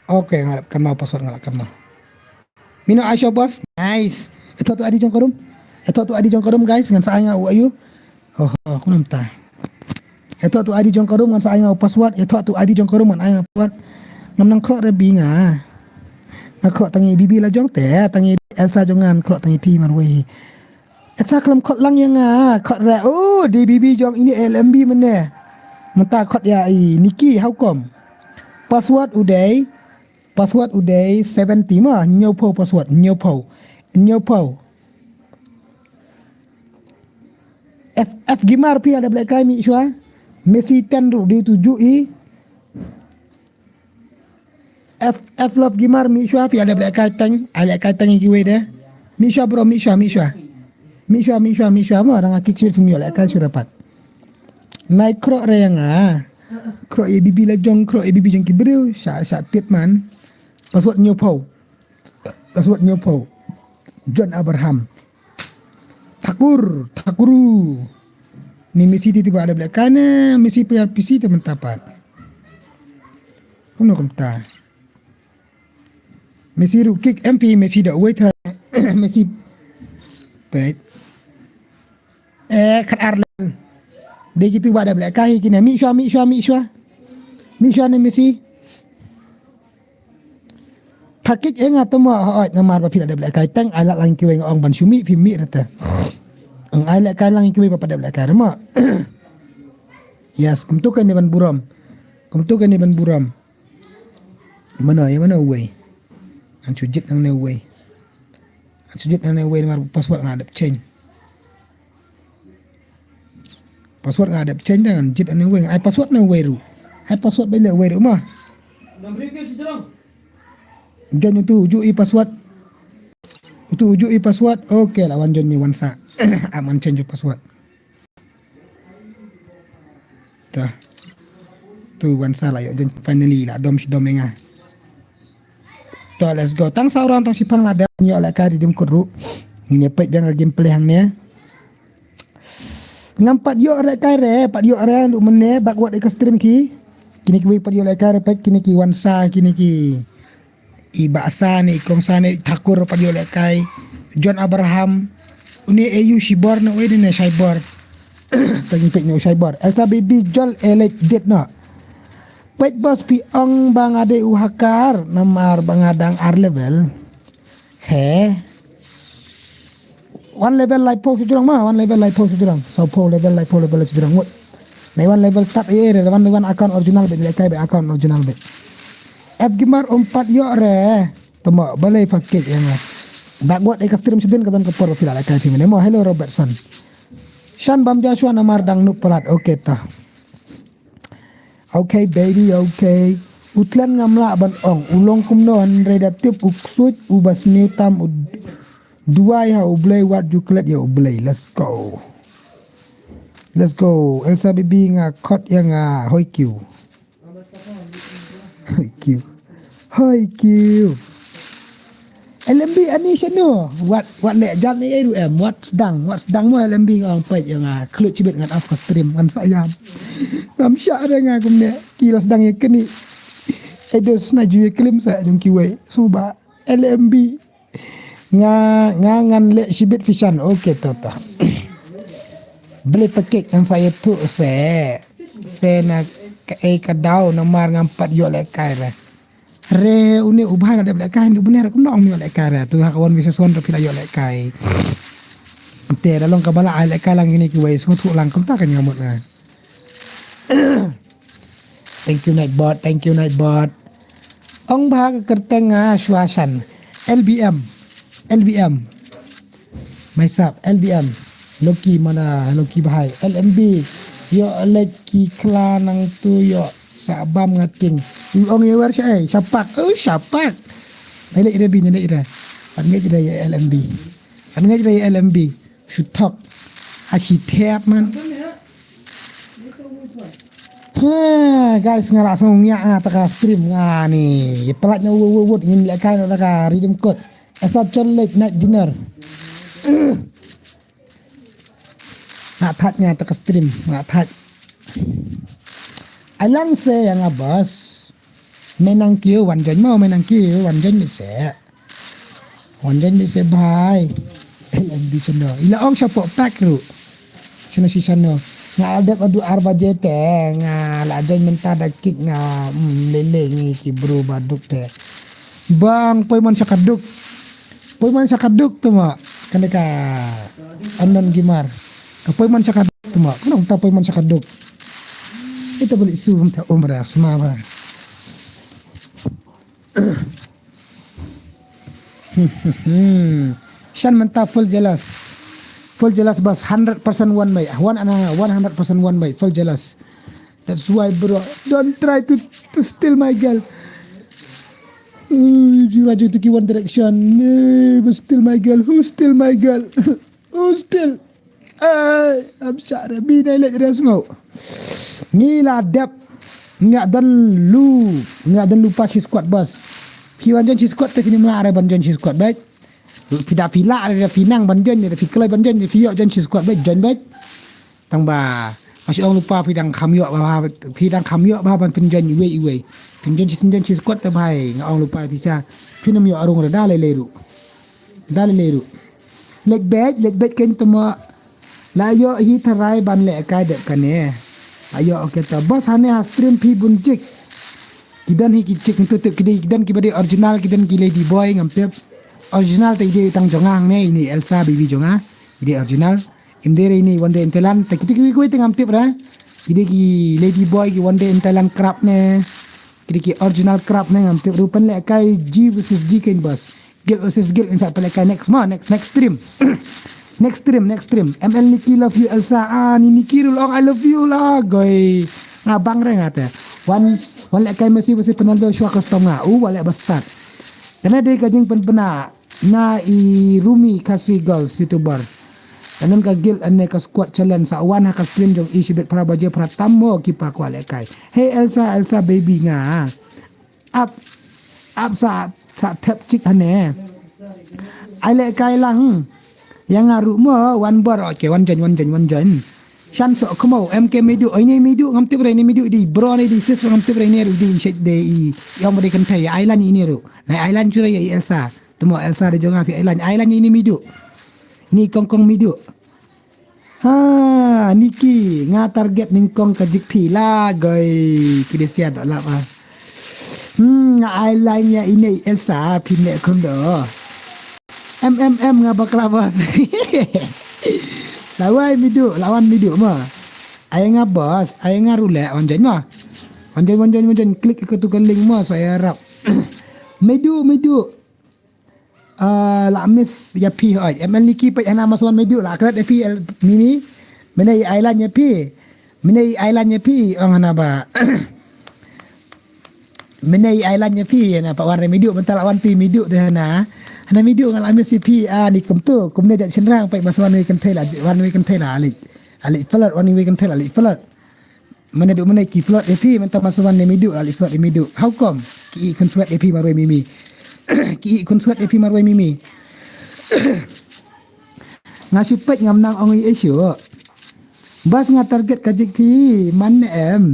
Okay, ngan la kan mau password ngan la kan mau. Mino ai shuwa boss. Nice. Eto tu adi jong ka room. Eto tu adi jong ka room guys ngan sa ai nga u ayu. Oh, oh, kunam ta. Eto tu adi jong ka room ngan sa ai nga u password. Eto tu adi jong ka room ngan ai nga password. Ngam nang khrok re bi nga. Nga khrok tangi bibi la jong te tangi Elsa jong ngan khrok tangi pi marwei. Esa khlem khot lang ïa nga, khot re. Oh, D B B jong ini L M B mene. Mynta khot ïa i Niki, how come? Password u dei, password u dei seventy ma, hynñiew phew password, hynñiew phew. Hynñiew phew. F, F Gimar phi la dep lehkai mih shuwa. Messi ten ruh dei tu ju i. F, F Love Gamer mih shuwa phi la dep lehkai teng, ai lehkai teng ïa kiwei de. Mih shuwa bro, mih shuwa, mih shuwa. Mih shuwa, mih shuwa, mih shuwa mo, dang nga kik shibit phim ïoh lehkai shuwa pat. Nai khrok re ïa nga. Khrok ïa bibi la jong, khrok ïa bibi jong ki briew, sha, sha tit man. Password hynñiew phew. Password hynñiew phew. John Abraham. Thakur, Thakuru. Ni Messi ti ba dep lehkai ne, Messi player P C te mynta pat. Kumno kumta. Messi ruh kick M P, Messi da wei tha. Messi. Peit. Eh, khat ar len. Dei kitu ba dep lehkai kine. Mih shuwa, mih shuwa, mih shuwa. Mih shuwa ne Messi. Pha kik ïa nga te mo, hooid namar ba phi la dep lehkai teng, ai lad lang kiwei nga ong ban shu mih, phim mih rete. Ang ai lehkai lang kiwei ba pat dep lehkai re mo. Yes, kumtu kane ban burom. Kumtu kane ban burom. Mano, ïa mano uwei. Ngan shu jied nangne uwei. Ngan shu jied nangne uwei namar password nga dep change. Password nga dep change da ngan jied nangne uwei, ngan ai password nangne uwei ruh. Ai password ba ïaleh uwei ruh ma. Join utu uju i password. Utu uju i password. Okay, la wan join ni wan sa. Am ngan change u password. Ta. Tu wan sa la ïoh join finally la dom shi dom ïa nga. To, let's go. Tang saw round tang shipang la dep ïoh lehkai ri dim kut ruh. Ngin ïa peit biang ka gameplay hangne. Ngam pat ïoh lehkai re, pat ïoh re, lu mynne, backward ïa ka stream ki. Kine kiwei pat ïoh lehkai re, peit kine ki wan sa, kine ki i Bah Sa ne, i Kong Sa ne, Thakur pat ïoh lehkai. John Abraham. Une A U shibor ne, uei ne, shaibor. Tang peit ne, shaibor. Elsa Baby, Jol, Elek, Dit no. Peit boss phi ong ba nga dei u hacker, namar ba nga dang ar level. He. Wan level laiphew shu jrong ma, wan level laiphew shu jrong. Sawphew level, laiphew level shu jrong. Ngut. Nai wan level tat eh, eh, wan, wan account original bit, lehkai bit account original bit. F Gamer um pat ïoh re. Tamo, balei pha kik ïa nga. Backward ïa ka stream shadien ka don ka por ba phi la lehkai phi mane mo. Hello Robertson. Shan bam Joshua namar dang nup palat. Okay ta. Okay baby, okay. U Tlen ngam lah ban ong u long kumno, hynrei da tip u ksuid uba sniew tam u duwai ha U Blei, wat ju klet ïa U Blei. Let's go. Let's go. Elsa Baby nga khot ïa nga, hoi kiew. Hoi kiew. Hoi kiew. L M B ani shano? Wat, wat leh jan ei ei ruh em. Wat sdang, wat sdang mo L M B nga ong peit ïa nga. Khluit shibit ngan off ka stream ngan sa ïam. Ngam shah re nga kumne. Ki la sdang ïa kane. Ai dos na ju ïa klim sa jong kiwei. Suba L M B. Nga, nga ngan leh shibit fishan. Okay to to. Beli pekik ngan sa ïathuh se. Se na kaei ka daw namar ngam pat ïoh lehkai re. Re une u bhai la dep lehkai, une u bnai re kumno ym ïoh lehkai re. Tu ha ka one versus one re phi la ïoh lehkai. Te da long kaba la ai lehkai lang kine kiwei, sngewthuh lang kumta kan nga mut na. Thank you Nightbot, thank you Nightbot. Ong bha ka kyrteng nga shuwa shan. L B M. L B M. Maisap, L B M. Loki mana, Loki bahai. L M B. Ïoh leit ki khla nangtu ïoh sa bam nga tieng. U ong ïa wer sha ei, shapak. Oh, shapak. Nai leit re bi, nai leit re. Kan ngeit re ïa L M B. Kan ngeit re ïa L M B. Shu thok. Ashi thep man. Ha, guys, nga la sngew ngiah na kata ka stream nga ni. Pelat na wut wut wut ngin lehkai na kata ka redeem code. Esa chon late night dinner. Nga thait nga kata ka stream, nga thait. Alang se ïa nga bas. Me nang kiew wan join mo, me nang kiew wan join me se. Wan join me se bhai. L M B seno. Ila ong sha pok pak ru. Seno si seno. Nga la dep haduh ar baje te nga la join mynta da kik nga, mm, lele ngi ki bru ba duk te. Bang poi man sha ka duk. Poi man sha ka duk tu ma. Kane ka Anon Gimar. Ka poi man sha ka duk tu ma. Kano ta poi man sha ka duk. Ita balik su ta umra sma ba. Shan mynta full jealous. Full jealous bas, hundred percent one way. One and a, one hundred percent one way. Full jealous. That's why, bro, don't try to, to steal my girl. Uh, you are to one direction. Eh, but steal my girl. Who steal my girl? Who steal? Eh, I'm sorry. Bi nai lek res ngo. Ngi la dep. Nga don lu. Nga don lu pa shi squad bas. Phi wan jon shi squad te phi ni mla re ban jon shi squad, baik. Phi da phi la re da phi nang ban jon, da phi kloi ban jon, da phi yok jon shi squad, baik, jon, baik. Tang ba, nga shu ong lypa phi dang kham ïoh ba, phi dang kham ïoh ba ban pynjoin iwei iwei. Pynjoin shi, pynjoin shi squad te bhai, nga ong lypa phi sa. Phin ym ïoh rung re da lei lei ruh. Da lei lei ruh. Lek beit, lek beit ken temo. La ïoh hi tharai ban lehkai dep kane. La ïoh, okay, ta bos, hane ha stream phi bun jik. Ki don hi ki jik ntu tip ki dei, ki don kiba dei original, ki don ki lady boy ngam tip. Original te i dei tang jong nga hangne, ini Elsa baby jong nga. I dei original. Im dei re ini One Day in Thailand. Te kita kiwei kiwei te ngam tip ra. Ki dei ki lady boy ki One Day in Thailand crab ne. Ki dei ki original crab ne ngam tip. Ruh pynlehkai G versus G ken bos. Guild versus Guild in sa pynlehkai next ma, next, next stream. Next stream, next stream. M L Nikki love you Elsa. Ah, ni Nikki ruh long I love you la goi. Nga bang re nga te. Wan, wan lehkai Messi versus Ronaldo shwa custom nga. U, wan leh ba start. Kane dei ka jingpynbna. Na i Rumi Khasi Girls YouTuber. Anan ka guild ane ka squad challenge sa wan ha ka stream jong i shibit phra baje phra tam mo ki pa kwah lehkai. Hey Elsa, Elsa baby nga. Ap, ap sa, sa thep chik hane. Ai lehkai lang. Ïa nga ruh mo wan bor, okay, wan join, wan join, wan join. Shan sok kmo M K Midu, oh, ini Midu ngam tip re ini Midu di bro ni di sis ngam tip re ini ruh di shet de i. Ïong ba dei kynthei ïa Ailan ini ruh. Nai Ailan chura ïa i Elsa. Temo Elsa de jong nga phi Ailan. Ailan ini Midu. Ini kong kong Midu. Ha, Niki, nga target nyngkong ka jik phi la goi. Ki de sia dak lap ah. Hmm, nga Ailan ïa ini Elsa phi ne khun do. M M M nga bakla bos. Lawai Midu, lawan Midu ma. Ai nga bos, ai nga rule, wan join ma. Wan join, wan join, wan join, klik ïa katu ka link ma, sa ïarap. Midu, Midu. Ah, la miss ïa phi hoi. M L Niki peit hana maswan Midu, la klet ïa phi el Mimi. Mene i Ailan ïa phi. Mene i Ailan ïa phi, ong hana ba. Mene i Ailan ïa phi, hana ba wan re Midu, mynta la wan tu Midu te hana. Hana Midu nga la miss ïa phi, ah, ni kumtu, kumne jat shynrang, peit maswan wi kynthei la, wan wi kynthei la, alik. Alik flirt, wan wi kynthei la, alik flirt. Mane du mane ki flirt ïa phi, mynta maswan ne Midu, la alik flirt ïa Midu. How come? Ki i khun swet ïa phi marwei Mimi. Ki i khun swet ïa phi marwei Mimi. Nga shu peit ngam nang ong i issue. Bas nga target ka jik phi, man ne em.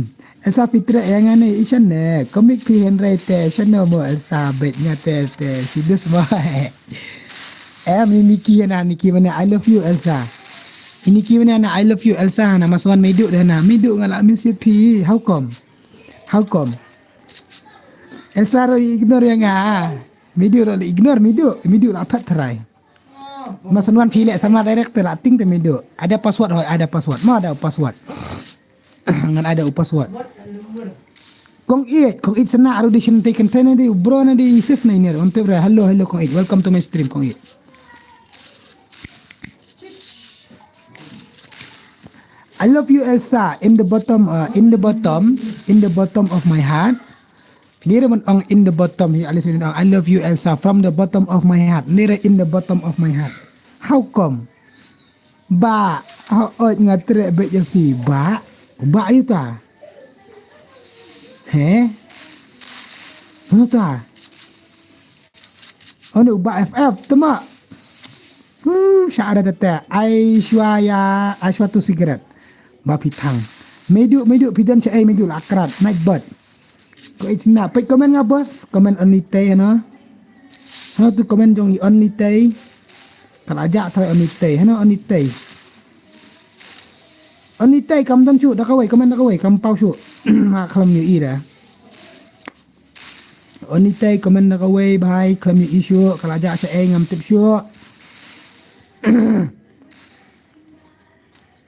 Elsa phi treh ïa nga ne i shan ne. Komik phi hynrei te, shan ne mo Elsa beit nga te te. Shi dus mo. Em, ini Niki hana, Niki mane I love you Elsa. Ini Niki mane hana I love you Elsa, hana maswan Midu de hana. Midu nga la miss ïa phi. How come? How come? Elsa ro ignore ïa nga. Midu ro ignore Midu. Midu la pat try. Maswan phi le sama direct te la ting te Midu. Ada password hoi, ada password. Ma ada password. Ngan ada u password. Kong It, Kong It sana aru di shin te kynthei ne di bro ne di sis ne ini. Wan tip re. Hello, hello Kong It. Welcome to my stream Kong It. I love you Elsa in the bottom, uh, in the bottom, in the bottom of my heart. Phi ni re man ong in the bottom, hi alis ni ong I love you Elsa from the bottom of my heart. Ni re in the bottom of my heart. How come? Ba, oh, oh, nga treh bad ïa phi. Ba, ba ïa ta. He? Mano ta? Oh, ni ba F F, tema. Hmm, sha ada tete. Aishwarya, Aishwa tu sigaret. Ba phi thang. Medu, medu, phi don sha ei, medu la krat. Night bird. Ko ich na, peit comment nga bos, comment Only Tay hano. Hano tu comment jong i Only Tay. Ka la jah try Only Tay, hano Only Tay. Only Tay kam don shuh, da kawei, comment da kawei, kam paw shuh. Ma khlem ïohi da. Only Tay comment da kawei, bhai, khlem ïohi shuh, ka la jah sha ei ngam tip shuh.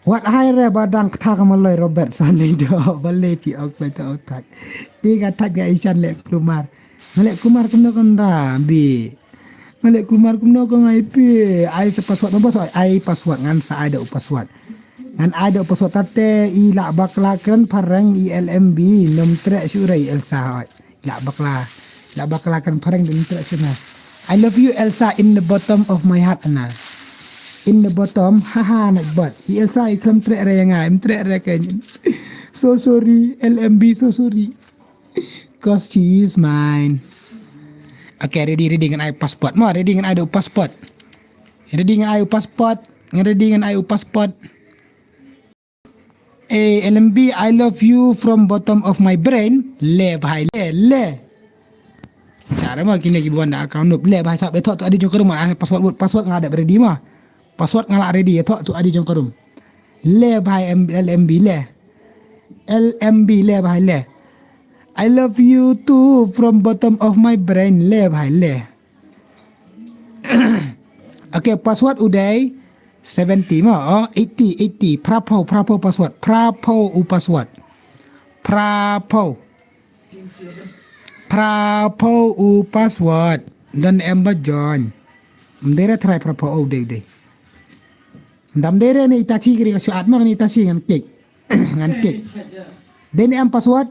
Wat hai re ba dang kata ka maloi Robert Sunday do balei phi ok lai ta ok thaj. Ti ka thaj ga ishan leh kulmar. Nga leh kulmar kumno kan da bi. Nga leh kulmar kumno ka ngai pi. Ai sa password ba bos, ai password ngan sa ai da u password. Ngan ai da u password tate i la bakla kren phareng i L M B nom treh shu rei Elsa hoi. La bakla, la bakla kan phareng dun treh shu na. I love you Elsa in the bottom of my heart na. In the bottom, haha na bot. I Elsa i khlem treh re nga, im treh re ke. So sorry, L M B so sorry. Cause she is mine. Okay, ready, ready ngan ai passport. Mo, ready ngan ai da u passport. Ready ngan ai u passport. Ngan ready ngan ai u passport. Eh, L M B, I love you from bottom of my brain. Le bhai, le, le. Cara ma kine ki buan da account nup. Le bhai sap, eh, thok tu adi jong ka room, ah, password, password nga da ready ma. Password nga la ready, eh, thok tu adi jong ka room. Le bhai M-, L M B le. L M B le bhai le. I love you too from bottom of my brain. Le bhai le. Okay, password u dei seventy mo, oh, eighty, eighty. Phra phew, phra phew password. Phra phew u password. Phra phew. Phra phew u password. Don em ba join. Mdere try phra phew u dei u dei. Dam dere ne itachi kiri ka shuat mo ne itachi ngan kik. Ngan kik. Den em password.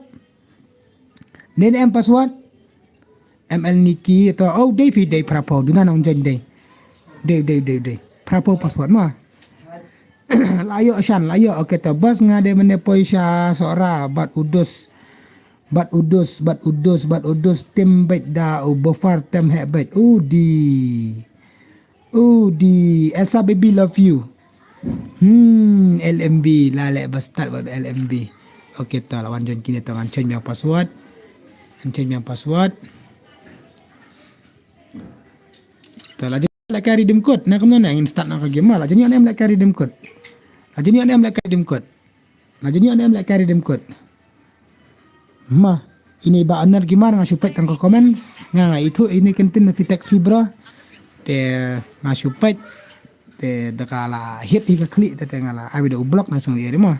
Nen em password? M L Niki to, oh, dei phi dei phra phew, duna nong join dei. Dei, dei, dei, dei. Phra phew password ma. La ïoh shan, la ïoh, okay to. Bas nga dei mane poi sha Sohra, bad u dus. Bad u dus, bad u dus, bad u dus, tim bad da u buffer tem heh bad. U di. Oh, di Elsa baby love you. Hmm, L M B, la leh ba start bad L M B. Okay, to la wan join kine to ngan change biang password. Ngan change biang password. To la join leh ka redeem code. Na kumno na ngin start na ka game ma. La join ne em leh ka redeem code. La join ne em leh ka redeem code. Nga juni ane em leh ka redeem code. Ma, ini ba Honor Gimar nga shu peit tang ka comments. Nga nga ithuh ini ka ktien na phi text phi bro. Te nga shu peit. Te da ka la hit hi ka khlieh te, te nga la ai da u block nga sngewthuh ïa ma.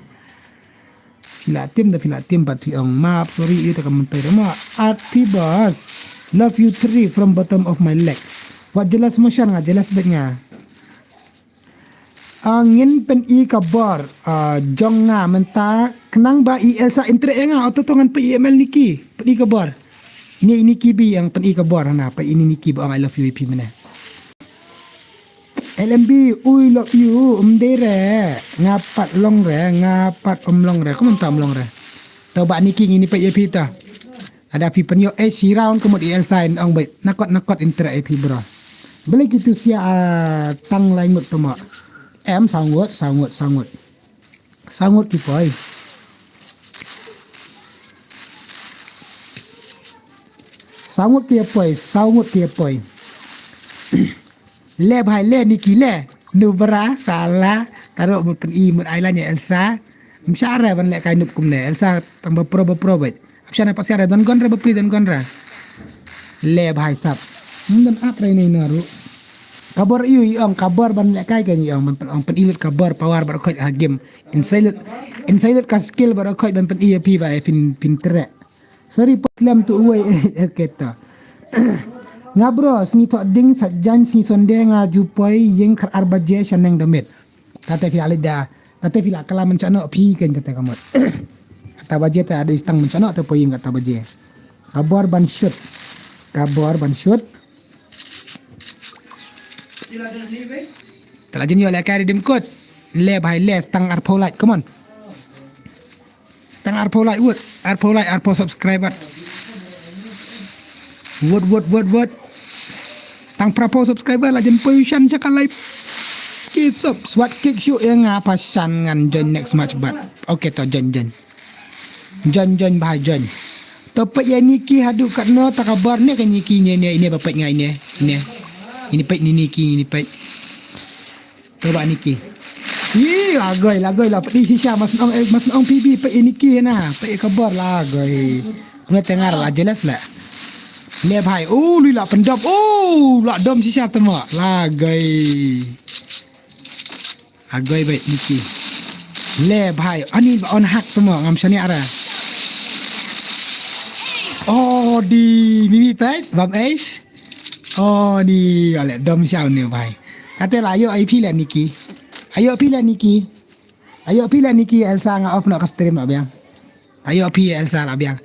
Phi la tim da phi la tim pat phi ong map sorry ïa te ka mynta ma. At phi boss. Love you three from bottom of my legs. Wat jealous mo shan nga jealous bad nga. Ah, ngin pyni ka bor, ah, jong nga mynta khnang ba i Elsa in treh ïa nga, oto to ngan pyni ïa M L Niki, pyni ka bor. Ini i Niki ba ïeng pyni ka bor hana, pyni ini Niki ba ong I love you ïa phi mynne. L M B, ui love you, um dei re, nga pat long re, nga pat um long re, kumta um long re. To ba Niki ngin ïa peit ïa phi ta. Lada phi pynïoh eh shi round ka mut i Elsa in ong beit. Nakot nakot in treh ïa phi bro. Balei kitu sia, ah, tang lai ngut to mo. Em saw ngut, saw ngut, saw ngut. Saw ngut ki poi. Saw ngut ki poi, saw ngut ki poi. Le bhai le Niki le. Nubra sala taro mut pyni mut ai la ïa Elsa. Msha re ban leh kai nup kumne. Elsa tang ba pro ba pro beit. Msha na pat sia re don gon re ba pli don gon re. Le bhai sap. Don ap re ne na ru. Ka bor ïu i ong ka bor ban leh kai ke ni ong ban ong pyni lut ka bor power ba khoi ha game. Inside lut, inside lut ka skill ba khoi ban pyni ïa phi ba phin phin treh. Sorry, pat lem tu uwei. Okay to. Nga bro, sngi thok ding sa jan sngi sonde nga ju poi ïing khat ar baje shaneng damit. Kata phi alida, kata phi la kala menchano phi ken kata kamot. Kata baje ta ada istang menchano ta poi ïing kata baje. Kabor ban shoot. Kabor ban shoot. Tala jin yo le kari dim kot. Le bhai le, stang arphew like, come on. Stang arphew like wut, arphew like, arphew subscriber. Wut wut wut wut. Stang phraphew subscriber la jem poi shan sha ka live. Ki sub swat kik shu ïa nga pa shan ngan join next match bad. Okay to join join. Join join bhai join. To peit ïa Niki haduh katno ta ka bor ne ka Niki ne ne ne ba peit ngai ne ne. Ini peit ni Niki ini peit. To ba Niki. Ih lagoi lagoi la peit shisha mas ong eh, mas ong P B peit ïa Niki na peit ïa ka bor lagoi. Kumne te nga la jealous la. Le bhai, oh lui la pyndom, oh la dom shisha te mo lagoi. Agoi beit Niki. Le bhai, ani ba on hak te mo ngam shaniah ra. Oh di mimi peit bam ace. Oh di ale dom shaw ne bhai. Kate la ayo I P le Niki. Ayo pi le Niki. Ayo pi le Niki Elsa nga off noh ka stream la biang. Ayo pi Elsa la biang.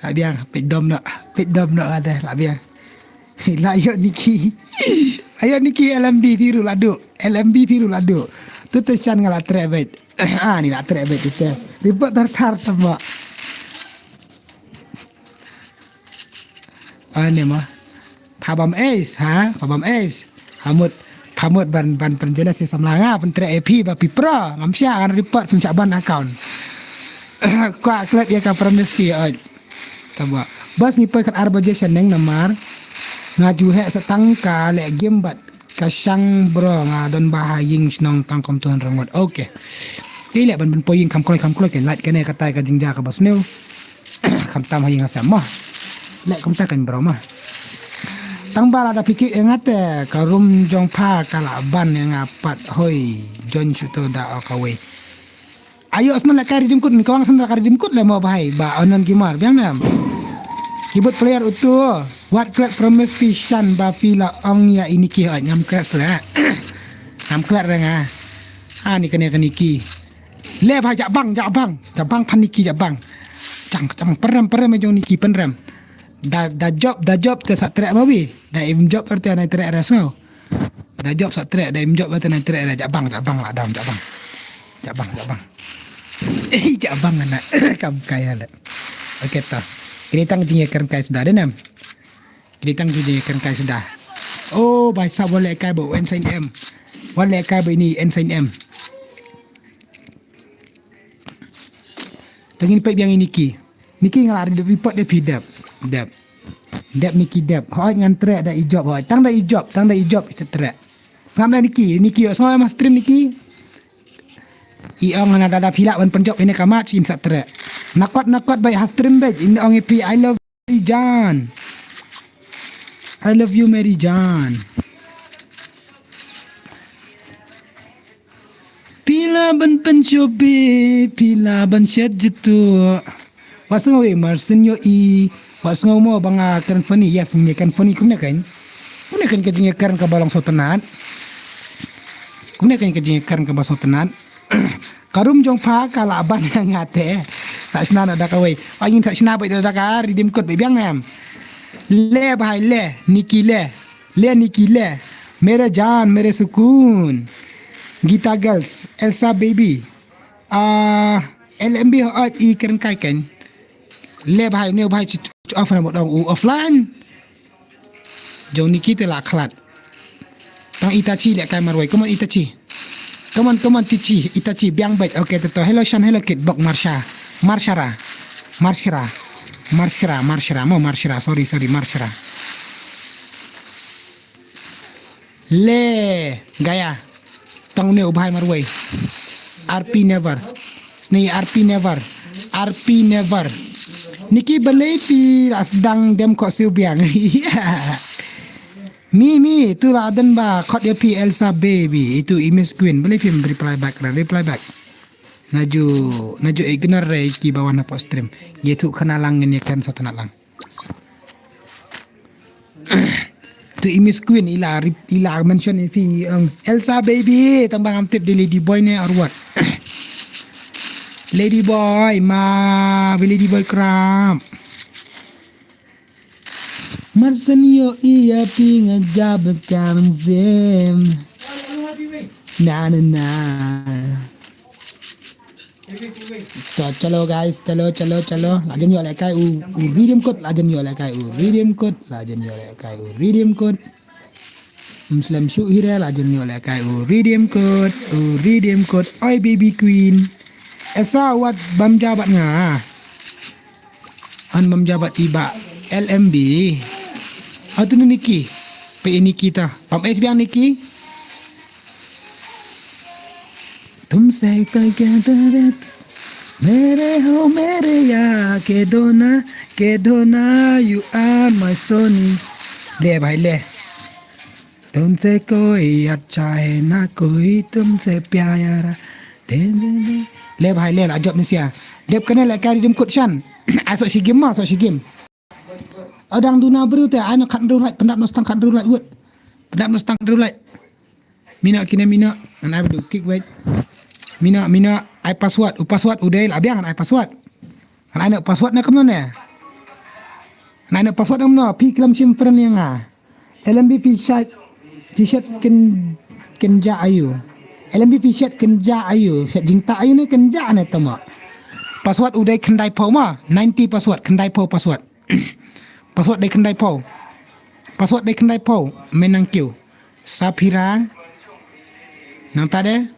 La biang peit dom noh, peit dom noh kate la biang. La ayo Niki. Ayo Niki L M B phi ruh la duh. L M B phi ruh la duh. Tu te shan nga la treh beit. Ah ni la treh beit tu te. Report tar tar te mo. Ane ma. Pha bam ace ha, pha bam ace. Pha mut, pha mut ban ban pynjealous ïa samla nga, pyntreh ïa phi ba phi pro. Ngam shah ngan report, phin shah ban account. Kwah klet ïa ka promise fee oi. Taba. Bas ngi poi kat ar baje shaneng namar nga ju heh sa tang ka leh game bad ka shang bro, nga don ba ha ïing shnong tang kum tu hynriew ngut. Okay. Te leh ban ban poi ïing kham kloi kham kloi, te lait kane katai ka jingjia kaba sniew. Khamtam ha ïing ha sem mo. Leh kumta kan bro mo. Tang ba lada phi kik ïa nga te ka room jong pha ka la ban ïa nga pat hoi. Join shuh to da o kawei. Ayo snan leh ka redeem code, ni ka wang snan leh ka redeem code le mo bhai ba Unknown Gamer biang ne. Keyboard player utu. Wat klet promise fee shan ba phi la ong ïa i Niki hoi, ngam klet le. Ngam klet re nga. Ah ni kane ka Niki. Le bhai, jabang, jabang. Jabang phan Niki jabang. Jang, jabang, pynrem, pynrem jong Niki, pynrem. Da da job, da job te sa treh ma wi. Da im job te na treh re sngew. Da job sa treh, da im job te na treh re, jabang, jabang la dam jabang. Jabang, jabang. Eh jabang ana kam kai ale. Okay ta. Kini tang jingïakren kai suda de nam. Kini tang jingïakren kai suda. Oh bhai sahab, wat leh kai ba u Ensign M. Wat leh kai ba ini Ensign M. Tang ini peit biang ini Niki. Niki nga la ri dep ipot dep hi dep. Dep. Dep Niki dep. Hoi ngan treh da i job hoi. Tang da i job, tang da i job ita treh. Sam da Niki, Niki ïoh sngewbha ma stream Niki. I ong na da da phi lah ban pynjop ine ka match in sa treh. Nakot nakot bai ha stream bai in ong i phi I love Mary Jan. I love you Mary Jan. Pila ban penshobe, pila ban shet jetu. Wasngo e marsin yo i. Wasngo mo banga karen funny. Yes, ngi karen funny kumne kan. Kumne kan ka jingkaren ka balong sotenat. Kumne kan ka jingkaren ka balong sotenat. Karum jong pha ka la ban ngate. Sa sna na da ka wei. Angin sa sna bai da ka redeem code bai biang em. Le bhai le, Niki le. Le Niki le. Mere jaan, mere sukoon. Gita Girls, Elsa Baby. Ah, L M B hot i kren kai kan. Le bhai, ne bhai chi off na modong u offline. Jong Niki te la khlat. Tang Itachi le kai marwai. Come on Itachi. Come on, come on Tichi, Itachi biang bait. Okay, to. Hello Shan, hello Kid, bok Marsha. Marshara. Marshara. Marshara, Marshara, mo Marshara. Sorry, sorry, Marshara. Le gaya. Tang ne u bhai marwai. R P never. Sni R P never. R P never. Niki balei phi la sdang dem ko siu biang. Mi mi tu la den ba khot ya phi Elsa Baby itu i Miss Queen. Balei phim reply back ra, reply back. Naju naju ignore re ki ba wan hapoh stream. Ye tu khana lang ngin ye kan sa tana lang. Tu i Miss Queen ila rip- ila mention i phi um, Elsa Baby tang bang am tip di Lady Boy ne or what? Lady Boy ma Lady Boy Crab. Marsen yo iya pi ngajab kamen zem. Na na na. To, chalo guys, chalo, chalo, chalo. La jan ïoh lehkai u, u Redeem Code, la jan ïoh lehkai u Redeem Code, la jan ïoh lehkai u Redeem Code. Ym slem shuh hi re, la jan ïoh lehkai u Redeem Code, u Redeem Code. Oi baby queen. Esa wat bam ja bad nga. An bam ja bad i bah L M B. Atu ni Nikki. Pe i Nikki ta. Bam es biang Nikki. तुमसे कोई कह दे रे तू, मेरे हो मेरे यार, कह दो ना, कह दो ना, you are my सोनी. ले भाई ले. तुमसे कोई अच्छा है ना कोई, तुमसे प्यारा. दे, दे, दे. Le bhai le, la jop ni sia. Dep kane le kari dim kut shan. Ai sok shigim ma, sok shigim. Adang duna bru te, ai no khat ru lai, pendap no stang khat ru lai wut. Pendap no stang ru lai. Mina kine mina, an ai bdu kick wait. Mina, mina, ai password, u password u dei la biang an ai password. An ai no password na kamno ne. An ai no password na kamno, pi kilam shim friend yang a. L M B phi shet, phi shet kyn, kynja ayu. L M B phi shet kynja ayu. Shet jingta ayu ne kynja ne tama. Password u dei khyndai phew ma. Ninety password, khyndai phew password. Password dei khyndai phew. Password dei khyndai phew. Menang kiew. Saphira. Nang ta de.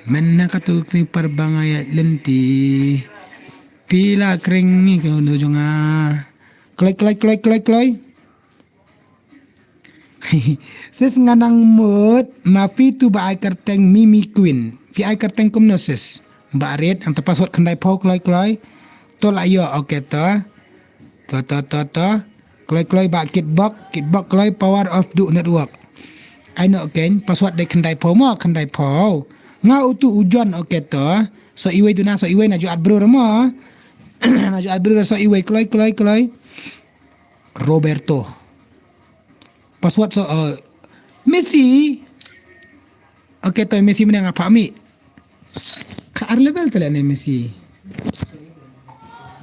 Menang katu kni parbang ayat lenti. Pila kring ni kau do jonga. Kloi, kloi, kloi, kloi, kloi. Sis nga nang mut ma phi tu ba ai kyrteng Mimi Queen. Phi ai kyrteng kumno sis? Ba rit ang ta password khyndai phew kloi kloi. To la ïoh, okay to. To to to to. Kloi kloi ba kitbok, kitbok kloi power of du network. Ai no ken password dei khyndai phew mo khyndai phew. Nga utu u John, okay to. So iwei duna so iwei na ju at bru mo. Na ju at bru so iwei kloi kloi kloi. Roberto. Password so, uh, Messi. Okay to Messi mene nga pha mi. Ka ar level tele ne Messi.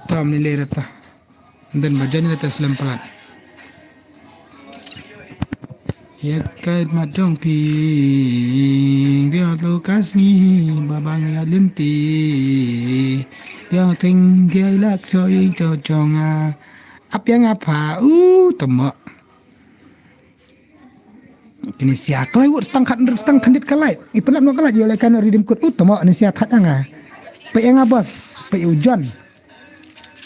Tam ni le rata. Dan ba jan rata slem palat. Ya kai ma dong pi. Dia lo kasngi babang ya lenti. Dia ting dia lak choi cho chonga. Ap yang apa? Uh, tama. Ini sia kloi wut stang khat stang khandit kalai. I penap no kalai jole kan redeem code. Uh, tama ni sia that anga. Pe anga bos, pe ujon.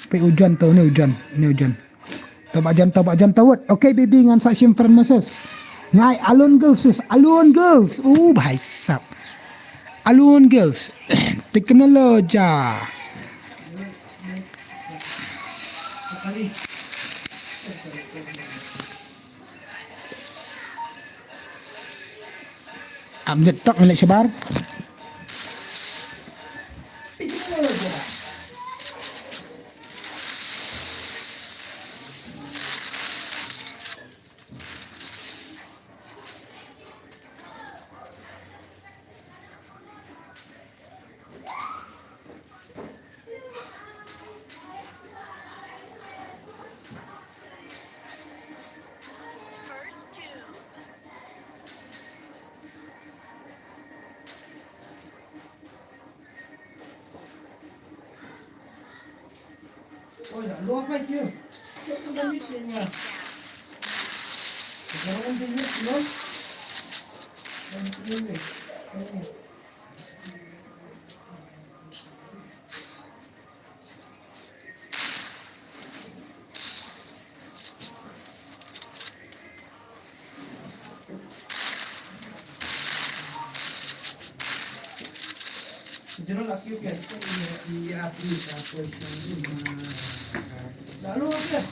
Pe ujon to ni ujon, ni ujon. To ba jon to ba jon to wut. Okay baby ngan sa shim friend Moses. Ngai alone girls sis, alone girls. Uh, bhai sab. Alone girls. Teknoloja. Update tok ngelek sebar.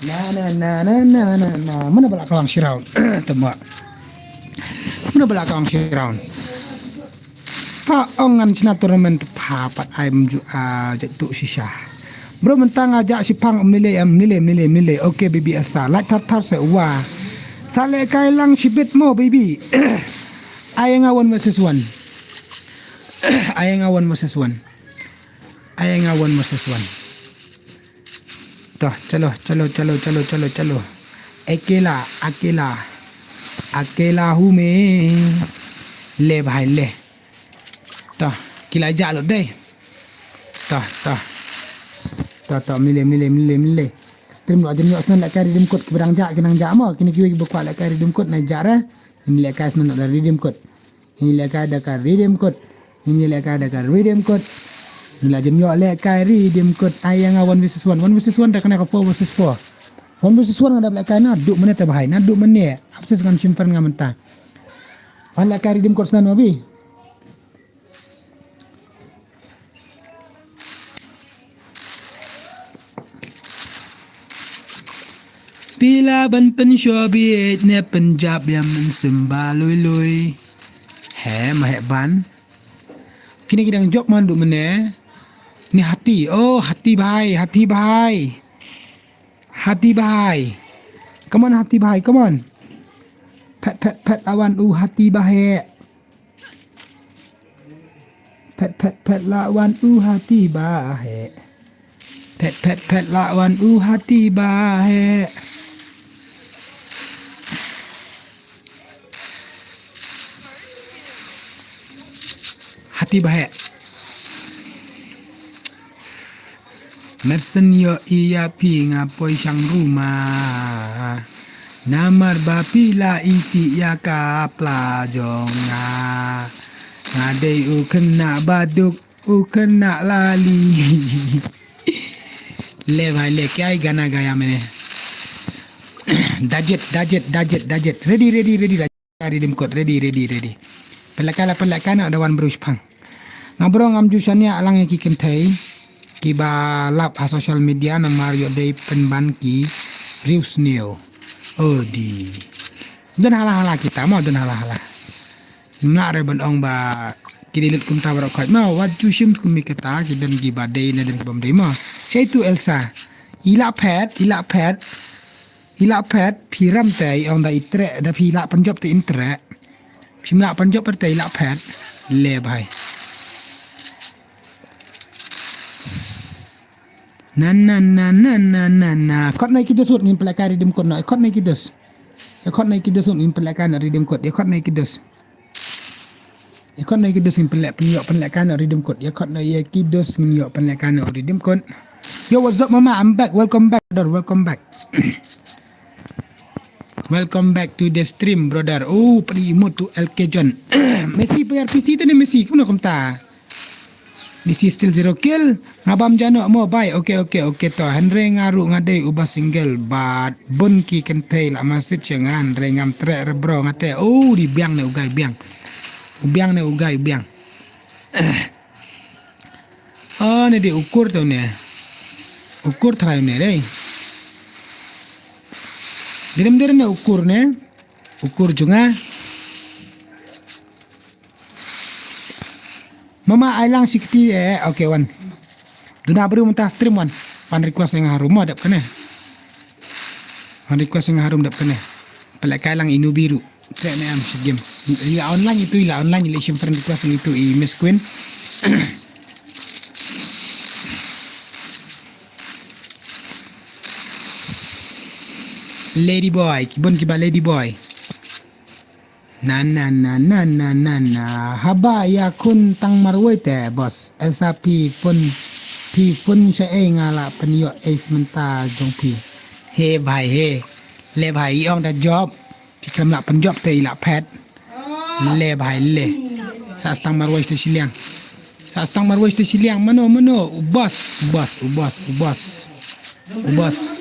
Na na na na na na na. Mana bala kalang shiraun. Tama. Mana bala kalang shiraun. Pha ong ngan shna tournament pha pat ai mju a jat tu shisha. Bro mynta nga ja shipang mlile em mlile mlile mlile. Okay baby asa. Lait thar thar se wa. Sa le kai lang shibit mo baby. Ai nga one versus one. Ai nga one versus one. Ai nga one versus one. To, chalo, chalo, chalo, chalo, chalo, chalo. Akela, akela. Akela hume. Le bhai le. To. Ki la jah lut dei. Toh, toh. Toh, toh, mile, mile, mile, mile. Stream la jan ïoh snan lehkai redeem code, kiba dang jah, ki nang jah mo, kine kiwei kiba kwah lehkai redeem code na jah re. Kine lehkai snan da ka redeem code. Kine lehkai da ka redeem code. Kine lehkai da ka redeem code. Kine la jan ïoh lehkai redeem code. Ai ïa nga one versus one. One versus one da kane ka four versus four. One versus one nga dap lehkai naduh mynne te bhai. Naduh mynne. Ap sis ngan shim friend nga mynta. Wan lehkai redeem code snan mo bi. Phi lah ban pynshoh bieit ne pynjop ïa mynsiem ba lui lui. He, ma heh ban. Kine ki dang jop man du mynne. Ni Hati. Oh, Hati bhai, Hati bhai. Hati bhai. Come on, Hati bhai, come on. Phet, phet, phet, la wan u Hati bhai. Phet, phet, phet, la wan u Hati bhai. Phet, phet, phet, la wan u Hati bhai. Hati bhai. Mersen ïoh ïa phi nga poi shang ruma. Namar ba phi la isih ïa ka pla jong nga. Nga dei u khynnah baduk, u khynnah lali. Le bhai le, kya hi gana gaya maine. Dajet, dajet, dajet, dajet. Ready, ready, ready, dajet. Redeem code, ready, ready, ready. Pynlehkai la, pynlehkai na da wan briew shipang. Nga bro ngam ju shaniah lang ïa ki kynthei kiba lap ha social media namar ïoh dei pynban ki briew sniew. Oh di. Don hala hala kita mo, don hala hala. Nga re ban ong ba ki dei lut kumta baroh khoit mo, wat ju shim kum kita, ki don kiba dei ne don kiba ym dei mo. Sei tu Elsa. I la phet, i la phet. I la phet, phi ram te, i ong da i treh, da phi la pynjop te in treh. Phim la pynjop te i la phet. Le bhai. Na, na, na, na, na, na, na. Khot na ki dos wut ngin pynlehkai redeem code na. Khot na ki dos. Khot na ki dos wut ngin pynlehkai na redeem code. Khot na ki dos. Ïa khot na ki dos ngin pynleh, pynïoh pynlehkai na redeem code. Ïa khot na ïa ki dos ngin ïoh pynlehkai na redeem code. Yo, what's up, mama? I'm back. Welcome back, brother. Welcome back. Welcome back to the stream, brother. Oh, pynmut tu L K John. Messi player P C tu ne Messi. Kumno kumta? Messi still zero kill. Nga bam jano mo bai. Okay, okay, okay to. Hynrei nga ruh nga dei uba single bad bun ki kynthei la message ïa nga, hynrei ngam treh re bro nga te. Oh, di biang ne u guy biang. U biang ne u guy biang. Oh, ne di ukur to ne. Ukur trai ne dei. Direm direm ne ukur ne. Ukur jong nga. Mama ai lang sikti eh. Okay, wan. Duna briew mynta stream wan. Wan request nga harum mo dep kane. Wan request nga harum dep kane. Pynlehkai lang inu biru. Treh ne am shi game. Ila online itu, ila online, ila shim friend request itu i Miss Queen. Lady boy, kibun kiba lady boy. Na, na, na, na, na, na, na. Haba ïa khun tang marwei te, boss. Esa phi phone, phi phone sha ei nga la pynïoh ei mynta jong phi. He bhai, he. Le bhai, i ong da job. Phi khlem la pynjob te i la phet. Le bhai, le. Sa stang marwei te shiliang. Sa stang marwei te shiliang. Mano, mano. U boss, u boss, u boss, u boss. U boss.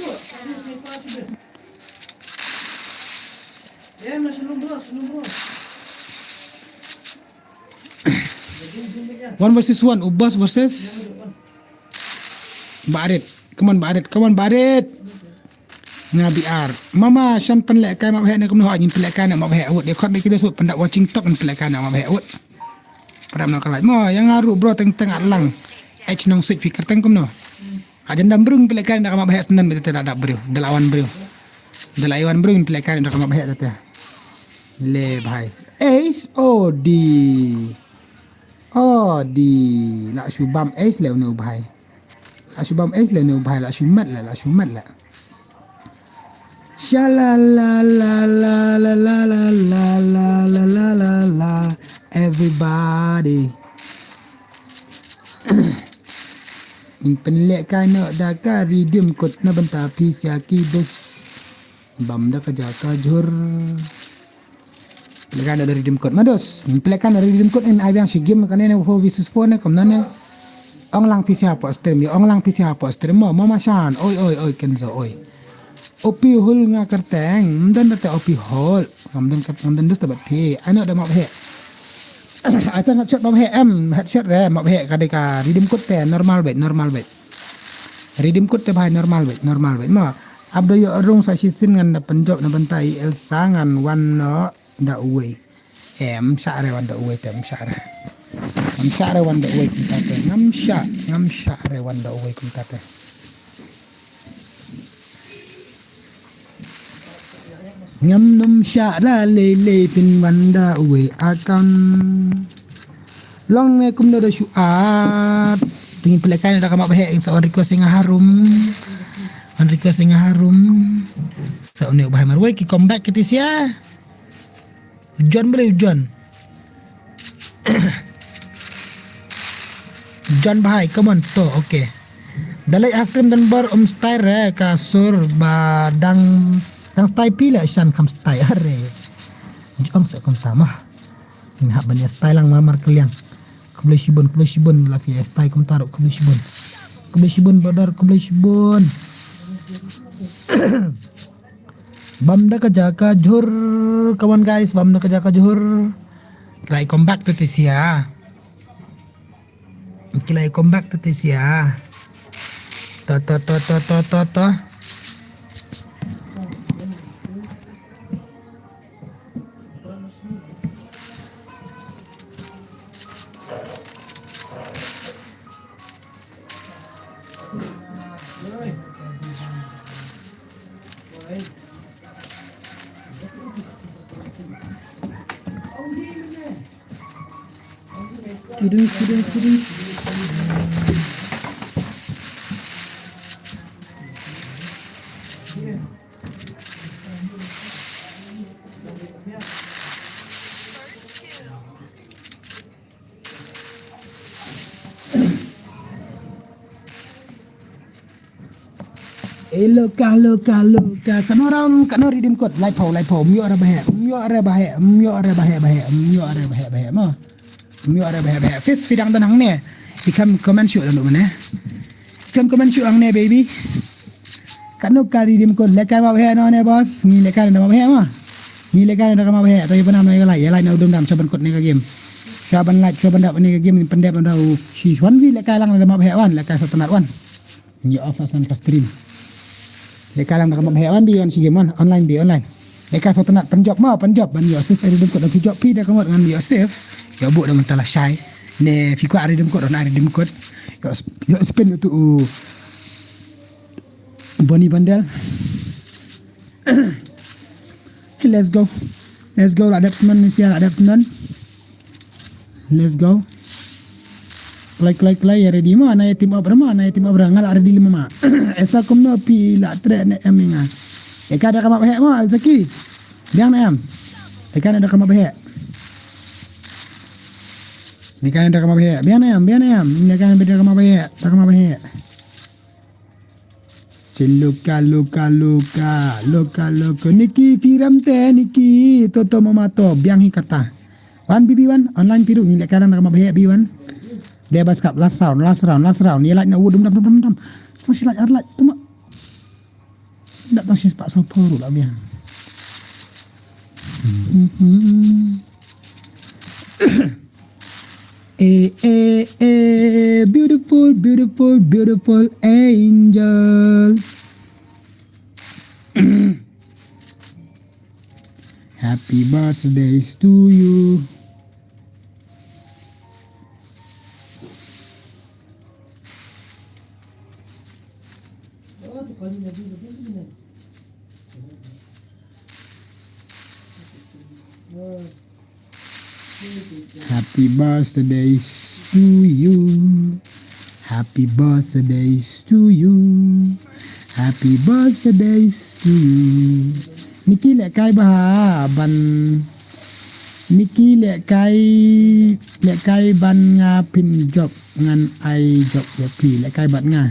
One versus one, u boss versus Barit. Come on, Barit. Come on, Barit. Nga B R. Mama, shan pynlehkai map heh ne kumno, ngin pynlehkai na map heh wut. Ïa khot na ki dos wut, pynda watching tok, ngin pynlehkai na map heh wut. Pynda na ka live. Mo, ïa nga ruh bro teng teng at lang. H nong sik fikir teng kumno. Ajan dam brung pele kan da ka map heh snan bete da dap briew. Da la wan briew. Da la wan briew pele kan da ka map heh tete. Le bhai. Ace odi. Odi. La shu bam ace le une u bhai. La shu bam ace le une u bhai. La shu mat le. La shu mat le. Sha la la la la la. Everybody. Pynlehkai noh da ka redeem code na bynta phi sha ki dos. Bam da ka jaka jhur. Pynlehkai noh da redeem code ma dos. Pynlehkai noh da redeem code, yn ai biang shi game kane ne four versus four ne kumno ne. Ong lang phi sha hapoh stream, ïa ong lang phi sha hapoh stream mo, mo ma shan. Oi, oi, oi, Kenzo, oi. O P Hol nga kyrteng, ym don da te O P Hol. Ngam don kat, ngam don dus te bad phi. Ai noh da map heh. Ai te ngat shot map heh em, headshot re map heh ka dei ka redeem code te normal bait, normal bait. Redeem code te bhai normal bait, normal bait. Ma, ap da ïoh rung sa shisien ngan da pynjop na bynta i Elsa ngan wan noh da uwei. Em, shah re wan da uwei te, em, shah re. Ngam shah re wan da uwei kumta te. Ngam shah, ngam shah re wan da uwei kumta te. Ngam nym shah ra lei lei pynwan da uwei account. Long ne kumno da shu ap. Te ngin pynlehkai da ka map heh sa on request nga harum. On request nga harum. Sa on ne u bhai marwei ki comeback kiti sia. Ujon beli ujon. John Bahai, come on, to, okay. Da leit ha stream don bor um style re ka sur ba dang, dang style phi le shan kham style are. Jong se kumta ma. Ngin hap ban ïa style lang ma mar kylliang. Khublei shibun, khublei shibun la phi ïa style kumta ruh khublei shibun. Khublei shibun brother, khublei shibun. Bam da ka jaka jhur, come on guys, bam da ka jaka jhur. Ki la ïa comeback to te sia. Ki la ïa comeback to te sia. To, to, to, to, to, to, to. Tudung, tudung, tudung. Eh, loka, loka, loka. Kano round, kano redeem code. Lai phaw, lai phaw. Ym ïoh re ba heh, ym ïoh re ba heh, ym ïoh re ba heh, ba heh, ym ïoh re ba heh, ba heh, mo. Ym ïoh re ba heh, ba heh. Fis phi dang don hangne. Phi khlem comment shuh dang don hangne. Phi khlem comment shuh hangne, baby. Kano ka redeem code. Lehkai map heh noh ne, boss. Ngi lehkai da map heh, mo. Ngi lehkai da ka map heh. Te ïa bynam noh ïa ka like, ïa like noh u dum dam, sha ban kut ne ka game. Sha ban like, sha ban dap ne ka game, pyndep noh da u. Shi wan wi lehkai lang da map heh wan, lehkai sha tnat wan. Ngi off san ka stream. Lehkai lang da ka map heh wan, bi wan shi game wan, online, bi online. Lehkai sha tnat, pynjop mo, pynjop ban ïoh save redeem code, da phi jop phi da ka mut ngan ïoh save. Ïoh buh da mynta lashai. Ne phi kwah redeem code, don ai redeem code. Ïoh sp-, ïoh spin utu u Bonnie Bundle. Let's go. Let's go, la dep smen, Malaysia, la dep smen. Let's go. Kloi, kloi, kloi, ïa ready mo, ana ïa team up re mo, ana ïa team up re, nga la ready lem ma. Elsa kumno phi la treh ne em ïa nga. Lehkai da ka map heh mo, Elsa ki. Biang ne em. Lehkai da ka map heh. Lehkai da ka map heh. Biang ne em, biang ne em. Lehkai da ka map heh, da ka map heh. Che loka, loka, loka, loka, loka. Niki, phi ram te, Niki. To, to, mama, to. Biang hi kata. Wan, B B wan. Online phi ruh, ngi lehkai lang da ka map heh, B B wan. Dei ba skap, last round, last round, last round. Ïa like noh u dum dam, dum, dum, dum. Tang shi like, ar like, tuma. Dak tang shi spah saw phew ruh la biang. Eh, eh, eh, beautiful, beautiful, beautiful angel. Happy birthdays to you. Happy birthdays to you. Happy birthdays to you. Happy birthdays to you. Niki lehkai bha ban Niki lehkai, lehkai ban nga phin jop ngan ai jop ïa phi lehkai ban nga.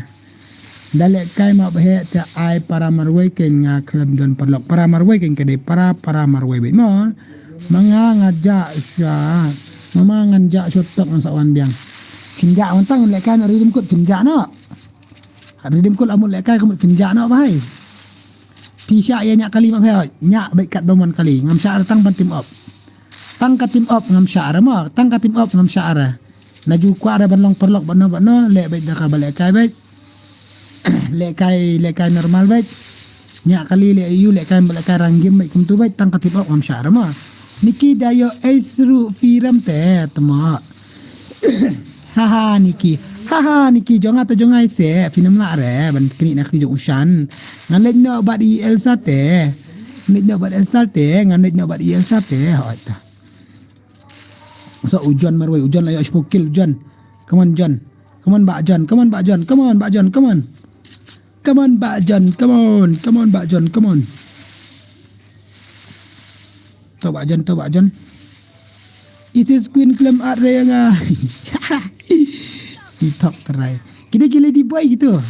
Da lehkai map heh te ai para marwei kein nga khlem don paralok para marwei kein ka dei para para marwei beit mo. Ma nga nga ja sha. Ma ma ngan ja sha tok ngan sa wan biang. Phin ja wan tang lehkai na Riddim Kut phin ja no. Riddim Kut amut lehkai ka mut phin ja no bhai. Phi sha ïa nya kali map heh nya beit kat ba mon kali ngam sha tang ban tim op. Tang ka tim op ngam sha ra mo tang ka tim op ngam sha ra. Na ju kwah da ban long paralok bano bano leh beit da ka ba lehkai beit. Lehkai lehkai normal beit. Nya kali leh yu lehkai ba lehkai rang gim beit kumtu beit tang ka tim op ngam sha ra mo. Niki da ïoh ei sru firam te tmo. Haha Niki. Haha Niki jong nga ta jong nga ise phi nam la re ban kni na kti jong ushan. Ngan leit no bad i Elsa te. Leit no bad Elsa te ngan leit no bad i Elsa te. Hoi ta. So u John marwei u John la ïoh shiphew kill u John. Come on John. Come on ba John. Come on ba John. Come on ba John. Come on. Come on ba John. Come on. Come on ba John. Come on. To ba John to ba John. Isis Queen klem at re nga. I thok trai. Kita ki lady boy gitu.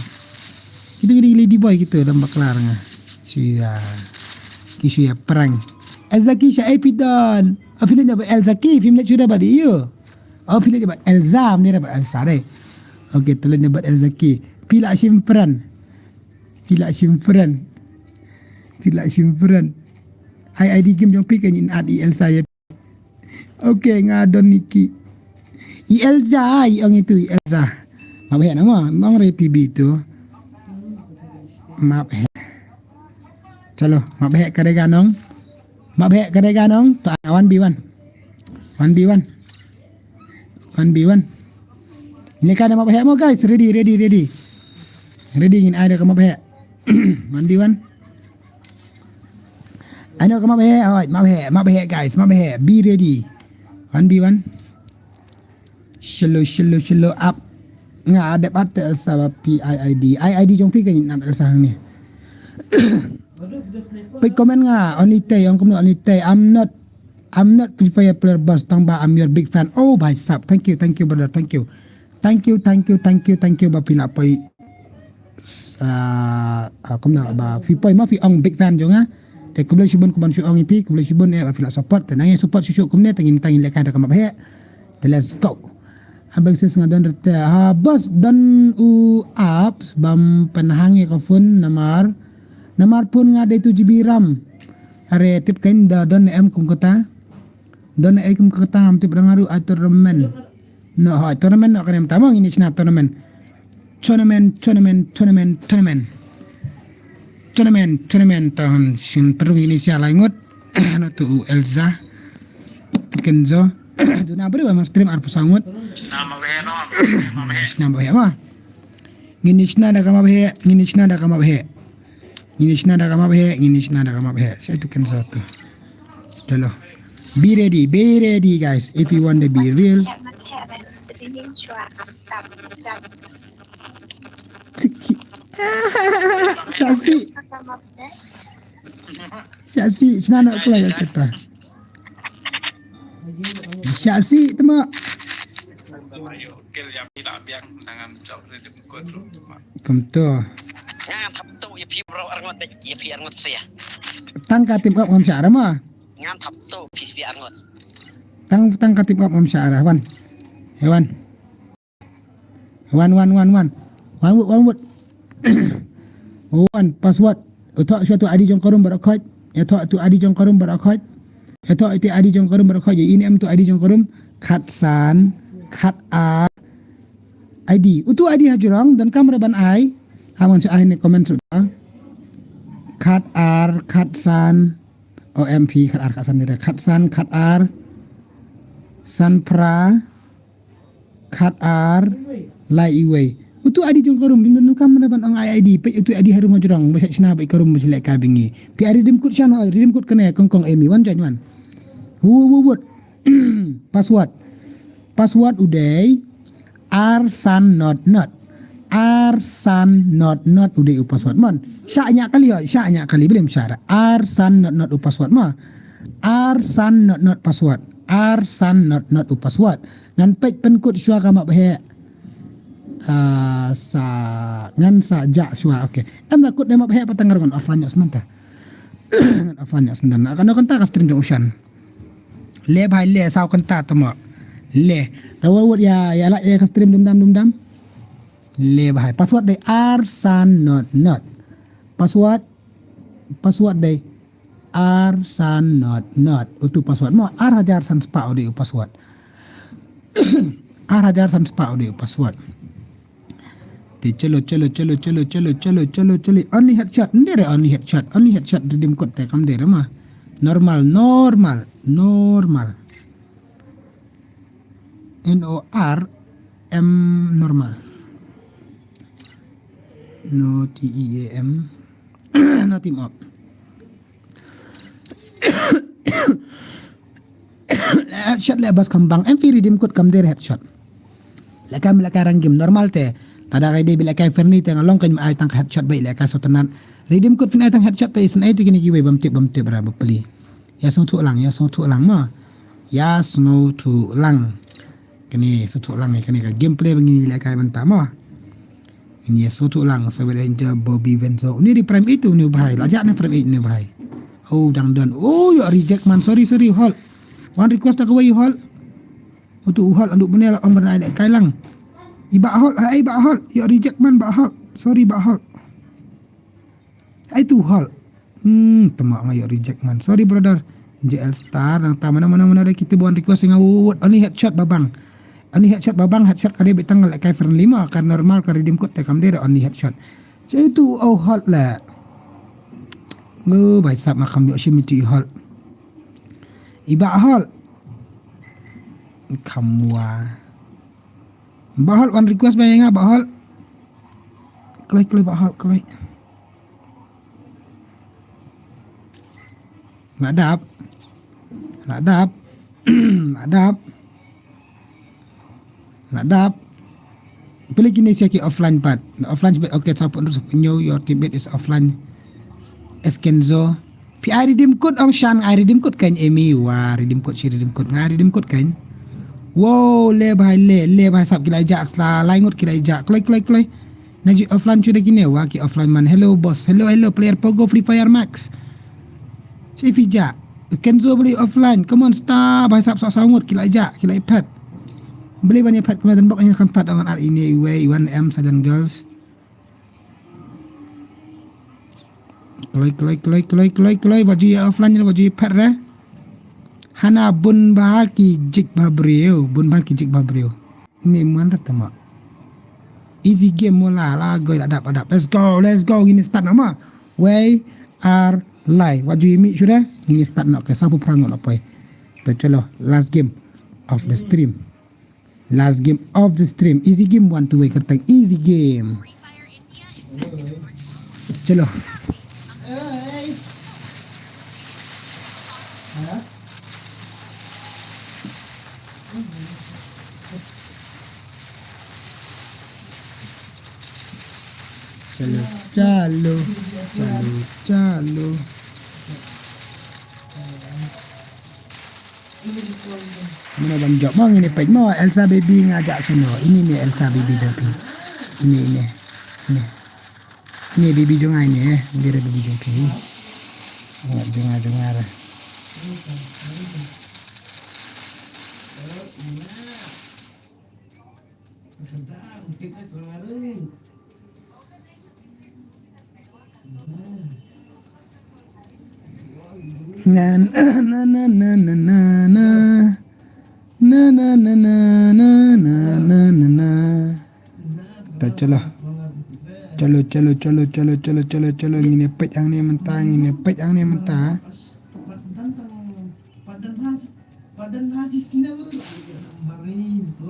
Kita ki lady boy gitu dalam baklar nga. Suya. Ki suya perang. Ezaki sha epidon. Afilet nya ba Elzaki, film net sudah ba di iyo. Oh film net ba Elza, ni ba Elsa deh. Okay, telet nya ba Elzaki. Pila shim friend. Pila shim friend. Pila shim friend. Ai ai di game jong pik ni at i Elsa ya. Okay, nga don Niki. I Elza, i ong itu i Elza. Map heh nama, mong re P B itu. Map heh. Chalo, map heh kadega nong. Map heh kadega nong. To one B one. One B one. One B one. Ini kan map heh mo guys, ready, ready, ready. Ready ngin ada ke map heh. One B one. Ano ka map heh, oi, map heh, map heh guys, map heh, be ready. One B one. Shelo shelo shelo up. Nga ada pat Elsa ba P I I D. I I D jong pi kan nat Elsa ni. Pik comment nga only tay, ong kumno only tay. I'm not I'm not Free Fire player boss tang ba I'm your big fan. Oh bhai sab. Thank you, thank you brother, thank you. Thank you, thank you, thank you, thank you ba pila poi. Ah, ah, kumna ba phi poi ma phi ong big fan jong nga. Te khublei shibun kumban shu ong ïa phi khublei shibun eh ba phi la support te nang ïa support shu shu kumne te ngin tang ïa lehkai da ka map heh. Te let's go. Abang sis nga don rete ha bos don u apps bam penhang ïa ka phone namar namar phone nga dei two G B RAM. Are tip kain da don em kum kata. Don ai kum ka tang am tip rangaru a tournament. No ha tournament no kanem tama ngin shna tournament. Tournament tournament tournament tournament. Tournament tournament tahan shin perung ini sia lai ngut. No tu u Elza. Kenzo. Duna beri wa stream arpu sangut. Shna ba ya ma. Ngin shna da ka map heh, ngin shna da ka map heh. Ngin shna da ka map heh, ngin shna da ka map heh. Sa itu kan satu. Chalo. Be ready, be ready guys. If you want to be real. Shasi. Shasi, shna na pula ya kita. Shasi tama. Kumto. Ngam thap tu ya phi bro arngot dek ya phi arngot sia. Tang ka tim up ngam sha rama. Ngam thap tu phi sia arngot. Tang tang ka tim up ngam sha ra wan. Hewan. Wan wan wan wan. Wan wut wan wut. Wan password. Uto shu tu I D jong karum barokhoj. Uto tu I D jong karum barokhoj. Uto itu I D jong karum barokhoj. Ini em tu I D jong karum. Khat san. Khat ar. I D. Utu I D ha jurong. Dan kamera ban ai. Awan si ai ni comment sudah. Khat ar. Khat san. O M P khat ar khat san ni dah. Khat san. Khat ar. San pra. Khat ar lai iwei. Utu I D jong karum bim dan kam na ban ong I D pe utu I D harum jrong ba shna ba karum ba shlek ka bingi. Pi I D dim kut shan I D dim kut kane kong kong emi wan jan wan. Wu wu wut. Password. Password udei. Ar san not not. Ar san not not udei u password mon. Sha nya kali sha nya kali bilim shara. Ar san not not u password ma. Ar san not not password. Ar san not not u password. Ngan peit pynkut shuwa ka map heh. Ah, sa ngan sa jah shuwa. Okay. Em la kut da map heh pat, tang ngan offline noh mynta. Ngan offline noh mynta. Ka no kynta ka stream jong u Shan. Le bhai le, saw kynta tamo. Le. Tawa wut ïa ïa la ïa ka stream dum dam dum dam. Le bhai. Password dei ar san not not. Password. Password dei ar san not not. Utu password mo, ar hajar san spah u dei u password. Ar hajar san spah u dei u password. Te chalo chalo chalo chalo chalo chalo chalo chalo. Only headshot. Ndere only headshot. Only headshot redeem code te kam dere ma. Normal normal normal. N O R M normal. No T E A M. No team up. Headshot le bas kambang. Em phi redeem code kam der headshot. Leka me leka rang game normal te. Tada kai de bi leka friendly te ngalong kan ai tang headshot bai leka sotanat. Redeem code phin ai tang headshot te isn't ai te kini kiwei bam tip bam tip ra bapli. Ïa sngewthuh lang, ïa sngewthuh lang mo. Ïa sngewthuh lang. Kane sngewthuh lang ïa kane ka gameplay ba ngin ïa lehkai bynta mo. Ngin ïa sngewthuh lang sa bad enjoy Bobby Venzo. Uni di Prime eight uni u bhai. La jah ne Prime eight uni u bhai. Oh dang don. Oh ïoh reject man. Sorry sorry, hold. One request da kawei, hold. Utu u hold andu bune la ong ban ai lehkai lang. I bah hold, ai bah hold. Ïoh reject man bah hold. Sorry bah hold. Ai tu hal. Hmm, tama nga ïoh reject man. Sorry brother. J L Star nang ta mana mana mana da kita buan request nga wut. Ani headshot babang. Ani headshot babang, headshot kali bitang lehkai friendly ma, kan normal ka redeem code te kam dei da ani headshot. Cai tu oh hal la. Ngu bai sap ma kam ïoh shim itu i hal. Iba hal. Kamwa. Bahol wan request ba nga bahol. Kloi kloi bahol kloi. Nak dap. Nak dap. Nak dap. Nak dap. Pilih kini sia ki offline pat. Offline sebab okay, support terus new your teammate is offline. Eskenzo. Pi ai redeem code ong Shan, ai redeem code kan Emi. Wah, redeem code si redeem code. Ngai redeem code kan. Wow, le bhai le, le bhai sap ki la ijak sla, lai ngut ki la ijak. Kloi kloi kloi. Naji offline sudah kini, wah ki offline man. Hello boss, hello hello player Pogo Free Fire Max. Si fija. Kenzo beli offline. Come on star, bhai sap sok sangut ki la ijak, ki la ipat. Beli banyak pat kematan bok yang kan tad angan ar ini iwe, Iwan M Sadan Girls. Kloi kloi kloi kloi kloi kloi baju ya offline baju ya pat re. Hana bun ba ki jik ba briew, bun ba ki jik ba briew. Ni muan rat tama. Easy game mo la la goi la dap la dap. Let's go, let's go. Ngin start nama. Wei ar lai. Baju imi sudah. Ngin start nak ke sapu perang nak poi. To chalo, last game of the stream. Last game of the stream. Easy game one two way kertang. Easy game. Chalo. Chalo, chalo, chalo, chalo. Mano ban jop mo ngini peit mo Elsa baby nga jak sono. Ini ni Elsa baby jong phi. Ini ini. Ini. Ini baby jong nga ini eh. Ini dia baby jong phi. Nga jong nga jong nga. Na na na na na na na. Na na na na na na na na na. Ta chalo. Chalo chalo chalo chalo chalo chalo chalo ngine peit hangne mynta ngine peit hangne mynta.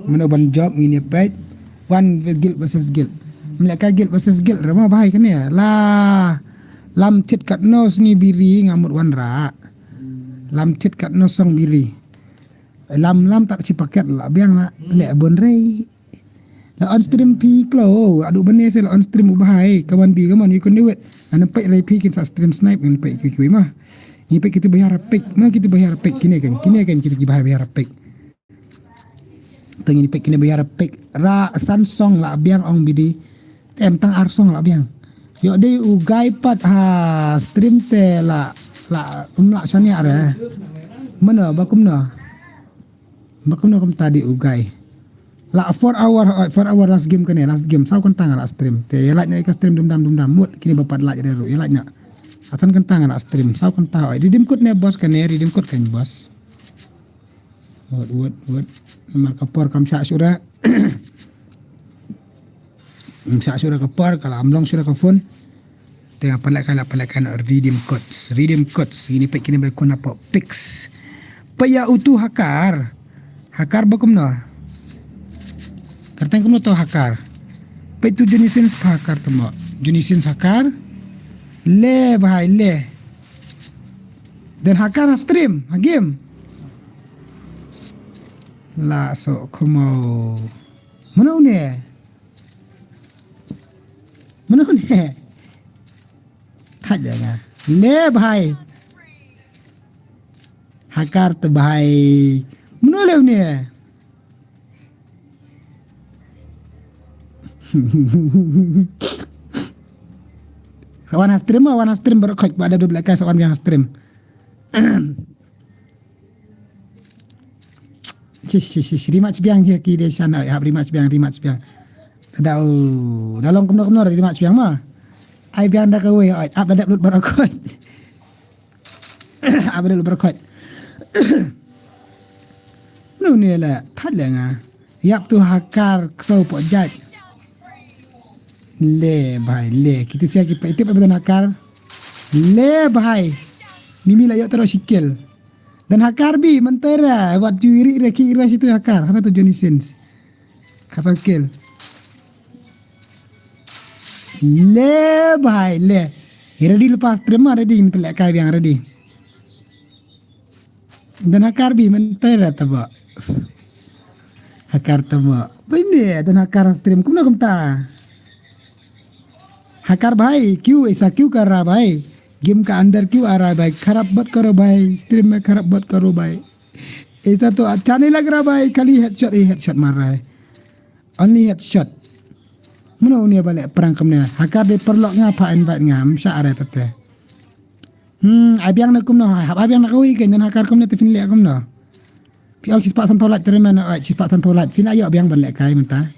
Mano ban jop ngin ïa peit. Wan guild versus guild. Mlek ka guild versus guild rama bahai kane la. Lam tit kat no sngi biri ngamut wan ra. Lam tit kat no song biri. Lam lam tak si paket la biang na le bon rei. La on stream phi klo, adu bane se la on stream u bahai, kawan bi kaman you can do it. Ana peit rei phi kin sa stream snipe ngan peit kiwi kiwi ma. Ngi peit kito ba hiar peit. Mano kito ba hiar peit? Kine kan, kine kan kito ki ba hiar peit. Te ngi peit kine ba hiar peit. Ra san song la biang ong bidi. Te em tang ar song la biang. Ïoh dei u Guy pat ha stream te la, la um la shaniah re. Mano ba kumno? Ba kumno kumta dei u Guy. La four hour, four hour last game kane, last game. Saw kynta nga la stream. Te ïa like na ka stream dum dam dum dam. Mut kine ba pat like re ruh ïa like na. Sa san kynta nga la stream. Saw kynta oi. Redeem code ne boss kane, redeem code kan boss. Wot, wot, wot. Namar ka por kam shah shuh re. Kam shah shuh re ka por, ka la ym long shuh re ka phone. Te nga pynlehkai, la pynlehkai noh redeem codes, redeem codes. Ngin ïa peit kine ba ïakun hapoh picks. Peit ïa utu Hakar. Hakar ba kumno? Kyrteng kumno to Hakar? Peit tu Johnny Sins pa Hakar te mo. Johnny Sins Hakar. Le bhai le. Dan Hakar ha stream, ha game. La so kumo. Mano une? Mano une? Thait ïa nga. Le bhai. Hakar te bhai. Mano le une? Sa wan ha stream, wan ha stream baroh khoit, ba da dub lehkai sa wan biang ha stream. Shish, shish, shish, rematch biang hi ki de shana, hap rematch biang, rematch biang. Da u, da long kumno kumno rematch biang ma. Ai biang da kawei, ap da dep lut baroh khoit. Ap da dep lut baroh khoit. Nu ne la, thait le nga. Ïap tu Hakar kso po jait. Le bhai, le. Kita sia ki pa itip abadan Hakar. Le bhai. Mimi la ïoh taro shi kill. Dan Hakar bi, mentera. Wat ju iri re ki ira situ Hakar. Hana tu Johnny Sins. Kata kill. Le bhai, le. Ready lepas terima, ready. Pelek kai biang, ready. Dan Hakar bi, mentera taba. Hakar taba. Bine, dan Hakar stream. Kumna kumta. Hakar bhai, kyu, isa kyu kara bhai. Game ka under kyu ara bhai. Kharap bat karo bhai. Stream me kharap bat karo bhai. Isa to achane lag ra bhai. Kali headshot, eh, headshot mar rahe. Only headshot. Mano uni ba leh prank kumne. Hakar de paralok nga pa invite nga. Msha are tate. Hmm, ai biang na kumno, hap ai biang na kawei ke, nyan Hakar kumno te fin leh kumno. Phi ong shispah sanphew lak tournament, oi, shispah sanphew lak, phi la ïoh biang ban lehkai mynta.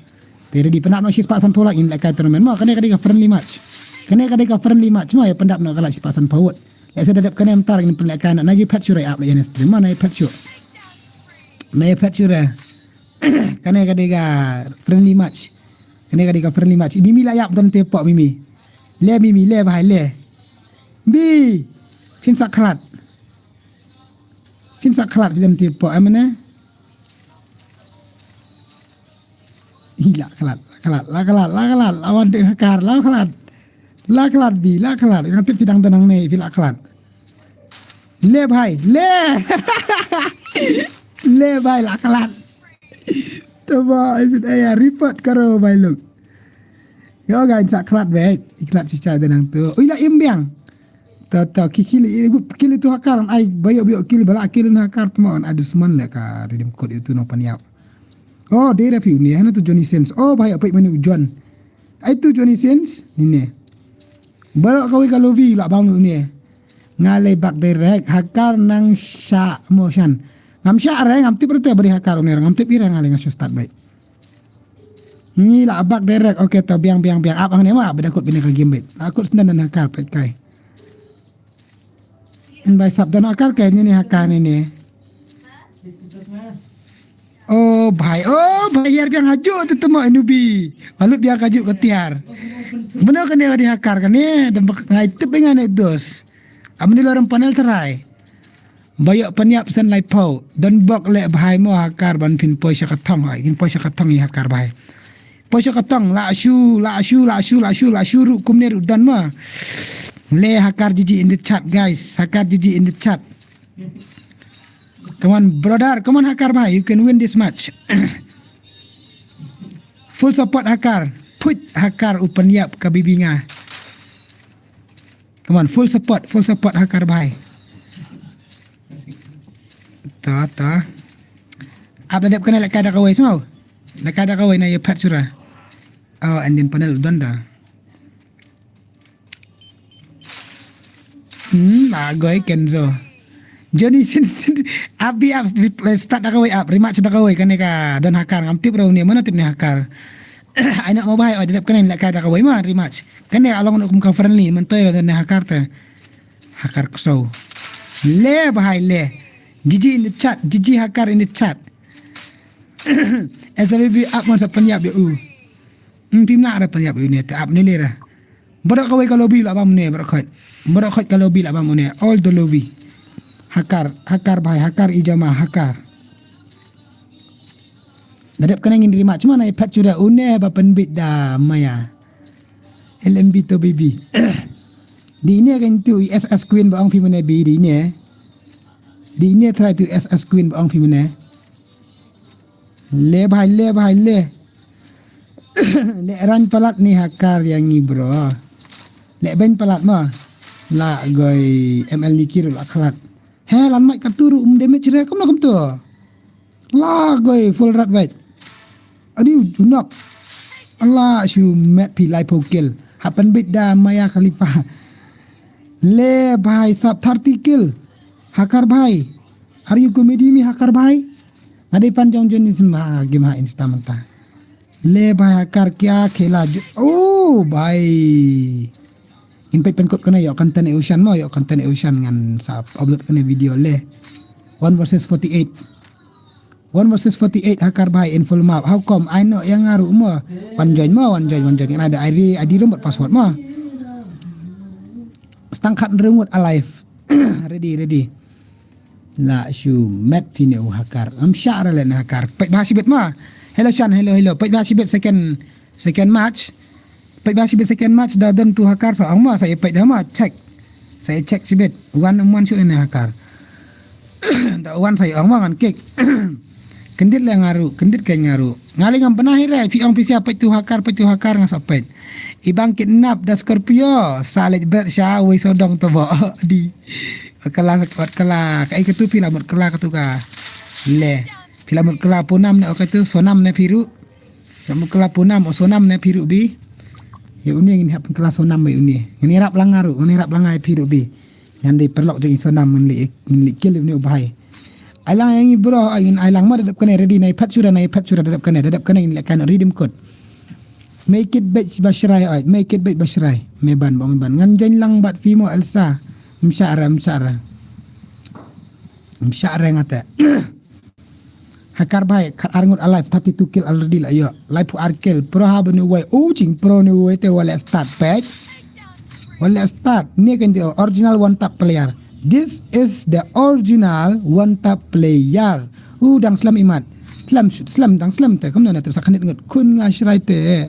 Te ready pyndap noh shispah sanphew lak ngin lehkai tournament mo, kane ka dei ka friendly match. Kane ka dei ka friendly match mo, ïa pyndap noh ka lak shispah sanphew wot. Lehse da dep kane mynta ngin pynlehkai noh, na ju phet shuh re ap leh ïa ne stream mo, na ju phet shuh. Na ju phet shuh re. Kane ka dei ka friendly match. Kane ka dei ka friendly match. Mimi la ïap don te pok Mimi. Le Mimi, le bhai, le. Bi. Phin sa khlad. Phin sa khlad phi don te pok, eh, mane? Hi la khlad, la khlad, la khlad, la khlad, la wan te Hakar, la khlad. La khlad bi, la khlad. Nga tip phi dang don hangne, phi la khlad. Le bhai, le. Le bhai, la khlad. Taba, is it aya report karo bhai lok. Yo guys, sa khlad bhai. I khlad si cha don hangtu. Ui la im biang. Ta, ta, ki kili, kili tu Hakar, ai, bayo, bayo, kili, bala, kili na Hakar, tuma, an, adusman le ka, redeem code itu nong paniap. Oh, dei da phi une, hana tu Johnny Sins. Oh, bhai, apa mane u John. Ai tu Johnny Sins, ni ne. Bala kawei ka lovi, la bang une. Nga lei bak direct, Hakar nang sha motion. Ngam sha re, ngam tip rete bari Hakar une, ngam tip ire nga lei nga shu start bai. Ngi la bak direct, okay, to biang, biang, biang. Ap hangne ma, bada kut bine ka game bait. Akut senda dan Hakar pait kai. Bai sap dan Hakar kai ni ni Hakar ni ni. Oh bhai, oh bhai, yar biang haju tu temo nubi. Alut biang kaju ketiar. Mano kane wadi Hakar kane, dan ngai tip ngan dos. Amni lorem panel terai. Bayo paniap sen lai pau. Dan bok le bhai mo Hakar ban phin poi sha ka thong hai. Kin poi sha ka thong i Hakar bhai. Poi sha ka thong la shu, la shu, la shu, la shu, la shu ru kumne ru dan mo. Le Hakar G G in the chat, guys. Hakar G G in the chat. Come on, brother. Come on, Hakar bhai. You can win this match. Full support Hakar. Put Hakar u paniap ka bibi nga. Come on, full support, full support Hakar bhai. Ta ta. Ap da dep kane lehkai da kawei smaw. Lehkai da kawei na ïa phet sura. Oh, and then panel u don da. Hmm, la goi Kenzo. Johnny Sins, ap bi ap, start da kawei ap, rematch da kawei, kane ka don Hakar, ngam tip ruh une, mano tip ne Hakar. Ai na mo bahai, oh, da dep kane lehkai da kawei ma, rematch. Kane along nuk kum ka friendly, man toi la don ne Hakar te. Hakar kso. Le bahai le. Gigi in the chat, Gigi Hakar in the chat. S W B ap man sa pynïap ïa u. Hmm, phim lah re pynïap ïa une, te ap ne le re. Baroh kawei ka lobby la bam une, baroh khoit. Baroh khoit ka lobby la bam une, all the lobby. Hakar, Hakar bahai, Hakar i jama, Hakar. Da dep kane ngin rematch ma na ïa phet sura une ba pynbit da Maya. L M B to baby. Di ine kan tu S S Queen ba ong phi mane bi di ine. Di ine try tu S S Queen ba ong phi mane. Le bahai, le bahai, le. Le rang palat ni Hakar ïa ngi bro. Le beiñ palat ma. La goi M L Nikir la khalat. He lan mai ka turu um damage re kumno kumto. La goi full rat bait. Adi u knock. Allah shu met phi lai phew kill. Happen bit da Maya Khalifa. Le bhai sap thirty kill. Hakar bhai. Are you comedy me Hakar bhai? Nga dei fan jong Johnny Sins ha game ha Insta mynta. Le bhai Hakar kya khela jo. Oh bhai. Ngin peit pynkut kane ïoh content Ocean mo, ïoh content Ocean ngan sa upload kane video le. One versus forty-eight. One versus forty-eight Hakar bhai in full map. How come? Ai noh ïa nga ruh mo. Wan join mo, wan join, wan join. Ngan ai da I D, I D ruh bad password mo. Stang khat ryngut alive. Ready, ready. La shu met phi ne u Hakar. Am shah ra le ne Hakar. Peit bha shibit ma. Hello Shan, hello, hello. Peit bha shibit second, second match. Peit bha shibit second match da don tu Hakar sa ong ma sa ïa peit da ma check. Sa ïa check shibit. Wan um wan shu ne Hakar. Da wan sa ïa ong ma ngan kick. Kyndit le nga ruh, kyndit ke nga ruh. Nga le ngam pernah hi re, phi ong phi sia peit tu Hakar, peit tu Hakar nga sa peit. I bang kidnap da Scorpio, sa leit bret sha wei sodong to bo. Di. Wat kala, wat kala, ka ei katu phi la mut kala katu ka. Le. Phi la mut kala Punam ne o katu, Sonam ne phi ruh. La mut kala Punam o Sonam ne phi ruh bi. Ïa une ngin hap kala Sonam ïa une. Ngin ïarap lang nga ruh, ngin ïarap lang nga ïa phi ruh bi. Ngan dei paralok jong i Sonam ngin leh, ngin leh kill une u bhai. Ai lang ïa ngi bro, ai ngin ai lang ma da dep kane ready na i phet sura, na i phet sura da dep kane, da dep kane ngin leh kan ready mkut. Make it bait ba shrai oi, make it bait ba shrai. Me ban ba me ban. Ngan join lang bad phi mo Elsa. Msha re, msha re. Msha re ngate. Hakar bhai, khat ar ngut alive, thirty-two kill already la ïoh. Laiphew ar kill, pro ha ba ne uwei, u jingpro ne uwei te wa leh start peit. Wa leh start, ne kan the original one tap player. This is the original one tap player. U dang slem imat. Slem, slem, dang slem te, kumno na tep sa khanit ngut. Khun nga shrai te.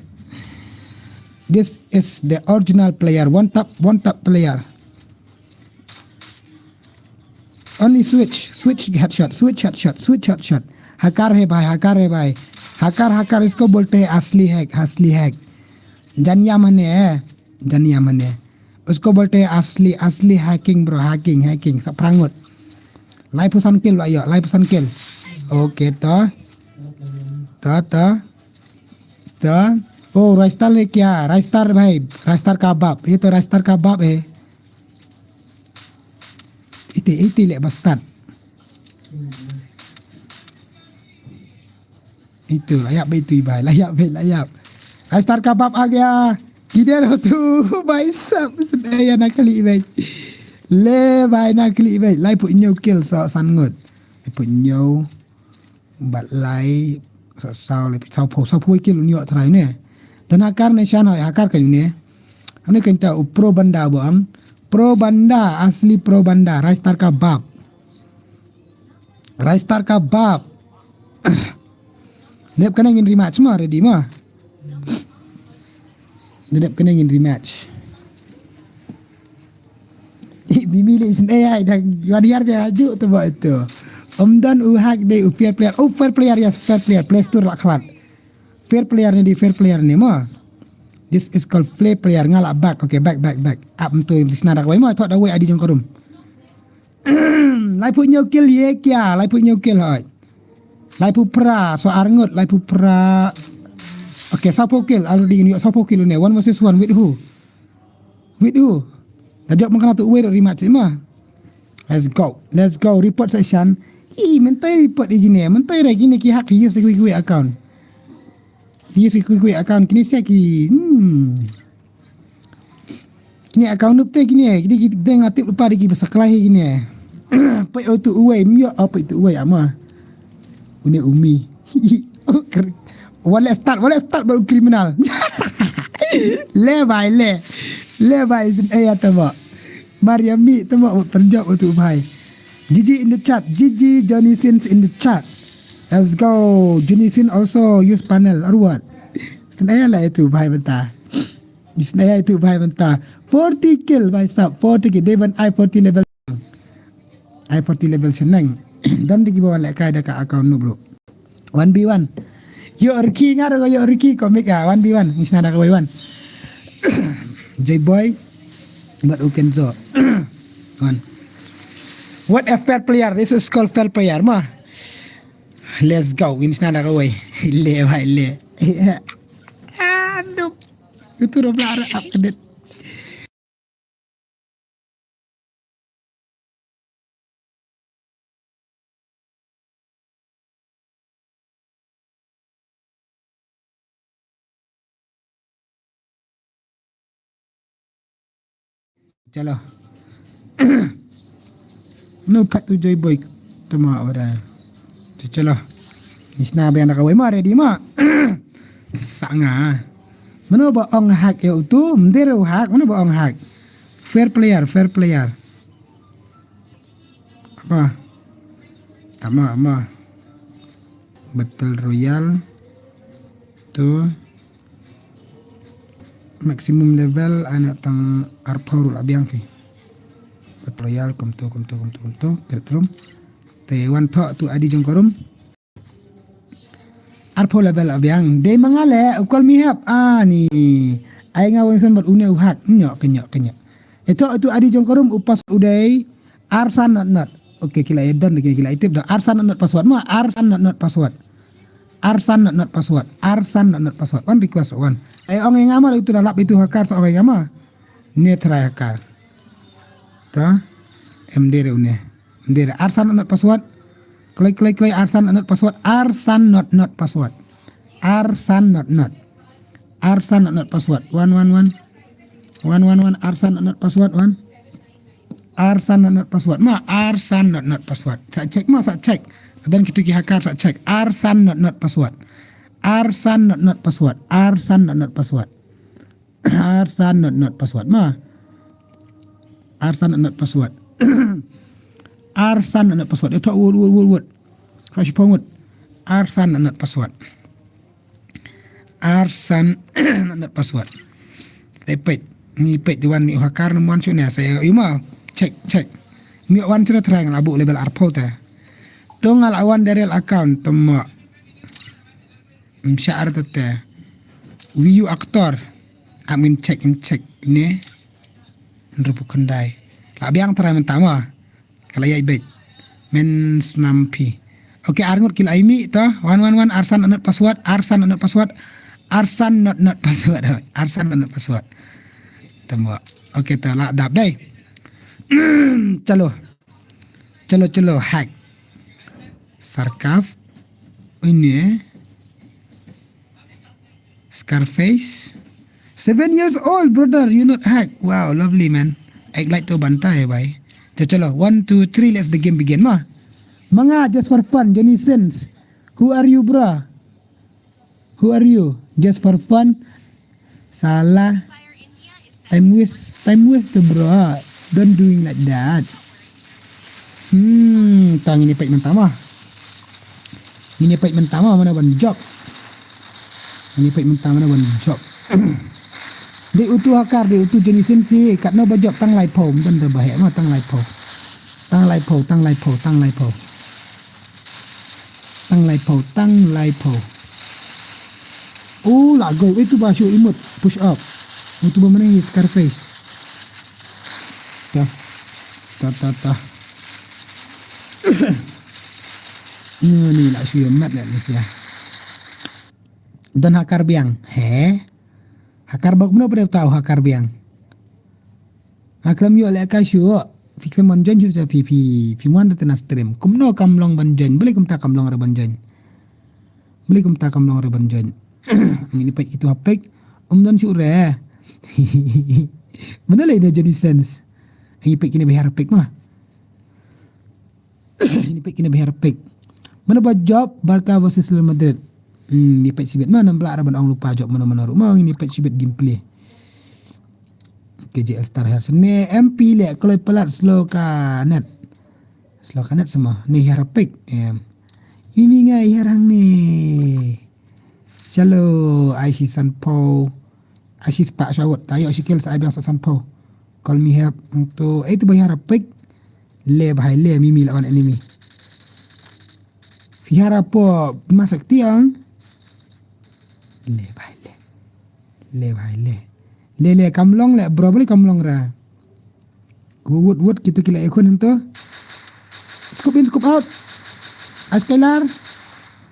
This is the original player, one tap, one tap player. Only switch, switch headshot, switch headshot, switch headshot. Hakar hai bhai, hakar hai bhai. Hakar, hakar, isko bolte hai asli hack, asli hack. Janiya mane, eh? Janiya mane. Usko bolte hai asli, asli hacking bro, hacking, hacking. Sa prangut. Laiphew san kill la ïoh, laiphew san kill. Okay, to. To, to. To. Oh, Raistar le kya? Raistar bhai, Raistar kabab. Ye to Raistar kabab hai. Ite, ite le bastard. Itu, la ïap bhai, itu bhai, la ïap bhai, la ïap. Raistar kabab aa gaya. Kidhar ho tu, bhai sab, sdaya na kali bhai. Le bhai na kali bhai. Laiphew hynñiew kill sa san ngut. Laiphew hynñiew. Bad lai sa saw le saw phew, saw phew kill un ïoh trai ne. Don Hakar ne shan hoi Hakar ka ne. Ane kan ta u pro banda bo am. Pro banda, asli pro banda, Raistar kabab. Raistar kabab. Dep kane ngin rematch ma, ready ma. Dep kane ngin rematch. Mimi le isn't A I da wan yar bia ju tu ba itu. Om don u hack de u fair player. Oh, fair player, yes, fair player. Play Store la khlad. Fair player ne di, fair player ne mo. This is called fair player. Nga la back. Okay, back, back, back. Up tu di sna da wai mo. Thot da wai adi jong karum. Laiphew hynñiew kill ïa ki, laiphew hynñiew kill hoi. Laiphew phra, so arngut, laiphew phra. Okay, sawphew kill, already ngin ïoh sawphew kill une, one versus one, with who? With who? Da jop man kana tu uwei ri mat sima. Let's go, let's go, report session. Ih, mynta report ïa kine, mynta ïa kine ki hack ki use da kiwei kiwei account. Ki use da kiwei kiwei account, kine sia ki, hmm. Kine account noob te kine, kine ki dang nga tip lypa da ki ba saklai hi kine. Peit utu uwei, ym ïoh, oh, peit utu uwei, ama. Une u Mi. Wan leh start, wan leh start bad u criminal. Leh bhai, leh. Leh bhai, syn ei ïa tama. Mariami tama, wat pynjop utu bhai. G G in the chat, G G Johnny Sins in the chat. Let's go. Johnny Sins also use panel or what? Syn ei ïa la utu bhai mynta. Isnaya itu bhai mynta. Forty kill bhai sab, forty kill. Dei ban ai forty level. Ai forty level shaneng. Don dei kiba wan lehkai da ka account noob bro. One v one. Ïoh Ricky nga ruh ïoh Ricky comic ah. One v one. Isna da kawei wan. Joy Boy. Bad u Kenzo. Wan. What a fair player. This is called fair player ma. Let's go. Isna da kawei. Le bhai le. Aduh. Utu ruh bla ruh ap kedet. Chalo. Mano pat tu Joy Boy tama wada. Chalo. Isna ba ïa na kawei ma ready ma. Sanga. Mano ba ong hack ïa utu, mder u hack, mano ba ong hack. Fair player, fair player. Apa? Ama, ama. Battle Royale. Tu. Maximum level, ana tang arphew ruh la biang phi. Battle Royale, kumtu, kumtu, kumtu, kumtu. Create room. Te wan thoh tu I D jong ka room. Arphew level abiang. Dei ma nga le, u call me hap. Ah, ni. Ai nga wan san bad une u hack. Nyok, kenyok, kenyok. Ito, itu I D jong ka room, u password u dei. Arsan not not. Okay, kila ya don, okay, kila itip dah. Arsan not not password. Ma, arsan not not password. Arsan not not password. Arsan not not password. One request, one. Ai ong nga ma itu dah lap itu hacker sa ong nga ma. Ne try hacker. Ta? Em dere une. Em dere. Arsan not not password. Klik, klik, klik. Arsan not not password. Arsan not not password. Arsan not not. Arsan not not password. One, one, one. One, one, one. Arsan not not password. One. Arsan not not password. Ma, arsan not not password. Sa check ma, sa check. Dan kitu ki hacker sa check. Arsan not not password. Arsan not not password. Arsan not not password. Arsan not not password ma. Arsan not not password. Arsan not not password. Ito word word word word. Sa shipong word. Arsan not not password. Arsan not not password. Te peit. Ni peit di wan ni hacker ni wan shu ne sa yu ma. Check check. Mi wan shu try ngal abu level arphew te. Tu ngal wan dari account temo. Msha ar tete. Wiu actor. Amin check, in check. Ne. Rupu khyndai. La biang try mynta ma. Kala yai bej. Men snam phi. Okay, arngut kila imi to. One, one, one. Arsan not not password. Arsan not not password. Arsan not not password. Arsan not not password. Tembak. Okay, to la dap dai. Chalo. Chalo, chalo, hack. Sarkaf. Ini eh. Scarface. Seven years old, brother. You not hack. Wow, lovely, man. Act like to banta eh, bhai. Chalo, chalo. One, two, three. Let's the game begin, ma. Manga, just for fun. Johnny Sins. Who are you, bro? Who are you? Just for fun? Salah. Time waste, time waste tu bro. Don't doing like that. Hmm, tang ini pek mentama. Ini pek mentama mana ban job. Ini pek mentama mana ban job. Di utu hakar, di utu Johnny Sins, kat no ba job tang lai pau, dan da bahaya ma tang lai pau. Tang lai pau, tang lai pau, tang lai pau. Tang lai pau, tang lai pau. Oh, la goi, itu ba shu imut, push up. Itu ba mana Scarface. Ta. Ta, ta, ta. Ni ni la shu mat la ni sia. Don hakar biang. He? Hakar bok mno pada tau hakar biang. Ha klam yo le ka shu. Fi klam ban join shu ta fi fi fi wan ta na stream. Kumno kam long ban join. Beli kumta kam long ra ban join. Beli kumta kam long ra ban join. Ini pek itu hapek. Um don shu re. Mana le ni jadi sense. Ini pek ini bayar hapek mah. Ini pek kini behar pek. Mana ba job Barca versus Real Madrid. Hmm, ini pek sibet mana belak raban ong lupa job mana mana rumah ini pek sibet gameplay. K J L Star Hair sene M P le kalau pelat slow ka net. Slow ka net semua. Ni har pek. Em. Ini ngai harang ni. Chalo, ai shi san po. Ai shi spa shawot. Tayo shi kel sa ai biang sa san po. Call me help. Tu, eh tu bayar pek. Le bahai le mimi lawan enemy. Fihara po masak tiang. Le bahai le. Le bahai le. Le le kam long le bro beli kam long ra. Ku wut wut kitu kila ikun tu. Scoop in scoop out. Ai Skylar.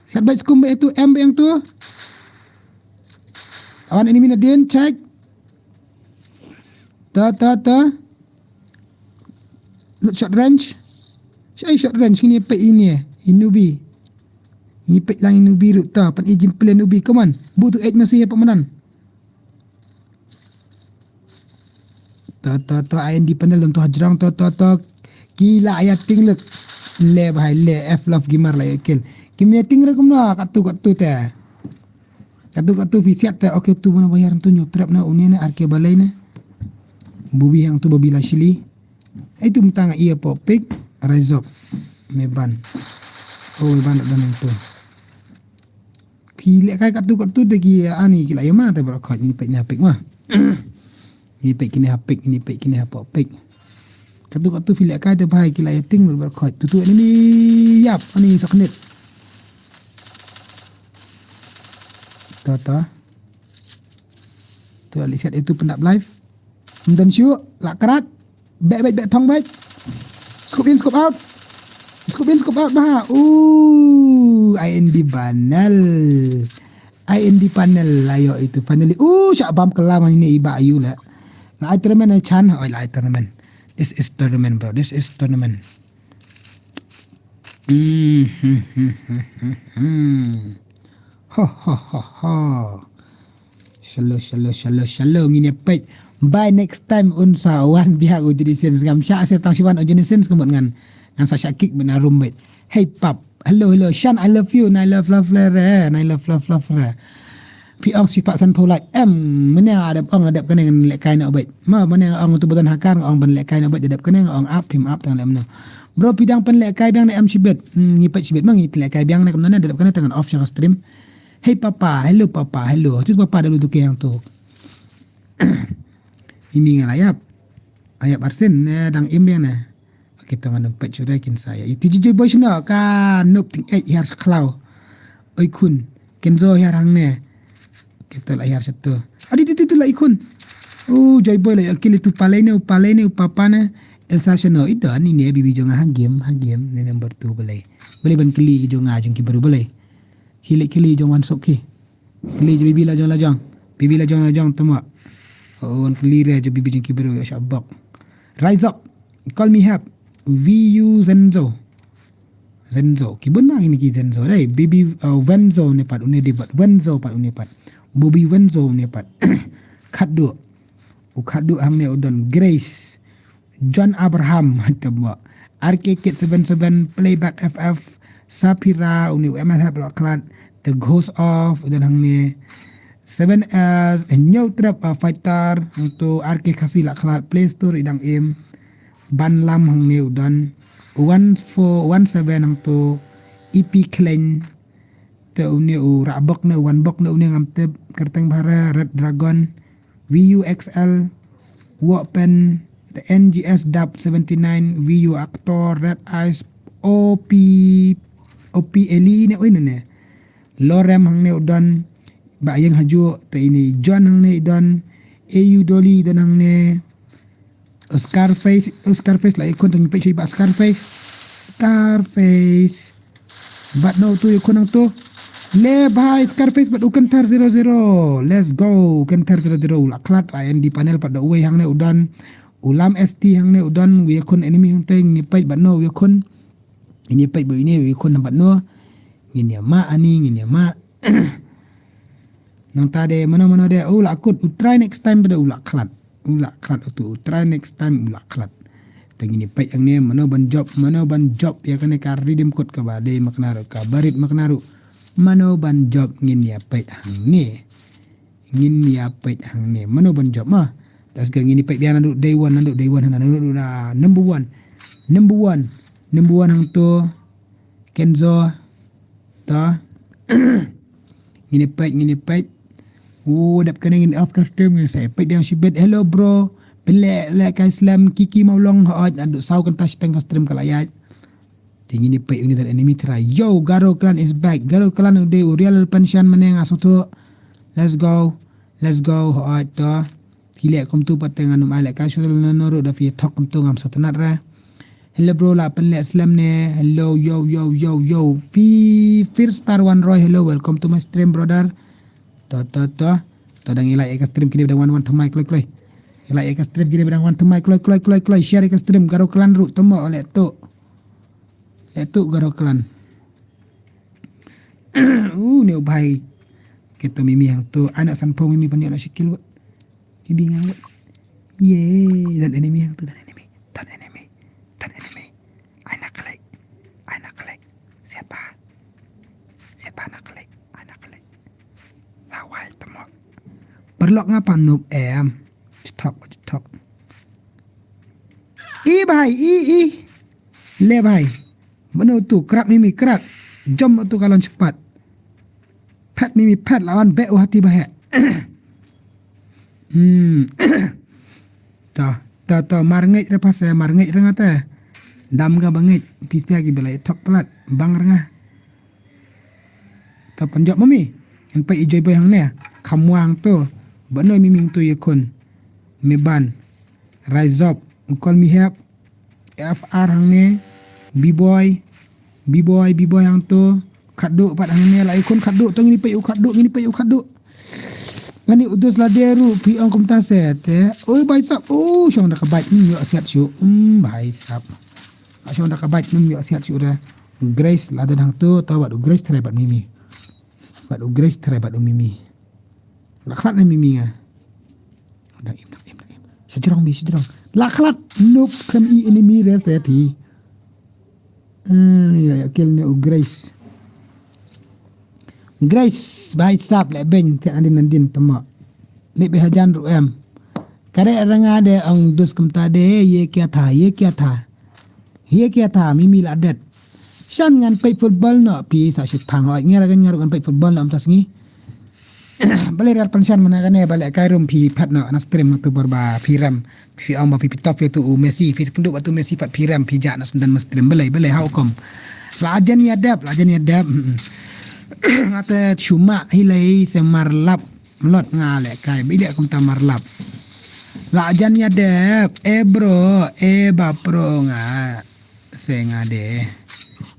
Siat baik scoop baik tu M baik yang tu. Awan ini mina din check. Ta ta ta. Lut short range. Shai short range ini pe ini. Inubi. Ini pe lang inubi rut ta pan ijim pele nubi. Come on. Butuh eight masih apa menan. To to to I N D panel untuk hajrong to to to. Kila ayat ting lut. Le bahai le F love gimar la yakil. Kimia ting re kumna katu katu te. Katu katu pisiat te oke tu mana bayar tu nyu trap na unia ne arke balai ne. Bubi yang tu babi la shili. Ai tu mtang ia po pik. Raizok. Meban. Oh meban dan yang tu. Phi leh kai katu katu te ki ani ki la yama te bro khot ni pek ni pek ma. Ni pek kini hapek ni pek kini hapok pek. Katu katu phi leh kai te bai ki la yating bro khot tu tu ni yap ani saknit. Ta ta. Tu ali siat itu pendap live. Mdan shu la krat. Bek bek bek thong bek. Scoop in scoop out. Scoop in scoop out bah. Uh, I N D panel. I N D panel ayo itu finally. Uh, syak bam kelam ini iba ayu la. La ai tournament ai chan. Oh, la ai tournament. This is tournament bro. This is tournament. Hmm. Ho ho ho ho. Shallow shallow shallow shallow ngin ïa peit. By next time un sa wan biang u Jenison ngam sha sa tang shi wan u Jenison kemut ngan. Ngan sa sha kick bena rumbet. Hey pap. Hello hello Shan I love you. Nai love love le re. Nai love love love re. Phi ong shi pat san pau lai em. Mene adep ong adep kane ngan lek kai na obet. Ma mene ong tu badan hakar ong ban lek kai na obet adep kane ong ap phim ap tang lem no. Bro pidang pen lek kai biang na em shibet. Hmm, ngi pet shibet ma ngi pen lek kai biang na kam na adep kane tang off sha stream. Hey papa, hello papa, hello. Hatu papa da lu tu ke yang tu. Imi ngan ayap. Ayap arsen ne dang im biang ne. Kita ngan pet shuda kin saya. Iti jijoi boy shuna ka nup ting eh yar saklau. Oi kun. Kenzo yar hang ne. Kita la yar satu. Adi ti ti la ikun. Oh joy boy la ya kili tu palai ne, palai ne, papa ne. Elsa shano ito ani ne bibi jonga ha game, ha game ne number two balai. Balai ban kili jonga jong ki baru balai. Hilik kili jong wan sok ki. Kli je bibi la jong la jong. Bibi la jong la jong tama. Oh, wan kli re je bibi jong ki bro ya shabak. Rise up. Call me help. V U Zenzo. Zenzo. Ki bun ma ini ki Zenzo dai. Bibi uh, Venzo ne pat une di pat. Venzo pat une pat. Bobby Venzo ne pat. Khaddu. U khaddu hangne u don Grace. John Abraham tama. R K Kid seven seven Playback F F Sapira uni u M L Hep Loklat The Ghost of udan hangne seven S New Trap uh, Fighter hangtu R K Khasi Loklat Play Store idang im Ban Lam hangne udan one four one seven hangtu E P Klein. Te une u Rabok ne u Wanbok ne une ngam tip kerteng bahara Red Dragon V U X L Wopen te N G S Dub seventy nine V U Actor Red Eyes O P O P Eli ne oi ne ne Lorem hangne u don ba yeng haju te ini John hangne u don A U Dolly don hangne Scarface, Scarface la ikon tang pek ba Scarface. Scarface. Bad no tu ïa khun nangtu. Le bhai Scarface bad u Kynthar zero zero. Let's go. Kynthar zero zero. U la khlad, I N D panel pat da uwei hangne u don. U Lam S T hangne u don. U ïa khun enemy hangte ngin ïa peit bad no u ïa khun. Ngin ïa peit bad ine u ïa khun bad no. Ngin ïa ma ani ngin ïa ma. Nangta de mano mano de u la kut u try next time bad u la khlad. U la khlad utu u try next time u la khlad. Te ngin ïa peit hangne mano ban jop, mano ban jop ïa kane ka redeem code kaba dei makna ruh kaba rit makna ruh. Mano ban jop ngin ïa peit hangne. Ngin ïa peit hangne mano ban jop ma. Das ga ngin ïa peit biang naduh day one, naduh day one, naduh na number one. Number one. Number one hangto. Kenzo. Ta. Ngin ïa peit, ngin ïa peit. U dap kane ngin off ka stream ngin sa peit biang shibit. Hello bro. Pynleh leh kai slem Kiki Mawlong hooid naduh saw kynta shiteng ka stream ka la ïaid. Te ngin ïa peit uni dan enemy try. Yo, Garo Clan is back. Garo Clan u dei u real Panshan mane nga sngewthuh. Let's go. Let's go. Hooid to. Phi leh kumtu pat te ngan ym ai leh kai shuh no no ruh da phi thok kumtu ngam sngewtynnat re. Hello bro, la pynleh slem ne. Hello, yo, yo, yo, yo. Phi Fir Star One Roy, hello, welcome to my stream brother. To to to. To dang ïa like ïa ka stream kine ba dang wan wan thymmai kloi kloi. Ïa like ïa ka stream kine ba dang wan thymmai kloi kloi kloi kloi. Share ïa ka stream Garo Clan ruh tymmo leh tu. Leh tu Garo Clan. U ne u bhai. Kito mimi hangtu anak sanphew mimi ban ïoh na shikil wat. Mimi nga wat. Ye, dan enemy hangtu dan enemy. Dan enemy. Dan enemy. Ai na klik. Ai na klik. Siapa? Siapa na klik? Ai na klik. Lawai temo. Perlok ngapa noob em? Cetok, cetok. I bhai, i, i. Le bhai. Mano tu krat mimi krat. Jom tu kalon cepat. Phet mimi phet lawan be u hati bahek. Hmm. Ta, ta, ta mar ngej re pas mar ngej re ngate. Dam ga bangej pista ki belai thok pelat bang re nga. Ta panjop mami. Kan pa i joy boy hangne. Khamwang tu. Bano mimi tu ye khun. Meban. Rise up. Call me help. F R hangne. B-boy. B-boy, B-boy hangto. Khadduh pat hangne la ikun khadduh to ngini pei u khadduh, ngini pei u khadduh. Ngani udus la deru pi ong kumta se te. Oi bai sap. Oh, shong da ka bait. Hmm, yo siat shu. Hmm, bai sap. Shong da ka bait. Hmm, yo siat shu da. Grace la da hangto. To bad u Grace try bad mimi. Bad u Grace try bad u mimi. La khlad na mimi nga. Dang im, dang im, dang im. Sejrong mi, sejrong. La khlad. Noob khlem i ini mi rel te pi. Hmm, ya, ya, kill ni u Grace. Grace, bai sap le ben, tian andin andin temo. Ni be hajan ru em. Kare ranga de ong dus kumta de, ye kya tha, ye kya tha. Ye kya tha, mimi la det. Shan ngan peit football no pi sa shi phang hoi ngi ra ngan ngan peit football no am tas ngi. Bale rar pan shan mana kane bale kai rum pi pat no na stream tu bar ba pi ram pi ong ba pi top pi tu u Messi pi kendu ba tu Messi pat pi ram pi ja na sendan ma stream bale bale how kom. La jan ya dep la jan ya dep. Ngate chuma hilai se mar lap lot nga le kai bile kum ta mar lap. La jan ya dep e bro e ba pro nga. Se nga de.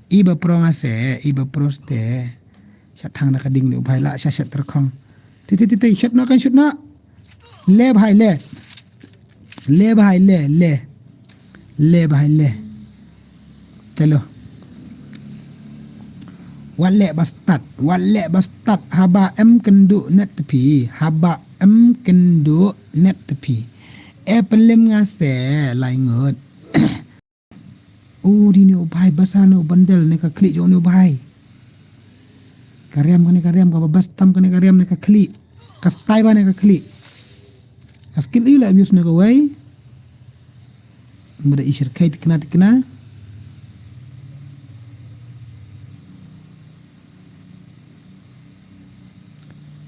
Iba pro nga se, iba pro ste. Shat thang na ka ding ni u bhai la shat shat terkhong. Ti ti ti ti shat na kan shat na. Le bhai le. Le bhai le le. Le bhai le. Chalo. Wat le ba start, wat le ba start haba em kendu net tepi, haba em kendu net tepi. E pelim nga se lai ngut. U di ni u bhai basa ni u bandel ni ka khlieh jong ni u bhai. Ka riam ka ni ka riam ka ba bas tam ka ni ka riam ni ka khlieh. Ka stai ba ni ka khlieh. Ka skill yu la abuse ni ka wai. Bada i shirkai tikna tikna.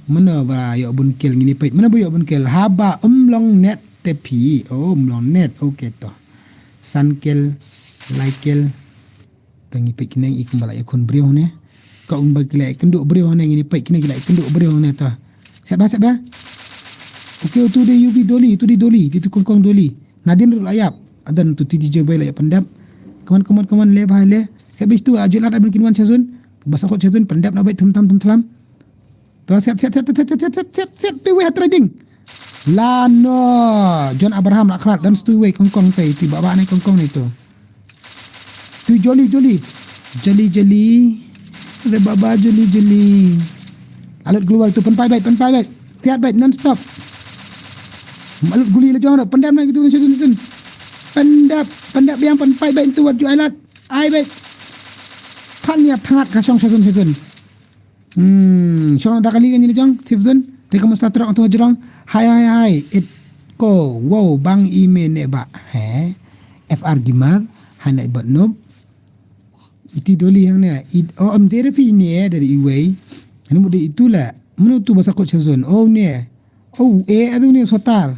Mano ba yok bun kill ngini peit. Mano ba yok bun kill. Haba um long net tepi. Oh, um long net. Okay to. San kill, lai kill. Ta ngi peit kine i kumba la i khun briew ne. Ka um ba ki la i kendu briew ne ngini peit kine ki la i kendu briew ne ta. Siap ba siap ba. Okay, tu de U V doli, tu de doli, di tu kongkong doli. Nadin ru la yap. Adan tu ti di joy boy la yap pendap. Come on, come on, come on, le bhai le. Siat beit tu, aju lad abin kin wan sha zone. Ba sa khot sha zone, pyndep na beit thum tham thum thlam. To siat siat siat siat siat siat siat siat siat tu wei ha trading. La no. John Abraham la khrat dan stu wei kongkong te ti ba ba ne kongkong ne tu. Tu joli joli. Joli joli. Re baba joli joli. Alut global tu pynpai beit pynpai beit. Tiat beit non stop. Alut guli la jong ro pyndep na gitu sun sun. Pyndep pyndep yang pynpai beit tu wat ju alat. Ai beit. Phan ya thangat ka shong sha sun sha sun. Hmm, shong da kali kan ni jong sip sun. Te ka musta trok tu jrong. Hai hai hai. It ko wow bang ime ne ba. He. F R Gimar. Hai na ibot nup. Iti doli hang ne. It o am dere fi ne dari iwei. Anu mu de itu la. Munu tu basa kot sha zone. O ne. O e adu ne sotar.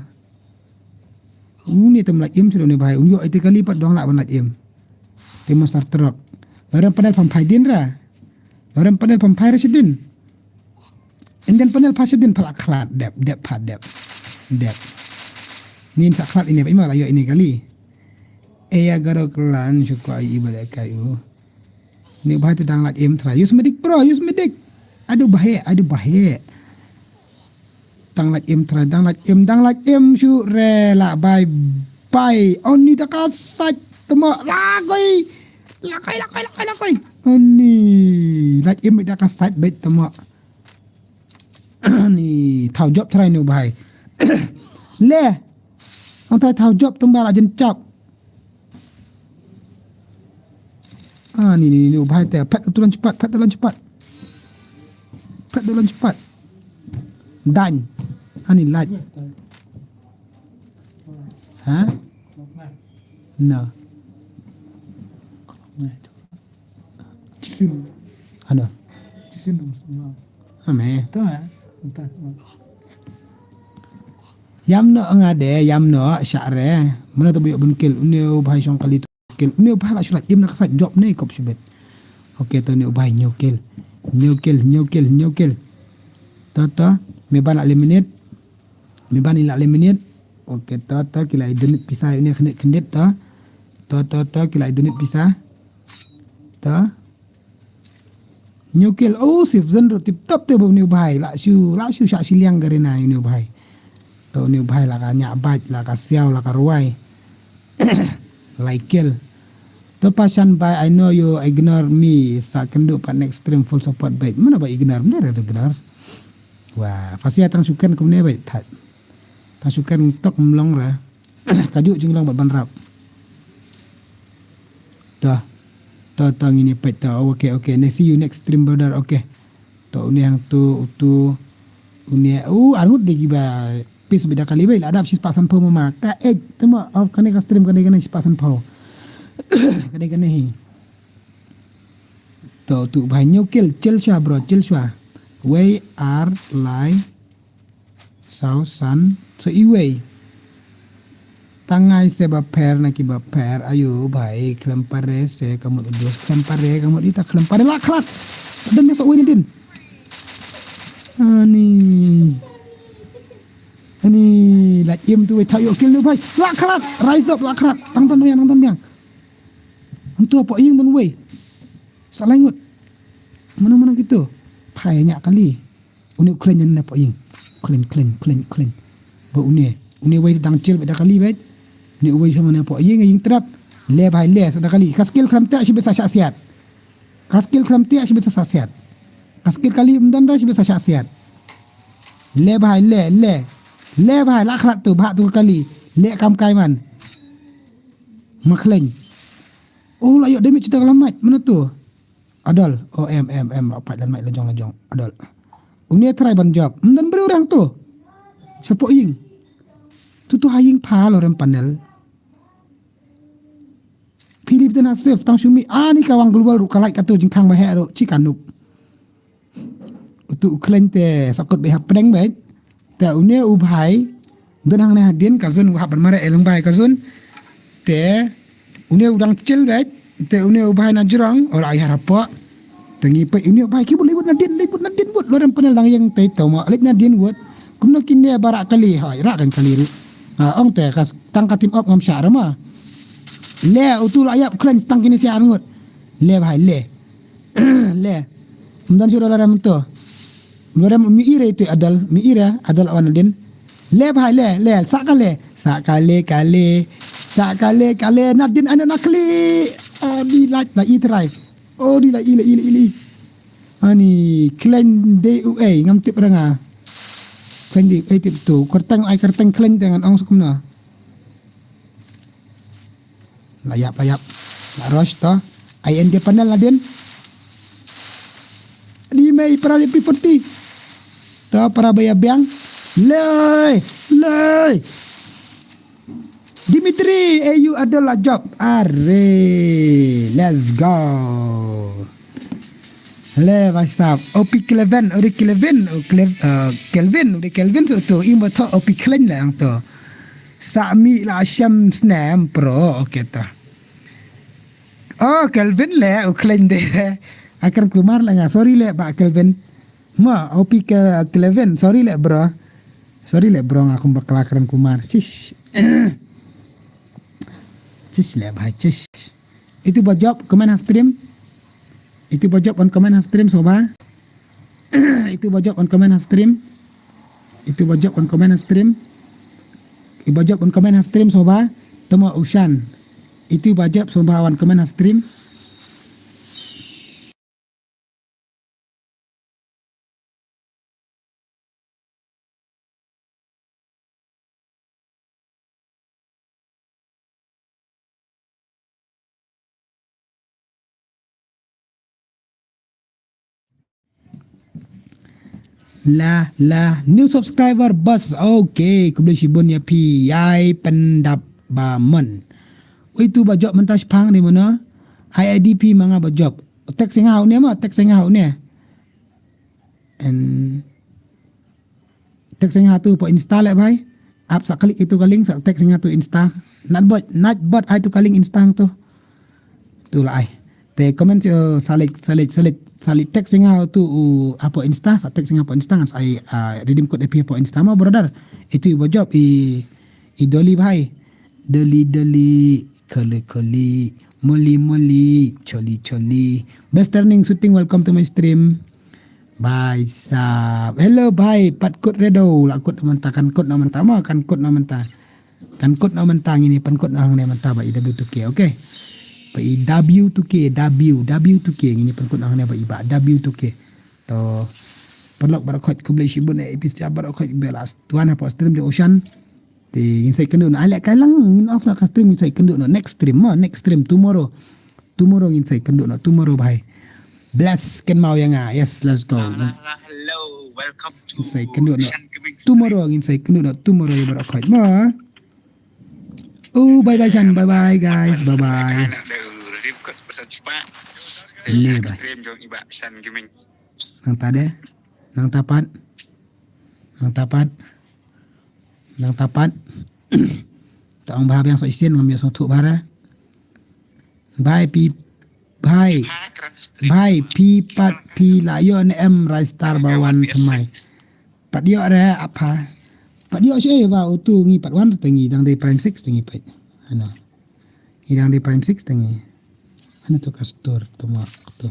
Une tam laj im shuh ne bhai. Un yo ite kali pat dong la ban laj im. Te monster truck. Lorem panel pam phai din ra. Lorem panel pam phai ra shidin. Indian panel pha shidin pha la khlat dep dep pha dep. Dep. Nin sa khlat ine ba ima la yo ine kali. Eya garo klan shuko ai iba le kai u. Ni bhai te dang laj im tra. Yus medik bro, yus medik. Aduh bahe, aduh bahe. Dang laj im tra, dang laj im, dang laj im shu re la bye bye. Oni da ka saj temo lagoi. Lagoi, lagoi, lagoi, lagoi. Oni laj im da ka saj beit temo. Ni thaw job trai nu bhai. Le. Ang trai thaw job tumba la jin chap. Ah, ni, ni, ni, u bhai te. Phet tu lan cepat, phet tu lan cepat. Phet tu lan cepat. Dan. Ah, ni light. Ha? No. Kisin. Ano? Kisin dong semua. Ame. Tahu ya? Entah. Yam no nga de, yam no sha re. Mana tu buyuk bunkil. Une u bhai shong kali tu. Kil. Une u bhai la shulat im na ka side job ne kop shubet. Okay, to une u bhai new kill. New kill, new kill, new kill. To, to. Me ban la eliminate. Me ban la eliminate. Okay, to, to. Kila i dunit pisa une khendit, khendit, to. To, to, to. Kila i dunit pisa. To. New kill. Oh, sif zon ro tip top te ba une u bhai. La shu, la shu sha shiliang garena une u bhai. To une u bhai la ka nya baj, la ka siaw, la ka ruai. Like kill. To pashan bai, I know you ignore me. Sa kendu pat next stream full support bait. Mana ba ignore? Mana ada ignore? Wah, fasia tang sukan kumne bait. Thaj. Tang sukan tok mlong ra. Kaju jinglong bat ban rap. To. To, to ngini pait to. Okay, okay. Ne see you next stream brother. Okay. To une hang tu, utu. Une, uh, arngut de giba. Pis bida kali bai la dap shi spah san pho mama. Ka ej tuma of kane ka stream kane kane shi spah san pho. Kane kane hi. To tu bhai new kill, chill shwa bro, chill shwa. Wei ar lai saw san so iwei. Tangai se ba pher na ki ba pher ayu bhai khlem pare se kamut udus khlem pare kamut ita khlem pare la khlat. Dem ya so wei din. Ani. Ani la im tu wei thaw yo kill nu bhai. La khlat, rise up la khlat. Tang ton yang, tang ton yang. Antu po ing don wei. Sa lai ngut. Mano mano gitu. Phai nya kali. Une u khlaiñ ne po ing. Khlaiñ, khlaiñ, khlaiñ, khlaiñ. Ba une. Une wei dang chill ba da kali beit. Une wei sama ne po ing, ing trap. Le bhai le sa da kali. Ka skill khlam te shi beit sa shah siat. Ka skill khlam te shi beit sa shah siat. Ka skill kali mdon da shi beit sa shah siat. Le bhai le, le. Le bhai la khlat tu bha tu kali. Le kam kai man. Ma khlaiñ. Oh la yo demi chita kala mach. Mana tu? Adol. Oh em em em la pat lan mach la jong la jong. Adol. Une try ban job. Mdan bru rang tu. Sapo ing. Tu tu ha ing pha lo rem panel. Philip tena save tang shumi ani ka wang global ru kalai ka tu jingkhang ba he ru chi ka nup. Utu u khlaiñ te sakut beit hapdeng beit. Te une u bhai don hangne hadien ka zon u hap ban mare elong bai ka zon. Te une u dang chill beit. Te une u bhai na jrong ora ai harapo. Te ngi peit une u bhai ki bud libut na din, libut na din bud lorem panel dang yang te to ma leit na din wot. Kumno kine bara kali hoi ra kan kali ru. Ah, ong te kas tang ka team up ngam sha rama. Le, utu la ïap kren stang kine siar ngut. Le bhai, le. Le. Mdan shu dolar em to. Dolar em mi ire tu adal, mi ire adal awan din. Le bhai, le, le, sa kale, sa kale, kale, sa kale, kale, nadin anu nakli. Oh, di lait, la i trai. Oh, di la i, la i, la i, la i. Ani, klen de u ei, ngam tip ranga. Klen de u ei tip tu, kerteng ai kerteng klen dengan ong sukum na. La ïap, la ïap. La rush to. Ai ende panel la din. Di mei para di P forty. To para baya biang. Lei, lei. Dimitri, A U adalah job. Are, let's go. Le, what's up? Opi Kelvin, uri Kelvin, u Kle-, uh, Kelvin, uri Kelvin so to, imo to, Opi Klen la yang to. Sami la Shem Snem Pro, okay to. Oh, Kelvin le, u Klen de. Akar Kumar la nga, sorry le, ba Kelvin. Ma, Opi ke Kelvin, sorry le, bro. Sorry le, bro, nga kum bakla Karen Kumar. Chish. Chish le, bhai, chish. Itu ba job, comment ha stream. Itu ba job, on comment ha stream, soba. Itu ba job, on comment ha stream. Itu ba job, on comment ha stream. Iba job, on comment ha stream, soba. Temo Ushan. Itu ba job, soba, on comment ha stream. La, la, new subscriber bas. Okay, khublei shibun ïa phi, ïai pyndap ba mon. Ui tu ba job mynta shipang de mono. I D P ma nga ba job. Text nga une ma, text nga une. And text nga tu po Insta le bhai. Ap sa klik itu ka link sa text nga tu Insta. Nat bot, nat bot ai tu ka link Insta tu. Tu la ai. Te comment, uh, sa leit, sa leit, sa leit, sa leit text nga tu, uh, hapo Insta, sa text nga hapo Insta ngan sa ai, uh, redeem code A P hapo Insta ma brother. Itu iba job i, i Dolly bhai. Dolly, Dolly, Kali, Kali, Molly, Molly, Choli, Choli. Best turning shooting, welcome to my stream. Bhai sab. Hello bhai, pat kut redo, la kut na mynta, kan kut na mynta ma, kan kut na mynta. Kan kut na mynta ngini, pan kut na hangne mynta ba i W two K, okay. Ba i W two K, W, W two K ngini pan kut na hangne ba i ba W two K. To paralok baroh khoit khublei shibun eh, ipis cha baroh khoit ba la tuan hapoh stream jong Ushan. Te ngin sa ïakynduh noh, ai leh kai lang ngin off noh ka stream, ngin sa ïakynduh noh next stream ma, next stream tomorrow. Tomorrow ngin sa ïakynduh noh, tomorrow bhai. Bless kynmaw ïa nga. Yes, let's go. Hello, welcome to Ngin sa ïakynduh noh. Shan Gaming Stream. Tomorrow ngin sa ïakynduh noh, tomorrow ïa baroh khoit ma. Oh, bye bye Shan, bye bye guys, bye bye. Kan ada redeem code persen sepak. Le, bye. Stream jong i ba Shan Gaming. Nangta de. Nangta pat. Nangta pat. Nangta pat. Ta ong bha biang soh shisien ngam ïoh sngewthuh bha re. Bhai phi, bhai. Bhai phi pat phi la ïoh ne em Rai Star ba wan thymmai. Pat ïoh re apa. Pat ïoh shi ba utu ngi pat wan te ngi dang dei prime six te ngi pat. Hana. Ngi dang dei prime six te ngi. Hana tu ka store tu ma tu.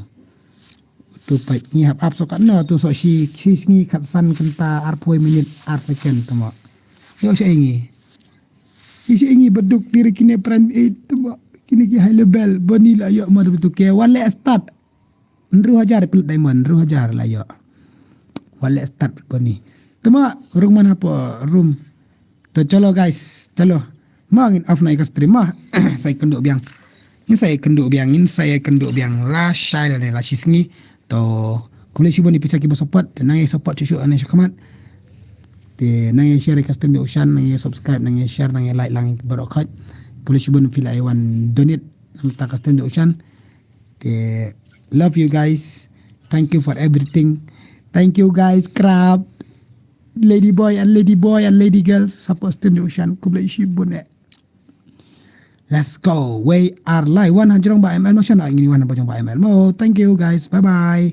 Tu peit ngi hap ap sokat no tu soh shi, shi sngi khatsan kynta arphew minit ar second tu ma. Ïoh shi ngi. Ïoh shi ngi baduk diri kine prime eight tu ma. Kine ki high level bani la ïoh ma tu ke wale start. Hynriew hajar pil diamond, hynriew hajar la ïoh. Wale start bani. Tu ma rung man hapo room. To chalo guys, chalo. Ma ngin off na ika stream ma. Sa ïakynduh biang. Ngin sa ïakynduh biang, ngin sa ïakynduh biang. La shai la ne, la shi sngi. To khublei shibun ïa phi sa kiba support. Te nang ïa support shuh shuh ane sha khmat. Te nang ïa share ika stream jong Ushan, nang ïa subscribe, nang ïa share, nang ïa like lang baroh khoit. Khublei shibun phi la ïa wan donate. Namar ka stream jong Ushan. Te love you guys. Thank you for everything. Thank you guys, Crab. Lady boy and lady boy and lady girl. Support stream jong Ushan. Khublei shibun eh. Let's go. We are live. Wan hajrong ba M L mo shan. Ngini wan hajrong ba M L mo. Thank you guys. Bye bye.